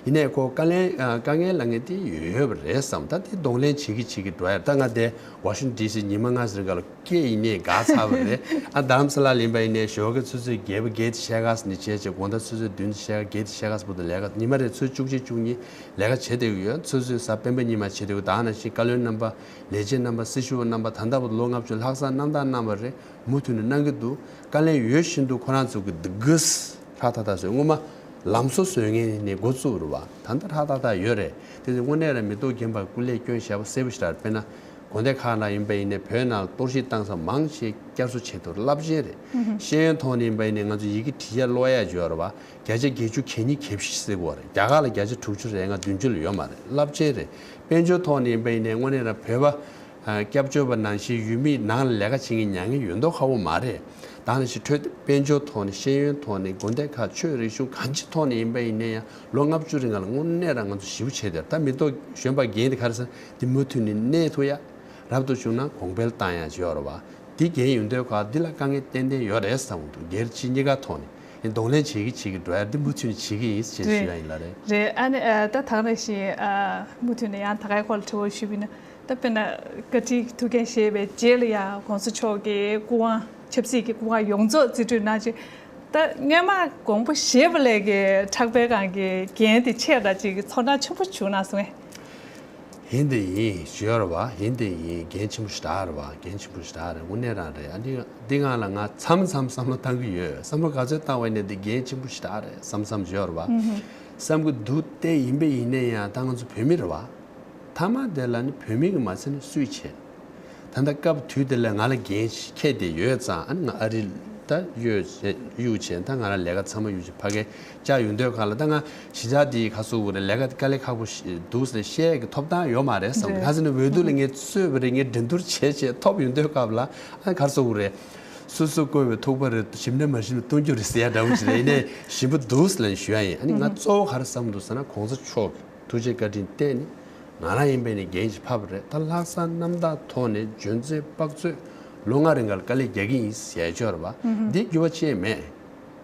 ཡིན་ནའི་ཁོ་དཀའ་ལས་དཀའ་ངལ་ལ་ངས་དེ་ཡོད་པ་རེད་བསམ། ད་དེ་གདོང་ལེན་བྱེད་གི་བྱེད་གི་འགྲོ་ཡ། ད་ང་དེ་ཝ་ཤིང་ཊོན་ཌི་སི་ཉི་མ་ལྔ་ཟེར་ག་ལ་སྐད་ཡིན་ནའི་དགའ་ཚར་བ་རེད། ཨ་རྡ་རམ་ས་ལ་ལ་ཡིན་པ་ཡིན་ནའི་ཞོགས་ཀས་ཆུ་ཚོད་བརྒྱད་པ་བརྒྱད་དེ་ཤེལ་དཀར་ནས་བྱས་བྱས་དགོང་དག་ཆུ་ཚོད་བདུན་དེ་ཤེལ་དཀར་བརྒྱད་དེ་ཤེལ་དཀར་བར་དུ་ལས་ཀ་ཉི་མ་རེ་ཆུ་ཚོད་བཅུ་གཅིག་བཅུ་གཉིས་ལས་ཀ་བྱེད་བསྡད་ཡོད། ཆུ་ཚོད་གཟའ་སྤེན་པ་ཉི་མ་བྱེད་བསྡད་ཡོད། ད་ནང་བཞིན་བཀའ་བློན་རྣམ་པ་ལས་བྱེད་རྣམ་པ་སྲི་ཞུ་བ་རྣམ་པ་ད་ལྟ་བར་དུ་ལོ་ལྔ་བཅུ་ལྷག་བསམ་རྣམ་དག་གནང་བ་རེད། མུ་མཐུད་ནས་གནང་གི་འདུག་དཀའ་ལས་ཡོད་བཞིན་དུ་ཁོ་རང་ཚོ་གི་འདི་གིས་ཧྲ་ཐག་ཐག་བཟོས། སྔོན་མ་ལམ་བཟོ་བཟོ་མཁན་ནས་འགོ་བཙུགས་རེད་བ། ད་ལྟ་ཧྲ་ཐག་ཐག་ཡོད་རེད། དེ་ཚོ་དངོས་གནས་རང་མི་ཐོག་རྒན་པར་སྐུ་ལས་བསྐྱོན་བཞག་པ་གསལ་པོ་ཞིག་རེད། དཔེར་ན། དགོན་སྡེ་ཁག་ནང་ཡིན་པ་ཡིན་ནའི་བོད་ནང་གཏོར་བཤིག་བཏང་ས་མང་ཆེ་བསྐྱར་གསོ་བྱེད་ཐུབ་རླབས་ཆེན་རེད། ཤེས་ཡོན་ཐོག་ནས་ཡིན་པ་ཡིན་ནའི་ང་ཚོ་ཡི་གེ་འབྲི་ཡ་ཀློག་ཡ་ཡོད་རེད་བ། བརྒྱ་ཆ་བརྒྱད་ཅུ་གྱ་གཉིས་གྱ་བཞི་ཟེར་གོ་རེད། རྒྱ་གར་ལ་བརྒྱ་ཆ་དྲུག་ཅུ་རེ་ལྔ་བདུན་ཅུ་ལ་ཡོད་མ་རེད། རླབས་ཆེན་རེད། དཔལ་འབྱོར་ཐོག་ནས་ཡིན་པ་ཡིན་ནའི་དངོས་གནས་རང་བོད་པ་སྐྱབས་བཅོལ་བ་ནང་བཞིན་ཡུལ་མིའི་ནང་ལ་ལས་ཀ་བྱེད་མཁན་མྱ་ངན་ཡོད་མདོག་ཁ་པོ་མ་རེད། ད་ནང་བཞིན་འཕྲོད་དཔལ་འབྱོར་ཐོག་ནས་ཤེས་ཡོན་ཐོག་ནས་དགོན་སྡེ་ཁག་ཆོས་རིག་གཞུང་གང་ཅི་ཐོག་ནས་ཡིན་པ་ཡིན་ནའི་ཡང་ལོ་ལྔ་བཅུ་རིང་ལ་དངོས་གནས་རང་ང་ཚོ་ཞེ་པོ་བྱས་ཏེ། ད་མི་ཐོག་གཞོན་པ་རྒན་དེ་ག་རེ་ཟེར་ན་དེ་མུ་མཐུད་ནས་གནས་ཐུབ་ཡ། རབ་ཏུ་བྱུང་ན་གོང་འཕེལ་བཏང་ཡ་ཅིག་ཡོད་རེད་བ། འདི་འགན་ཡོད་འདོད་ཁ་འདི་ལ་དཀའ་ངལ་ཏན་ཏན་ཡོད་རེད་བསམ་གི་འདུག་སྒེར་གྱི་གཉིས་ཀ་ཐོག་ནས་ཡིན་གདོང་ལེན་བྱེད་ཀྱི་བྱེད་ཀྱི་འགྲོ་ཡ་འདི་མུ་མཐུད་ནས་བྱེད་ཀྱི་ཡིན་ཞེས་ཞུ་ཡ་ཡིན་ལ་རེད། རེད། ཨ་ནི་ཨ་ད་ད་ག་ནང་བཞིན་ཨ་མུ་མཐུད་ནས་ཡང་ད་གའི་སྐོར་ལ་དྲི་བ་ཞུས་པ་ཡིན་ན། ད་དཔེར་ན་བཀའ་ཁྲིའི་ཐུགས་འགན་བཞེས་པའི་རྗེས་ལ་ཡང་གོང་ས་མཆོག་གི་སྐུ་དབང་ཆབ་སྲིད་ཀྱི་སྐུ་དབང་ཡོངས་རྫོགས་རྩིས་སྤྲོད་གནང་རྗེས། ད་སྔོན་མ་དགོངས་པ་བཞེས་པ་ལས་ཀྱི་ཕྲག་པའི་སྒང་གི་འགན་དེ་ཆེ་དྲགས་ཅིག་གི་ཚོར་སྣང་ཆེན་པོ་བྱུང་ན་གསུང་ཨེ། ཡིན་དེ་ཡིན་ཞུ་ཡ་རེད་བ། ཡིན་དེ་ཡིན། འགན་ཆེན་པོ་ཞེ་དྲག་རེད་བ། འགན་ཆེན་པོ་ཞེ་དྲག་རེད། དངོས་གནས་རང་རེད། ཨ་འདི་འདི་སྒང་ལ་ང་མཚམས་མཚམས་བསམ་བློ་བཏང་གི་ཡོད། བསམ་བློ་ག་ཚོད་བཏང་བ་ཡིན་ནའི་འདི་འགན་ཆེན་པོ་ཞེ་དྲག་རེད་བསམ་བསམ་ཞུ་ཡ་རེད་བ། ཨུ་ཧུ། བསམ་གི་འདུག་སྟེ། ཡིན་པས་ཡིན་ནའི་ཡང་ད་ང་ཚོ་བོད་མི་རེད་བ། མཐའ་མ་དེ་ལ་ནི་བོད་མི་གི་མ་ཚད་ནི་སུས་བྱེད། ད་ལྟ་སྐབས་དུས་དེ་ལ་ང་ལ་འགན་ཁྱེར་ཏེ་ཡོད་ཙང་། ཨ་ནི་ང་ཨ་རི་ད་གཡུག་བྱས་གཡུག་བྱས། ད་ང་རང་ལས་ཀ་ཚང་མ་གཡུག་བྱས་ཕ་གིར་བཅར་ཡོང་དུས་སྒང་ལ། ད་ང་གཞིས་ཆགས་འདི་ག་རེ་ཟེར་དགོས་རེད། ལས་ཀ་དཀའ་ལས་ཁག་པོ་ཞིག་འདུག་ཟེར་བཤད་ཀྱི་ཐོབ་ཐང་ཡོད་མ་རེད་བསམ། རེད། ག་ཟེར་ན་འོས་བསྡུ་ལ་ངས་རྩོད་པ་རེད། ངས་འགྲན་བསྡུར་བྱས་བྱས་ཐོབ་ཡོང་དུས་སྒང་ལ། ཨ་ག་རེ་ཟེར་དགོས་རེད། སོ་སོ་བསྐོས་པའི་ཐུག་པ་རེད། ཞིམ་ན་མ་ཞིམ་ན་བཏུང་རྒྱུ་རེད་ཟེར་ཡ་འདྲ་བོ་ཞིག་རེད། ཡིན་ནའི་ཞིམ་པོ་འདུག་ཟེར་ལབ་ནས་ཞུ་ཡ་ཡིན། ཨ་ནི་ང་གཙོ་བོ་ག་རེ་བསམ་འདུག་ཟེར་ན་གོང་ས་མཆོག་གི་ཐུགས་རྗེ་བཀའ་དྲིན་བརྟེན་ནས་ང་རང་ཡིན་པས་ནི་འགན་ཞིག་ཕབ་པ་རེད། ད་ལྷག་བསམ་རྣམ་དག་ཐོག་ནས་འཇོན་ཚོད་དཔག་ཚོད་ལོ་ལྔ་རིང་ག་ལ་དཀའ་ལས་རྒྱག་གི་ཡིན་ཟེར་ཡ་ཅིག་ཡོད་རེད་བ། འདི་འགྱུར་བ་ཅི་ཡང་མེད།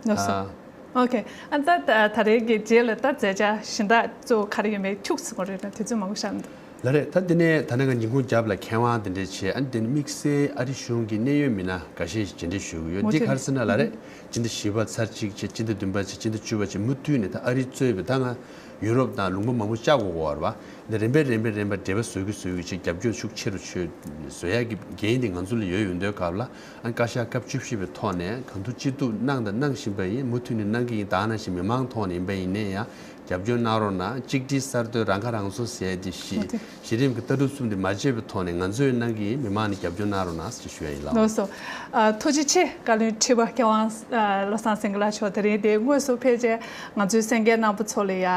ལགས་སོ། ཨ། ཨོ་ཁེ། ཨ་ད་ད་ད་རེས་ཀྱི་རྗེས་ལ་ད་མཛད་འཆར་གཞན་དག་གཙོ་བོ་ག་རེ་ཡོད་མེད་ཁྱུག་ཙམ་གོ་རེད་ན། དུས་ཚོད་མང་པོ་ཞིག་མི་འདུག་ལགས་རེད། ད་འདི་ནས་ད་ནང་ང་ཉིན་གུང་རྒྱབ་ལ་མཁས་དབང་དེ་འདྲས་བྱས། ཨ་ནི་དེ་ནི་དམིགས་བསལ་ཨ་རི་གཞུང་གི་གནད་ཡོད་མི་སྣ་འགའ་ཤས་ཤིག་མཇལ་འཕྲད་ཞུ་གི་ཡོད། འདི་ག་རེ་ཟེར་ན་ལགས་རེད། སྤྱི་ཟླ་བཞི་པ་ཚར་གཅིག་བྱས། སྤྱི་ཟླ་བདུན་པ་བྱས། སྤྱི་ཟླ་བཅུ་པ་བྱས། མུ་མཐུད་ནས་ད་ཨ་རི་གཙོས་པའི་ད་ང་ཡུ་རོབ་དང་ལུང་པ་མང་པོ་བཅར་དགོས་ཀྱི་ཡོད་རེད་བ། འདི་རིམ་པས་རིམ་པས་རིམ་པས་འབྲེལ་བ་བཟོ་གི་བཟོ་གི་བྱས། རྒྱབ་སྐྱོར་ཤུགས་ཆེ་རུ་ཆེ་བཟོ་ཡག་གི་འགན་དེ་ང་ཚོ་ལ་ཡོད་ཡོང་དུས་སྐབས་ལ། ཨ་བཀའ་ཤག་སྐབས་བཅུ་བཞི་པའི་ཐོག་ནས་གང་ཐུབ་ཅི་ཐུབ་གནང་དང་གནང་བཞིན་པ་ཡིན། མུ་མཐུད་ནས་གནང་གི་ཡིན། ད་ནང་བཞིན་མི་མང་ཐོག་ནས་ཡིན་པ་ཡིན་ནའི་ཡང་རྒྱབ་སྐྱོར་གནང་རོགས་གནང་། གཅིག་སྒྲིལ་གསར་གཏོད། རང་ཁ་རང་གསོ་ཟེར་ཡ་དེ་གཞི་གཞི་རིམ་གྱི་ལྟ་གྲུབ་གསུམ་དེ་མ་བརྗེད་པའི་ཐོག་ནས་ང་ཚོས་གནང་གི་ཡིན། མི་མང་ནས་རྒྱབ་སྐྱོར་གནང་རོགས་གནང་ཞེས་ཞུ་ཡ་ཡིན་ལགས། ལགས་སོ། ཨ་ཐུགས་རྗེ་ཆེ། བཀའ་བློན་ཁྲི་པ་མཁས་དབང་ཨ་བློ་བཟང་སེང་གེ་ལགས་མཆོག་དེ་རིང་དེ་དངོས་སུ་ཕེབས་བྱས་ང་ཚོའི་གསན་མཁན་རྣམ་པ་ཚོ་ལ་ཡ་ཨ་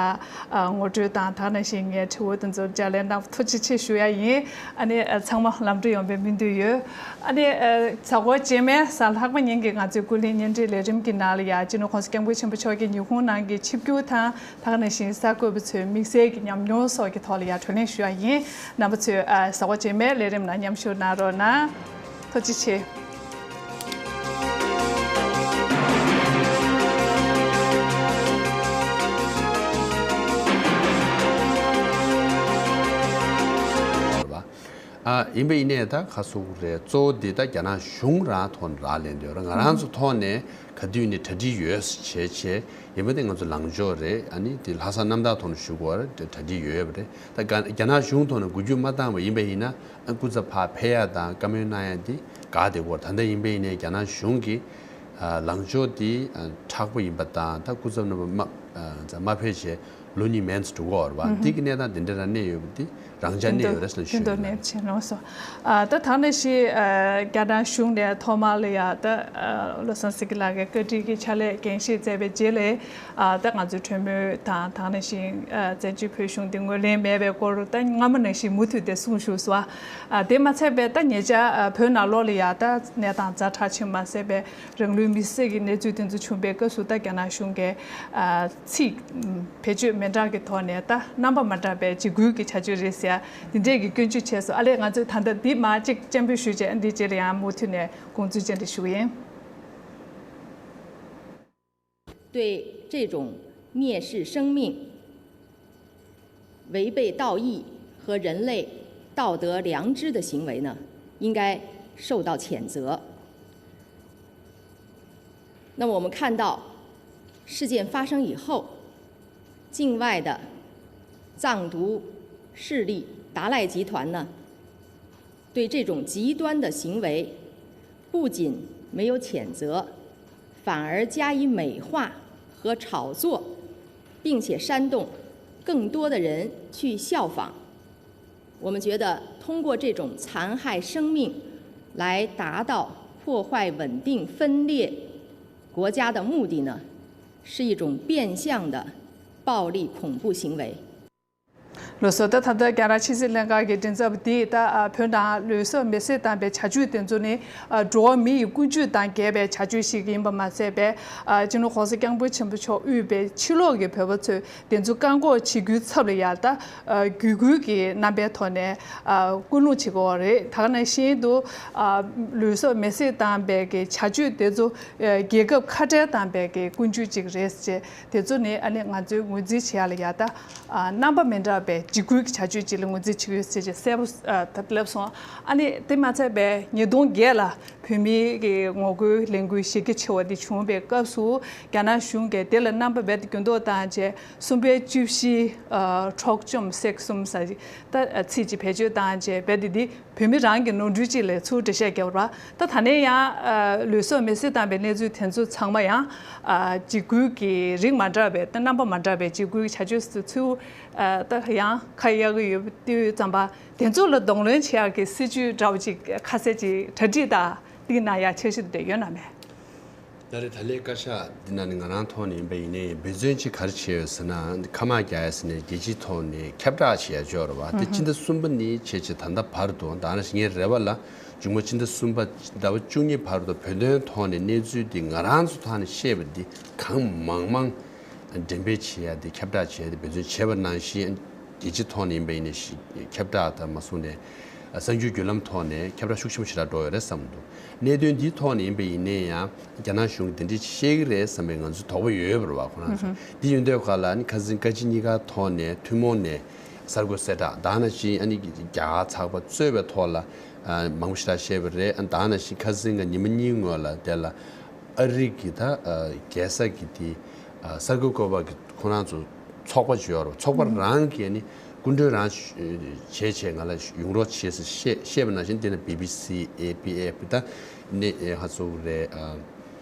ངོ་སྤྲོད་དང་། ད་ནང་བཞིན་ངའི་དྲི་བ་དེ་ཚོར་ལྗགས་ལན་གནང་བ་ཐུགས་རྗེ་ཆེ་ཞུ་ཡ་ཡིན། ཨ་ནི་ཨ་ཚང་མ་ལམ་འགྲོ་ཡོང་བའི་སྨོན་འདུན་ཡོད། ཨ་ནི་ཨ་གཟའ་འཁོར་རྗེས་མའི་གཟའ་ལྷག་པ་ཉིན་གྱི་ང་ཚོའི་ཀུན་གླེང་བརྙན་འཕྲིན་ལས་རིམ་གྱི་ནང་ལ་ཡ་སྤྱི་ནོར་༸གོང་ས་༸སྐྱབས་མགོན་ཆེན་པོ་མཆོག་གི་ཉིན་གུང་ནང་གི་ཆིབས་བསྒྱུར་དང་། ད་ག་ནང་བཞིན་གསར་འགོད་པ་ཚོའི་དམིགས་བསལ་གྱི་ཉམས་མྱོང་སོགས་ཀྱི་ཐོག་ལ་ཡང་བགྲོ་གླེང་ཞུ་ཡ་ཡིན། རྣམ་པ་ཚོས་ཨ་གཟའ་འཁོར་རྗེས་མའི་ལས་རིམ་ནང་མཉམ་ཞུགས་གནང་རོགས་གནང་། ཐུགས་རྗེ་ཆེ། ཨ་ཡིན་པ་ཡིན་ནའི་ད་ག་ཟེར་དགོས་རེད། གཙོ་བོ་འདི་ད་རྒྱ་ནག་གཞུང་རང་ཐོག་ནས་རག་ལས་འདུག་ར། ང་རང་ཚོ་ཐོག་ནས་ག་དུས་ནས་གྲ་སྒྲིག་ཡོད་བྱས་བྱས། ཡིན་པ་དེ་ང་ཚོ་ལངས་ཕྱོགས་རེད། ཨ་ནི་དེ་ལྷག་བསམ་རྣམ་དག་ཐོག་ནས་ཞུ་དགོས་རེད། གྲ་སྒྲིག་ཡོད་པ་རེད། ད་རྒྱ་རྒྱ་ནག་གཞུང་ཐོག་ནས་འགུལ་སྐྱོད་མ་བཏང་བ་ཡིན་པ་ཡིན་ན། ཨ་སྐུ་ཚབ་ཕར་ཕེབས་ཡ་དང་བཀའ་མོལ་གནང་ཡ་དེ་འགག་བསྡད་ཀྱི་ཡོད་རེད། ད་ལྟ་ཡིན་པ་ཡིན་ནའི་རྒྱ་ནག་གཞུང་གིས་ ལངས་ཕྱོགས་འདི་མཁྲེགས་པོ་ཡིན་པ་དང་ད་སྐུ་ཚབ་རྣམ་པ་མ་མ་ཕེབས་བྱས་ལོ་གཉིས་མན་ཙམ་འགྲོ་གི་ཡོད་རེད་བ། འདི་གི་གནས་སྟངས་འདི་འདྲ་རང་གནས་ཡོད་པ་འདི་རང་འཇགས་གནས་ཡོད་རེད་ཟེར་ན་ཞུ་ཡོད་ལ། ཕྱིན་ལོགས་སོ། ད་ཐང་ནས་ཤི་རྒྱ་ནག་གཞུང་ནས་ཐོག་མར་ལ་ཡ་ད་བློ་བཟང་སེང་གེ་ལགས་ཀྱི་བཀའ་ཁྲིད་ཀྱི་ཕྱག་ལས་འགན་བཞེས་མཛད་པའི་རྗེས་ལ། ད་ང་ཚོའི་གྲོས་མོལ་དང་ད་ནང་བཞིན་བཙན་བྱོལ་བོད་གཞུང་འདི་ངོས་ལེན་མེད་པའི་སྐོར་ད་སྔ་མོ་ནང་བཞིན་མུ་མཐུད་དེ་གསུངས་བཞུགས་སོང་། དེ་མ་ཚད་པའི་ད་ཉེ་ཆར་བོད་ནང་ལོགས་ལ་ཡ་ད་གནས་སྟངས་ཛ་དྲག་ཆེན་པོ་མ་ཟད་པའི་རང་ལུས་མེར་སྲེག་གི་གནས་ཚུལ་དེ་ཚོ་བྱུང་པའི་སྐབས་སུ་ད་རྒྱ་ནག་གཞུང་གིས་ཚིག་བེད་སྤྱོད་མི་འདྲ་གི་ཐོག་ནས་ད་རྣམ་པ་མ་འདྲ་བའི་འཇིགས་སྐུལ་གྱི་བྱ་སྤྱོད་རེད་ཟེར་ཡ་འདི་འདྲས་ཀྱི་སྐྱོན་བརྗོད་བྱས་སོང་། ཨ་ལས་ང་ཚོས་ད་ལྟ་འདི་མ་གཅིག་སྤྱན་འབུལ་ཞུས་རྗེས་འདི་རྗེས་ལ་ཡང་མུ་མཐུད་ནས་དགོངས་ཚུལ་ཅན་དེ་ཞུ་གི་ཡིན། 对这种蔑视生命、违背道义和人类道德良知的行为呢，应该受到谴责。那么我们看到，事件发生以后，境外的藏独势力达赖集团呢，对这种极端的行为，不仅没有谴责，反而加以美化和炒作，并且煽动更多的人去效仿。我们觉得通过这种残害生命来达到破坏稳定、分裂国家的目的呢，是一种变相的暴力恐怖行为。 ལགས་སོ། ད་ད་ལྟ་རྒྱ་ནག་ཕྱི་སྲིད་ལྷན་ཁང་གི་མགྲིན་ཚབ་འདིས་ད་བོད་ནང་ལུས་སྲོག་མེར་སྲེག་བཏང་པའི་བྱ་སྤྱོད་དེ་ཚོ་ནི་འགྲོ་བ་མི་ཡི་ཀུན་སྤྱོད་དང་འགལ་བའི་བྱ་སྤྱོད་ཞིག་ཡིན་པ་མ་ཟད་པའི་སྤྱི་ནོར་༸གོང་ས་༸སྐྱབས་མགོན་ཆེན་པོ་མཆོག་དབུས་པའི་ཕྱི་ལོགས་ཀྱི་བོད་པ་ཚོས་དེ་ཚོ་བཀག་འགོག་བྱེད་རྒྱུའི་ཚབ་ལ་ཡ་ད་བརྒྱུད་སྐུལ་གྱི་རྣམ་པའི་ཐོག་ནས་སྐུལ་སློང་བྱེད་ཀྱི་ཡོད་རེད། ད་ག་ནང་བཞིན་དུ་ལུས་སྲོག་མེར་སྲེག་བཏང་པའི་གི་བྱ་སྤྱོད་དེ་ཚོ་རྒྱལ་ཁབ་ཁ་བྲལ་བཏང་པའི་གི་ཀུན་སྤྱོད་ཅིག་རེད་ཅེས། དེ་ཚོ་ནི་ཨ་ནི་ང་ཚོས་ངོས་འཛིན་བྱེད་ཡ་ལ་ཡ་ད་རྣམ་པ་མི་འདྲ་བའི་འཇིགས་སྐུལ་གྱི་བྱ་སྤྱོད་ཅིག་ལ་ངོས་འཛིན་བྱེད་ཀྱི་ཡོད་ཟེར་ཅེས་གསལ་པོ་ད་སླེབས་སོང་། ཨ་ནི་དེ་མ་ཚད་པའི་ཉིས་སྟོང་བརྒྱད་ལ་བོད་མིའི་གི་ངོ་རྒོལ་ལས་འགུལ་གཞི་རྒྱ་ཆེ་བ་དེ་བྱུང་བའི་སྐབས་སུ་རྒྱ་ནག་གཞུང་གིས་དེ་ལ་རྣམ་པ་རྦད་དེ་འགྱུར་ལྡོག་བཏང་རྗེས་གསུམ་པའི་བཅུ་བཞི་འཕྲོག་བཅོམ་བསྲེགས་གསུམ་ཟེར་ད་ཚིག་ཅིག་བེད་སྤྱོད་བཏང་རྗེས་རྦད་དེ་འདི། བོད་མི་རང་གི་ནོར་འཁྲུལ་ཅིག་ལས་ཚུར་འགྲེལ་བཤད་བརྒྱབ་པ་རེད་བ། ད་ད་ནས་ཡང་ལུས་སྲོག་མེར་སྲེག་བཏང་པའི་གནས་ཚུལ་དེ་ཚོ་ཚང་མ་ཡང་འཇིགས་སྐུལ་གྱི་རིགས་མ་འདྲ་བའི་ད་རྣམ་པ་མ་འདྲ་བའི་འཇིགས་སྐུལ་གྱི་བྱ་སྤྱོད་ཚུལ་ད་ཡང་ཁ་གཡར་གྱི་ཡོད་དུས་ཙམ་པ་དེ་ཚོ་ལ་གདོང་ལེན་བྱེད་ཡག་གི་སྲིད་ཇུས་འདྲ་བོ་ཅིག་ཁ་གསལ་ཅིག་གྲ་སྒྲིག་དང་དེའི་ནང་ཡང་འཆར་གཞི་དེ་ཡོད་ན་མེད། ད་རེས་ད་ལན་བཀའ་ཤག་འདི་ནང་ནས་ང་རང་ཐོག་ནས་ཡིན་པ་ཡིན་ནའི་འབད་བརྩོན་ཅིག་ག་རེ་བྱས་ཡོད་ཟེར་ན་ཁ་དམག་རྒྱག་ཡ་ཟེར་ནས་རྒྱལ་སྤྱིའི་ཐོག་ནས་ཁྱབ་བསྒྲགས་བྱེད་ཡ་ཅིག་ཡོད་རེད་བ། དེ་སྤྱི་ཟླ་གསུམ་པ་ནས་བྱས་བྱས་ད་ལྟ་བར་དུ་ད་ནང་བཞིན་ངའི་རེ་བ་ལ་མཇུག་མ་སྤྱི་ཟླ་གསུམ་པ་ཟླ་བ་བཅུ་གཉིས་བར་དུ་བོད་དོན་ཐོག་ནས་གནས་ཚུལ་འདི་ང་རང་ཚོ་ཐོག་ནས་ཤེས་པ་འདི་གང་མང་མང་འགྲེམས་སྤེལ་བྱེད་ཡ་དེ་ཁྱབ་བསྒྲགས་བྱེད་ཡ་དེ་འབད་བརྩོན་བྱས་པ་ནང་བཞིན་རྒྱལ་སྤྱིའི་ཐོག་ནས་ཡིན་པ་ཡིན་ནའི་ཤི་ཁྱབ་བསྒྲགས་དང་མ་སོང་ནས་གསར་འགྱུར་བརྒྱུད་ལམ་ཐོག་ནས་ཁྱབ་བསྒྲགས་ཤུགས་ཆེན་པོ་ཞེ་དྲག་འགྲོ་ཡོད་རེད་བསམ་འདུག་གནད་དོན་འདིའི་ཐོག་ནས་ཡིན་པ་ཡིན་ནའི་ཡང་རྒྱ་ནག་གཞུང་གིས་དེ་འདྲས་བཤད་ཀྱི་རེད་བསམ་པའི་ང་ཚོའི་དོགས་པ་ཡོད་པ་རེད་བ། ཁོ་རང་ཚོ་འདི་ཡོད་དུས་སྐབས་ལ་ནི་ཁ་སང་བཀའ་སྤྱི་གཉིས་ཀ་ཐོག་ནས་ཐུན་མོང་ནས་གསར་འགོད་གསལ་བསྒྲགས་ད་ནང་བཞིན་ཨ་ནི་རྒྱ་གར་ཚགས་པར་གཙོས་པའི་ཐོག་ལ་མང་པོ་ཞེ་དྲག་བཤད་པ་རེད། ཨ་ད་ནང་བཞིན་ཁ་སང་གི་ཉི་མ་གཉིས་སྔོན་ལ་དེ་ལ་ཨ་རི་གི་ད་རྒྱལ་ས་གི་དེ་གསར་འགོད་བཀོད་པ་གི་ཁོ་རང་ཚོ་ཚོགས་པ་ཅིག་ཡོད་རེད། ཚོགས་པ་རང་གིས་ནི་སྐུ་མགྲོན་རང་བྱས་བྱས་ང་ལ་ཡོང་རོགས་བྱས་ཟེར་བཤད་བཤད་པ་ནང་བཞིན་དེ་ནི་བི་བི་སི་ཨེ་ཕི་ཨེཕ་ད་ནི་ཧ་ཚོ་རེད།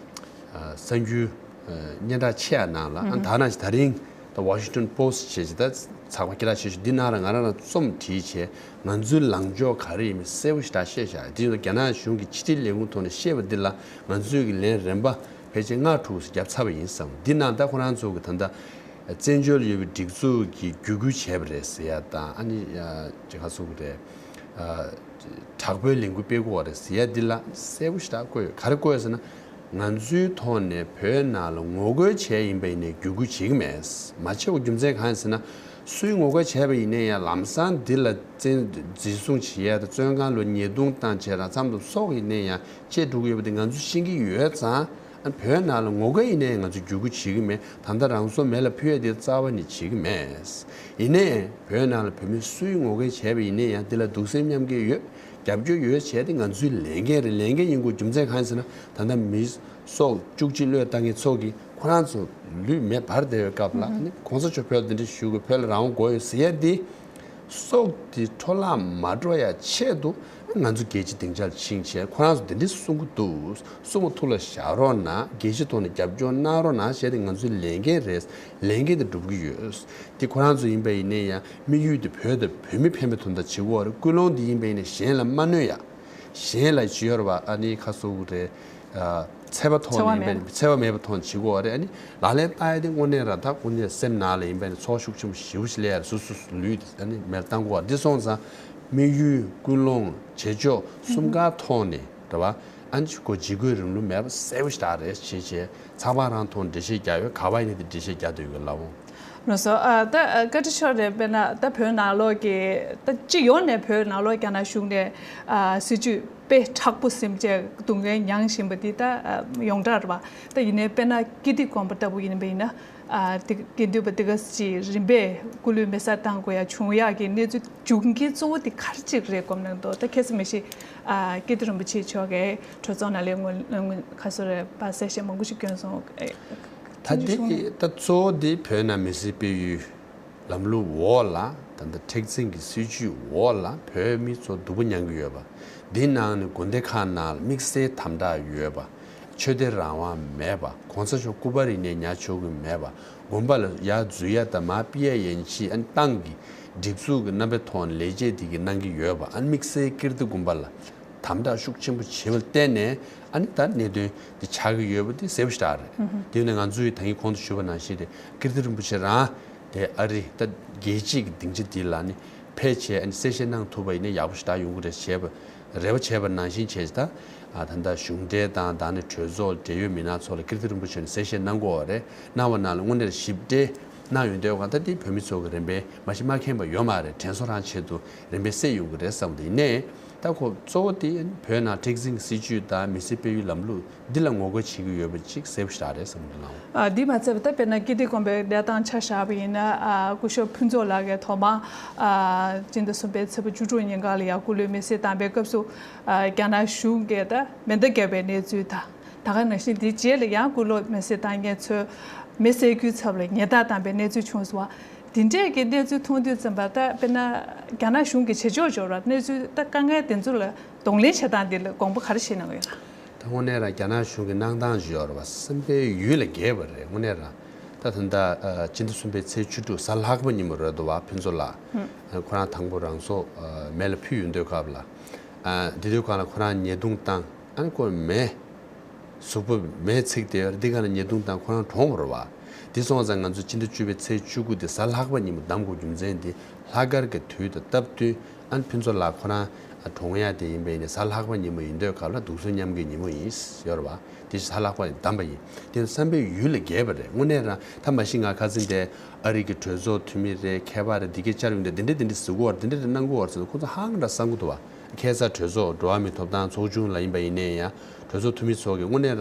གསར་འགྱུར་སྙན་གྲགས་ཆེ་བ་ནང་ལ་ཨ་ད་ནང་བཞིན་ད་རིང་ད་ཝ་ཤིང་ཊོན་པོ་སི་ཊི་བྱས་བྱས་ད་ཚགས་པར་སྐད་གྲགས་ཆེ་ཤོས་འདི་ནང་ལ་ང་རང་རང་རྩོམ་བྲིས་བྱས་ང་ཚོའི་ལངས་ཕྱོགས་ག་རེ་ཡིན་མིན་གསལ་པོ་ཞེ་དྲག་བཤད་བཞག་དེ་ཡིན་དུས་རྒྱ་ནག་གཞུང་གི་ཕྱི་དྲིལ་ལས་ཁུངས་ཐོག་ནས་བཤད་པ་འདི་ལ་ང་ཚོས་ཀྱི་ལན་རིམ་པ་ཕལ་ཆེར་ལྔ་དྲུག་ཙམ་བརྒྱབ་ཚར་བ་ཡིན་བསམ། འདི་ནང་ད་ཁོ་རང་ཚོ་གི་ད་ལྟ་བཙན་བྱོལ་ཡོད་པའི་སྒྲིག་འཛུགས་ཀྱི་བརྒྱུད་སྐུལ་བྱས་པ་རེད་ཟེར་ཡ་དང་ཨ་ནི་ཅི་ག་ཟེར་དགོས་རེད། དྲག་པོའི་ལས་འགུལ་སྤེལ་དགོས་པ་རེད་ཟེར་ཡ་འདི་ལ་གསལ་པོ་ཞེ་དྲག་བཀོད་ཡོད། ག་རེ་བཀོད་ཡོད་ཟེར་ན་ང་ཚོའི་ཐོག་ནས་བོད་ནང་ལ་ངོ་རྒོལ་བྱས་ཡིན་པ་ཡིན་ནའི་བརྒྱུད་སྐུལ་བྱེད་ཀྱི་མེད། མ་བྱེད་པའི་རྒྱུ་མཚན་གང་ཡིན་ཟེར་ན་སུའི་ངོ་རྒོལ་བྱས་པ་ཡིན་ནའི་ཡང་ལམ་སང་འདི་ལ་བཙན་འཛིན་བཟུང་བྱེད་ཡ་དང་བཙོན་ཁང་ལ་ཉེས་རྡུང་བཏང་བྱས་རང་མཚམས་དང་སྲོག་ཡིན་ནའི་ཡང་བཅད་འགྲོ་གི་ཡོད་པ་འདི་ང་ཚོས་ཤེས་ཀྱི་ཡོད་ཙང་། ཨ་བོད་ནང་ལ་ངོ་རྒོལ་ཡིན་ནའི་ང་ཚོས་བརྒྱུད་སྐུལ་བྱེད་ཀྱི་མེད། ད་ལྟ་རང་སྲོག་མེ་ལ་ཕུལ་ཡ་དེ་རྩ་བ་ནས་བྱེད་ཀྱི་མེད། ཡིན་ནའི་བོད་ནང་ལ་བོད་མི་སུའི་ངོ་རྒོལ་བྱས་པ་ཡིན་ནའི་ཡང་དེ་ལ་གདུང་སེམས་མཉམ་སྐྱེད་ཡོད། རྒྱབ་སྐྱོར་ཡོད་བྱས་ཏེ་ང་ཚོའི་ལས་འགན་རེད། ལས་འགན་ཡིན་དགོས་རྒྱུ་མཚན་གང་ཡིན་ཟེར་ན་ད་ལྟ་མི་སྲོག་བཅུ་གཅིག་བློས་བཏང་མཁན་ཚོ་གིས་ཁོ་རང་ཚོ་ལུས་མེ་འབར་བསྡད་པའི་སྐབས་ལ་ཨ་ནི་གོང་ས་མཆོག་བོད་ལ་འདི་འདྲ་ཞུ་དགོས། བོད་ལ་རང་དབང་དགོས་ཡོད་ཟེར་ཡ་དེ། སྲོག་དེ་འཕྲོ་བརླག་མ་འགྲོ་ཡ་ཆེད་དུ་ང་ཚོ་རྒྱལ་སྤྱི་སྡིངས་ཆར་ཕྱིན་བྱས་ཁོ་རང་ཚོ་དེ་འདྲ་གསུང་གི་འདུག་གསུང་བ་ཐུགས་ལ་བཞག་རོགས་གནང་། རྒྱལ་སྤྱི་ཐོག་ནས་རྒྱབ་སྐྱོར་གནང་རོགས་གནང་བྱས་ཏེ་ང་ཚོའི་ལས་འགན་རེད། ལས་འགན་དེ་སྒྲུབ་ཀྱི་ཡོད། དེ་ཁོ་རང་ཚོ་ཡིན་པ་ཡིན་ནའི་ཡང་དམིགས་ཡུལ་དེ་བོད་དང་བོད་མི་ཕན་པའི་དོན་དག་བྱེད་དགོས་རེད། ཀུན་སློང་དེ་ཡིན་པ་ཡིན་ནའི་གཞན་ལ་མ་གནོད་ཡ། གཞན་ལ་ཅི་ཡོད་རེད་བ། ཨ་ནི་ཁ་གསོ་གི་རེད། ཨ། འཚེ་བ་ཐོག་ནས་ཡིན་པ་ཡིན་ན་འཚེ་བ་མེད་པའི་ཐོག་ནས་བྱེད་དགོས་རེད། ཨ་ནི་ལག་ལེན་བསྟར་ཡ་དེ་དངོས་གནས་རང་ད་དངོས་གནས་སེམས་ནང་ལ་ཡིན་པ་ཡིན་ན་ཚོར་ཤུགས་ཆེན་པོ་ཞེ་པོ་ཞིག་སླེབས་ཡ་རེད། སོ་སོ་ལུས་དེ་ཨ་ནི་མེར་བཏང་དགོས་རེད། འདི་སོང་ཙང་དམིགས་ཡུལ་ཀུན་སློང་བྱེད་ཕྱོགས་གསུམ་ཀའི་ཐོག་ནས་རེད་བ། ཨ་ནི་ཁོ་འཇིགས་སྐུལ་རིང་ལུགས་མེད་པ་གསལ་པོ་ཞིག་རེད་བྱས་བྱས་ཚགས་པར་རང་ཐོག་འགྲེལ་བཤད་རྒྱག་ཡོད། ག་བ་ཡིན་ནའི་དེ་འགྲེལ་བཤད་རྒྱག་འདོད་ཡོད་ལགས་འོང་། ལགས་སོ། ཨ། ད་ཨ། བཀའ་ཁྲི་མཆོག་རེད། དཔེར་ན་ད་བོད་ནང་ལོགས་ཀྱི་ད་སྤྱི་ཡོངས་ནས་བོད་ནང་ལོགས་རྒྱ་ནག་གཞུང་ནས་ཨ། སྲིད་ཇུས་དཔེ་མཁྲེགས་པོ་ཟིན་བྱས་སྡུག་བསྔལ་མྱངས་བཞིན་པ་འདི་ད་ཨ། ཡོངས་གྲགས་རེད་པ། ད་ཡིན་ནའི་དཔེར་ན་ཀིརྟི་དགོན་པ་ལྟ་བུ་ཡིན་པ་ཡིན་ན་ཨ། དེ་དགེ་འདུན་པ་འདི་ག་ཅིག་རིམ་པས་སྐུ་ལུས་མེ་སྲེག་བཏང་དགོས་ཡ་བྱུང་ཡག་གི་གནས་ཚུལ་འབྱུང་རྐྱེན་གཙོ་བོ་དེ་ག་རེ་ཅིག་རེད་དགོངས་གནང་འདུག་ད་ཁ་སང་མ་གཞི་ཨ། ཀིརྟི་རིན་པོ་ཆེ་མཆོག་གིས་གྲོས་ཚོགས་ནང་ལ་ངོ་ཁ་གསོ་རེད་པ། གསལ་བཤད་མང་པོ་ཞིག་བསྐྱོན་སོང་། ད་འདི་ད་གཙོ་བོ་འདི་བོད་ནང་མི་སེར་སྤེལ་ཡུལ་ལམ་ལུགས་འོག་ལ། ད་ལྟ་མཁྲེགས་འཛིན་གྱི་སྲིད་ཇུས་འོག་ལ་བོད་མི་ཚོ་སྡུག་པོ་མྱངས་ཀྱི་ཡོད་པ། འདི་ནང་ནས་དགོན་སྡེ་ཁག་ནང་ལ་དམིགས་བསལ་དམ་དྲག་ཡོད་པ། ཆོས་དད་རང་དབང་མེད་པ། གོང་ས་མཆོག་སྐུ་པར་ཡིན་ནའི་ཉར་ཆོག་གི་མེད་པ། དགོན་པ་ལ་ཡར་འཛུལ་ཡ་དང་མར་ཕུད་ཡ་ཡན་ཆད་ཨ་ནི་ཏང་གི་སྒྲིག་འཛུགས་ཀྱི་རྣམ་པའི་ཐོག་ནས་ལས་བྱེད་དེ་གིས་གནང་གི་ཡོད་པ། ཨ་ནི་དམིགས་བསལ་ཀིརྟི་དགོན་པ་ལ་དམ་དྲག་ཤུགས་ཆེན་པོ་བྱས་པར་བརྟེན་ནས་ཨ་ནི་ད་གནད་དོན་འདི་ཆགས་ཀྱི་ཡོད་པ་འདི་གསལ་པོ་ཞེ་དྲག་རེད། དེ་ཡིན་ན་ང་ཚོས་ད་གིན་གོང་དུ་ཞུས་པ་ནང་བཞིན་རེད། ཀིརྟི་རིན་པོ་ཆེ་རང་དེ་ཨ་རི་ད་རྒྱལ་སྤྱིའི་གི་སྡིངས་ཆ་འདི་ལ་ནི་ཕེབས་བྱས་ཨ་ནི་གསལ་བཤད་གནང་ཐུབ་པ་ཡིན་ན་ཡག་པོ་ཞེ་དྲག་ཡོང་གི་རེད་བྱས་པ་རེ་བ་བྱས་པ་ནང་བཞིན་བྱས་ད་ད་ལྟ་གཞུང་འབྲེལ་དང་ད་ནི་གྲོས་ཚོགས་འབྲེལ་ཡོད་མི་སྣ་ཚོ་ལ་ཀིརྟི་རིན་པོ་ཆེ་ནས་གསལ་བཤད་གནང་དགོས་པ་རེད། གནང་བ་ནང་ལ་དངོས་གནས་ཞིབ་ཕྲ་གནང་ཡོང་དུས་གང་ལྟར་དེ་བོད་མི་ཚོ་གི་རེ་འབོད་མ་གཞི་མ་མཁྱེན་པ་ཡོད་མ་རེད། དྲན་གསོ་རང་ཆེད་དུ་རེ་འབོད་སླེབས་ཡོང་གི་རེད་བསམ་གི་འདུག་ཡིན་ནའི་ད་ཁོ་གཙོ་བོ་དེ་བོད་ནང་མཁྲེགས་འཛིན་གྱི་སྲིད་ཇུས་དང་མི་སེར་སྤེལ་ཡུལ་ལམ་ལུགས་འདི་ལ་ངོ་རྒོལ་བྱེད་ཀྱི་ཡོད་པ་ཅིག་གསལ་པོ་ཞེ་དྲག་རེད་བསམ་གི་འདུག་ལགས། ཨ། འདི་མ་ཚད་པ་ད་དཔེར་ན་ཀིརྟི་དགོན་པའི་གནས་སྟངས་ཆ་བཞག་པ་ཡིན་ན་ཨ། སྐུ་ཞབས་ཕུན་ཚོགས་ལགས་ཀྱིས་ཐོག་མར་ཨ། སྤྱི་ཟླ་གསུམ་པའི་ཚེས་པ་བཅུ་དྲུག་ཉིན་གང་ལ་ཡང་སྐུ་ལུས་མེ་སྲེག་བཏང་པའི་སྐབས་སུ་ཨ། རྒྱ་ནག་གཞུང་གིས་ད་མེ་མདའ་བརྒྱབ་པའི་གནས་ཚུལ་དང་། ད་ག་ནང་བཞིན་དེའི་རྗེས་ལ་ཡང་སྐུ་ལུས་མེ་སྲེག་བཏང་མཁན་ཚོས་མེ་བསད་རྒྱུའི་ཚབ་ལ་ཉེས་རྡུང་བཏང་པའི་གནས་ཚུལ་བྱུང་སོང་བ། དེ་འདྲས་ཀྱི་གནས་ཚུལ་མཐོང་དུས་ཙམ་པ་ད་དཔེར་ན་རྒྱ་ནག་གཞུང་གི་བྱེད་ཕྱོགས་འབྱོར་བ་གནས་ཚུལ་ད་དཀའ་ངལ་དེ་ཚོ་ལ་གདོང་ལེན་བྱེད་སྟངས་འདི་ལ་དགོངས་པ་ག་རེ་བཞེས་གནང་གི་ཡོད་ན། ད་དངོས་གནས་རང་རྒྱ་ནག་གཞུང་གི་གནང་སྟངས་ཅིག་ཡོད་རེད་བ། བསམ་པའི་ཡུལ་ལས་བརྒལ་བ་རེད། དངོས་གནས་རང་ད་ད་ལྟ་ཨ། སྤྱི་ཟླ་གསུམ་པའི་ཚེས་བཅུ་དྲུག་གཟའ་ལྷག་པ་ཉིན་མོ་རེད་འདུག་བ། ཕུན་ཚོགས་ལགས། ཨ། ཁོ་རང་དང་པོ་རང་སྲོག་ཨ། མེ་ལ་ཕུལ་ཡོང་དུས་སྐབས་ལ། ཨ། དེ་དུས་སྒང་ལ་ཁོ་རང་ཉེས་རྡུང་བཏང་། ཨ་ནི་ཁོ་མེ་གཟུགས་པོ་མེས་ཚིག་སྟེ་འདི་ག་ལ་ཉེས་རྡུང་བཏང་ཁོ་རང་གྲོངས་པ་རེད་བ། འདི་སོང་ཙང་ང་ཚོ་སྤྱི་ཟླ་བཅུ་པའི་ཚེས་བཅུ་དགུ་དེ་གཟའ་ལྷག་པ་ཉིན་མོ་གདམ་དགོས་རྒྱུ་མཚན་དེ་ལྷག་དཀར་གྱི་དུས་དང་སྟབས་བསྟུན། ཨ་ནི་ཕུན་ཚོགས་ལགས་ཁོ་རང་གྲོངས་ཡ་དེ་ཡིན་པ་ཡིན་ནའི་གཟའ་ལྷག་པ་ཉིན་མོ་ཡིན་དུས་སྐབས་ལ་དུག་གསོ་མཉམ་སྐྱེལ་ཉིན་མོ་ཡིན་ཡོད་རེད་བ། དེ་གཟའ་ལྷག་པ་ཡིན་གདམ་པ་ཡིན། དེ་བསམ་པའི་ཡུལ་ལས་བརྒལ་བ་རེད། དངོས་གནས་རང་ད་མ་གཞི་ང་ཁ་སང་དེ་ཨ་རི་གི་གྲོས་ཚོགས་འཐུས་མི་རེད། མཁས་པ་རེད། འདི་གས་བཅར་ཡོང་དུས་འདི་འདྲས་འདི་འདྲས་ཟེར་གོ་བ་རེད། འདི་འདྲས་རེད་གནང་གོ་བ་རེད་ཟེར་ཁོ་ཚོ་ཧང་འདྲ་བསམ་གི་འདུག་བ། ཁ་སང་གྲོས་ཚོགས་འགྲོ་བ་མིའི་ཐོབ་ཐང་ཚོགས་ཆུང་ལ་ཡིན་པ་ཡིན་ནའི་ཡང་གྲོས་ཚོགས་འཐུས་མི་ཚོ་གིས་དངོས་གནས་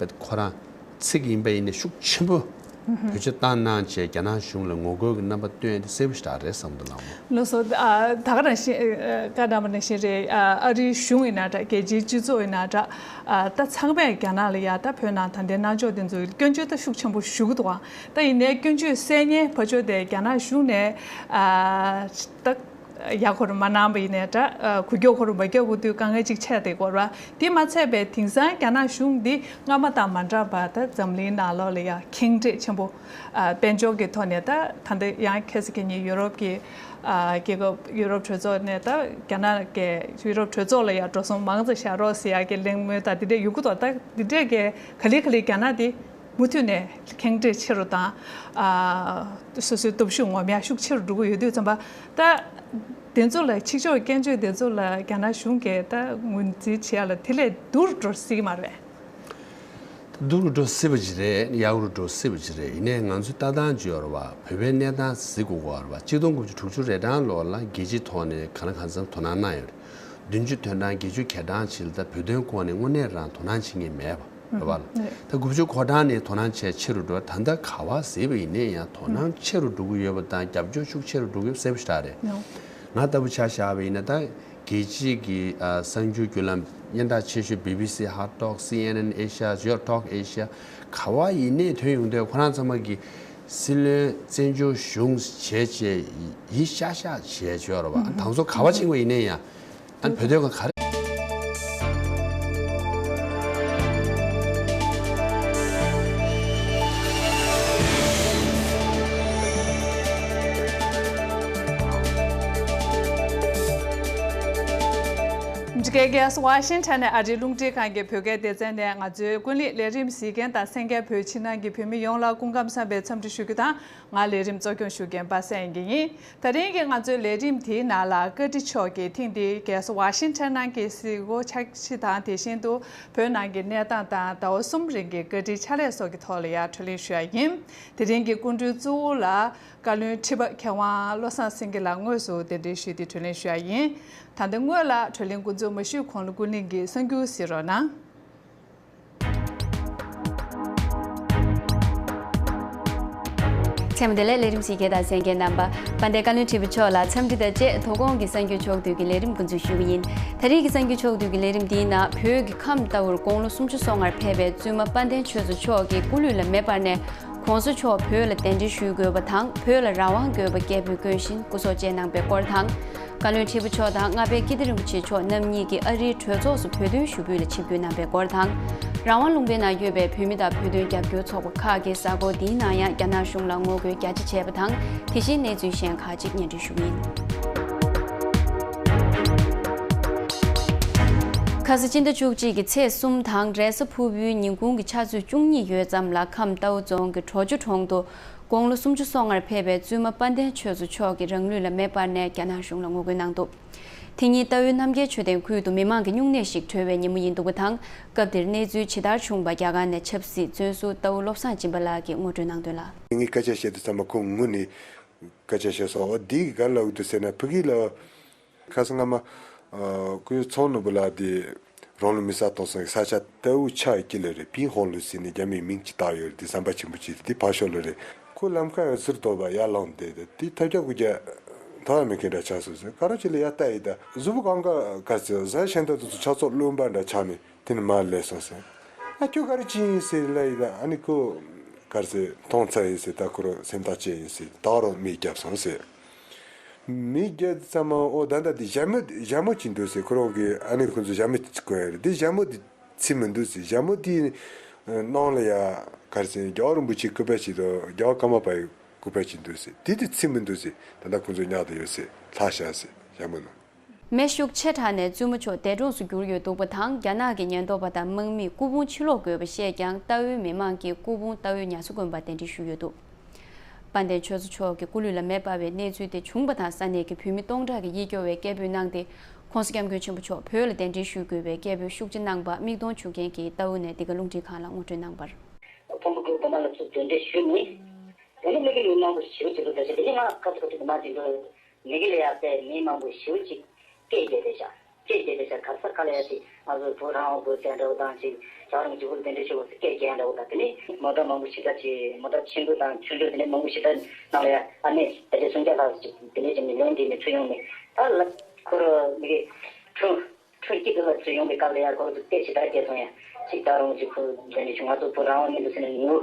རང་ཁོ་རང་ཚིག་ཡིན་པ་ཡིན་ནའི་ཤུགས་ཆེན་པོ་བེད་སྤྱོད་བཏང་གནང་བྱས་རྒྱ་ནག་གཞུང་ལ་ངོ་རྒོལ་གྱི་རྣམ་པ་སྟོན་དེ་གསལ་པོ་ཞེ་དྲག་རེད་བསམ་འདུག་ལགས་མོ། ལགས་སོ། ཨ། ད་ག་ནང་བཞིན་ཨ། བཀའ་གནང་བ་ནང་བཞིན་རེད། ཨ། ཨ་རིའི་གཞུང་ཡིན་ན་འདྲ། རྒྱལ་སྤྱིའི་སྤྱི་ཚོགས་ཡིན་ན་འདྲ། ཨ། ད་ཚང་མས་རྒྱ་ནག་ལ་ཡ་ད་བོད་ནང་ད་ལྟའི་གནང་ཕྱོགས་དེ་ཚོ་སྐྱོན་བརྗོད་ད་ཤུགས་ཆེན་པོ་ཞུ་གི་འདུག་ཨང་། ད་ཡིན་ནའི་སྐྱོན་བརྗོད་གསལ་ཉན་ཕར་ཕྱོགས་དེ་རྒྱ་ནག་གཞུང་ནས་ཨ། ད་ཡ་ཁོ་རང་མ་གནང་བ་ཡིན་ནའི་འདྲ། ཨ། འགུལ་སྐྱོད་ཁོ་རང་མ་བརྒྱབ་དགོས་དུས་དཀའ་ངལ་ཅིག་འཕྲད་བསྡད་ཀྱི་ཡོད་རེད་བ། དེ་མ་ཚད་པའི་དེང་སང་རྒྱ་ནག་གཞུང་འདི་སྔ་མ་དང་མ་འདྲ་བ་ད་འཛམ་གླིང་ནང་ལོགས་ལ་ཡ་ཁེངས་དྲེགས་ཆེན་པོ། ཨ། དཔལ་འབྱོར་གྱི་ཐོག་ནས་ད་ད་ལྟ་ཡང་ཁ་སང་ཁ་ཉིན་ཡུ་རོབ་ཀྱི་ཨ། རྒྱལ་ཁབ་ཡུ་རོབ་གྲོས་ཚོགས་ནས་ད་རྒྱ་ནག་གི་ཡུ་རོབ་གྲོས་ཚོགས་ལ་ཡ་འགྲོ་སོང་མང་ཙམ་བཞག་རོགས་ཟེར་ཡ་གི་གླེང་མོལ་ད་འདི་འདྲས་ཡོང་གི་འདུག་ད་འདི་འདྲས་ཀྱི་ག་ལེ་ག་ལེ་རྒྱ་ནག་འདི་མུ་མཐུད་ནས་ཁེངས་དྲེགས་ཆེ་རུ་དང་། ཨ། སོ་སོའི་སྟོབས་ཤུགས་ངོམ་ཡ་ཤུགས་ཆེ་རུ་འགྲོ་གི་ཡོད་དུས་ཙམ་པ། ད་དེ་ཚོ་ལ་ཕྱི་ཕྱོགས་སྐྱོན་བརྗོད་དེ་ཚོ་ལ་རྒྱ་ནག་གཞུང་གིས་ད་ངོས་འཛིན་བྱེད་ཡ་ལ་དེ་ལས་སྡུག་རུ་འགྲོ་སྲིད་ཀྱི་མ་རེད། སྡུག་རུ་འགྲོ་སྲིད་པ་ཅིག་རེད། ཡག་རུ་འགྲོ་སྲིད་པ་ཅིག་རེད། ཡིན་ནའི་ང་ཚོའི་ལྟ་སྟངས་ཅིག་ཡོད་རེད་བ། བོད་པའི་གནས་སྟངས་གཟིགས་དགོས་ཀྱི་ཡོད་རེད་བ། གཅིག་སྟོང་དགུ་བརྒྱ་དྲུག་ཅུ་རེ་གྲངས་ལོ་ལ་རྒྱལ་སྤྱིའི་ཐོག་ནས་གང་ལ་གང་འཚམ་དོ་སྣང་གནང་ཡོད་རེད། བདུན་ཅུ་དོན་གྲངས་བརྒྱད་ཅུ་གྱ་གྲངས་ཅིག་ལ་ད་བོད་དོན་སྐོར་ནས་དངོས་གནས་རང་དོ་སྣང་བྱེད་མཁན་མེད་པ་རེད་བ། ལ་རེད། ད་དགུ་བཅུ་གོ་གྲངས་ནས་དོ་སྣང་བྱས་ཆེ་རུ་འགྲོ། ད་ལྟ་ག་བ་གཟིགས་པ་ཡིན་ནའི་ཡང་དོ་སྣང་ཆེ་རུ་འགྲོ་གི་ཡོད་པ་དང་རྒྱབ་སྐྱོར་ཤུགས་ཆེ་རུ་འགྲོ་གི་ཡོད་པ་གསལ་པོ་ཞེ་དྲག་རེད། ལ་ང་ལྟ་བུ་ཆ་བཞག་པ་ཡིན་ན་ད་རྒྱལ་སྤྱིའི་གི་ཨ། གསར་འགྱུར་བརྒྱུད་ལམ་སྙན་གྲགས་ཆེ་ཤོས་བི་བི་སི་ཧར་ཊོག་སི་ཨེན་ཨེན་ཨེ་ཤ་ཡ་ཡོད། ཊོག་ཨེ་ཤ་ཡ་ག་བ་ཡིན་ནའི་ཐོན་ཡོང་དུས་ཁོ་རང་ཚང་མ་གི་ སྲིད་བློན་བཙན་བྱོལ་གཞུང་བྱས་བྱས་ཡིད་ཤག་ཤག་བྱས་བྱས་རོ་བ། ཨ་ནི་དང་ཚོ་ག་བ་ཕྱིན་པ་ཡིན་ནའི་ཡང་། ཨ་ནི་བོད་དོན་ག་ག་རེ། འདི་གའི་རྒྱལ་ས་ཝ་ཤིང་ཊོན་ནས་ཨ་རིའི་རླུང་འཕྲིན་ཁང་གི་བོད་སྐད་སྡེ་ཚན་ནས་ང་ཚོའི་ཀུན་གླེང་ལས་རིམ་གཟིགས་མཁན་དང་གསན་མཁན་བོད་ཕྱི་ནང་གི་བོད་མི་ཡོངས་ལ་སྐུ་ཁམས་བཟང་བའི་འཚམས་འདྲི་ཞུ་རྒྱུ་དང་། ང་ལས་རིམ་གཙོ་སྐྱོང་ཞུ་མཁན་པ་སངས་དབྱངས་སྐྱིད་ཡིན། ད་རིང་གི་ང་ཚོའི་ལས་རིམ་དེའི་ནང་ལ་བཀའ་ཁྲི་མཆོག་གིས་ཐེངས་འདིའི་རྒྱལ་ས་ཝ་ཤིང་ཊོན་ནང་གི་གཟིགས་སྐོར་འཆར་གཞི་དང་། དེ་བཞིན་དུ་བོད་ནང་གི་གནས་སྟངས་དང་ཟླ་བ་གསུམ་རིང་གི་བཀའ་ཁྲིའི་ཕྱག་ལས་སོགས་ཀྱི་ཐོག་ལ་ཡང་གྲོས་གླེང་ཞུ་ཡ་ཡིན། དེ་རིང་གི་སྐུ་མགྲོན་གཙོ་བོ་ལ་བཀའ་བློན་ཁྲི་པ་མཁས་དབང་བློ་བཟང་སེང་གེ་ལགས་དངོས་སུ་གདན་འདྲེན་ཞུས་ཏེ་གྲོས་གླེང་ཞུ་ཡ་ཡིན། ད་ལྟ་སྔོན་ལ་གྲོས་གླེང་འགོ་འཛུགས་མ་ཞུས་གོང་ལ་ཀུན་གླེང་གི་གསར་འགྱུར་གཟིགས་རོགས་གནང་། མཚན་མོ་བདེ་ལེགས། ལས་རིམ་གཟིགས་མཁན་དང་གསན་མཁན་རྣམ་པ། དཔལ་ལྡན་བཀའ་བློན་ཁྲི་པ་མཆོག་ལ་འཚམས་འདྲི་དང་བཅས། དོ་དགོང་གི་གསར་འགྱུར་ཕྱོགས་བསྡུས་ཀྱི་ལས་རིམ་འགོ་འཛུགས་ཞུ་གི་ཡིན། ད་རེས་ཀྱི་གསར་འགྱུར་ཕྱོགས་བསྡུས་ཀྱི་ལས་རིམ་འདིའི་ནང་བོད་ཀྱི་ཁམས་རྟའུར་དགུང་ལོ་སུམ་ཅུ་སོ་ལྔར་ཕེབས་པའི་བཙུན་མ་དཔལ་ལྡན་ཆོས་མཚོ་མཆོག་གི་སྐུ་ལུས་ལ་མེ་སྤར་ནས། ༸གོང་ས་མཆོག་བོད་ལ་གདན་འདྲེན་ཞུ་དགོས་པ་དང་། བོད་ལ་རང་དབང་དགོས་པ་སྐད་འབོད་བསྐྱོན་བཞིན་སྐུ་སྲོག་བཅད་གནང་པའི་སྐོར་དང་། བཀའ་བློན་ཁྲི་པ་མཆོག་དང་མངའ་བདག་ཀིརྟི་རིན་པོ་ཆེ་མཆོག་རྣམ་གཉིས་ཀྱིས་ཨ་རིའི་གྲོས་ཚོགས་སུ་བོད་དོན་ཞུ་འབོད་ལ་ཆིབས་བསྒྱུར་གནང་པའི་སྐོར་དང་། རང་དབང་ལུང་པའི་ནང་ཡོད་པའི་བོད་མི་དང་བོད་དོན་རྒྱབ་སྐྱོར་ཚོགས་པ་ཁག་གིས་གཟའ་འཁོར་འདིའི་ནང་ཡང་རྒྱ་ནག་གཞུང་ལ་ངོ་རྒོལ་རྒྱ་ཆེ་བྱས་པ་དང་། དེ་བཞིན་གནས་ཚུལ་གཞན་ཁག་ཅིག་སྙན་སྒྲོན་ཞུ་གི་ཡིན། ཁ་ས་སྤྱི་ཟླ་བཅུ་གཅིག་གི་ཚེས་གསུམ་དང་རེས་གཟའ་ཕུར་བུའི་ཉིན་གུང་གི་ཆུ་ཚོད་བཅུ་གཉིས་ཡོལ་ཙམ་ལ་ཁམས་རྟའུ་རྫོང་གི་གྲོ་ཆུ་གྲོང་དུ། དགུང་ལོ་སུམ་ཅུ་སོ་ལྔར་ཕེབས་པའི་བཙུན་མ་དཔལ་ལྡན་ཆོས་མཚོ་མཆོག་གི་རང་ལུས་ལ་མེ་སྤར་ནས་རྒྱ་ནག་གཞུང་ལ་ངོ་རྒོལ་གནང་འདུག་དེ་ཉིན་རྟའུའི་རྣམ་རྒྱལ་མཆོད་རྟེན་ཁུལ་དུ་མི་མང་གི་སྨྱུང་གནས་ཤིག་གྲོལ་བའི་ཉིན་མོ་ཡིན་འདུག་པ་དང་། སྐབས་དེར་གནས་ཚུལ་ཇི་ལྟར་བྱུང་བ་རྒྱ་གར་ནས་ཆབ་སྲིད་བཙོན་ཟུར་རྟའུ་བློ་བཟང་སྦྱིན་པ་ལགས་ཀྱིས་ངོ་སྤྲོད་གནང་དོན་ལ། ངས་སྐད་ཆ་བཤད་དུས་ཙམ་པ་ཁོ་ངུས་ནས་སྐད་ཆ་བཤད་སོང་། འོ་འདི་ག་ལབ་འདུག་ཟེར་ན། ཕ་གི་ལ། ཁ་སང་སྔ་མ། ཨ། སྐུ་ཚོགས་ནོར་བུ་ལགས་དེ་རང་ལུས་མེ་སྲེག་གཏོང་སོང་གི་ས་ཆ་རྟའུ་ཆ་དཀྱིལ་ལ་རེད། ཕིང་ཧོང་ལུའུ་ཟེར་ནས་རྒྱ་མིའི་མིང་ཅིག་བཏགས་ཡོད་རེད། དེ་ཟམ་པ་ཆེན་པོ་ཅིག་རེད། དེ་ཕར་ཕྱོགས་ལ་རེད། ཁོ་ལམ་ཁ་ཡང་ཟུར་དོག་པ་ཡར་ལངས་བསྡད་དེ། དེ་ཐབས་ཆག་གུ་རྒྱ་ཐོག་མེད་མཁན་འདྲ་ཆགས་སོང་ཟེར། ག་རེ་བྱས་ལ་ཡར་ལྟ་ཡིན་ད། གཟུགས་པོ་གང་ག་ག་ཚོད་གཟའ་ཤིང་རྟ་དེ་ཚོ་ཆགས་ཚོགས་རློན་པ་འདྲ་ཆགས་ནས། དེ་ནས་མར་སླེབས་སོང་ཟེར། ཨ་ཁྱོད་ག་རེ་བྱས་ཡིན་ཟེར་ལབ་ཡིན་ད། ཨ་ནི་ཁོ་ག་རེ་ཟེར། མཐོང་ཚར་ཡིན་ཟེར། ད་ཁོ་རང་སེམས་ཐག་བཅད་ཡིན་ཟེར། ད་རུང་མེ་བརྒྱབ་སོང་ཟེར། མེ་བརྒྱབ་ཙམ་མ། ཨོ་ད་ད་འདི་ཞྭ་མོ། ཞྭ་མོ་ཅིག་འདུག་ཟེར། ཁོ་རང་གི་ཨ་ནི་ཁོ་ཚོ་ཞྭ་མོ་ཅིག་གོན་ཡོད་རེད། འདི་ཞྭ་མོ་འདི་ཚིག་མི་འདུག་ཟེར། ཞྭ་མོ་འདི་ནང་ལ་ཡ་ག་རེ་ཟེར། རྒྱལ་བ་རིན་པོ་ཆེའི་སྐུ་པར་ཅིག་དང་རྒྱལ་བ་ཀརྨ་པའི་སྐུ་པར་ཅིག་འདུག་ཟེར། དེ་དེ་ཚིག་མི་འདུག་ཟེར། ད་ལྟ་ཁོ་ཚོ་ཉར་དུ་ཡོད་ཟེར། ལྷག་བཞག་ཟེར། ཞྭ་མོ་ནང་། མེ་ཤུགས་ཆེ་དྲགས་ནས་བཙུན་མོ་མཆོག་འདས་གྲོངས་སུ་གྱུར་ཡོད་འདུག་པ་དང་། རྒྱ་ནག་གི་ཉེན་རྟོག་པ་དང་དམག་མིས་སྐུ་ཕུང་ཕྱིར་སློག་དགོས་པ་བཤད་ཀྱང་། རྟའུའི་མི་མང་གིས་སྐུ་ཕུང་རྟའུའི་ཉ་ཚོ་དགོན་པར་གདན་འདྲེན་ཞུས་ཡོད་འདུག་དཔལ་ལྡན་ཆོས་མཚོ་མཆོག་གི་སྐུ་ལུས་ལ་མེ་སྤར་བའི་གནས་ཚུལ་དེ་བྱུང་བ་དང་། ས་གནས་ཀྱི་བོད་མི་སྟོང་ཕྲག་གིས་ཡིད་སྐྱོ་བའི་སྐད་འབོད་གནང་སྟེ། ྋགོང་ས་ྋསྐྱབས་མགོན་ཆེན་པོ་མཆོག་བོད་ལ་གདན་འདྲེན་ཞུ་དགོས་པའི་སྐད་འབོད་ཤུགས་ཆེ་གནང་པར་མིག་མཐོང་བྱུང་མཁན་གྱིས་རྟའུ་ནས་འདི་ག་རླུང་འཕྲིན་ཁང་ལ་ངོ་སྤྲོད་གནང་བར། ཕུང་པོ་ཀུན་བོད་མ་ལ་ཚུར་གདན་འདྲེན་ཞུས་ནས། དེ་ནས་མི་གི་མི་མང་པོ་ཞེ་པོ་ཅིག་འདུག་ད་ཆ་དེ་ནས་ང་ཁ་ཐུག་ཁ་ཐུག་མ་དེ་འདུག་མི་གི་ལ་ཡག་པའི་མི་མང་པོ་ཞེ་པོ་ཅིག་སྐད་རྒྱག་བསྡད་ཤག་སྐད་རྒྱག་བསྡད་ཤག་ག་ས་ག་ལ་ཡ་ཅིག་ང་ཚོ་བོད་རང་དབང་དགོས་ཟེར་འདྲ་བོ་དང་། ཅིག་རྒྱལ་བ་རིན་པོ་ཆེ་སྐུ་གདན་འདྲེན་ཞུ་དགོས་ཟེར་སྐད་རྒྱག་འདྲ་བོ་དང་། དེ་ནས་མོ་ཊ་མང་པོ་ཞེ་དྲག་ཅིག་མོ་ཊ་ཆེན་པོ་དང་ཆུང་ཆུང་དེ་ནས་མང་པོ་ཞེ་དྲག་ནང་ལ་ཡ། ཨ་ནི་ད་ཆ་སུམ་བརྒྱ་ལྷག་ཅིག་དེ་འདྲས་ཅིག་མི་ལོན་དེ་ནས་ཚུར་ཡོང་ནས། ད་ལ་ཁོ་རང་མི་གི་ཁྲུང་ཁྲུང་སྐྱིད་དུ་ལ་ཚུར་ཡོང་བའི་སྐབས་ལ་ཡ། ཁོ་ཚོ་སྐད་ཞེ་དྲག་རྒྱག་སོང་ཡ། ཅིག་ད་རུང་ཅིག་ཁོ་དེ་འདྲས་བྱུང་། ང་ཚོ་བོད་རང་དབང་མི་འདུག་ཟེར་ནས་ངུ།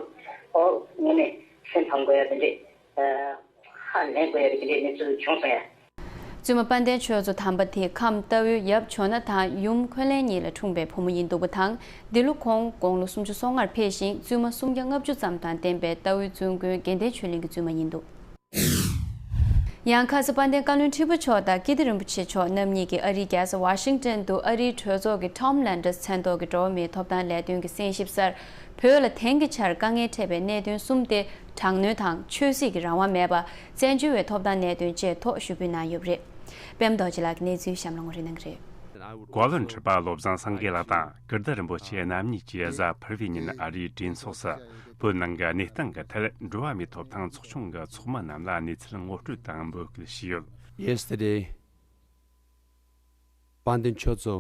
ཨོ་དངོས་གནས་སེམས་ཕམ་དགོས་ཡ་དེ་འདྲས། ཧ་ལས་དགོས་ཡ་གི་དེ་འདྲའི་གནས་ཚུལ་བྱུང་སོང་ཡ། བཙུན་མ་དཔལ་ལྡན་ཆོས་མཚོ་དམ་པ་དེ་ཁམས་རྟའུའི་ཡབ་ཇོ་ནང་དང་ཡུམ་འཁོན་ལན་གཉིས་ལ་འཁྲུངས་པའི་བུ་མོ་ཡིན་འདུག་པ་དང་། འདི་ལོ་ཁོང་དགུང་ལོ་སུམ་ཅུ་སོ་ལྔར་ཕེབས་ཤིང་། བཙུན་མ་སུམ་བརྒྱ་ལྔ་བཅུ་ཙམ་དང་ལྡན་པའི་རྟའུའི་བཙུན་དགོན་དགེ་ལྡན་ཆོས་གླིང་གི་བཙུན་མ་ཡིན་འདུག་ཡང་ཁ་ས་དཔལ་ལྡན་བཀའ་བློན་ཁྲི་པ་མཆོག་དང་ཀིརྟི་རིན་པོ་ཆེ་མཆོག་རྣམ་གཉིས་ཀྱིས་ཨ་རིའི་རྒྱལ་ས་ཝ་ཤིང་ཏོན་དུ་ཨ་རིའི་གྲོས་ཚོགས་ཀྱི་ཊོམ་ལན་ཌར་མཚན་ཐོག་གི་འགྲོ་བ་མིའི་ཐོབ་ཐང་ལས་དོན་གྱི་གསན་ཞིབ་སར། བོད་ལ་དེང་གི་ཆར་དཀའ་ངལ་འཕྲད་པའི་གནད་དོན་གསུམ་སྟེ། དྲག་གནོན་དང་། ཆོས་སྲིད་ཀྱི་རང་དབང་མེད་པ། བཙན་བྱོལ་བའི་ཐོབ་ཐང་གནད་དོན་བཅས་ཐོག་ཞུ་འབོད་གནང་ཡོད་པ་རེད། པད་མ་རྡོ་རྗེ་ལགས་ཀྱིས་གནས་ཚུལ་གཤམ་ལ་ངོ་སྤྲོད་གནང་གི་རེད། བཀའ་བློན་ཁྲི་པ་བློ་བཟང་སེང་གེ་ལགས་དང་ཀིརྟི་རིན་པོ་ཆེ་རྣམ་གཉིས་ཀྱིས་གཟའ་ཕུར་བུའི་ཉིན་ཨ་རིའི་གྲོས་ཚོགས་སུ་བོད་ནང་གི་གནས་སྟངས་ཀྱི་ཐད་འགྲོ་བ་མིའི་ཐོབ་ཐང་ཚོགས་ཆུང་གི་ཚོགས་མི་རྣམས་ལ་གནས་ཚུལ་ངོ་སྤྲོད་དང་འབོད་སྐུལ་ཞུས་ཡོད། Yesterday, དཔལ་ལྡན་ཆོས་མཚོ།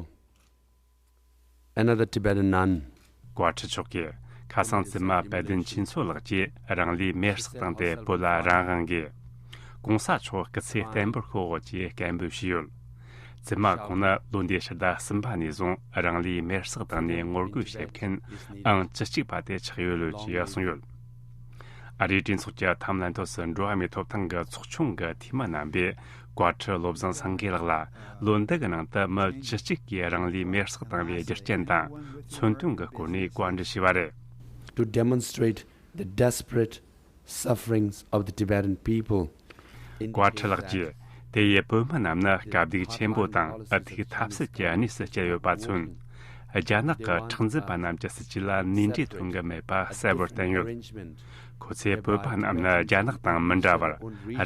Another Tibetan nun. བཀའ་ཁྲི་མཆོག་གིས་ཁ་སང་བཙུན་མ་དཔལ་ལྡན་ཆོས་མཚོ་ལགས་ཀྱིས་རང་ལུས་མེར་སྲེག་བཏང་སྟེ་བོད་ལ་རང་དབང་དགོས། ྋགོང་ས་མཆོག་སྐུ་ཚེ་བརྟན་པོར་ཤོག་ཅེས་སྐད་འབོད་ཞུས་ཡོད། བཙུན་མ་ཁོང་ནི་ལོ་འདིའི་ཕྱི་ཟླ་གསུམ་པ་ནས་བཟུང་རང་ལུས་མེར་སྲེག་བཏང་ནས་ངོ་རྒོལ་བྱེད་མཁན་ཨང་བཅུ་གཅིག་པ་དེ་ཆགས་ཡོད་ལོ་ཅེས་གསུངས་ཡོད། ཨ་རིའི་གྲོས་ཚོགས་ཀྱི་ཐའམ་ལན་ཐོག་སུ་འགྲོ་བ་མིའི་ཐོབ་ཐང་གི་ཚོགས་ཆུང་གི་འཐུས་མི་རྣམ་པས་བཀའ་ཁྲི་བློ་བཟང་སེང་གེ་ལགས་ལ་ལོ་འདི་གི་ནང་དུ་མི་བཅུ་གཅིག་གིས་རང་ལུས་མེར་བསྲེགས་བཏང་བའི་རྒྱུ་རྐྱེན་དང་མཚོན་དོན་གྱི་སྐོར་ནས་བཀའ་འདྲི་ཞུས་པ་རེད། To demonstrate the desperate sufferings of the Tibetan people. བཀའ་ཁྲི་ལགས་ཀྱིས་དེ་ཡི་བོད་མི་རྣམས་ནི་དཀའ་སྡུག་ཆེན་པོ་དང་ཨུ་ཐུག་ཐབས་ཟད་ཀྱི་གནས་སུ་གྱུར་ཡོད་པ་མཚོན། རྒྱ་ནག་གི་ཁྲག་འཛིན་པ་རྣམས་ཀྱི་སྲིད་ཇུས་ལ་ནུས་འབྲས་ཐོན་གྱི་མེད་པ་གསལ་པོར་བསྟན་ཡོད། ཁོ་ཚོས་བོད་པ་རྣམས་ནི་རྒྱ་ནག་དང་མི་འདྲ་བར་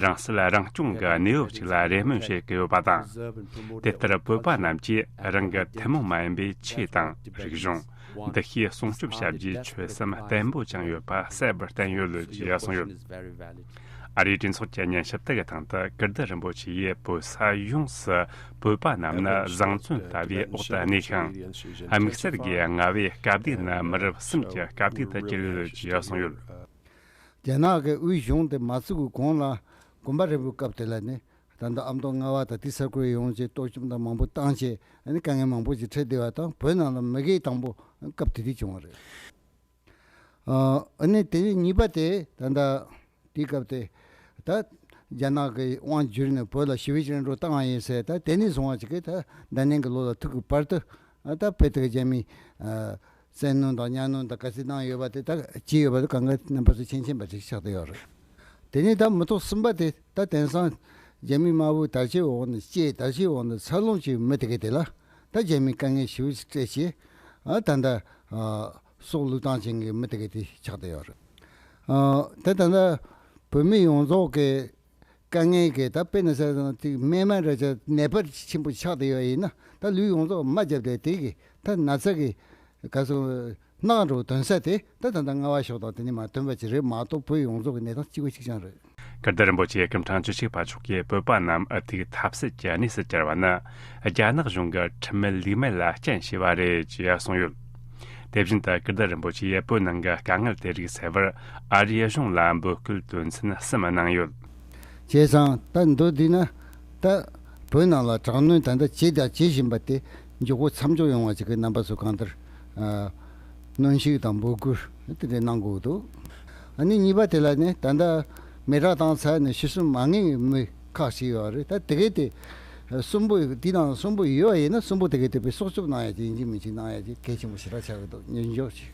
རང་སྲིད་རང་སྐྱོང་གི་གནས་བབ་ཅིག་ལ་རེ་སྨོན་བྱེད་ཀྱི་ཡོད་པ་དང་། དེ་ལྟར་བོད་པ་རྣམས་ཀྱིས་རང་གི་ཐུན་མོང་མ་ཡིན་པའི་ཆོས་དང་རིག་གཞུང་། འདུ་ཤེས་སྲུང་སྐྱོབ་བྱ་རྒྱུའི་ཆོད་སེམས་བརྟན་པོ་བཅངས་ཡོད་པ་གསལ་པོར་བསྟན་ཡོད་ལོས་ཀྱིས་གསུངས་ཡོད། ཨ་རིའི་གྲོས་ཚོགས་ཀྱི་ཉན་ཞིབ་དག་གི་སྟེང་དུ་ཀིརྟི་རིན་པོ་ཆེ་ཡིས་བོད་ས་ཡོངས་སུ་བོད་པ་རྣམས་ནི་བཟང་བཙོན་ལྟ་བུའི་འོག་ཏུ་གནས་ཤིང་། དམིགས་བསལ་གྱིས་རྔ་བའི་སྐབས་དུས་ནི་མི་རབས་གསུམ་གྱི་སྐབས་དུས་དུ་གྱུར་ཡོད་ལོས་ཀྱིས་གསུངས་ཡོད། རྒྱ་ནག་གི་དབུས་གཞུང་དེ་མ་བཙུགས་གོང་ལ་དགོན་པ་རིན་པོའི་སྐབས་དེ་ལ་ནི། ད་ལྟ་ཨ་མདོ་རྔ་བ་དང་དེའི་ས་ཁུལ་ཡོངས་ཀྱི་གཏོར་བཅོམ་དང་མང་པོ་བཏང་བྱས་ཨ་ནི་དཀའ་ངལ་མང་པོ་ཞིག་འཕྲད་བསྡད་པ་དང་བོད་ནང་ལ་མི་རྒས་དང་པོ་སྐབས་དེ་དུས་བྱུང་བ་རེད། ཨ་ནི་དེ་ནས་གཉིས་པ་དེ་ད་ལྟ་དེའི་སྐབས་དེ་ད་རྒྱ་ནག་གི་དབང་བསྒྱུར་ནས་བོད་ལ་ཞི་བའི་བཅིངས་འགྲོལ་བཏང་བ་ཡིན་ཟེར་ད་དེ་ནས་བཟུང་བ་ཞིག་གིས་ད་ད་ནིང་གི་ལོ་ལ་ཐུག་གི་བར་དུ་ད་བོད་དེ་གི་རྒྱ་མིའི་བཙན་གནོན་དང་གཉའ་གནོན་དང་ག་ཚོད་གནང་ཡོད་པ་དེ་ད་ཅི་ཡོད་པ་དེ་གང་ག་རྣམ་པ་ཚོ་མཁྱེན་མཁྱེན་པ་ཞིག་ཆགས་བསྡད་ཡོད་རེད། དེ་ནས་ད་མི་ཐོག་གསུམ་པ་དེ་ད་དེང་སང་རྒྱ་མིའི་དམར་པོའི་དར་ཆའི་འོག་ནས་སྐྱེས་དར་ཆའི་འོག་ནས་འཚར་ལོངས་ཀྱི་མི་དེ་ག་དེ་ལ་ད་རྒྱ་མིའི་དཀའ་ངལ་ཞེ་པོ་ཞིག་སྤྲད་བྱས་ཨ་ད་ལྟ་སྲོག་བློས་བཏང་བྱེད་མཁན་གྱི་མི་དེ་ག་དེ་ཆགས་བསྡད་ཡོད་རེད། ཨ་ད་ད་ལྟ་བོད་མི་ཡོངས་རྫོགས་ཀྱི་དཀའ་ངལ་གྱི་ད་དཔེར་ན་ཟེར་ན་དེ་སྨན་མ་རེད་ཅེ་ནད་པ་ཆེན་པོ་ཆགས་བསྡད་ཡོད་ཡིན་ན་ད་ལུས་ཡོངས་རྫོགས་མ་བརྒྱབ་སྟེ་དེ་གི་ད་ན་ཚ་གི་ག་སོང་། ནག་འགྲོ་དོན་ས་དེ་ད་ད་ལྟ་རྔ་བ་ཕྱོགས་དང་དེ་ནས་མར་ཐོན་པ་ཅིག་རེད་མ་གཏོགས་བོད་ཡོངས་རྫོགས་ཀྱི་གནས་སྟངས་གཅིག་པ་གཅིག་རྐྱང་རེད། ཀིརྟི་རིན་པོ་ཆེ་སྐུ་ཕྲེང་བཅུ་གཅིག་པ་མཆོག་གིས་བོད་པ་རྣམས་ཨུ་ཐུག་ཐབས་ཟད་ཀྱི་གནས་སུ་གྱུར་བ་ནི་རྒྱ་ནག་གཞུང་གི་ཁྲིམས་མེད་ལུགས་མེད་ལ་རྐྱེན་བྱས་པ་རེད་ཅེས་གསུངས་ཡོད། དེ་བཞིན་དུ་ཀིརྟི་རིན་པོ་ཆེས་བོད་ནང་གི་དཀའ་ངལ་དེ་རིགས་སེལ་བར་ཨ་རིའི་གཞུང་ལ་འབོད་སྐུལ་དོན་ཚན་གསུམ་གནང་ཡོད། བྱས་ཙང་ད་མདོར་བསྡུས་ན་ད་བོད་ནང་ལ་དྲག་གནོན་ད་ལྟ་བྱས་དང་བྱེད་བཞིན་པ་དེ་མགྱོགས་པོ་མཚམས་འཇོག་ཡོང་བ་ཞིག་གི་རྣམ་པ་ཚོ་གང་ལྟར་ཨ་གནོན་ཤུགས་དང་འབོད་སྐུལ་དེ་འདྲ་གནང་དགོས་འདུག་ཨ་ནི་གཉིས་པ་དེ་ལ་ནི་ད་ལྟ་མེ་སྲེག་བཏང་ཚར་ནས་ཤི་གསོན་མ་ངེས་མི་ཁག་ཅིག་ཡོད་རེད། ད་དེ་གས་དེ་གསོན་པོ་དེ་དང་གསོན་པོ་ཡོད་ཡིན་ན་གསོན་པོ་དེ་གས་དེ་པའི་སྲོག་སྐྱོབ་གནང་ཡ་ཅིག་ཡིན་གཅིག་མིན་གཅིག་གནང་ཡ་ཅིག་གལ་ཆེན་པོ་ཞེ་དྲག་ཆགས་ཀྱི་འདུག་ཉན་འཇོག་ཅིག་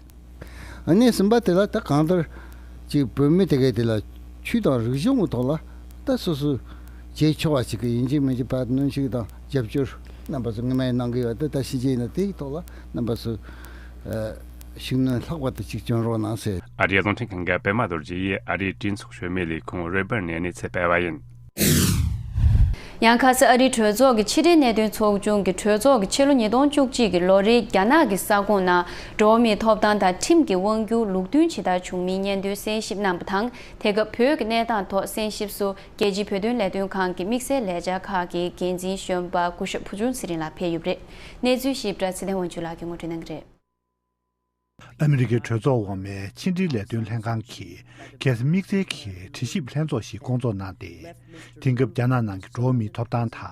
ཨ་ནི་གསུམ་པ་དེ་ལ་ད་གང་ལྟར་ཅིག་བོད་མི་དེ་གས་དེ་ལ་ཆོས་དང་རིག་གཞུང་གི་ཐོག་ལ་ད་སོ་སོ་བྱེད་ཆོག་པ་ཞིག་གི་ཡིན་གཅིག་མིན་གཅིག་ཕར་གནོན་ཤུགས་དང་རྒྱབ་སྐྱོར་རྣམ་པ་ཚོ་ངོ་མ་གནང་གི་ཡོད་དེ་ད་ཕྱིན་ཆད་ཡིན་ན་དེའི་ཐོག་ལ་རྣམ་པ་ཚོ་ཤུགས་སྣོན་ལྷག་པར་དུ་ཅིག་སྐྱོན་རོགས་གནང་ཟེར། ཨ་རིའི་རླུང་འཕྲིན་ཁང་གི་པད་མ་རྡོ་རྗེ་ཡིས་ཨ་རིའི་གྲོས་ཚོགས་བྱོན་མའི་ལས་ཁུངས་རོས་སྦལ་ནས་གནས་ཚུལ་སྤེལ་བ་ཡིན། ཡང་ཁ་སང་ཨ་རིའི་གྲོས་ཚོགས་ཀྱི་ཕྱི་དྲིལ་གནད་དོན་ཚོགས་ཆུང་གིས་གྲོས་ཚོགས་ཀྱི་ཕྱི་ལོ་ཉིས་སྟོང་བཅུ་གཅིག་གི་ལོ་རེའི་རྒྱ་ནག་གི་ས་ཁོངས་ནང་འགྲོ་བ་མིའི་ཐོབ་ཐང་དང་ཁྲིམས་ཀྱི་དབང་སྒྱུར་ལུགས་མཐུན་ཇི་ལྟར་བྱུང་མིན་སྙན་ཐོའི་གསན་ཞིབ་གནང་བ་དང་། དེ་སྐབས་བོད་ཀྱི་གནས་སྟངས་ཐོག་གསན་ཞིབ་སུ་རྒྱལ་སྤྱིའི་བོད་དོན་ལས་དོན་ཁང་གི་དམིགས་བསལ་ལས་འཆར་ཁག་གི་འགན་འཛིན་གཞོན་པ་སྐུ་ཞབས་བུ་ཆུང་ཚེ་རིང་ལགས་ཕེབས་ཡོད་པ་རེད། གནས་ཚུལ་ཞིབ་ཕྲ་ཚེ་བརྟན་དབང་ཕྱུག་ལགས་ཀྱིས་ངོ་སྤྲོད་གནང་གི་རེད། ཨ་མི་རི་ཀའི་གྲོས་ཚོགས་འོག་མའི་ཕྱི་འབྲེལ་ལས་དོན་ལྷན་ཁང་གིས་ཁ་སང་དམིགས་བསལ་གྱི་དྲི་ཞིབ་ལྷན་ཚོགས་ཤིག་བསྐོང་ཚོགས་གནང་སྟེ། དེང་སྐབས་རྒྱ་ནག་ནང་གི་འགྲོ་བ་མིའི་ཐོབ་ཐང་དང་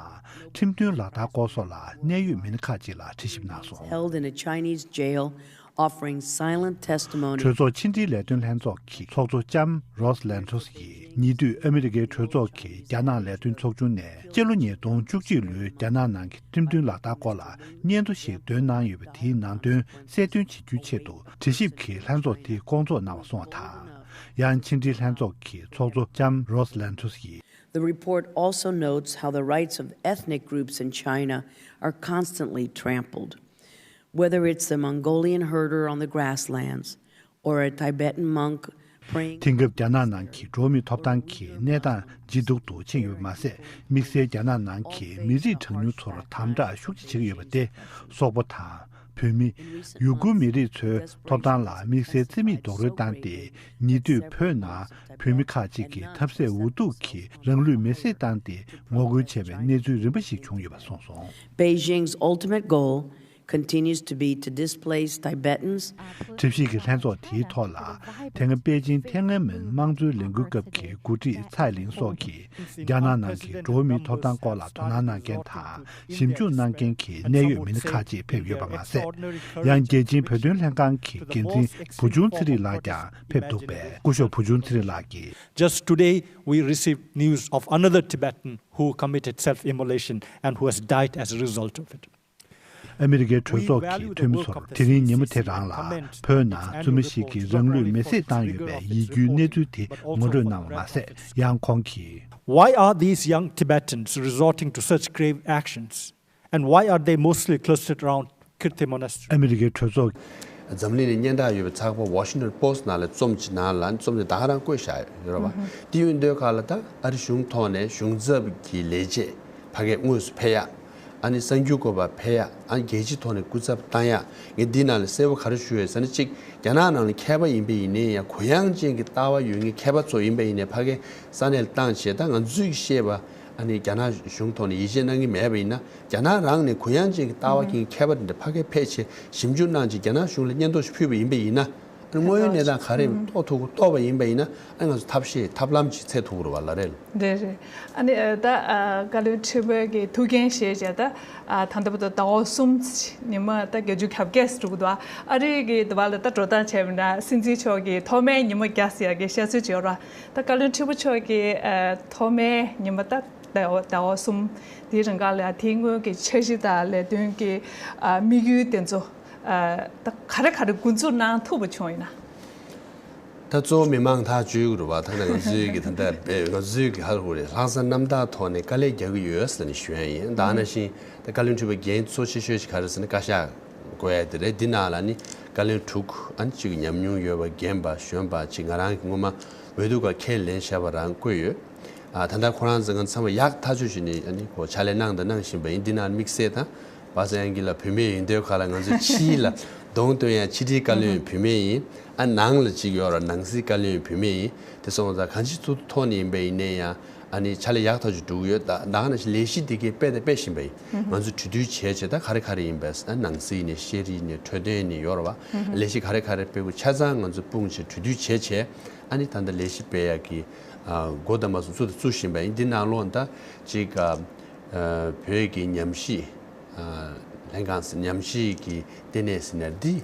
ཁྲིམས་མཐུན་ལག་བསྟར་སྐོར་སོགས་ལ་གནད་ཡོད་མི་སྣ་ཁག་ཅིག་ལ་དྲི་ཞིབ་གནང་སོང་། Held in a Chinese jail, offering silent testimony. གྲོས་ཚོགས་ཕྱི་འབྲེལ་ལས་དོན་ལྷན་ཚོགས་ཀྱི་ཚོགས་གཙོ་ལྕམ་རོས་ལན་ཐོས་ཡིས་ཉེ་དུས་ཨ་མི་རི་ཀའི་གྲོས་ཚོགས་ཀྱི་རྒྱ་ནག་ལས་དོན་ཚོགས་ཆུང་ནས་སྤྱི་ལོ་ཉིས་སྟོང་བཅུ་གཅིག་ལོའི་རྒྱ་ནག་ནང་གི་ཁྲིམས་མཐུན་ལག་བསྟར་སྐོར་ལ་སྙན་ཐོ་ཞིག་འདོན་གནང་ཡོད་པ་དེའི་ནང་དོན་གསལ་སྟོན་བྱེད་རྒྱུའི་ཆེད་དུ་དྲི་ཞིབ་ཀྱི་ལྷན་ཚོགས་དེ་བསྐོང་ཚོགས་གནང་བ་སོང་བ་དང་། ཡང་ཕྱི་འབྲེལ་ལྷན་ཚོགས་ཀྱི་ཚོགས་གཙོ་ལྕམ་རོས་ལན་ཐོས་ཡིས། The report also notes how the rights of ethnic groups in China are constantly trampled, whether it's a Mongolian herder on the grasslands or a Tibetan monk praying. དེང་སྐབས་རྒྱ་ནག་ནང་གི་འགྲོ་བ་མིའི་ཐོབ་ཐང་གི་གནས་སྟངས་ཇེ་སྡུག་ཏུ་ཕྱིན་ཡོད་པ་མ་ཟད། དམིགས་བསལ་རྒྱ་ནག་ནང་གི་མི་རིགས་གྲངས་ཉུང་ཚོར་དམ་དྲག་ཤུགས་ཆེ་བྱེད་ཀྱི་ཡོད་པ་སྟེ། སོག་པོ་དང་། བོད་མི། ཡུ་གུར་མི་རིགས་ཚོའི་ཐོབ་ཐང་ལ་དམིགས་བསལ་བརྩི་མེད་རྡོག་རོལ་བཏང་སྟེ། ཉེ་དུས་བོད་ནང་བོད་མི་ཁག་ཅིག་གིས་ཐབས་ཟད་འུ་ཐུག་གིས་རང་ལུས་མེར་སྲེག་བཏང་སྟེ་ངོ་རྒོལ་བྱས་པའི་གནས་ཚུལ་རིམ་པ་ཞིག་བྱུང་ཡོད་པ་གསུངས་སོང་། Beijing's ultimate goal continues to be to displace Tibetans. ཁྲིམས་ཞིབ་ཀྱི་ལྷན་ཚོགས་དེའི་ཐོག་ལ། དེ་སྔ་པེ་ཅིང་ཐེན་ཨན་མེན་དམངས་གཙོའི་ལས་འགུལ་སྐབས་ཀྱི་འགོ་ཁྲིད་ཚའེ་ལིན་སོགས་ཀྱིས་རྒྱ་ནག་ནང་གི་འགྲོ་བ་མིའི་ཐོབ་ཐང་སྐོར་ལ་དོ་སྣང་གནང་མཁན་དང་། ཞིབ་འཇུག་གནང་མཁན་གྱི་གནད་ཡོད་མི་སྣ་ཁག་ཅིག་ཕེབས་ཡོད་པ་མ་ཟད། ཡང་རྒྱལ་སྤྱིའི་བོད་དོན་ལྷན་ཁང་གི་འགན་འཛིན་བུ་ཆུང་ཚེ་རིང་ལགས་ཀྱང་ཕེབས་འདུག་པས། སྐུ་ཞབས་བུ་ཆུང་ཚེ་རིང་ལགས་ཀྱིས། Just today, we received news of another Tibetan who committed self-immolation and who has died as a result of it. ཨ་མི་རི་ཀའི་གྲོས་ཚོགས་ཀྱི་འཐུས་མི་ཚོར་དེ་རིང་ཉིན་མོ་དེ་རང་ལ་བོད་ནང་བཙུན་མ་ཞིག་གིས་རང་ལུས་མེར་སྲེག་བཏང་ཡོད་པའི་ཡིད་སྐྱོའི་གནས་ཚུལ་དེ་ངོ་སྤྲོད་གནང་བ་མ་ཟད། ཡང་ཁོང་གིས། Why are these young Tibetans resorting to such grave actions? And why are they mostly clustered around Kirti Monastery? ཨ་མི་རི་ཀའི་གྲོས་ཚོགས། འཛམ་གླིང་ནས་སྙན་གྲགས་ཡོད་པའི་ཚགས་པར་Washington Post ནང་ལ་རྩོམ་ཅིག་ནང་ལ་རྩོམ་དེ་ད་ག་རང་བཀོད་བཞག་ཡོད་རེད་བ། དེ་ཡོད་དུས་ག་ལ་ད་ཨ་རི་གཞུང་ཐོག་ནས་གཞུང་ཚབ་ཀྱི་ལས་བྱེད་ཕ་གིར་དངོས་སུ་ཕེབས་ཡག་ཨ་ནི་གསར་འགྱུར་བཀོད་པ་ཕེབས་ཡག་ཨ་ནི་རྒྱལ་སྤྱིའི་ཐོག་ནས་སྐུ་ཚབ་བཏང་ཡག་ངས་འདི་ནང་ལ་གསལ་པོ་ག་རེ་ཞུ་ཡོད་ཟེར་ན། གཅིག་རྒྱ་ནག་ནང་ལ་མཁས་པ་ཡིན་པ་ཡིན་ནའི་ཡང་གུ་ཡངས་ཅན་གྱི་ལྟ་བ་ཡོད་མཁན་མཁས་པ་ཚོ་ཡིན་པ་ཡིན་ནའི་ཕ་གིར་ས་གནས་ལ་བཏང་བྱས། ད་ང་ཚོས་ཤེས་པ་ཨ་ནི་རྒྱ་ནག་གཞུང་ཐོག་ནས་ཡིད་ཆེས་གནང་གི་མེད་པ་ཡིན་ན། རྒྱ་ནག་རང་ནས་གུ་ཡངས་ཅན་གྱི་ལྟ་བ་མཁན་མཁས་པ་དེ་འདྲ་ཕ་གིར་ཕེབས་བྱས་ཞིབ་འཇུག་གནང་བྱས་རྒྱ་ནག་གཞུང་ལ་སྙན་ཐོ་ཞིག་ཕུལ་བ་ཡིན་པ་ཡིན་ན། ཨ་ནི་དངོས་ཡོད་གནས་སྟངས་ག་རེ་རྟོགས་ཐུབ་ཀྱི་རྟོགས་པ་ཡིན་པ་ཡིན་ན། ཨ་ནི་ང་ཚོ་ཐབས་ཤེས་ཐབས་ལམ་ཅིག་འཚོལ་ཐུབ་ཀྱི་རེད་བ། ལགས་རེད། རེད་རེད། ཨ་ནི་ཨ་ད་ཨ་བཀའ་བློན་ཁྲི་པ་གི་ཐུགས་འགན་བཞེས་བྱས་ད་ཨ་ད་ལྟ་བར་དུ་ཟླ་བ་གསུམ་ཉི་མ་ད་བརྒྱད་ཅུ་གྱ་བརྒྱད་འགྲོ་གི་འདུག་ཨ་རི་གི་དེ་བ་ལ་ད་འགྲོ་སྟངས་བྱས་པ་ན་སྲིད་འཛིན་མཆོག་གི་ཐོག་མའི་ཉི་མ་བརྒྱ་ཟེར་ཡག་གི་བཤད་སྲོལ་ཅིག་ཡོད་རེད་བ། ད་བཀའ་བློན་ཁྲི་པ་མཆོག་གི་ཨ་ཐོག་མའི་ཉི་མ་ད་ཟླ་བ་ཟླ་བ་གསུམ་དེའི་རིང་ག་ལ་དེའི་སྔོན་གྱི་འཆར་གཞི་དང་ལས་དོན་གྱི་ཨ་དམིགས་ཡུལ་དེ་ཚོ་ཨ་ད་ག་རེ་ག་རེ་འགོ་འཛུགས་གནང་ཐུབ་པ་བྱུང་ཡིན་ན། ད་གཙོ་བོ་མི་མང་ཐག་གཅོད་ཀྱི་རེད་བ། ད་ནི་ང་ཚོའི་གི་ད་ལྟ་ང་ཚོའི་གི་ཧ་གོ་རེད། ལྷག་བསམ་རྣམ་དག་ཐོག་ནས་དཀའ་ལས་རྒྱག་གི་ཡོད་ཟེར་ནས་ཞུ་ཡ་ཡིན། ད་ནང་བཞིན་ད་བཀའ་བློན་ཁྲི་པ་འགན་གཙོ་ཆེ་ཤོས་ཅིག་ག་རེ་ཟེར་ན་བཀའ་ཤག་བསྐོ་ཡ་དེ་རེད། འདི་ནང་ལ་ནི་བཀའ་བློན་དྲུག་ཨ་ནི་གཅིག་ཉམས་མྱོང་ཡོད་པ་རྒན་པ་གཞོན་པ་ཅིག་ང་རང་གི་སྔོན་མ་འོས་བསྡུ་སྐབས་ཁས་ལེན་བཞག་པ་རང་བསྐོས་ཡོད། ཨ་ད་ལྟ་ཁོ་རང་ཚོ་ང་ཚང་མ་ཡག་ཐག་ཆོད་བྱས་ནས་ཨ་ནི་ཁོ་ཕྱག་ལས་གནང་དང་གནང་བཞིན་པ་ཡིན། འདི་ནང་དམིགས་བསལ་དང་། པ་སངས་དབྱངས་སྐྱིད་ལགས་བུད་མེད་ཡིན་དུས་ག་ལ་ང་ཚོའི་ཕྱི་ལ་གདོང་སྟོན་ཡ་ཕྱི་དྲིལ་བཀའ་བློན་བུད་མེད་ཡིན། ཨ་ནང་ལ་གཅིག་ཡོད་ར་ནང་སྲིད་བཀའ་བློན་བུད་མེད་ཡིན། དེ་སོང་ཙང་གང་ཅི་ཚུགས་ཐོག་ནས་ཡིན་པ་ཡིན་ནའི་ཡང་ཨ་ནི་ཕྱག་ལས་ཡག་ཐག་ཆོད་འགྲོ་གི་ཡོད། ད་ད་ག་ནང་བཞིན་ལས་གཞི་འདི་གའི་སྤེལ་དང་སྤེལ་བཞིན་པ་ཡིན། ང་ཚོ་གྲོས་བསྡུར་བྱས་བྱས་ད་ག་རེ་ག་རེ་ཡིན་པས་ཨ་ནང་སྲིད་ཡིན་ནའི་ཤེས་རིག་ཡིན་ནའི་འཕྲོད་བསྟེན་ཡིན་ནའི་ཡོད་ར་བ། ལས་གཞི་ག་རེ་ག་རེ་སྤེལ་དགོས་ཆ་ཚང་ང་ཚོ་སྤུངས་བྱས་གྲོས་བསྡུར་བྱས་བྱས་ཨ་ནི་ད་ལྟ་ལས་གཞི་སྤེལ་ཡག་གི་ཨ་འགོ་ད་མ་སོང་ཚུགས་ད་བཙུགས་བཞིན་པ་ཡིན། འདི་ནང་ལོགས་ད་ཅིག་ཨ་བོད་ཀྱི་ཉམས་ཞིབ་ལྷན་ཁང་ཟེར་ཉམས་ཞིབ་ཀྱི་ལྟེ་གནས་ཟེར་ནས་འདི་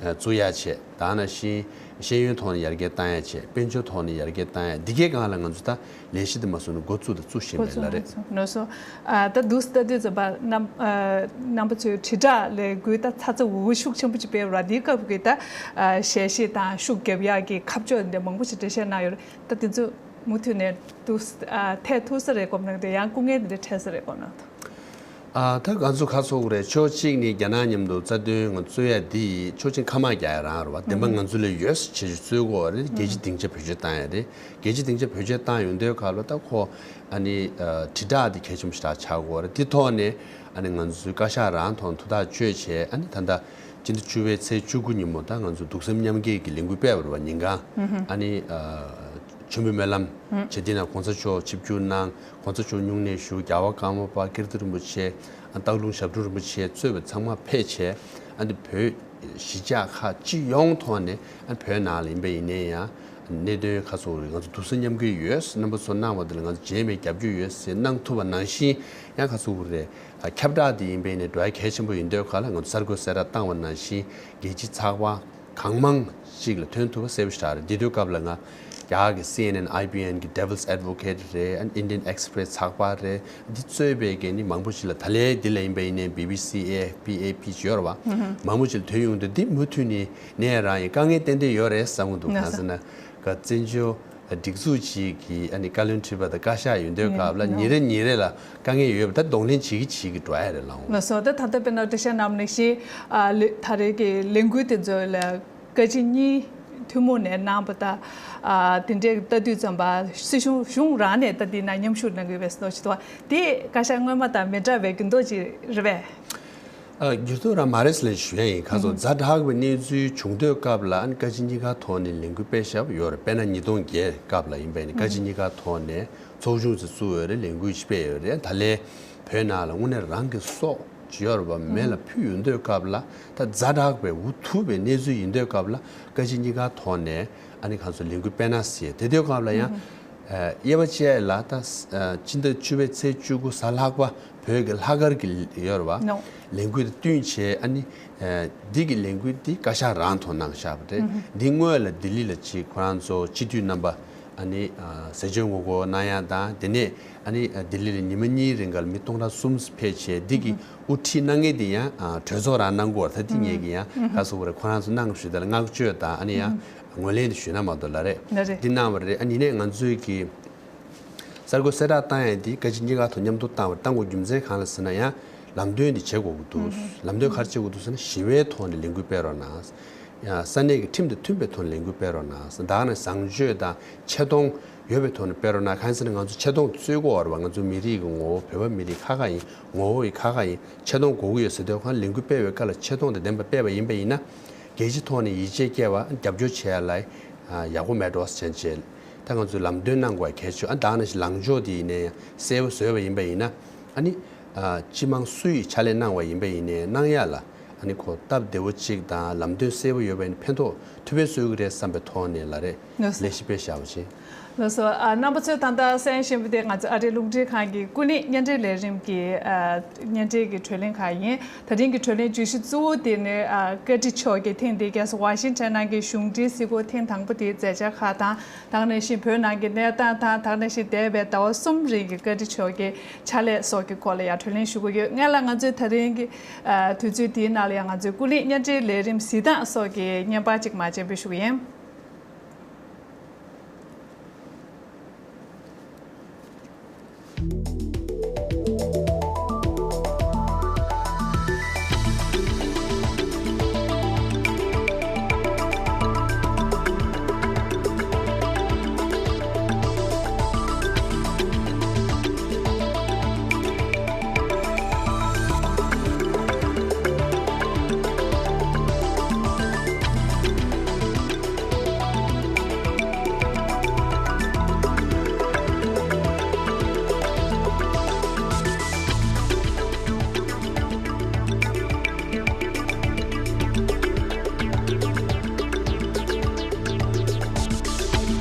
བཙུགས་ཡ་བྱས། ད་ནང་བཞིན་ཤེས་ཡོན་ཐོག་ནས་ཡར་རྒྱས་བཏང་ཡ་བྱས། དཔལ་འབྱོར་ཐོག་ནས་ཡར་རྒྱས་བཏང་ཡ། འདི་གའི་སྒང་ལ་ང་ཚོ་ད་ལས་གཞི་འདི་མ་སོང་ནས་འགོ་བཙུགས་དང་བཙུགས་བཞིན་པའི་ལ་རེད། ནོར་སོང་། ཨ་ད་འདུག་ལྟ་དུས་ཙམ་པ་རྣམ་ཨ་རྣམ་པ་ཚོའི་དྲིལ་བསྒྲགས་ལས་འགུལ་ད་ཚ་ཚ་འུར་འུར་ཤུགས་ཆེན་པོ་ཅིག་སྤེལ་བ་ར། འདིའི་སྐབས་ཀྱི་ད་ཨ་ཞལ་བཞེས་དང་ཤུགས་རྒྱབ་ཡག་གི་ཁ་ཕྱོགས་འདི་མང་པོ་ཞིག་འགྲེལ་བཤད་གནང་ཡོད་རེད། ད་དེ་ཚོ་མུ་མཐུད་ནས་འདུག་ཨ་འཐད་ཐུབ་ས་རེད་དགོངས་གནང་འདུག་ཡང་སྐུ་ངལ་འདི་འདྲ་འཕྲད་ས་རེད་དགོངས་གནང་འདུག་ཨ་ད་ང་ཚོ་ཁ་ཚོགས་རེད། ཕྱོགས་གཅིག་ནས་རྒྱ་ནག་མཉམ་དུ་རྩ་དོན་ང་རྩོད་ཡ་འདི་ཕྱོགས་གཅིག་ཁ་མ་རྒྱག་ཡ་རང་རེད་བ། བདེན་པ་ང་ཚོ་ལ་ཡོད་ཆེ་ཆེ་རྩོད་དགོས་རེད། རྒྱལ་སྤྱིའི་སྡིངས་ཆ་བེད་སྤྱོད་བཏང་ཡ་རེད། རྒྱལ་སྤྱིའི་སྡིངས་ཆ་བེད་སྤྱོད་བཏང་ཡོང་དུས་ག་ལ་ད་ཁོ་ཨ་ནི་ཨ་དྲིལ་བསྒྲགས་འདི་གལ་ཆེན་པོ་ཞེ་དྲག་ཆགས་དགོས་རེད། འདི་ཐོག་ནས་ཨ་ནི་ང་ཚོའི་བཀའ་ཤག་རང་ཐོག་ཐུགས་ཐག་གཅོད་བྱས། ཨ་ནི་ད་ལྟ་སྤྱི་ཟླ་བཅུ་པའི་ཚེས་བཅུ་དགུ་ཉིན་མོ་ད་ང་ཚོ་གདུང་སེམས་མཉམ་སྐྱེད་ཀྱི་ལས་འགུལ་སྤེལ་བ་རེད་བ། ཉིན་གང་ཨ་ནི་ཨ་མཆོད་འབུལ་སྨོན་ལམ་བྱས། འདི་ན་གོང་ས་མཆོག་ཆིབས་བསྒྱུར་གནང་། གོང་ས་མཆོག་སྨྱུང་གནས་བཞུགས། རྒྱལ་བ་ཀརྨ་པ་ཀིརྟི་རིན་པོ་ཆེ། སྟག་ལུང་ཞབས་དྲུང་རིན་པོ་ཆེ་གཙོས་པའི་ཚང་མ་ཕེབས་བྱས། ཨ་འདི་བོད་གཞིས་ཆགས་ཁག་སྤྱི་ཡོངས་ཐོག་ནས་ཨ་བོད་ནང་ལ་ཡིན་པ་ཡིན་ནའི་ཡང་གནད་དོན་ཁ་ཚོ་རེད། ང་ཚོ་གདུང་སེམས་མཉམ་སྐྱེད་ཡོད། རྣམ་པ་ཚོ་གནང་བ་དེ་ལ་ང་ཚོ་རྗེས་མའི་རྒྱབ་སྐྱོར་ཡོད་ཟེར་གནང་ཐུབ་པ་ནང་བཞིན་ཡང་ཁ་ཚོ་རེད། ཨ་ཁྱབ་བསྒྲགས་དེ་ཡིན་པ་ཡིན་ནའི་འགྲོ་ཡ་གལ་ཆེན་པོ་ཡིན་དུས་ག་ལ་ང་ཚོ་གསར་འགོད་གསལ་བསྒྲགས་བཏང་བ་ནང་བཞིན་རྒྱལ་སྤྱིའི་ཚགས་པར་གང་མང་ཞིག་ལ་ཐོན་ཐུབ་པ་གསལ་པོ་ཞིག་རེད། འདི་དུས་སྐབས་ལ་ང་རྒྱ་གར་གྱི་C N N, I B N གྱི་Devil's Advocate རེད། ཨ་ནི་Indian Express ཚགས་པར་རེད། འདི་གཙོས་པའི་གི་ནི་མང་པོ་ཞིག་ལ་ད་ལན་འདི་ལ་ཡིན་པ་ཡིན་ནའི་B B C, A F P, A P ཅིག་ཡོད་རེད་བ། མང་པོ་ཞིག་ལ་ཐོན་ཡོང་དུས་འདི་མུ་མཐུད་ནས་ནས་རང་ཡིན་དཀའ་ངལ་ཏན་ཏན་ཡོད་རེད་བསམ་གྱི་འདུག་གང་ཟེར་ན་ག་བཙན་བྱོལ་སྒྲིག་འཛུགས་ཅིག་གི་ཨ་ནི་བཀའ་བློན་ཁྲི་པ་དང་བཀའ་ཤག་ཡོད་དུས་སྐབས་ལ་ཉིན་རེ་ཉིན་རེ་ལ་དཀའ་ངལ་ཡོད་པ་ད་གདོང་ལེན་བྱེད་ཀྱི་བྱེད་ཀྱི་འགྲོ་ཡ་རེད་ལགས། ལགས་སོ། ད་ད་ལྟ་དཔེར་ན་འགྲེལ་བཤད་གནང་བ་ནང་བཞིན་ཨ་ལེ་ད་རེས་ཀྱི་ལས་འགུལ་དེ་ཚོ་ལ་བཀའ་སྤྱི་གཉིས་ཐུན་མོང་ནས་གནང་བ་དང་། ཨ་དེ་འདྲའི་ལྟ་དུས་ཙམ་པ་སྲིད་གཞུང་གཞུང་རང་ནས་ད་འདི་ན་མཉམ་ཞུགས་གནང་གི་ཡོད་པའི་སྣོ་ཞིག་འདུག་དེ་བཀའ་ཤག་སྔོན་མ་དང་མི་འདྲ་བའི་འགྱུར་ལྡོག་ཅིག་རེད་པས། ཨ་འགྱུར་ལྡོག་རང་མ་རེད་ཟེར་ལབ་ཞུ་ཡ་ཡིན། ཁ་སང་ཛ་དྲག་པའི་གནས་ཚུལ་བྱུང་དུས་སྐབས་ལ་ཨ་ནི་བཀའ་སྤྱི་གཉིས་ཀ་ཐོག་ནས་ལས་འགུལ་སྤེལ་བཞག་ཡོད་རེད། དཔེར་ན་ཉིས་སྟོང་བརྒྱད་སྐབས་ལ་ཡིན་པ་ཡིན་ན་བཀའ་སྤྱི་གཉིས་ཀ་ཐོག་ནས་ཚོགས་ཆུང་ཞིག་བཙུགས་ཡོད་རེད། ལས་འགུལ་ཞིག་སྤེལ་ཡོད་རེད། ད་ལན་བོད་ནང་ལ་དངོས་གནས་རང་གི་སྲོག་ ཞིག་ཡོད་རེད་པ། མེ་ལ་ཕུལ་ཡོང་དུས་སྐབས་ལ་ད་ཛ་དྲག་པའི་འུ་ཐུག་པའི་གནས་ཚུལ་ཡིན་དུས་སྐབས་ལ་བཀའ་སྤྱི་གཉིས་ཀ་ཐོག་ནས་ཨ་ནི་ཁོང་ཚོ་ལས་འགུལ་སྤེལ་ན་ཟེར། དེ་དུས་སྐབས་ལ་ཡང་དབྱེ་བ་བཅས་ལ་ད་ཕྱི་ཟླ་བཅུ་པའི་ཚེས་བཅུ་དགུ་གཟའ་ལྷག་པ་བོད་ཀྱི་ལྷག་དཀར་གྱི་ཡོད་རེད་པ། ལས་འགུལ་དེ་བསྟུན་བྱས། ཨ་ནི་འདི་གི་ལས་འགུལ་འདི་བཀའ་ཤག་རང་ཐོག་གནང་བཞག་པ་རེད། འདི་སྔོན་ལ་ལྡི་ལི་ལ་ཅིག་ཁོ་རང་ཚོ་སྤྱི་འཐུས་རྣམ་པ་ཨ་ནི་ཟས་བཅད་ངོ་རྒོལ་གནང་ཡ་དང་། དེ་ནས་ཨ་ནི་ལྡི་ལི་ལ་ཉི་མ་གཉིས་རིང་ག་ལ་མི་སྟོང་ཕྲག་གསུམ་ཕེབས་བྱས། འདི་གི་དབུ་ཁྲིད་གནང་མཁན་དེ་ཡང་གྲོས་ཚོགས་རང་གནང་དགོས་པ་རེད། ད་འདི་ངེད་ཀྱི་ཡང་ག་སོ་བ་རེད། ཁོ་རང་ཚོ་གནང་ཞུ་དེ་ལ་བསྔགས་བརྗོད་དང་ཨ་ནི་ཡང་ངོས་ལེན་དེ་ཞུས་ན་མ་གཏོགས་ལ་རེད། འདི་གནང་བ་རེད། ཨ་ནི་ནས་ང་ཚོའི་གི་གསར་འགོད་གསལ་བསྒྲགས་བཏང་ཡས་འདི་བཀའ་སྤྱི་གཉིས་ཀ་ཐོག་མཉམ་དུ་བཏང་བ་བཏང་དགོས་རྒྱུ་མཚན་གང་ལ་ཟེར་ན། ཡང་ལམ་སྟོན་འདི་བྱེད་དགོས་ཀྱི་འདུག་ལམ་སྟོན་ག་རེ་བྱེད་དགོས་འདུག་ཟེར་ན། ཞི་བའི་ཐོག་ནས་ལས་འགུལ་སྤེལ་རོགས་གནང་། ཡང་ས་གནས་ཀྱི་ཁྲིམས་དང་མཐུན་པའི་ཐོག་ནས་ལས་འགུལ་སྤེལ་རོགས་གནང་། ད་ག་ནང་བཟང་སྤྱོད་དང་ཆེ་མཐོང་ཡོད་པའི་ཐོག་ནས་སྤེལ་རོགས་གནང་། གང་ཡིན་ཟེར་ན་ང་ཚོ་ཆེ་མཐོང་རྩོད་དགོས་པ་རེད་པ། ང་ཚོ་མི་རིགས་ཀྱི་ངོ་བོ། བོད་པ་མི་རིགས་ཁ་ཁ་ཡིན། ངོ་བོ་ཡི་ཁ་ཁ་ཡིན། ཆེ་མཐོང་དགོས་ཀྱི་ཡོད་ཟེར་དུས། ཁོང་ལས་འགུལ་སྤེལ་བའི་སྐབས་ལ་ཆེ་མཐོང་དང་ལྡན་པ་སྤེལ་བ་ཡིན་པ་ཡིན་ན། རྒྱལ་སྤྱི་ཐོག་ནས་ཡིད་ཆེས་སྐྱེ་བ། རྒྱབ་སྐྱོར་བྱེད་ཡ་ལ་ཡག་པོ་མེད་འགྲོ་ཟེར་བྱས། ད་ང་ཚོས་ལམ་སྟོན་གནང་དགོས་གལ་ཆེ། ཨ་ནི་ད་ག་ནང་བཞིན་ལངས་ཕྱོགས་དེ་ཡིན་ནའི་གསལ་པོ་བཟོས་པ་ཡིན་པ་ཡིན་ན། ཨ་ནི་སྤྱི་དམངས་སུ་ཡིས་ཕྱག་ལས་གནང་བ་ཡིན་པ་ཡིན་ནའི་གནང་ཡ་ལ་ཨ་ནི་ཁོ་སྟབས་བདེ་བོ་གཅིག་དང་ལམ་སྟོན་གསལ་པོ་ཡོད་པ་ཡིན་ན་ཕན་ཐོགས་ཐུབ་པ་བཟོ་གི་རེད་བསམ་པའི་ཐོག་ནས་ལ་རེད། ལགས་སོ། ལས་གཞི་སྤེལ་བཞག་པ་བྱས། ལགས་སོ། ཨ། རྣམ་པ་ཚོས་ད་ལྟ་གསན་བཞིན་པ་དེ་ང་ཚོ་ཨ་རིའི་རླུང་འཕྲིན་ཁང་གི་ཀུན་གླེང་བརྙན་འཕྲིན་ལས་རིམ་གྱི། ཨ། བརྙན་འཕྲིན་གྱི་བགྲོ་གླེང་ཁག་ཡིན། ད་ཐེངས་ཀྱི་བགྲོ་གླེང་བརྗོད་གཞི་གཙོ་བོ་དེ་ནི། ཨ། བཀའ་ཁྲི་མཆོག་གིས་ཐེངས་འདིའི་རྒྱལ་ས་ཝ་ཤིང་ཊོན་ནང་གི་གཞུང་འབྲེལ་གཟིགས་སྐོར་ཐེངས་དང་པོ་དེའི་མཛད་འཆར་ཁག་དང་། ད་ག་ནང་བཞིན་བོད་ནང་གི་གནས་སྟངས་དང་། ད་ག་ནང་བཞིན་འདས་པའི་ཟླ་བ་གསུམ་རིང་གི་བཀའ་ཁྲི་མཆོག་གི་ཕྱག་ལས་སོགས་ཀྱི་སྐོར་ལ་ཡང་བགྲོ་གླེང་ཞུ་གི་ཡོད། སྔོན་ལ་ང་ཚོས་ད་ཐེངས་ཀྱི། ཨ། དུས་ཚོད་དེའི་ནང་ལ་ཡང་ང་ཚོའི་ཀུན་གླེང་བརྙན་འཕྲིན་ལས་རིམ་གཟིགས་སྟངས་སོགས་ཀྱི་བརྙན་པར་ཅིག་མར་སྤྱན་འབུལ་ཞུ་གི་ཡིན།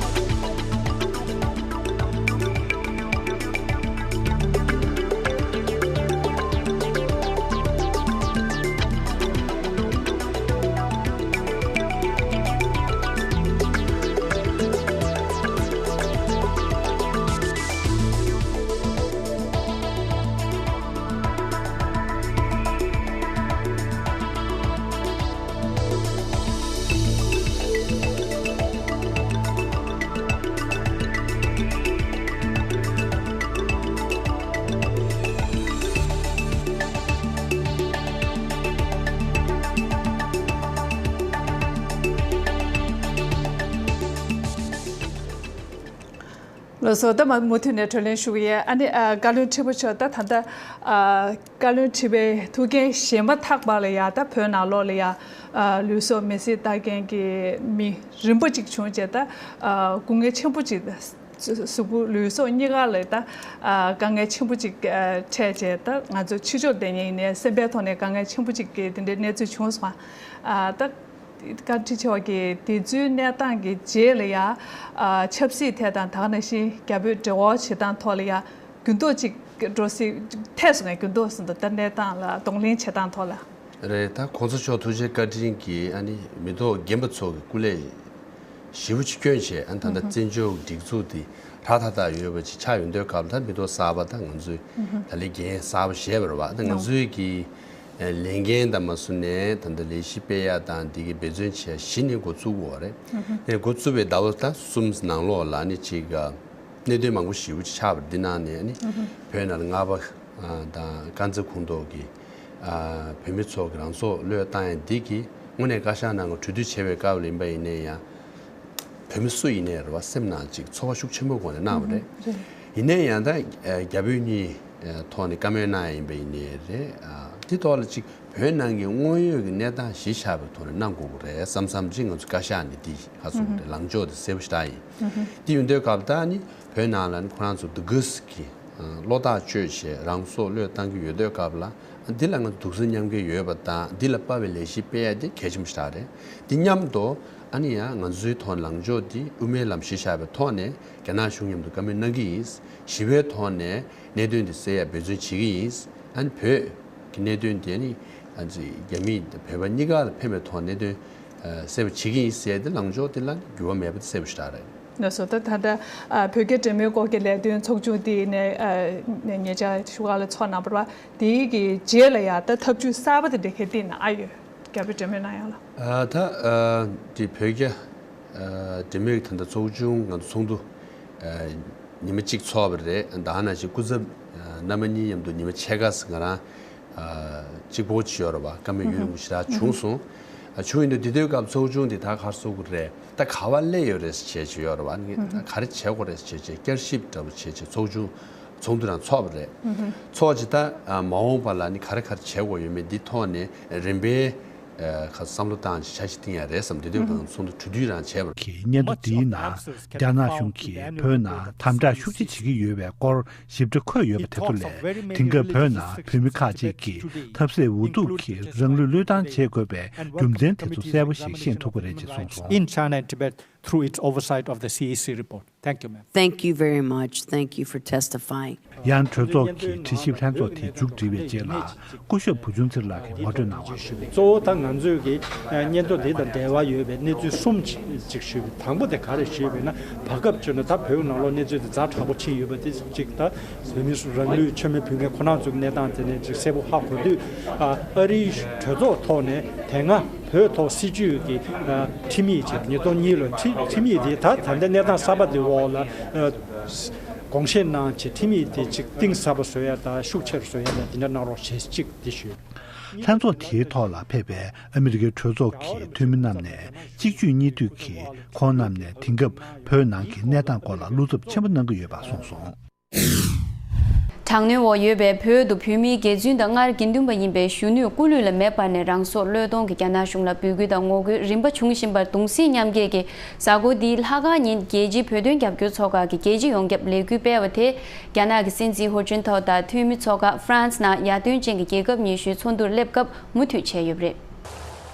ལགས་སོ། ད་མ་མུ་མཐུད་ནས་བགྲོ་གླེང་ཞུ་གི་ཡིན། ཨ་ནི། ཨ། བཀའ་བློན་ཁྲི་པ་མཆོག་ད་ད་ལྟ། ཨ། བཀའ་བློན་ཁྲི་པའི་ཐུགས་འགན་བཞེས་མ་ཐག་པ་ལ་ཡ། ད་བོད་ནང་ལོགས་ལ་ཡ། ཨ། ལུས་སྲོག་མེ་སྲེག་བཏང་མཁན་གྱི་མི་རིམ་པ་གཅིག་བྱུང་བྱས། ད། ཨ། སྐུ་ངལ་ཆེན་པོ་གཅིག་གཟུགས་པོ་ལུས་སྲོག་གཉིས་ཀ་ལ་ད། ཨ། དཀའ་ངལ་ཆེན་པོ་གཅིག་ཨ། འཕྲད་བྱས། ད་ང་ཚོ་ཕྱི་ཕྱོགས་བསྡད་མཁན་ཡིན་ནའི་སེམས་པའི་ཐོག་ནས་དཀའ་ངལ་ཆེན་པོ་གཅིག་གི་དེ་འདྲའི་གནས་ཚུལ་བྱུང་སོང་། ཨ། ད། བཀའ་ཁྲི་མཆོག་གིས་དེ་ཚོའི་གནས་སྟངས་ཀྱི་རྗེས་ལ་ཡ། ཨ། ཆབ་སྲིད་ཐད་དང་། ད་ག་ནང་བཞིན་རྒྱ་བོད་འབྲེལ་བ་བྱེད་སྟངས་ཐོག་ལ་ཡ་འགྱུར་ལྡོག་ཅིག་འགྲོ་སྲིད། ཐེབས་སོང་ངས་འགྱུར་ལྡོག་ཟིན་འདུག་ད་གནས་སྟངས་ལ་གདོང་ལེན་བྱེད་སྟངས་ཐོག་ལ། རེད། ད་གོང་ས་མཆོག་ཐུགས་རྗེ་བཀའ་དྲིན་གྱིས་ཨ་ནི་མི་ཐོག་རྒན་པ་ཚོ་གི་སྐུ་ལས་ཞེ་པོ་ཅིག་བསྐྱོན་བྱས། ཨ་ནི་ད་ལྟ་བཙན་བྱོལ་སྒྲིག་འཛུགས་འདི་ཧྲ་ཐག་ཐག་ཡོད་པ་ཅིག་ཆགས་ཡོང་དུས་སྐབས་ལ། ད་མི་ཐོག་གསར་པ་ད་ང་ཚོས་ད་ལས་འགན་གསར་པ་བཞེས་པ་རེད་པ། ད་ང་ཚོས་ཀྱི་ལས་འགན་དང་མ་སུ་ནས་ད་ལྟ་ལས་གཞི་སྤེལ་ཡ་དང་འདི་གི་འབད་བརྩོན་བྱེད་ཡ་གཞི་ནས་འགོ་བཙུགས་དགོས་པ་རེད། དེ་འགོ་བཙུགས་པའི་ཟླ་བ་ད་གསུམ་ནང་ལོགས་ལ་ནི་ཅིག་གནད་དོན་མང་པོ་ཞེ་པོ་ཅིག་ཆགས་པ་རེད། འདི་ནང་ནས་ནི་བོད་ནང་ལ་ལྔ་པ་དང་དཀར་མཛེས་ཁོངས་གཏོགས་ཀྱི་བོད་མི་ཚོ་གི་རང་སྲོག་བློས་བཏང་ཡ་འདི་གི་དངོས་གནས་བཀའ་ཤག་ནང་གི་གྲོས་བསྡུར་བྱས་པའི་སྐབས་ལ་ཡིན་པ་ཡིན་ནའི་ཡང་། བོད་མི་སུ་ཡིན་ནའི་རེད་པ། སེམས་ནང་ཅིག་ཚོར་བ་ཤུགས་ཆེན་པོའི་སྒོ་ནས་གནང་བ་རེད། ཡིན་ནའི་ཡང་ད་རྒྱ་བོད་གཉིས་ཐོག་ནས་བཀའ་མོལ་གནང་ཡ་ཡིན་པ་ཡིན་ནའི་རེད། ཨ། འདི་ཐོག་ལ་ཅིག་བོད་ནང་གི་དངོས་ཡོད་ཀྱི་གནས་སྟངས་གཞི་བཞག་པའི་ཐོག་ནས་གནང་དགོས་ཀྱི་རེད་བསམ་བསམ་ཅིག་ང་ཚོ་བཀའ་ཤག་ནས་འདི་ཧ་སོང་གི་རེད། ལངས་ཕྱོགས་དེ་གསལ་པོ་ཞེ་དྲག་ཡིན། འདི་ཡིན་དུས་སྐབས་ད་ནི་བོད་ནང་ལ་ནི་ཁོ་རང་ཚོ་འདུག་གི་སི་གི་བློ་ཐག་གཅོད་བྱས་རང་སྲོག་བློས་བཏང་གི་ཡོད་དུས་སྐབས་ལ། འདི་ལ་ང་ཚོ་དུག་སེལ་མཉམ་འགེལ་ཡོད་པ་དང་འདི་ལ་དཔའ་བའི་ལས་གཞི་སྤེལ་ཡ་དེ་གལ་ཆེན་པོ་ཞིག་རེད། འདི་མཉམ་དུ་ཨ་ནི་ཡང་ང་ཚོའི་ཐོག་ལངས་ཕྱོགས་འདི་དབུ་མའི་ལམ་གཞི་བཞག་པའི་ཐོག་ནས་རྒྱ་ནག་གཞུང་མཉམ་དུ་བཀའ་མོལ་གནང་གི་ཡིན། ཞི་བའི་ཐོག་ནས་གནད་དོན་འདི་སེལ་ཡ་འབད་བརྩོན་བྱེད་ཀྱི་ཡིན། ཨ་ནི་བོད་ཀྱི་གནད་དོན་དེ་ནི་ཨ་ནི་རྒྱ་མི་བོད་པ་གཉིས་ཀ་ལ་ཕན་པའི་ཐོག་གནད་དོན་སེལ་བ་བྱེད་ཀྱི་ཡིན་ཟེར་ཏེ་ལངས་ཕྱོགས་དེ་ལ་འགྱུར་བ་མེད་པ་དེ་གསལ་པོ་ཞིག་རེད། ལགས་སོ། ད་ད་ལྟ་ཨ་བོད་རྒྱ་འབྲེལ་མོལ་སྐོར་གྱི་ལས་དོན་ཚོགས་ཆུང་དེ་ནས་ཨ་ནས་ཉེ་ཆར་བཞུགས་སྒར་ལ་ཚོགས་གནང་བ་རེད་པ། དེའི་གི་རྗེས་ལ་ཡང་ད་ཐབས་ཇུས་གསར་པ་དེ་འདྲ་ག་འདི་ན་ཨ་ཡོད། རྒྱ་བོད་འབྲེལ་མོལ་གནང་ཡ་ལ། ཨ་ད་ཨ་དེ་བོད་རྒྱ་ཨ་འབྲེལ་མོལ་གྱི་ད་ལྟ་ཚོགས་ཆུང་ང་ཚོ་ཚོགས་འདུ་ཨ་ཉི་མ་གཅིག་ཚོགས་པ་རེད། ད་ནང་བཞིན་སྐུ་ཚབ་ཨ་རྣམ་པ་གཉིས་མཉམ་དུ་ཉི་མ་ཕྱེད་ཀ་ཙམ་ང་རང་ཨ་གཅིག་པོ་ཅིག་ཡོད་རེད་པ། བཀའ་མོལ་ཡུན་རིང་པོ་ཞེ་དྲག་བྱུང་སོང་། ཨ་བྱུང་ཡིན་དུས་འདི་དུས་སྐབས་ཚོགས་ཆུང་འདི་ད་ག་རེ་ཟེར་དགོས་རེད། ད་ག་པར་སླེབས་ཡོད་རེད་ཟེར་བྱས་ཅིག་ཡོད་རེད་པ། ད་ག་རེ་བྱེད་དགོས་རེད་ཟེར་བྱས་བསྐྱར་ཞིབ་འདྲ་པོ་བྱས་བྱས་ཚོགས་ཆུང་ཚོགས་འདུ་རང་ཚོགས་པ་རེད། ཚོགས་ཅིག་ད་ཨ་མ་འོངས་པ་ལ་ནི་ག་རེ་ག་རེ་བྱེད་དགོས་ཡོད་མེད་འདི་ཐོག་ནས་རིམ་པས་ཨ་ཁ་བསམ་བློ་བཏང་ཅིག་འཆར་གཞི་བཏིང་ཡ་རེད་བསམ། འདི་དུས་སྒང་ཚོགས་འདུ་གྲོས་བསྡུར་རང་བྱས་པ་རེད། གི་སྙན་ཐོ་འདིའི་ནང་རྒྱ་ནག་གཞུང་གིས་བོད་ནང་དམ་དྲག་ཤུགས་ཆེ་བྱེད་ཀྱི་ཡོད་པའི་སྐོར་ཞིབ་ཕྲ་འཁོད་ཡོད་པ་དེ་ཚོ་ལས་དེང་སྐབས་བོད་ནང་བོད་མི་ཁག་ཅིག་གིས་ཐབས་ཟད་འུ་ཐུག་གིས་རང་ལུས་བློས་བཏང་བྱེད་དགོས་པའི་རྒྱུ་མཚན་དེ་ཚོ་གསལ་པོ་ཞིག་ཤེས་ཐུབ་པ་རེད་ཅེས་གསུངས་སོང་། In China and Tibet through its oversight of the C E C report. Thank you, ma'am. Thank you very much. Thank you for testifying. ཡང་གྲོས་ཚོགས་ཀྱི་དྲི་ཞིབ་ལྷན་ཚོགས་དེ་མཇུག་སྒྲིལ་བའི་རྗེས་ལ་སྐུ་ཞབས་བུ་ཆུང་ཚེ་རིང་ལགས་ཀྱིས་ངོ་སྤྲོད་གནང་བ། གཙོ་བོ་ད་ང་ཚོས་ཀྱི་སྙན་ཐོ་འདི་དང་འབྲེལ་བ་ཡོད་པའི་གནས་ཚུལ་གསུམ་ཅིག་ཞུས་པ། དང་པོ་དེ་ག་རེ་ཞུས་པ་ཡིན་ན། བར་སྐབས་བྱས་ན་ད་བོད་ནང་ལོགས་གནས་ཚུལ་དེ་ཛ་དྲག་པོ་ཕྱིན་ཡོད་པ་དེ་གཅིག་ད་བོད་མི་རང་ལུས་མཆོད་མེ་ཕུལ་མཁན་ཁོ་རང་ཚོའི་གནས་སྟངས་དེ་ནས་ཅིག་གསལ་པོ་ཧ་གོ་དུས། ཨ་རིའི་གྲོས་ཚོགས་ཐོག་ནས་དེ་སྔ་བོད་ཐོག་སྲིད་བྱུས་ཀྱི་ཨ་ཁྲིམས་ཡིག་ཅིག་ཉིས་སྟོང་གཉིས་ལོའི་ཁྲི་ཁྲིམས་ཡིག་དེ་ད་ད་ལྟ་གནས་སྟངས་གསར་པ་དེ་འོག་ལ་ཨ་དགོངས་བཞེས་གནང་བྱས་ཁྲིམས་ཡིག་དེ་ཅིག་གཏིང་ཟབ་པ་བཟོ་ཡ་དང་ཤུགས་ཆེ་རུ་བཟོ་ཡ་ལ་དེ་འདྲ་གནང་རོགས་ཞེས་གཅིག་དེ་ཞུས། ལྷན་ཚོགས་དེའི་ཐོག་ལ་ཕེབས་པའི་ཨ་མི་རི་ཀའི་གྲོས་ཚོགས་ཀྱི་འཐུས་མི་རྣམས་ནས་གཅིག་མཇུག་གཉིས་མཐུད་ཀྱིས་ཁོང་རྣམས་ནས་དེང་སྐབས་བོད་ནང་གི་གནས་སྟངས་སྐོར་ལ་བློ་འཚབ་ཆེན་པོ་གནང་གི་ཡོད་པ་གསུངས་སོང་། དྲག་གནོན་འོག་ཡོད་པའི་བོད་དུ་བོད་མིའི་སྒེར་བཙུན་དང་སྔར་དགེ་འདུན་པ་ཡིན་པའི་གཞོན་ནུས་སྐུ་ལུས་ལ་མེ་སྤར་ནས་རང་སྲོག་བློས་གཏོང་གི་རྒྱ་ནག་གཞུང་ལ་འབོད་སྐུལ་དང་ངོ་རྒོལ་རིམ་པ་བྱུང་བཞིན་པར་གདུང་སེམས་མཉམ་སྐྱེད་ཀྱིས་གཟའ་འཁོར་འདིའི་ལྷག་དཀར་ཉིན་རྒྱལ་སྤྱིའི་བོད་དོན་རྒྱབ་སྐྱོར་ཚོགས་ཁག་གིས་རྒྱལ་སྤྱི་ཡོངས་ཁྱབ་ལས་འགུལ་སྤེལ་བ་དེ། རྒྱ་ནག་གི་སྲིད་འཛིན་ཧུ་ཅིན་ཐའོ་དང་འཐུས་མི་ཚོགས་ཁག་ཧྥ་རན་སི་ནང་ཡར་ཐོན་ཅན་གྱི་རྒྱལ་ཁབ་ཉི་ཤུའི་ཚོགས་འདུར་སླེབས་སྐབས་མུ་མཐུད་བྱས་ཡོད་པ་རེད།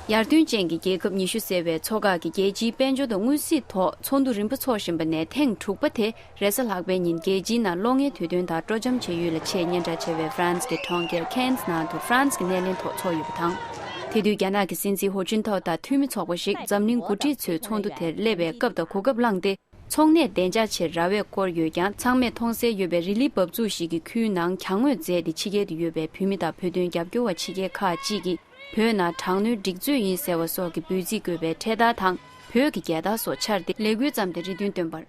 ཡར་ཐོན་ཅན་གྱི་རྒྱལ་ཁབ་ཉི་ཤུ་ཟེར་བའི་ཚོགས་ཁག་གིས་རྒྱལ་སྤྱིའི་དཔལ་འབྱོར་དང་དངུལ་སྲིད་ཐོག་ཚོགས་འདུ་རིམ་པ་འཚོགས་བཞིན་པ་ནས་ཐེངས་དྲུག་པ་དེ་རེས་གཟའ་ལྷག་པའི་ཉིན་རྒྱལ་སྤྱིའི་ནང་གློག་བརྙན་དུས་སྟོན་དང་སྤྲོ་འཆམ་བྱེད་ཡུལ་ལ་ཆེས་སྙན་གྲགས་ཆེ་བའི་ཧྥ་རན་སི་གི་གྲོང་ཁྱེར་ཁེན་ནས་ནང་དུ་ཧྥ་རན་སི་གི་སྣེ་ལེན་ཐོག་འཚོགས་ཡོད་པ་དང་། དེ་དུས་རྒྱ་ནག་གི་སྲིད་འཛིན་ཧུ་ཅིན་ཐའོ་དང་འཐུས་མི་ཚོགས་པ་ཞིག་འཛམ་གླིང་འགོ་ཁྲིད་ཚོའི་ཚོགས་འདུ་དེར་སླེབས་པའི་སྐབས་དང་གོ་སྐབས་བླངས་ཏེ། ཚོགས་གནས་བདེ་འཇགས་ཆེད་ར་བས་བསྐོར་ཡོད་ཀྱང་ཚང་མས་མཐོང་གསལ་ཡོད་པའི་རི་ལི་འབབ་ཚུགས་ཤིག་གི་ཁུལ་ནང་གྱང་ངོས་མཛད་དེ་ཕྱི་རྒྱལ་དུ་ཡོད་པའི་བོད་མི་དང་བོད་དོན་རྒྱབ་སྐྱོར་བ་ཕྱི་རྒྱལ་ཁག་ཅིག་གིས་བོད་ནང་དྲག་གནོན་སྒྲིག་མཛོད་ཡིན་ཟེར་བ་སོགས་ཀྱི་འབོད་ཚིག་བཀོད་པའི་འཕྲེད་དར་དང་བོད་ཀྱི་རྒྱལ་དར་སོགས་འཕྱར་ཏེ་ལས་འགུལ་བརྩམས་ཏེ་རེ་འདུན་བཏོན་པར།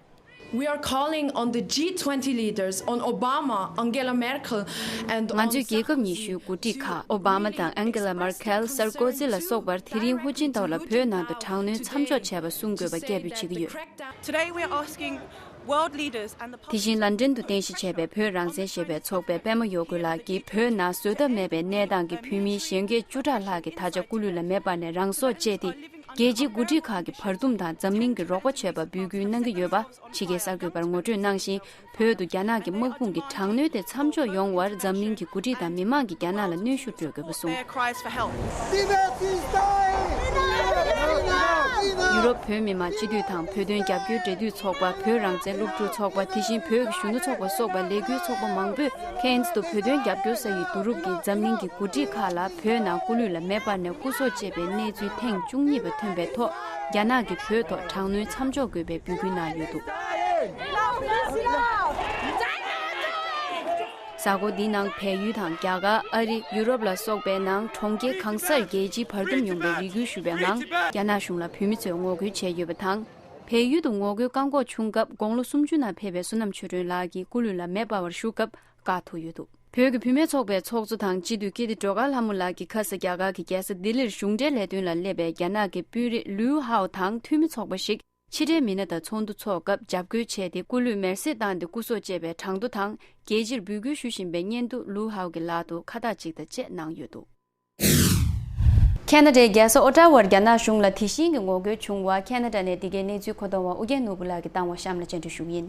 We are calling on the G twenty leaders, on Obama, Angela Merkel, and ང་ཚོས་རྒྱལ་ཁབ་ཉི་ཤུའི་འགོ་ཁྲིད་ཁག་ཨོ་བྷ་མ་དང་ཨན་གེ་ལ་མར་ཁེལ། སར་ཀོ་ཛི་ལ་སོགས་པར་དེ་རིང་ཧུ་ཅིན་ཐའོ་ལ་བོད་ནང་དུ་དྲག་གནོན་མཚམས་འཇོག་བྱས་པ་གསུང་དགོས་པ་སྐད་འབོད་བྱེད་ཀྱི་ཡོད། Today we are asking world leaders and the དེ་བཞིན་ལན་ཀྲན་དུ་རྟེན་གཞི་བྱས་པའི་བོད་རང་བཙན་ཞེས་པའི་ཚོགས་པའི་པད་མ་ཡོ་གུ་ལགས་ཀྱིས་བོད་ནང་བཟོད་ཐབས་མེད་པའི་གནས་སྟངས་ཀྱིས་བོད་མི་གཞོན་སྐྱེས་བཅུ་ཕྲག་ལྷག་གི་ད་ཆ་སྐུ་ལུས་ལ་མེ་སྤར་ནས་རང་སྲོག་བཅད་དེ། རྒྱལ་སྤྱིའི་འགོ་ཁྲིད་ཁག་གི་བར་འདུམ་དང་འཛམ་གླིང་གི་རོགས་པ་བྱས་པར་འབོད་སྐུལ་གནང་གི་ཡོད་པ་ཕྱི་རྒྱལ་གསར་འགོད་པར་ངོ་སྤྲོད་གནང་ཞིང་། བོད་དུ་རྒྱ་ནག་གི་དམག་དཔུང་གི་དྲག་གནོན་དེ་མཚམས་འཇོག་ཡོང་བར་འཛམ་གླིང་གི་འགོ་ཁྲིད་དང་མི་མང་གིས་རྒྱ་ནག་ལ་གནོན་ཤུགས་སྤྲོད་དགོས་པ་གསུངས། Their cries for help. ཡུ་རོབ་བོད་མི་མང་སྤྱི་འཐུས་དང་བོད་དོན་རྒྱབ་སྐྱོར་འབྲེལ་མཐུད་ཚོགས་པ། བོད་རང་བཙན་སློབ་ཕྲུག་ཚོགས་པ། དེ་བཞིན་བོད་ཀྱི་གཞོན་ནུ་ཚོགས་པ་སོགས་པ་ལས་འགུལ་ཚོགས་པ་མང་པོས་ཁེན་ཛི་དུ་བོད་དོན་རྒྱབ་སྐྱོར་ས་ཡི་བསྡུ་རུབ་ཀྱིས་འཛམ་གླིང་གི་འགོ་ཁྲིད་ཁག་ལ་བོད་ནང་སྐུ་ལུས་ལ་མེ་སྤར་ནས་སྐུ་སྲོག་བཅད་པའི་གནས་ཚུལ་ཐེངས་བཅུ་གཉིས་པ་ཐོན་པའི་ཐོག་རྒྱ་ནག་གིས་བོད་ཐོག་དྲག་གནོན་མཚམས་འཇོག་དགོས་པའི་འབོད་སྐུལ་གནང་ཡོད་འདུག་གཟའ་འཁོར་འདིའི་ནང་བལ་ཡུལ་དང་རྒྱ་གར། ཨ་རི། ཡུ་རོབ་ལ་སོགས་པའི་ནང་གྲོང་ཁྱེར་གང་སར་རྒྱལ་སྤྱིའི་བར་འདུམ་ཡོང་བའི་རེ་སྐུལ་ཞུ་བའི་ངང་རྒྱ་ནག་གཞུང་ལ་བོད་མི་ཚོས་ངོ་རྒོལ་བྱས་ཡོད་པ་དང་། བལ་ཡུལ་དུ་ངོ་རྒོལ་བཀག་འགོག་བྱུང་སྐབས་དགུང་ལོ་སུམ་ཅུ་ནང་ཕེབས་པའི་བསོད་ནམས་ཆོས་སྒྲོན་ལགས་ཀྱིས་སྐུ་ལུས་ལ་མེ་སྤར་བར་བཞུགས་སྐབས་བཀག་ཐུག་ཡོད་འདུག་བོད་ཀྱི་བུད་མེད་ཚོགས་པའི་ཚོགས་གཙོ་དང་སྤྱི་འཐུས་ཀིརྟི་སྒྲོལ་དཀར་ལྷ་མོ་ལགས་ཀྱིས་ཁ་ས་རྒྱ་གར་གྱི་རྒྱལ་ས་ལྡི་ལིར་གཞུང་འབྲེལ་ལས་དོན་ལ་སླེབས་པའི་རྒྱ་ནག་གི་དཔོན་རིགས་ལུའུ་ཧའོ་དང་འཐུས་མི་ཚོགས་པ་ཞིག་ཕྱི་འབྲེལ་མི་སྣ་དང་ཚོགས་འདུ་འཚོགས་སྐབས་འཇབ་རྒོལ་བྱས་ཏེ་སྐུ་ལུས་མེར་སྲེག་བཏང་སྟེ་སྐུ་སྲོག་བཅད་པའི་གྲངས་ཐོ་དང་རྒྱལ་སྤྱིར་འབོད་སྐུལ་ཞུ་བཞིན་པའི་སྙན་ཐོ་ལུའུ་ཧའོ་གི་ལག་ཏུ་ཁ་བཏགས་གཅིག་དང་བཅས་གནང་ཡོད་འདུག་ཁེ་ན་ཌའི་རྒྱལ་ས་ཨོ་ཊ་ཝར་རྒྱ་ནག་གཞུང་ལ་དེ་བཞིན་གྱི་ངོ་རྒོལ་བྱུང་བ་ཁེ་ན་ཌ་ནས་འདི་གའི་གནས་ཚུལ་མཁོ་གཏོང་བ་ཨུ་རྒྱན་ནོར་བུ་ལགས་ཀྱིས་བཏང་བ་གཤམ་ལ་སྤྱན་འབུལ་ཞུ་གི་ཡིན།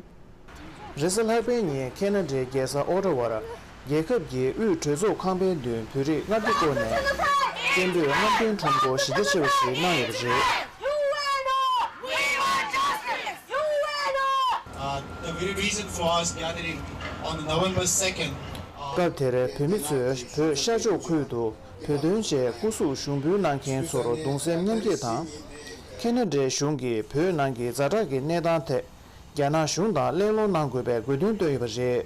རེས་གཟའ་ལྷག་པའི་ཉིན་ཁེ་ན་ཌའི་རྒྱལ་ས་ཨོ་ཊ་ཝར་ རྒྱལ་ཁབ་ཀྱི་དབུས་གྲོས་ཚོགས་ཁང་པའི་མདུན་བོད་རིགས་ལྔ་བརྒྱ་སྐོར་ནས་བཙན་པོས་རྔམ་སྟོན་ཁྲོམ་སྐོར་གཞི་རྒྱ་ཆེ་བ་ཞིག་གནང་ཡོད་པ་རེད། Uh, the very reason for us gathering on November second, uh, སྐབས་དེར་བོད་མི་ཚོས་བོད་ཤར་ཕྱོགས་ཁུལ་དུ་བོད་དོན་ཆེད་སྐུ་གཟུགས་ཞུགས་འབུལ་གནང་མཁན་ཚོར་གདུང་སེམས་མཉམ་སྐྱེད་དང་། ཁེ་ན་ཌའི་གཞུང་གིས་བོད་ནང་གི་ཛ་དྲག་གི་གནས་སྟངས་ཐད། རྒྱ་ནག་གཞུང་དང་གླེང་སློང་གནང་དགོས་པའི་དགོས་འདུན་བཏོན་ཡོད་པ་རེད།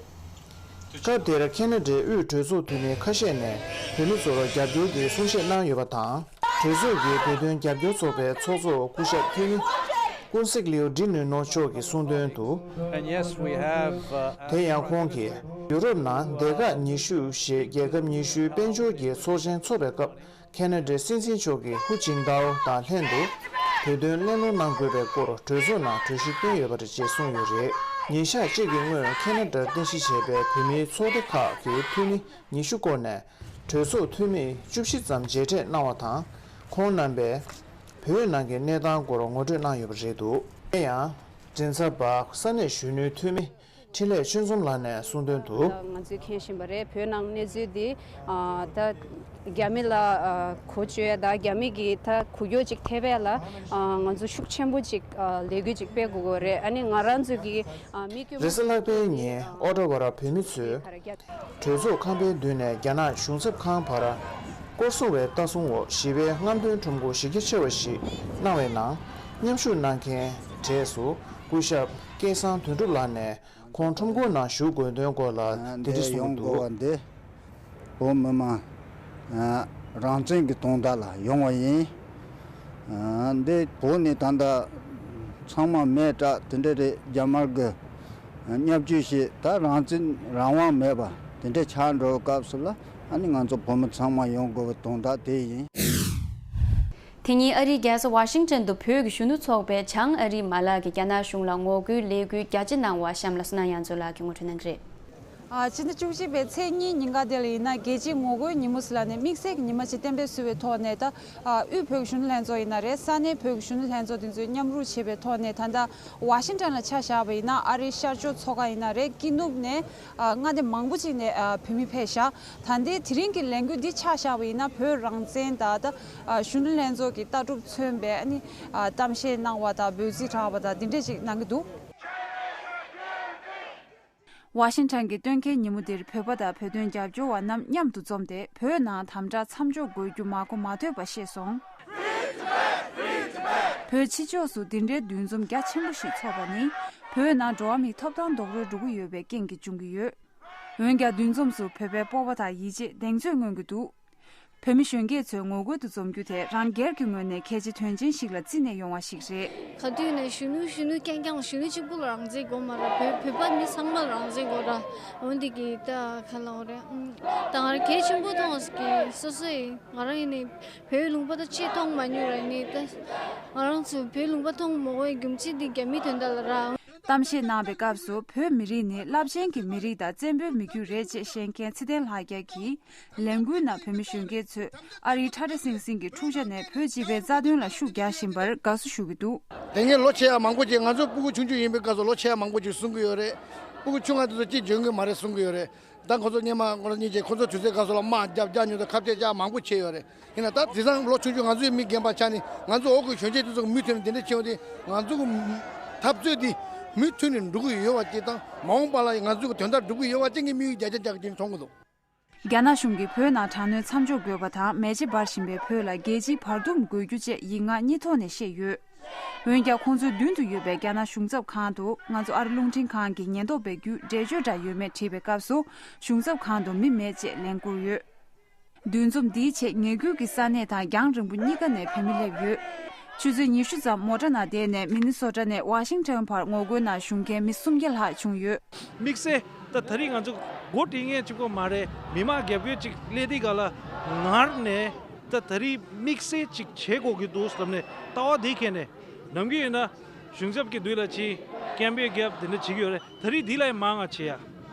སྐབས་དེར་ཁེ་ན་ཌའི་དབུས་གྲོས་ཚོགས་འཐུས་མི་ཁ་ཤས་ནས་བོད་མི་ཚོར་རྒྱབ་སྐྱོར་གྱི་གསུང་བཤད་གནང་ཡོད་པ་དང་། གྲོས་ཚོགས་ཀྱི་བོད་དོན་རྒྱབ་སྐྱོར་ཚོགས་པའི་ཚོགས་གཙོ་སྐུ་ཞབས་འཐུས་མི་ཀུན་གཟིགས་ལིའུ་ཌི་ནུས་ནོར་མཆོག་གིས་གསུངས་དོན་དུ། And yes, we have, uh, དེ་ཡང་ཁོང་གིས་ཡུ་རོབ་ནང་སྡེ་ཁག་ཉི་ཤུ་ཞེས་རྒྱལ་ཁབ་ཉི་ཤུའི་དཔལ་འབྱོར་གྱི་ཚོགས་ཆེན་འཚོགས་པའི་སྐབས། ཁེ་ན་ཌའི་སྲིད་འཛིན་མཆོག་གིས་ཧུ་ཅིན་ཏའོ་དང་ལྷན་དུ་བོད་དོན་གླེང་སློང་གནང་དགོས་པའི་སྐོར་གྲོས་ཚོགས་ནང་གྲོས་གཞི་བཏོན་ཡོད་པ་རེད་ཅེས་གསུངས་ཡོད་རེད། ཉིན་ཞག་གཅིག་གི་སྔོན་ཁེ་ན་ཌར་རྟེན་གཞི་བྱས་པའི་བོད་མིའི་ཚོགས་སྡེ་ཁག་གི་འཐུས་མི་ཉི་ཤུ་སྐོར་ནས་གྲོས་ཚོགས་འཐུས་མི་བཅུ་བཞི་ཙམ་མཇལ་འཕྲད་གནང་བ་དང་། ཁོང་རྣམ་པས་བོད་ནང་གི་གནས་སྟངས་སྐོར་ངོ་སྤྲོད་གནང་ཡོད་པ་རེད་འདུག་དེ་ཡང་མགྲིན་ཚབ་པ་ས་གནས་གཞོན་ནུའི་འཐུས་མི། འཕྲིན་ལས་ཆོས་འཛོམས་ལགས་ནས་གསུངས་དོན་དུ། ང་ཚོས་མཁྱེན་བཞིན་པ་རེད། བོད་ནང་གནས་ཚུལ་འདི་ཨ་ད་རྒྱ་མི་ལ་ཨ་གོ་བཅོས་ཡ་དང་རྒྱ་མི་གི་ད་གུ་ཡངས་ཅིག་ཐེབས་ཡ་ལ་ཨ་ང་ཚོ་ཤུགས་ཆེན་པོ་ཅིག་ཨ་ལས་འགུལ་ཅིག་སྤེལ་དགོས་ཀྱི་རེད། ཨ་ནི་ང་རང་ཚོ་གི་ཨ་མི་དཀྱུས་མ་རེས་གཟའ་ལྷག་པའི་ཉིན་ཨོ་ཊ་ཝ་ར་བོད་མི་ཚོས་གྲོས་ཚོགས་ཁང་པའི་མདུན་ནས་རྒྱ་ནག་གཞུང་ཚབ་ཁང་བར་སྐོར་སྲུང་བའི་ལྟ་སྲུང་འོག་ཞི་བའི་རྔམ་སྟོན་ཁྲོམ་སྐོར་གཞི་རྒྱ་ཆེ་བ་ཞིག་གནང་བའི་ནང་མཉམ་ཞུགས་གནང་མཁན་གྲས་སུ་སྐུ་ཞབས་སྐལ་བཟང་དོན་གྲུབ་ལགས་ནས། ཁོང་ཁྲོམ་སྐོར་ནང་ཞུགས་དགོས་དོན་སྐོར་ལ་འདི་འདྲ་གསུངས་འདུག་འདི་བོད་མི་མང་རང་བཙན་གྱི་དོན་དག་ལ་ཡོང་བ་ཡིན། འདི་བོད་ནས་ད་ལྟ་ཚང་མ་མེད་དྲག་དེ་འདྲ་རེད། རྒྱ་དམར་གྱི་བརྙས་བཅོས་བྱས། ད་རང་བཙན་རང་དབང་མེད་པ་དེ་འདྲ་ཆགས་འགྲོ་བའི་སྐབས་སུ་ལ་ཨ་ནི་ང་ཚོ་བོད་མི་ཚང་མ་ཡོང་དགོས་པའི་དོན་དག་དེ་ཡིན། དེ་ཉིན་ཨ་རིའི་རྒྱལ་ས་ཝ་ཤིང་ཊོན་དུ་བོད་ཀྱི་གཞོན་ནུ་ཚོགས་པས་བྱང་ཨ་རིའི་མ་ལག་གིས་རྒྱ་ནག་གཞུང་ལ་ངོ་རྒོལ་ལས་འགུལ་རྒྱ་ཆེ་གནང་བ་གཤམ་ལ་བསོད་ནམས་དབྱངས་མཚོ་ལགས་ཀྱིས་ངོ་སྤྲོད་གནང་གི་རེད། ཨ་ཕྱི་ཟླ་བཅུ་གཅིག་པའི་ཚེས་གཉིས་ཉིན་ག་དེ་ལ་ཡིན་ན་རྒྱལ་སྤྱིའི་ངོ་རྒོལ་ཉིན་མོ་ཞིག་ལ་ནས་དམིགས་བསལ་གྱི་ཉི་མ་ཞིག་གཏན་འབེབས་བཟོས་པའི་ཐོག་ནས། ད་ཨ་དབུས་བོད་ཀྱི་གཞོན་ནུ་ལྷན་ཚོགས་ཡིན་ན་རེད། ས་གནས་བོད་ཀྱི་གཞོན་ནུ་ལྷན་ཚོགས་དེ་ཚོས་མཉམ་རུབ་བྱས་པའི་ཐོག་ནས། ད་ལྟ་ཝ་ཤིང་ཊོན་ལ་ཆ་བཞག་པ་ཡིན་ན་ཨ་རིའི་ཤར་ཕྱོགས་མཚོ་ཁ་ཡིན་ན་རེད། དཀྱིལ་ནུབ་ནས་ཨ་མངའ་སྡེ་མང་པོ་ཅིག་ནས་ཨ་བོད་མི་ཕེབས་ཤག་ད་ལྟའི་དེ་རིང་གི་ལས་འགུལ་འདི་ཆ་བཞག་པ་ཡིན་ན་བོད་རང་བཙན་དང་། ད་ཨ་གཞོན་ནུ་ལྷན་ཚོགས་ཀྱི་ལྟ་གྲུབ་མཚོན་པའི་ཨ་ནི་ཨ་གཏམ་བཤད་གནང་བ་དང་འབོད་ཚིག་གྲགས་པ་དང་འདི་འདྲས་ཅིག་གནང་གི་འདུག་ཝ་ཤིང་ཊོན་གྱི་སྟོན་ཁའི་ཉིན་མོ་འདིར་བོད་པ་དང་བོད་དོན་རྒྱབ་སྐྱོར་བ་རྣམས་མཉམ་དུ་འཛོམས་ཏེ། བོད་ནང་དམ་དྲག་མཚམས་འཇོག་དགོས་རྒྱུ་མ་གོ་མ་ཐོས་པ་བཤད་སོང་། བོད་ཕྱི་ཕྱོགས་སུ་འདི་འདྲའི་འདུ་འཛོམས་རྒྱ་ཆེན་པོ་ཞིག་ཚོགས་པ་ནི། བོད་ནང་འགྲོ་བ་མིའི་ཐོབ་ཐང་རྡོག་རོལ་འགྲོ་གི་ཡོད་པའི་རྐྱེན་གྱིས་འབྱུང་གི་ཡོད། འོན་ཀྱང་འདུ་འཛོམས་སུ་བོད་པའི་སྤོབས་པ་དང་ཡིད་ཆེས་གདེང་ཚོད་མངོན་གྱི་འདུག་བོད་མི་གཞོན་སྐྱེས་ཚོས་ངོ་རྒོལ་དུ་འཛོམས་རྒྱུ་དེ་རང་སྒེར་གྱི་ངོས་ནས་གལ་ཆེ་དོན་ཆེན་ཞིག་ལ་བརྩིས་ནས་ཡོང་བ་ཞིག་རེད། ག་དུས་ནས་གཞོན་ནུ་གཞོན་ནུ་རྐྱང་རྐྱང་། གཞོན་ནུ་གཅིག་པུ་ལ་རང་བཙན་དགོས་མ་རེད། བོད་བོད་པ་མི་ཚང་མ་ལ་རང་བཙན་དགོས་ར། འོན་ཏེ་གི་ད་ག་ལ་འོ་རེད། ཨུམ། ད་ང་རང་གལ་ཆེན་པོ་མཐོང་བ་ཞིག་གི་སོ་སོ་ཡིན། ང་རང་ཡིན་ནི་བོད་ལུང་པ་ད་ཆེས་མཐོང་མ་མྱོང་ར་ཡིན་ནི། ད་ང་རང་ཚོ་བོད་ལུང་པ་མཐོང་མ་དགོས་པའི་རྒྱུ་མཚན་དེ་རྒྱ་མིའི་དོན་དག་ལ་ར། གཏམ་བཤད་གནང་བའི་སྐབས་སུ་བོད་མི་རིགས་ནི་རླབས་ཆེན་གྱི་མི་རིགས་དང་བཙན་པོའི་མི་རྒྱུད་རེད་ཅེས་བཤད་མཁན་ཚེ་བརྟན་ལྷ་རྒྱལ་གྱིས། ལས་འགུལ་ནང་བོད་མི་གཞོན་སྐྱེས་ཚོས་ཨ་རིའི་ཁྲ་ཁྲ་ཟིང་ཟིང་གི་འཁྲུག་ཆ་ནས་བོད་སྤྱི་པའི་རྩ་དོན་ལ་ཤུགས་རྒྱག་བཞིན་པར་དགའ་བསུ་ཞུ་གི་འདུག་དེ་སྔའི་ལོ་ཆེ་ཡ་མང་པོ་ཅིག་ང་ཚོ་སྤུ་གུ་ཆུང་ཆུང་ཡིན་པའི་སྐབས་སུ་ལོ་ཆེ་ཡ་མང་པོ་ཅིག་གསུང་གི་ཡོད་རེད། སྤུ་གུ་ཆུང་ང་དེ་ཚོ་ཅིག་འཇོན་གི་མ་རེད་གསུང་གི་ཡོད་རེད། ད་ཁོ་ཚོ་སྔོན་མ་ཁོ་རང་གཉིས་ཀྱིས་ཁོ་ཚོ་དུས་ཚོད་སྐབས་སུ་ལ་དམག་རྒྱབ་རྒྱག་མྱོང་དང་ཁ་གཏད་བཅག་མང་པོ་བྱས་ཡོད་རེད། ཡིན་ན་ད་དེང་སང་ལོ་ཆུང་ཆུང་ང་ཚོའི་མི་རྒན་པ་ཆགས་ནས་ང་ཚོ་འོག་གི་གཞོན་སྐྱེས་དེ་ཚོ་གི་མུ་མཐུད་ནས་འདི་འདྲ་བྱས་ཡོང་དུས། ང་ཚོ་གི་འཐབ་རྩོད་འདི་མུ་མཐུད་ནས་འགྲོ་གི་ཡོད་པ་ཅིག་དང་། མ་འོངས་པ་ལ་ཡང་ང་ཚོ་གི་དོན་དག་འགྲུབ་ཀྱི་ཡོད་པ་ཅིག་གི་དམིགས་ཡུལ་བརྒྱ་ཆ་བརྒྱ་ཅིག་མཐོང་གི་འདུག་རྒྱ་ནག་གཞུང་གིས་བོད་ནང་དྲག་གནོན་མཚམས་འཇོག་དགོས་པ་དང་། མེ་ལྕེ་འབར་བཞིན་པའི་བོད་ལ་རྒྱལ་སྤྱིའི་བར་འདུམ་དགོས་རྒྱུ་བཅས་ཡིག་ངག་གཉིས་ཐོག་ནས་བཤད་ཡོད། འོན་ཀྱང་ཁོང་ཚོའི་མདུན་དུ་ཡོད་པའི་རྒྱ་ནག་གཞུང་ཚབ་ཁང་དུ་ང་ཚོ་ཨ་རི་རླུང་འཕྲིན་ཁང་གིས་ཉེན་རྟོག་པའི་བརྒྱུད་འགྲེལ་བརྗོད་འདྲ་ཡོད་མེད་དྲིས་པའི་སྐབས་སུ། གཞུང་ཚབ་ཁང་དུ་མི་མེད་ཅེས་ལན་བསྐུར་ཡོད། འདུ་འཛོམས་འདིའི་ཆེད་ཉེ་ཁུལ་གྱི་ས་གནས་དང་རྒྱང་རིང་པོ་གཉིས་ཀ་ནས་བོད་མི་སླེབས་ཡོད། ཆུ་ཚོད་ཉི་ཤུ་ཙམ་མོ་ཊ་ནང་བསྡད་ནས་མི་ནི་སོ་ཊ་ནས་ཝ་ཤིང་ཊོན་བར་ངོ་རྒོལ་ནང་ཞུགས་མཁན་མི་སུམ་བརྒྱ་ལྷག་བྱུང་ཡོད། དམིགས་བསལ་ད་ད་རེས་ང་ཚོ་འགོ་ཁྲིད་མཁན་གཅིག་པོ་མ་རེད། མི་མང་རྒྱབ་སྐྱོར་ཅིག་སླེབས་དུས་ག་ལ་ངར་ནས། ད་ད་རེས་དམིགས་བསལ་ཅིག་བྱེད་དགོས་ཀྱི་འདུག་བསམ་ནས་ལྟ་བ་དེ་འཁྱེར་ནས། ནམ་རྒྱུན་ཡིན་ན་གཞུང་ཚབ་ཀྱི་མདུན་ལ་ཕྱིན། སྐད་འབོད་རྒྱབ་དེ་འདྲ་བྱེད་ཀྱི་ཡོད་རེད། ད་རེས་འདི་ལས་མང་ང་བྱེད་ཡ།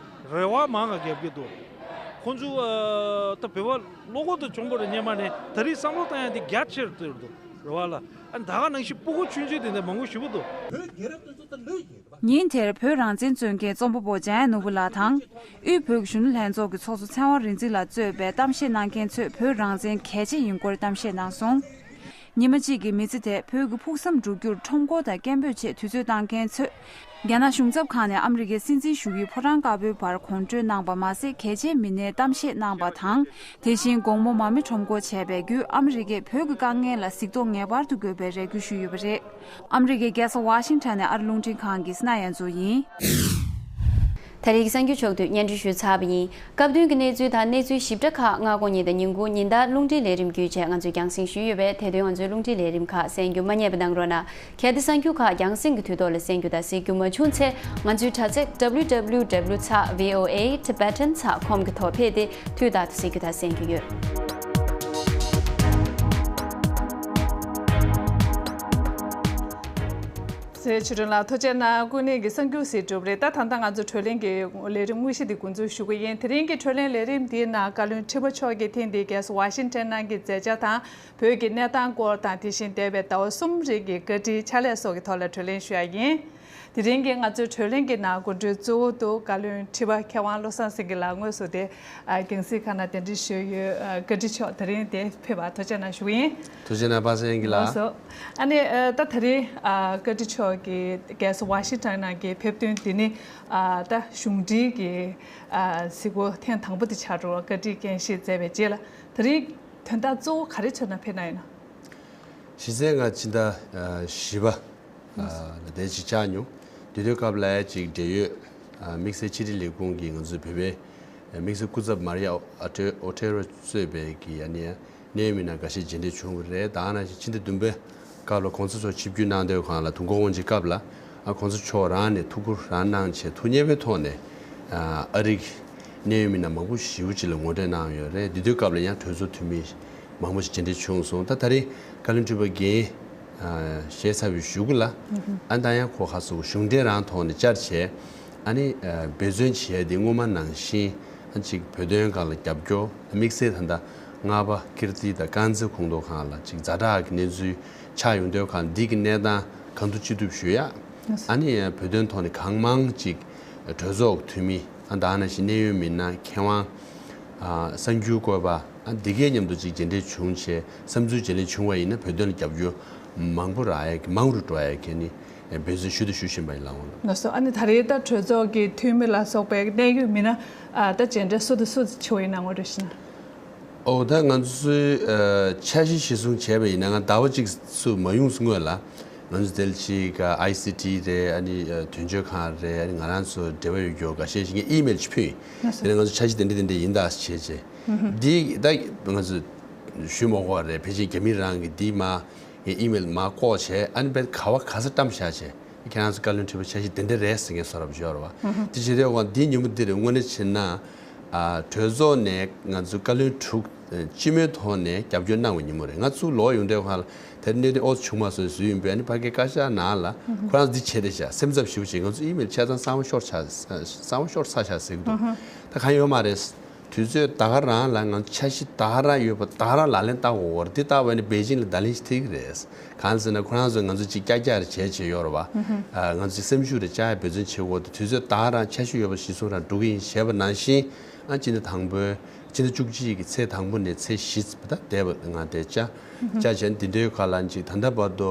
རེ་བ་མང་ང་རྒྱབ་ཀྱི་འདུག་ཁོང་ཚོ་ཨ་ད་བོད་པ་བློ་ཁོག་དང་གྱོང་པོ་རེད། སྔོན་མ་ནས་ད་རེས་བསམ་བློ་བཏང་ཡ་དེ་རྒྱ་ཆེར་བཏོད་འདུག་རེད་བ་ལ། ཨ་ནི་ད་ག་ནང་བཞིན་སྤུ་གུ་ཆུང་ཆུང་དེ་འདྲ་མང་པོ་ཞེ་པོ་འདུག་ཉིན་དེར་བོད་རང་བཙན་རྩོད་མཁན་རྩོམ་པ་པོ་འཇམ་དབྱངས་ནོར་བུ་ལགས་དང་། དབུས་བོད་ཀྱི་གཞོན་ནུ་ལྷན་ཚོགས་ཀྱི་ཚོགས་གཙོ་ཚེ་དབང་རིག་འཛིན་ལགས་གཙོས་པའི་གཏམ་བཤད་གནང་མཁན་ཚོས་བོད་རང་བཙན་གལ་ཆེ་ཡིན་སྐོར་གཏམ་བཤད་གནང་སོང་། ཉི་མ་གཅིག་གི་མི་ཚེ་དེ་བོད་ཀྱི་ཕུགས་བསམ་བསྒྲུབ་རྒྱུར་ཁྲོམ་སྐོར་དང་སྐད་འབོད་ཆེད་དུས་ཚོད་བཏང་མཁན་ཚོས། རྒྱ་ནག་གཞུང་ཚབ་ཁང་ནས་ཨ་མི་རི་ཀའི་སྲིད་འཛིན་བཞུགས་ཡུལ་ཕོ་བྲང་དཀར་པོའི་བར་གོམ་བགྲོད་གནང་པ་མ་ཟད། གལ་ཆེའི་མི་སྣའི་གཏམ་བཤད་གནང་པ་དང་། དེ་བཞིན་དགོང་མོ་མར་མེ་ཁྲོམ་སྐོར་བྱས་པའི་བརྒྱུད། ཨ་མི་རི་ཀས་བོད་ཀྱི་དཀའ་ངལ་ལ་གཟིགས་རྟོག་ངེས་པར་དུ་དགོས་པའི་རེ་སྐུལ་ཞུས་ཡོད་པ་རེད། ཨ་མི་རི་ཀའི་རྒྱལ་ས་ཝ་ཤིང་ཊོན་ནས་ཨ་རི་རླུང་འཕྲིན་ཁང་གི་སི་ན་ཡ་མཛོ་ཡིན། ད་རེས་ཀྱི་གསར་འགྱུར་ཕྱོགས་བསྡུས་སྙན་སྒྲོན་ཞུས་ཚར་བ་ཡིན། སྐབས་བསྟུན་གྱི་གནས་ཚུལ་དང་གནས་ཚུལ་ཞིབ་ཕྲ་ཁག་སྔ་དགོང་ཉིན་དང་ཉིན་གུང་ཉིན་ལྟར་རླུང་འཕྲིན་ལས་རིམ་བརྒྱུད་བཅས་ང་ཚོས་རྒྱང་སྲིང་ཞུས་ཡོད་པས། དེ་དུས་ང་ཚོའི་རླུང་འཕྲིན་ལས་རིམ་ཁག་གསན་རྒྱུ་མ་བསྙེལ་བ་གནང་རོགས་གནང་། གལ་ཏེ་གསར་འགྱུར་ཁག་རྒྱང་སྲིང་གི་དུས་ཐོག་ལ་གསན་རྒྱུ་དང་གཟིགས་རྒྱུ་མ་བྱུང་ཚེ། ང་ཚོའི་དྲ་ཚིགས་W W W ཚེག་V O A Tibetan ཚེག་com གི་ཐོག་ཕེབས་ཏེ་དུས་རྟག་ཏུ་གཟིགས་རྒྱུ་དང་གསན་རྒྱུ་ཡོད། ཚེ་ཆོས་སྒྲོན་ལགས་ཐུགས་རྗེ་གནང་། སྐུ་ཉིད་ཀྱི་གསར་འགྱུར་གཟིགས་གྲུབ་རེད། ད་ད་ལྟ་ང་ཚོ་བགྲོ་གླེང་གི་ལས་རིམ་དངོས་གཞི་འདི་འགོ་འཛུགས་ཞུ་གི་ཡིན། དེ་རིང་གི་བགྲོ་གླེང་ལས་རིམ་འདིའི་ནང་བཀའ་བློན་ཁྲི་པ་མཆོག་གིས་ཐེངས་འདིའི་རྒྱལ་ས་ཝ་ཤིང་ཊོན་ནང་གི་མཛད་འཆར་དང་། བོད་ཀྱི་གནས་སྟངས་སྐོར་དང་། དེ་བཞིན་འདས་པའི་ཟླ་བ་གསུམ་རིང་གི་བཀའ་དྲིན་ཕྱག་ལས་སོགས་ཀྱི་ཐོག་ལ་བགྲོ་གླེང་ཞུ་ཡ་ཡིན། དེ་རིང་གི་ང་ཚོའི་བགྲོ་གླེང་གི་ནང་སྒོ་འགྲོའི་གཙོ་བོ་དུ་བཀའ་བློན་ཁྲི་པ་མཁས་དབང་བློ་བཟང་སེང་གེ་ལགས་དངོས་སུ་དེ་རྒྱང་སྲིང་ཁང་ནང་གདན་འདྲེན་ཞུས་ཡོད། བཀའ་དྲིན་ཆེ། དེ་རིང་དེ་ཕེབས་པར་ཐུགས་རྗེ་གནང་ཞུ་གི་ཡིན། ཐུགས་རྗེ་གནང་པ་སངས་རྒྱས་ལགས། ལགས་སོ། ཨ་ནི་ད་ད་རིང་བཀའ་དྲིན་ཆེ་གི་རྒྱལ་ས་ཝ་ཤིང་ཊོན་ནང་གི་ཕེབས་ཐོན་འདི་ནི་ད་གཞུང་འབྲེལ་གྱི་གཟིགས་སྐོར་ཐེངས་དང་པོ་དེ་ཆགས་འགྲོ་བ། བཀའ་དྲིན་རྒྱང་ཤེལ་མཛད་པའི་རྗེས་ལ་ད་རིང་དོན་དག་གཙོ་བོ་ག་རེ་བྱས་ནས་ཕེབས་གནང་ཡོད་ན། གཞི་རྩའི་ང་ཕྱི་ཟླ་བཞི་པ་ལ་དེ་ཅིག་བཅར་མྱོང་། དེ་དུས་སྐབས་ལ་ཅིག་འབྲེལ་ཡོད་དམིགས་བསལ་ཕྱི་དྲིལ་ལས་ཁུངས་ཀྱི་ང་ཚོའི་བོད་པའི་དམིགས་བསལ་སྐུ་ཚབ་མར་ཡ་ཨོ་ཏེ་ཨོ་ཏེ་རོ་གཙོས་པའི་གི་ཨ་ནི་གནད་ཡོད་མི་སྣ་འགའ་ཤས་མཇལ་འཕྲད་བྱུང་བ་རེད། ད་ག་ནང་བཞིན་ཕྱི་ཟླ་བདུན་པའི་སྐབས་ལ་གོང་ས་མཆོག་ཆིབས་བསྒྱུར་གནང་དུས་སྒང་ལ་དུས་འཁོར་དབང་ཆེན་སྐབས་ལ་ཨ་གོང་ས་མཆོག་རང་ནས་ཐུགས་ཁུར་རང་གནང་བྱས་ཐུགས་མཉེས་པོའི་ཐོག་ནས་ཨ་རིའི་གནད་ཡོད་མི་སྣ་མང་པོ་ཞེ་པོ་ཅིག་ལ་ངོ་འཕྲད་གནང་ཡོད་རེད། དེ་དུས་སྐབས་ལ་ཡང་གྲོས་ཚོགས་འཐུས་མི་མང་པོ་ཞིག་མཇལ་འཕྲད་བྱུང་སོང་། ད་ད་རེས་བཀའ་བློན་ཁྲི་པ་འགན་བཞེས་ཚར་བའི་གཞུག་གུ་ལ་ཨ་ད་ཡང་ཁོ་ཁ་སོ་གཞུང་འབྲེལ་རང་ཐོག་ནས་བཅར་བྱས་ཨ་ནི་འབད་བརྩོན་བྱས་ཏེ་སྔོན་མ་ནང་བཞིན་ཨ་ཅིག་བོད་དོན་སྒང་ལ་རྒྱབ་སྐྱོར། དམིགས་བསལ་ད་ལྟ་རྔ་པ་ཀིརྟི་དང་དཀར་མཛེས་ཁོངས་གཏོགས་ཁག་ལ་ཅིག་ཛ་དྲག་གི་གནས་ཚུལ་ཆགས་ཡོང་དུས་སྒང་འདི་གི་གནས་སྟངས་གང་ཐུབ་ཅི་ཐུབ་ཞུ་ཡ། ཨ་ནི་བོད་དོན་ཐོག་ནས་གང་མང་ཅིག་གྲོས་ཚོགས་འཐུས་མི་ཨ་ད་ནང་བཞིན་གནད་ཡོད་མི་སྣ་མཁས་དབང་ཨ་གསར་འགྱུར་བཀོད་པ་ཨ་འདི་གའི་མཉམ་དུ་ཅིག་མཇལ་འཕྲད་བྱུང་བྱས་བསམ་ཚུལ་བརྗེ་ལེན་བྱུང་བ་ཡིན་ན་བོད་དོན་ལ་རྒྱབ་སྐྱོར་མང་པོ་རག་ཡ་གི་མང་རུ་འགྲོ་ཡ་གི་ནི་འབད་བརྩོན་ཞུ་དང་ཞུ་བཞིན་པ་ཡིན་ལགས་འོང་། ལགས་སོ། ཨ་ནི་ད་རེས་ད་གྲོས་ཚོགས་ཀྱི་འཐུས་མི་ལ་སོགས་པའི་གནད་ཡོད་མི་སྣ་ཨ་ད་མཇལ་འཕྲད་སུ་དང་སུ་བྱུང་བ་ཡིན་ན་ངོ་སྤྲོད་ཞུ་ན། ཨོ་ད་ང་ཚོས་ཨ་འཆར་གཞི་གཞིར་བཟུང་བྱས་པ་ཡིན་ན་ང་ཟླ་བ་གཅིག་ཙམ་མ་ཡོང་སྔོན་ལ་ང་ཚོ་དེ་ལ་ཅིག་ཨའི་སི་ཊི་རེད། ཨ་ནི་ཨ་དོན་གཅོད་ཁང་རེད། ཨ་ནི་ང་རང་ཚོ་འབྲེལ་བ་ཡོད་རྒྱུ་འགའ་ཤས་ཤིག་ངས་ཨི་མེལ་ཅིག་ཕུལ་ཡིན། ལགས་སོ། དེ་ནས་ང་ཚོ་འཆར་གཞི་དེ་འདྲ་དེ་འདྲ་ཡིན་ད་བྱས་བྱས། འདི་ད་ང་ཚོ་ཞུ་མ་དགོས་པ་རེད། ཕལ་ཆེར་རྒྱ་མི་རང་གིས་འདི་མ་ངས་ཨི་མེལ་མ་བཀོག་བྱས་ཨ་ནི་དཔེ་ག་བ་ག་ས་བཀྲམ་བཞག་བྱས། ཁྱེད་རང་ཚོ་བཀའ་བློན་ཁྲི་པ་འཆར་གཞི་དེ་འདྲ་རེད་ཟེར་མཁན་བཟོ་འདྲ་པོ་ཅིག་ཡོད་རེད་བ། དེ་བྱེད་དུས་འོ་འདིའི་ཉིན་མོ་འདིར་དངོས་གནས་བྱས་ན་ཨ་གྲོས་ཚོགས་ནས་ང་ཚོ་བཀའ་བློན་དྲུག་སྤྱི་མོས་ཐོག་ནས་རྒྱབ་སྐྱོར་གནང་བའི་ཉིན་མོ་རེད། ང་ཚོ་ལོག་ཡོང་དུས་སྒང་ལ་དེར་གནད་དོན་ཨོ་ཚོ་བྱུང་མ་སོང་ཟེར་ཡིན་པས། ཨ་ནི་ཕ་གིའི་བཀའ་ཤག་ནང་ལ་ཁོ་རང་ཚོ་འདི་བྱས་བསྡད་ཤག་སེམས་འཚབ་ཞེ་པོ་བྱས། ང་ཚོ་ཨི་མེལ་ཆ་ཚང་གསང་བ་ཤོར་ཆགས་གསང་བ་ཤོར་ཚར་ཤག་ཟེར་གི་འདུག་ད་གང་ཡོད་མ་རེད། དུས་ཚོད་ད་ག་རང་ལ་ང་ཚོ་འཆར་གཞི་ད་ག་རང་ཡོད་པ་ད་ག་རང་ལག་ལེན་བསྟར་དགོས་རེད། འདི་ལྟ་བས་ནི་པེ་ཅིང་ལ་བརྡ་ལན་ཞིག་ཐེབས་ཀྱི་རེད། གང་ཟེར་ན་ཁོ་རང་ཚོས་ང་ཚོ་ཅིག་ཀྱག་ཀྱག་རེ་བྱས་བྱས་ཡོད་རེད་བ། ཨ་ང་ཚོ་ཅིག་སེམས་ཤུགས་རེ་བཅག་ཡ་འབད་བརྩོན་བྱེད་དགོས་འདུག་དུས་ཚོད་ད་ག་རང་འཆར་གཞི་ཡོད་པ་གཞིར་བཟུང་རང་འགྲོ་གི་ཡིན་ཞེས་པ་ནང་བཞིན་ཨ་སྤྱི་ཟླ་དང་པོའི་སྤྱི་ཟླ་བཅུ་གཅིག་གི་ཚེས་དང་པོ་ནས་ཚེས་བཞི་ད་འདས་པ་ང་དེ་བཅར་བཅར་བྱས་འདི་འདྲའི་ཁ་ལ་ཅིག་ད་ལྟ་བར་དུ་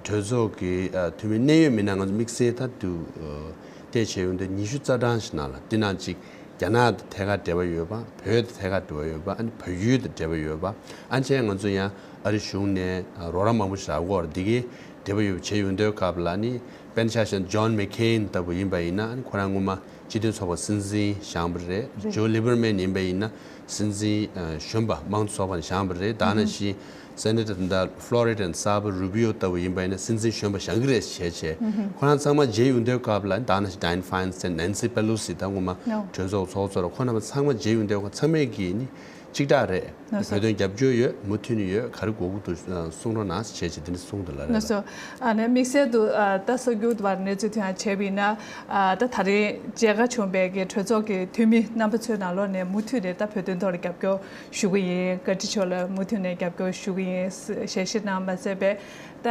གྲོས་ཚོགས་ཀྱི་ཨ་འཐུས་མི་གནད་ཡོད་མི་སྣ་ང་ཚོ་དམིགས་བསལ་ད་དུ་ཨ་བལྟས་བྱས་ཡོང་དུས་ཉི་ཤུ་རྩ་གྲངས་ཤིག་ནང་ལ་འདི་ནང་ཅིག་རྒྱ་ནག་དང་ཐད་ཀར་འབྲེལ་བ་ཡོད་པ། བོད་དང་ཐད་ཀར་འབྲེལ་བ་ཡོད་པ། ཨ་ནི་བལ་ཡུལ་དང་འབྲེལ་བ་ཡོད་པ། ཨ་ནི་བྱས་ང་ཚོ་ཡང་ཨ་རི་གཞུང་ནས་རོགས་རམ་མང་པོ་ཞིག་རག་གི་ཡོད་རེད། འདི་གའི་འབྲེལ་བ་ཡོད་པ་བྱས་ཡོང་དུས་སྐབས་ལ་ནི་དཔེར་ན་ཆ་བཞག་ན་ཇོན་མེག་ཁེན་ལྟ་བུ་ཡིན་པ་ཡིན་ན་ཨ་ནི་ཁོ་རང་སྔོན་མ་སྤྱི་མཐུན་ཚོགས་པ་སྲིད་འཛིན་བཞེངས་པ་རེད། རེད། ཇོ་ལི་བར་མན་ཡིན་པ་ཡིན་ན་སྲིད་འཛིན་ཨ་གཞོན་པ་དམངས་གཙོ་ཚོགས་པ་ནས་བཞེངས་པ་རེད། ད་ནང་བཞིན་སེ་ནེ་ཊར་ད་ལྟ་ཕློ་རི་ཌ་ནས་གསར་པ་རུ་པི་ཡོ་ལྟ་བུ་ཡིན་པ་ཡིན་ན་སྲིད་འཛིན་གཞོན་པ་བཞེངས་ཀྱི་རེད་བྱས་བྱས། ཁོ་རང་ཚང་མ་མཇལ་ཡོང་དུས་སྐབས་ལ་ད་ནང་བཞིན་ཌ་ཡན་ཕ་ཡིན་སི་ཊན། ནན་སི་པེ་ལོ་སི་ད་སྔོན་མ་གྲོས་ཚོགས་ཚོགས་གཙོ་རེད། ཁོ་རྣམ་པ་ཚང་མ་མཇལ་ཡོང་དུས་ཁོ་ཚང་མས་ཀྱིས་ནི་ གཅིག་གྲགས་རེད། ལགས་སོ། བོད་དོན་རྒྱབ་སྐྱོར་ཡོད། མུ་མཐུད་ནས་ཡོད། ག་རེ་དགོས་ཀྱི་འདུག་གསུང་རོགས་གནང་ཞེས་བྱས་དེ་འདྲ་གསུངས་འདུག་ལགས་རེད། ལགས་སོ། ཨ་ནི་དམིགས་བསལ་དུ་ཨ་ད་གསར་འགྱུར་བར་གནས་ཚུལ་དེ་ཡང་བྱས་པ་ཡིན་ན། ཨ་ད་ད་རེས་མཇལ་ཁ་བྱུང་བའི་གི་གྲོས་ཚོགས་ཀྱི་འཐུས་མི་རྣམ་པ་ཚོའི་ནང་ལོགས་ནས་མུ་མཐུད་ནས་ད་བོད་དོན་ཐོག་ལ་རྒྱབ་སྐྱོར་ཞུ་གི་ཡིན། བཀའ་ཁྲི་མཆོག་ལ་མུ་མཐུད་ནས་རྒྱབ་སྐྱོར་ཞུ་གི་ཡིན་ཞེས་བཤད་གནང་མ་ཟད་པས། ད་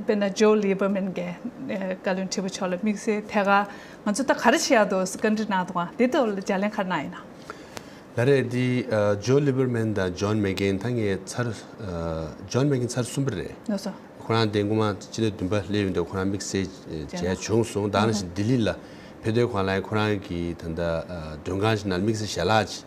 དཔེར་ན་ཇོ་ལི་བར་མན་གྱི་ཨ་བཀའ་བློན་ཁྲི་པ་མཆོག་ལ་དམིགས་བསལ་ཐད་ཀར་ང་ཚོ་ད་ག་རེ་བྱེད་ཡག་འདུག་བཀའ་འདྲི་གནང་འདུག་ག་དེ་ཐོག་ལ་ལྗགས་ལན་ག་རེ་གནང་ཡིན་ན། ལགས་རེད། འདི་ཨ་ཇོ་ལི་བར་མན་དང་ཇོན་མེག་གྷེན། ད་ངས་ཚར་ཨ་ཇོན་མེག་གྷེན་ཚར་གསུམ་པ་རེད། ལགས་སོ། ཁོ་རང་དེ་སྔོན་མ་སྤྱི་ཟླ་བདུན་པ་སླེབས་ཡོང་དུས་ཁོ་རང་དམིགས་བསལ་ཨ་མཇལ་བྱུང་སོང་། ད་ནང་བཞིན་ལྡི་ལི་ལ་ཕེབས་དུས་སྒང་ལ་ཁོ་རང་གིས་ད་ལྟ་ཨ་མགྲོན་ཁང་ཞིག་ནང་དམིགས་བསལ་ཞལ་ལག་ཅིག་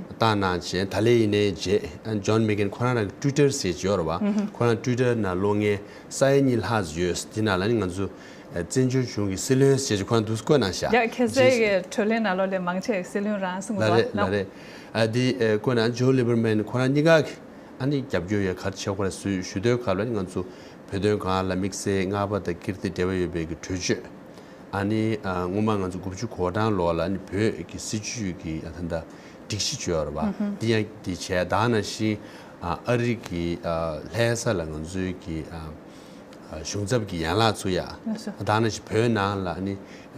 བཏང་གནང་བྱས། ད་ལན་ཡིན་ནའི་མཇལ། ཨ་ཇོན་མེག་གྷེན་ཁོ་རང་རང་གི་ཊུའི་ཊར་ཟེར་གྱི་ཡོད་རེད་པ། ཁོ་རང་ཊུའི་ཊར་ནང་ལོགས་ངས་ས་ཡ་གཉིས་ལྷག་ཙམ་ཡོད། འདི་ནང་ལ་ནི་ང་ཚོ་ཨ་བཙན་བྱོལ་གཞུང་གི་སྲིད་བློན་ཟེར་གྱི་ཁོ་རང་འདུག་བཀོད་གནང་ཤག་ཡ་ཁ་སང་གི་གྲོས་གླེང་ནང་ལོགས་ལ་མང་ཆེ་བའི་སྲིད་བློན་རང་གསུང་གི་ལགས་རེད། ལགས་རེད། ཨ་འདི་ཨ་བཀོད་ན་ཇོ་ལི་བར་མན་ཁོ་རང་གཉིས་ཀ་གི་ཨ་ནི་རྒྱབ་སྐྱོར་ཡོད། ག་རེ་བྱེད་དགོས་རེད་ཞུ་ཞུ་དུས་སྐབས་ལ་ནི་ང་ཚོ་བོད་དོན་སྒང་ལ་དམིགས་བསལ་སྔགས་པ་དང་ཀིརྟི་འབྲེལ་བ་ཡོད་པའི་གི་གྲོས་ཆོད། ཨ་ནི་ཨ་སྔོན་མ་ང་ཚོ་དགུ་བཅུ་གོ་གྲངས་ལོ་ལ་ནི་བོད་ཀྱི་སྲིད་བྱུས་ཀྱི་ཨ་ད་ལྟ་སྒྲིག་གཞི་བྱས་ཡོད་རེད་པ། འདི་ཡང་འདི་བྱས། ད་ནང་བཞིན་ཨ་ཨ་རི་གི་ཨ་ལྷ་ས་ལ་ང་ཚོའི་གི་ཨ་ཨ་གཞུང་ཚབ་ཀྱི་ཡན་ལག་ཚུགས་ཡ། ལགས་སོ། ད་ནང་བཞིན་བོད་ནང་ལ་ནི་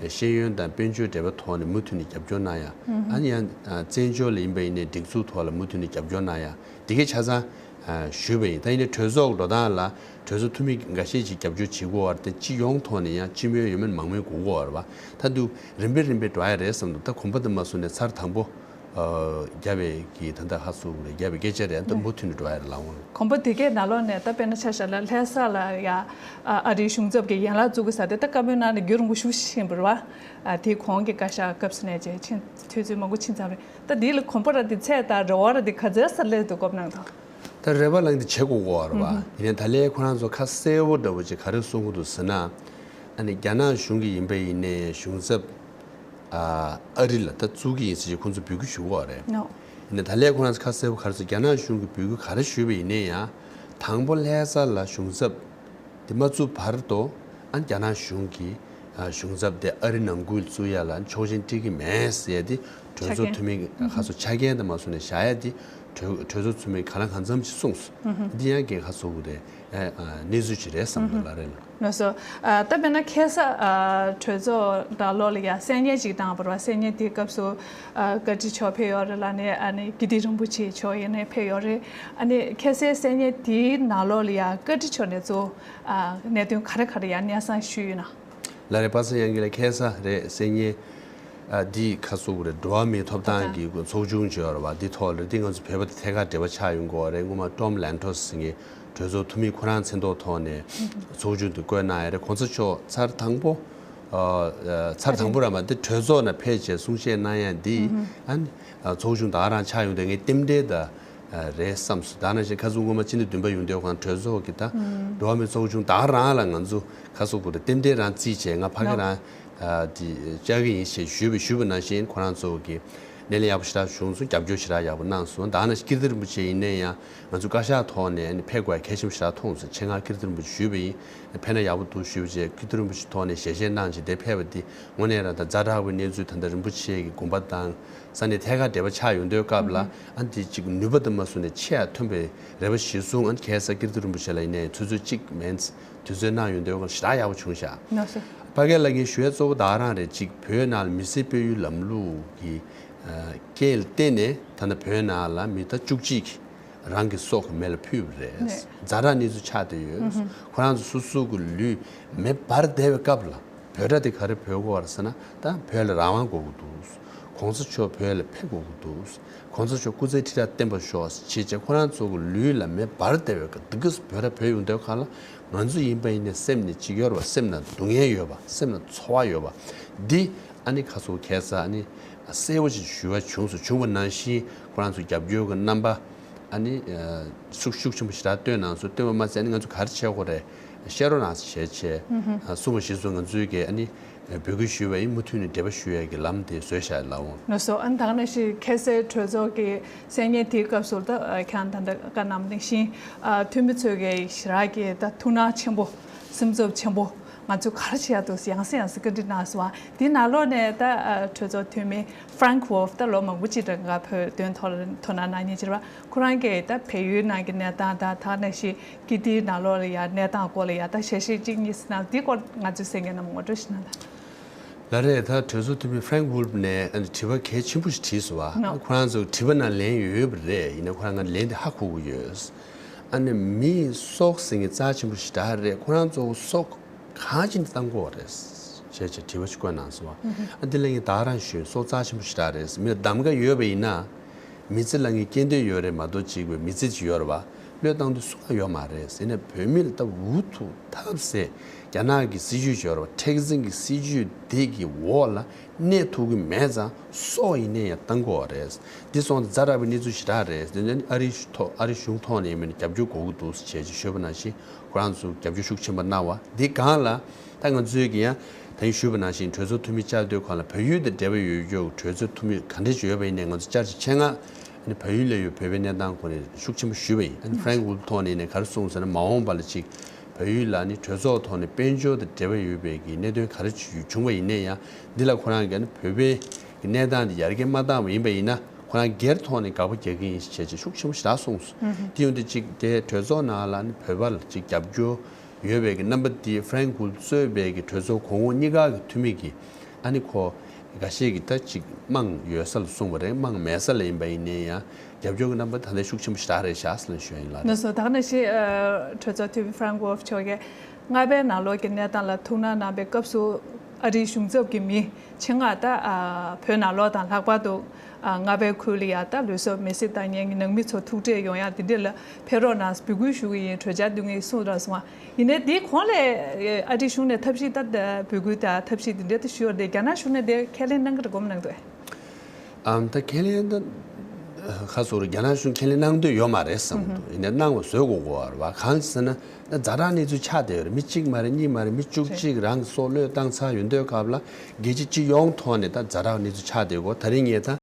ཤེས་ཡོན་དང་དཔལ་འབྱོར་འབྲེལ་བའི་ཐོག་ནས་མུ་མཐུད་ནས་རྒྱབ་སྐྱོར་གནང་ཡ། ཨ་ནི་ཡང་ཨ་བཙན་བྱོལ་ལ་ཡིན་པ་ཡིན་ནའི་སྒྲིག་འཛུགས་ཐོག་ལ་མུ་མཐུད་ནས་རྒྱབ་སྐྱོར་གནང་ཡ། འདི་གའི་ཆ་ཚང་ཨ་ཞུས་པ་ཡིན། ད་ཡིན་ནའི་གྲོས་ཚོགས་འགྲོ་སྟངས་ལ་གྲོས་ཚོགས་འཐུས་མི་འགའ་ཤས་ཅིག་རྒྱབ་སྐྱོར་བྱེད་དགོས་པ་རེད་དེ། སྤྱི་ཡོངས་ཐོག་ནས་ཡང་སྤྱི་མོས་ཡོད་མེད་མང་མོས་དགོས་ཀྱི་ཡོད་རེད་པ། ད་དུང་རིམ་པས་རིམ་པས་འགྲོ་ཡ་རེད་བསམ་འདུག་ད་གོམ་པ་འདི་མ་བཟུང་ནས་ཚར་དང་པོ་ཨ་རྒྱབ་པའི་གི་ད་ལྟ་ཧ་སུ་རེད། རྒྱབ་པའི་སྐད་ཆ་རེད། ད་མུ་མཐུད་ནས་འགྲོ་ཡ་རེད་ལགས་འོང་། གོམ་པ་དེ་གའི་ནང་ལོགས་ནས་ད་དཔེར་ན་ཆ་བཞག་ན་ལྷ་ས་ལ་ཡ་ཨ་ཨ་རིའི་གཞུང་ཚབ་ཀྱི་ཡན་ལག་བཙུགས་ཀྱི་ས་དེ་ད་བཀའ་མོལ་གནང་ནས་རྒྱུན་རིང་པོ་ཞེ་པོ་ཕྱིན་པ་རེད་པ། ཨ་དེའི་གོང་གི་བཀའ་ཤག་སྐབས་སུ་ནས་བྱས་ཕྱིན་དུས་ཚོད་མང་པོ་ཕྱིན་ཚར་བ་རེད། ད་འདི་ལ་གོམ་པ་ར་འདི་ཚད་དང་རེ་བ་ར་འདི་ག་ཚོད་ས་སླེབས་འདུག་གོ་གནང་དང་། ད་རེ་བ་ལངས་ཏེ་བྱེད་དགོས་ཀྱི་ཡོད་རེད་པ། ཡིན་ནའི་ད་ལན་ཁོ་རང་ཚོ་ཁ་གསལ་པོ་འདྲ་པོ་ཅིག་ག་རེ་གསུང་གི་འདུག་ཟེར་ན། ཨ་ནི་རྒྱ་ནག་གཞུང་གི་ཡིན་པ་ཡིན་ནའི་གཞུང་ཚབ་ཨ་ཨ་རི་ལ་ད་བཙུགས་ཀྱི་ཡིན་ཟེར་ཅིག་ཁོང་ཚོ་འབོད་སྐུལ་ཞུ་གི་ཡོད་རེད། ནོ། ཡིན་ནའི་ད་ལན་ཁོ་རང་ཚོ་ཁ་གསལ་པོ་ག་རེ་ཟེར། རྒྱ་ནག་གཞུང་གིས་འབོད་སྐུལ་ག་རེ་ཞུས་པ་ཡིན་ནའི་ཡང་དང་པོ་ལྷ་ས་ལ་གཞུང་ཚབ་དེ་མ་བཙུགས་བར་དུ་ཨ་རྒྱ་ནག་གཞུང་གིས་ཨ་གཞུང་ཚབ་དེ་ཨ་རི་ནང་ཁུལ་བཙུགས་ཡ་ལ་ཆོག་མཆན་སྤྲད་ཀྱི་མེད་ཟེར་ཡ་དེ་གྲོས་ཚོགས་འཐུས་མི་ཁ་སོ་ཆ་རྐྱེན་དེ་མ་བཟུང་ནས་བཞག་ཡ་དེ་གྲོས་གྲོས་ཚོགས་འཐུས་མི་ག་ལ་གང་འཚམ་ཞིག་གསུངས་སོང་། འདི་ཡང་གལ་ཁ་སོ་བོ་རེད། ཨ་གནས་ཚུལ་ཅིག་རེད་བསམ་འདུག་ལགས་རེད། ལགས་སོ། ཨ་ད་དཔེར་ན་ཁ་སང་ཨ་གྲོས་ཚོགས་ནང་ལོགས་ལ་ཡ་གསན་བརྙན་ཅིག་བཏང་བ་རེད་པ། གསན་བརྙན་དེའི་སྐབས་སུ་ཨ་བཀའ་ཁྲི་མཆོག་ཕེབས་ཡོད་རེད་ལ་ནི་ཨ་ནི་ཀིརྟི་རིན་པོ་ཆེ་མཆོག་ཡིན་ནའི་ཕེབས་ཡོད་རེད། ཨ་ནི་ཁ་སང་གསན་བརྙན་དེའི་ནང་ལོགས་ལ་ཡ་བཀའ་ཁྲི་མཆོག་ནས་གཙོ་བོ་ཨ་གནད་དོན་ག་རེ་ག་རེ་ཡ་སྙན་སེང་ཞུས་ཡོད་ན། ལགས་རེད། པ་སངས་དབྱངས་སྐྱིད་ལགས་ཁ་སང་རེད་གསན་བརྙན་ཨ་འདི་ཁ་སོ་བོ་རེད། འགྲོ་བ་མིའི་ཐོབ་ཐང་གི་ཚོགས་ཆུང་ཅིག་ཡོད་རེད་པ། འདི་ཐོག་ལ་འདི་ང་ཚོ་བོད་པ་དང་ཐད་ཀར་འབྲེལ་བ་ཆགས་ཡོང་གི་ཡོད་རེད། སྔོན་མ་ཊོམ་ལན་ཊོས་ཟེར་མཁན་གྲོས་ཚོགས་འཐུས་མི་ཁོ་རང་མཚན་ཐོག་ཐོག་ནས་ཚོགས་ཆུང་དེ་བསྐོས་གནང་ཡ་རེད། གོང་ས་མཆོག་ཚར་དང་པོ་ཨ་ཨ་ཚར་དང་པོ་ར་མ་འདི་གྲོས་ཚོགས་ནང་ཕེབས་བྱས་གསུང་བཤད་གནང་ཡ་འདི་ཨ་ནི་ཨ་ཚོགས་ཆུང་ད་ག་རང་ཆགས་ཡོང་དུས་ངས་རྟེན་འབྲེལ་དང་། ཨ་རེད་བསམ་སོང་། ད་ནང་བཞིན་ཁ་སང་སྔོན་མ་སྤྱི་ཟླ་བདུན་པ་ཡོང་དུས་ཁོང་གྲོས་ཚོགས་ཀྱི་ད་འགྲོ་བ་མིའི་ཚོགས་ཆུང་ད་ག་རང་ལ་ང་ཚོ་ཁ་སང་གོ་རེད་རྟེན་འབྲེལ་རང་རྩིས་བྱས་ང་ཕ་གི་རང་ཨ་དེ་བཅར་གི་ཡིན་ཞེས་ཞུས་པ་ཞུས་པ་ནང་བཞིན་ཁོ་རང་ཚོ་གི་སྣེ་ལེན་ཡག་པོ་ཞེ་དྲག་བྱུང་སོང་། རྒྱབ་སྐྱོར་ཞེ་དྲག་ཡག་པོ་གནང་སོང་། ད་ནང་བཞིན་ཀིརྟི་རིན་པོ་ཆེ་ཡིན་ནའི་ཡང་ང་ཚོ་བཀའ་ཤག་ཐོག་ནས་ཕེབས་དགོས་ཡ་གལ་ཆེན་པོ་ཞེ་དྲག་མཐོང་སོང་། ཆེད་མངགས་ཀིརྟི་རིན་པོ་ཆེ་ཞུས་པ་ཡིན། ཕེབས་ན་ཡག་པོ་འདུག་ཞུས་པ་བྱས་ཀིརྟི་རིན་པོ་ཆེ་ཐོག་ནས་ཞལ་བཞེས་གནང་བྱས་དེ་ཕེབས་པ་འདི་དངོས་གནས་རང་ད་ཛ་དྲག་པའི་གནས་ཚུལ་ད་ལྟ་རིན་པོ་ཆེ་གི་དགོངས་པ་དང་ས་གནས་ཐད་ཀར་འབྲེལ་བ་ཆགས་ཡོང་དུས་སྐབས་ལ་ཨ་འདི་གཅིག་ནུས་པ་དང་མ་བཟུང་ནས་ཆེ་ཡ་ཐོན་པའི་རེ་བ་གཞིར་བཟུང་ཨ་ཁ་སང་ཀིརྟི་རིན་པོ་ཆེ་ལ་ཡིན་ནའི་ཆུ་ཚོད་གཅིག་མིན་དུས་ཚོད་གནང་ཡོང་དུས་ཞེ་དྲག་ཡག་པོ་བྱུང་ཤག་ལགས་སོ། ཕ་གི་ལ་ངས་ཞུ་ཡ་གཙོ་བོ་ད་ག་རང་རེད། གཅིག་བོད་ནང་ལ་མི་སེར་སྤེལ་ཡུལ་ལམ་ལུགས་ཀྱི་ཨ་རྐྱེན་ལ་བརྟེན་ནས་ད་ལྟ་བོད་ནང་ལ་མི་ད་བཅུ་གཅིག་རང་གི་སྲོག་གི་མེ་ལ་ཕུལ་བ་རེད། ཛ་དྲག་གནས་ཚུལ་ཆགས་བསྡད་ཡོད། ཁོ་རང་ཚོ་སོ་སོ་གི་ལུས་མེ་འབར་བསྡད་པའི་སྐབས་ལ་བོད་སྒྲ་དེ་ག་རེ་འབོད་དགོས་པ་རེད་ཟེར་ན་ད་བོད་ལ་རང་དབང་དགོས་ཀྱི་འདུག་གོང་ས་མཆོག་བོད་ལ་ཕེབས་དགོས་ཀྱི་འདུག་གོང་ས་མཆོག་སྐུ་ཚེ་ཁྲི་ཕྲག་བརྟན་པར་ཤོག་ཅེས་བྱས་ཁོ་རང་ཚོ་གི་ལུས་ལ་མེ་འབར་བསྡད་པའི་སྐབས་འདི་ག་བོད་སྒྲ་བོད་ཡོང་དུས་སྒང་ལ་ང་ཚོ་ཡིན་པ་ཡིན་ནའི་སེམས་ནས་ཅིག་ཡོད་རེད་པ། སེམས་ནང་སྡུག་བསྔལ་ཡོད་པ། སེམས་ནང་ཚོར་བ་ཡོད་པ་འདི་ཨ་ནི་ཁ་སང་ཁ་སང་ཨ་ནི་གསལ་པོ་ཞིག་ཞུ་བ་བྱུང་སོང་། བྱུང་བ་ནང་བཞིན་ཁོ་རང་ཚོ་རྒྱབ་སྐྱོར་གྱི་རྣམ་པ་ཨ་ནི་ཤུགས་ཤུགས་ཆེན་པོ་ཞེ་དྲག་སྟོན་གནང་སོང་། སྟོན་པ་མ་ཟད་ཨ་ནི་ང་ཚོ་ག་རེ་བྱེད་དགོས་རེད་བཤད་རོགས་གནང་ཞེས་བྱས་གསུངས་པ་གཞིར་བཟུང་ང་ཚོའི་གི་ཨ་ནི་འབོད་སྐུལ་ཞུས་པ་ཡིན། མུ་མཐུད་ནས་འབྲེལ་བ་ཞུ་ཡས་ཀྱི་ལམ་དེ་བཟོས་བཞག་ལགས་འོང་། ལགས་སོ། ཨ་ནི་ད་ག་ནང་བཞིན་ཁ་སང་གྲོས་ཚོགས་ཀྱི་གསན་བརྙན་དེའི་སྐབས་སུ་ད་ཁྱེད་རང་ད་ལྟ་བཀའ་གནང་བ་ནང་བཞིན་འཐུས་མི་ཚོས་ཀྱི་ཞེ་དྲག་གི་ད་ཐུགས་སྣང་ཆེན་པོ་སེམས་འཚབ་ཆེན་པོ། ང་ཚོས་ག་རེ་བྱེད་ཡག་འདུག་ཟེར་ཡང་སེ་ཡང་སེ་བཀའ་འདྲི་གནང་སོང་བ། དེའི་ནང་ལོགས་ནས་ད་ཨ་གྲོས་ཚོགས་འཐུས་མི་Frank Wolf ད་ལོ་མང་པོ་ཅིག་རིང་ང་བོད་དོན་ཐོག་ལ་དོ་སྣང་གནང་མཁན་ཅིག་རེད་བ། ཁོ་རང་གིས་ད་བལ་ཡུལ་ནང་གི་གནས་སྟངས་དང་ད་ག་ནང་བཞིན་ཀིརྟིའི་ནང་ལོགས་ལ་ཡ་གནས་སྟངས་སྐོར་ལ་ཡ་ད་ཞལ་བཞེས་གཅིག་གཉིས་ཟེར་ན་འདིའི་སྐོར་ང་ཚོས་གསན་མཁན་རྣམས་ངོ་སྤྲོད་ཞིག་གནང་དང་། ལགས་རེད། ད་གྲོས་ཚོགས་འཐུས་མི་Frank Wolf ནས་ཨ་ནི་དྲི་བ་གལ་ཆེན་པོ་ཞིག་དྲིས་སོང་བ། ནོ། ཁོ་རང་ཚོ་དྲི་བ་ནང་ལན་ཡོད་པ་རེད། ཡིན་ན་ཁོ་རང་ང་ལན་དེ་ཧ་གོ་གི་ཡོད། ཨ་ནི་མིའི་སྲོག་ཟེར་མཁན་རྩ་ཆེན་པོ་ཞིག་རེད། ཁོ་རང་ཚོ་སྲོག་གང་ཅི་ནས་བཏང་དགོས་པ་རེད་ཅེས་བྱས་དྲི་བ་ཞིག་བཀོད་གནང་སོང་བ། ཨ་འདི་ལ་ངས་ད་རང་ཞུས། སྲོག་རྩ་ཆེན་པོ་ཞིག་རེད། མི་ལ་གདམ་ག་ཡོད་པ་ཡིན་ན། མི་ཚེ་ལ་ངས་སྐྱེ་འདོད་ཡོད་རེད་མ་གཏོགས་གཅིག་པའི་མི་ཚེ་ཅིག་ཡོད་རེད་བ། བློས་བཏང་འདོད་སུ་ལ་ཡོད་མ་རེད། ཟེར་ནས་བོད་མི་ལ་ད་འུ་ཐུག་ཐབས་ཟད་རྒྱ་ནག་གི་སྲིད་ཇུས་ཡོད་རེད་བ། མཁྲེགས་འཛིན་གྱི་སྲིད་ཇུས་དེ་གི་འོག་ལ་གནས་ཐུབ་ཀྱི་མེད་ཙང་སྲོག་ཡིན་ནའི་ཡང་བཏང་དགོས་པ་རེད། འདི་སོང་ཙང་ཛ་དྲག་པའི་གནས་ཚུལ་ཞེ་དྲག་རེད། དེ་ནས་ཨ་རིའི་ཐོག་ཨ་རི་གཞུང་ཐོག་ནས་ཡིན་མིན་རྒྱབ་སྐྱོར་དགོས་ཀྱི་འདུག་ཟེར་བྱས་ཅིག་ཞུས་པ་ནང་བཞིན་ཁོ་རང་ཚོ་རྒྱབ་སྐྱོར་ཤུགས་ཆེན་པོ་གནང་བ་འདི་སྒང་ལ། ད་ང་ཚོས་ཀྱི་ཡང་ད་ཡིན་ཞུས་པ་ནང་བཞིན་གྲོས་ཚོགས་འཐུས་མི་བཅར་དུས་གང་ལ་བལ་ཡུལ་དང་འབྲེལ་བ་ཡོད་རྒྱུ་གྲོས་ཚོགས་འཐུས་མི་ག་འདྲ་ཞིག་ཡོད་པ་ཡིན་ནའི་ང་ཚོ་བཅར་ཅིག་ཆེད་མངགས་ཨ་ནི་བལ་ཡུལ་ལ་ཡོད་བོད་པའི་གནས་སྟངས་སྐོར་ནས་ཤུགས་ཆེན་པོ་ཞུས་པ་ཡིན། ཨ་ནི་Frank Wolf ཐོག་ནས་ནས་ག་རེ་གསུངས་ཟེར་ན་མ་འོངས་པ་ལ་ཅིག་བལ་ཡུལ་ལ་ནི་གྲོས་ཚོགས་ཐོག་ནས་དཔལ་འབྱོར་དང་འབྲེལ་བ་ཡོད་པའི་གི་གནད་དོན་ག་རེ་བྱུང་བ་ཡིན་ནའི་ཡང་འདི་ལ་ཁོ་རང་གིས་ཨ་ནི་བོད་པའི་གི་གནས་སྟངས་འདི་ཡར་རྒྱས་མ་བཏང་བ་ཡིན་པ་ཡིན་ན། ཁོ་རང་སྒེར་ཐོག་ནས་དགག་པ་རྒྱག་གི་ཡིན་ཞེས་བྱས་ཤུགས་ཆེན་པོ་ཞེ་དྲག་གསུངས་སོང་། དེ་ཡོང་དུས་གཅིག་དེ་གྲོས་ཚོགས་ནང་ལ་ནི་བོད་པ་ལ་གཅིག་རྒྱབ་སྐྱོར་ཡོད་པའི་གི་རྣམ་པ་དེ་Frank Wolf གཙོས་པའི་གི་གྲོས་ཚོགས་གོང་འོག་གཉིས་ཀ་གི་འཐུས་མི་གི་ཨ་ནི་ཁོ་འགའ་ཤས་ཀྱི་ད་གཅིག་དམངས་ཡོད་ས་ལ་གསུངས་པ་རེད། དམངས་མེད་ས་ལ་ཡིན་པ་ཡིན་ནའི་ཡང་རྒྱབ་སྐྱོར་གི་རྣམ་པ་ད་ལྟ་ཤུགས་ཆེན་པོ་ཞེ་དྲག་རེད་ཤག་ཟེར་ནས་ཞུ་ཡ་ཡིན་ལགས། ལགས་སོ། ད་ག་ནང་བཞིན་ཨ་གྲོས་ཚོགས་འཐུས་མི་Frank Wolf མཆོག་གིས་སྔ་པའི་ནང་ལོགས་ཀྱི་གནས་སྟངས་ལ་ཐུགས་སྣང་གནང་པའི་སྐབས་སུ་ཨ་རིའི་གཞུང་ཚབ་ཀྱི་མི་ཆེད་མངགས་ད་ཨ་བོད་ནང་ལོགས་དང་ལྷག་པར་དུ་ཨ་རྔ་པའི་ཁུལ་ལ་ཡ་ད་ལུས་སྲོག་མེར་སྲེག་བཏང་མཁན་གྱི་ནང་མི་ཚོ་ཐུག་འཕྲད་ཡོང་ཡ་དེ་འདྲ་ལ་ཕེབས་རོགས་གནང་འབོད་སྐུལ་ཞུ་གི་ཡིན། གྲོས་འཆར་འདོན་གྱི་ཡིན་གསུངས་ར་སོང་བ། ཡིན་ནའི་དེའི་གོང་ལ་ཨ་རིའི་གཞུང་ནས་ཐབས་ཤེས་ད་འབོད་སྐུལ་དང་ཐབས་ཤེས་དེ་འདྲ་ད་ཞུ་བ་རེད་དེ། རྒྱ་ནག་གཞུང་ནས་དེ་ཁས་ལེན་གནང་གི་རེད་དགོངས་གནང་འདུག་ཨེ། ཨམ་ད་ཁས་ལེན་ད་ཁ་སོ་རུ་རྒྱ་ནག་གཞུང་ཁས་ལེན་གནང་འདོད་ཡོད་མ་རེད་བསམ་འདུག་ཡིན་ནའི་གནང་བ་བཟོ་དགོས་དགོས་པ་རེད་བ། གང་ཟེར་ན་ད་ཛ་དྲག་གནས་ཚུལ་ཆགས་བསྡད་ཡོད་རེད། མི་གཅིག་མ་རེད་གཉིས་མ་རེད། མི་བཅུ་གཅིག་རང་གི་སྲོག་བློས་བཏང་ཚར་ཡོད་འདོད་སྐབས་ལ་རྒྱལ་སྤྱི་སྤྱི་ཡོངས་ཐོག་ནས་ད་ཛ་དྲག་གནས་ཚུལ་ཆགས་བསྡད་ཡོད། ད་རིང་ངས་ད།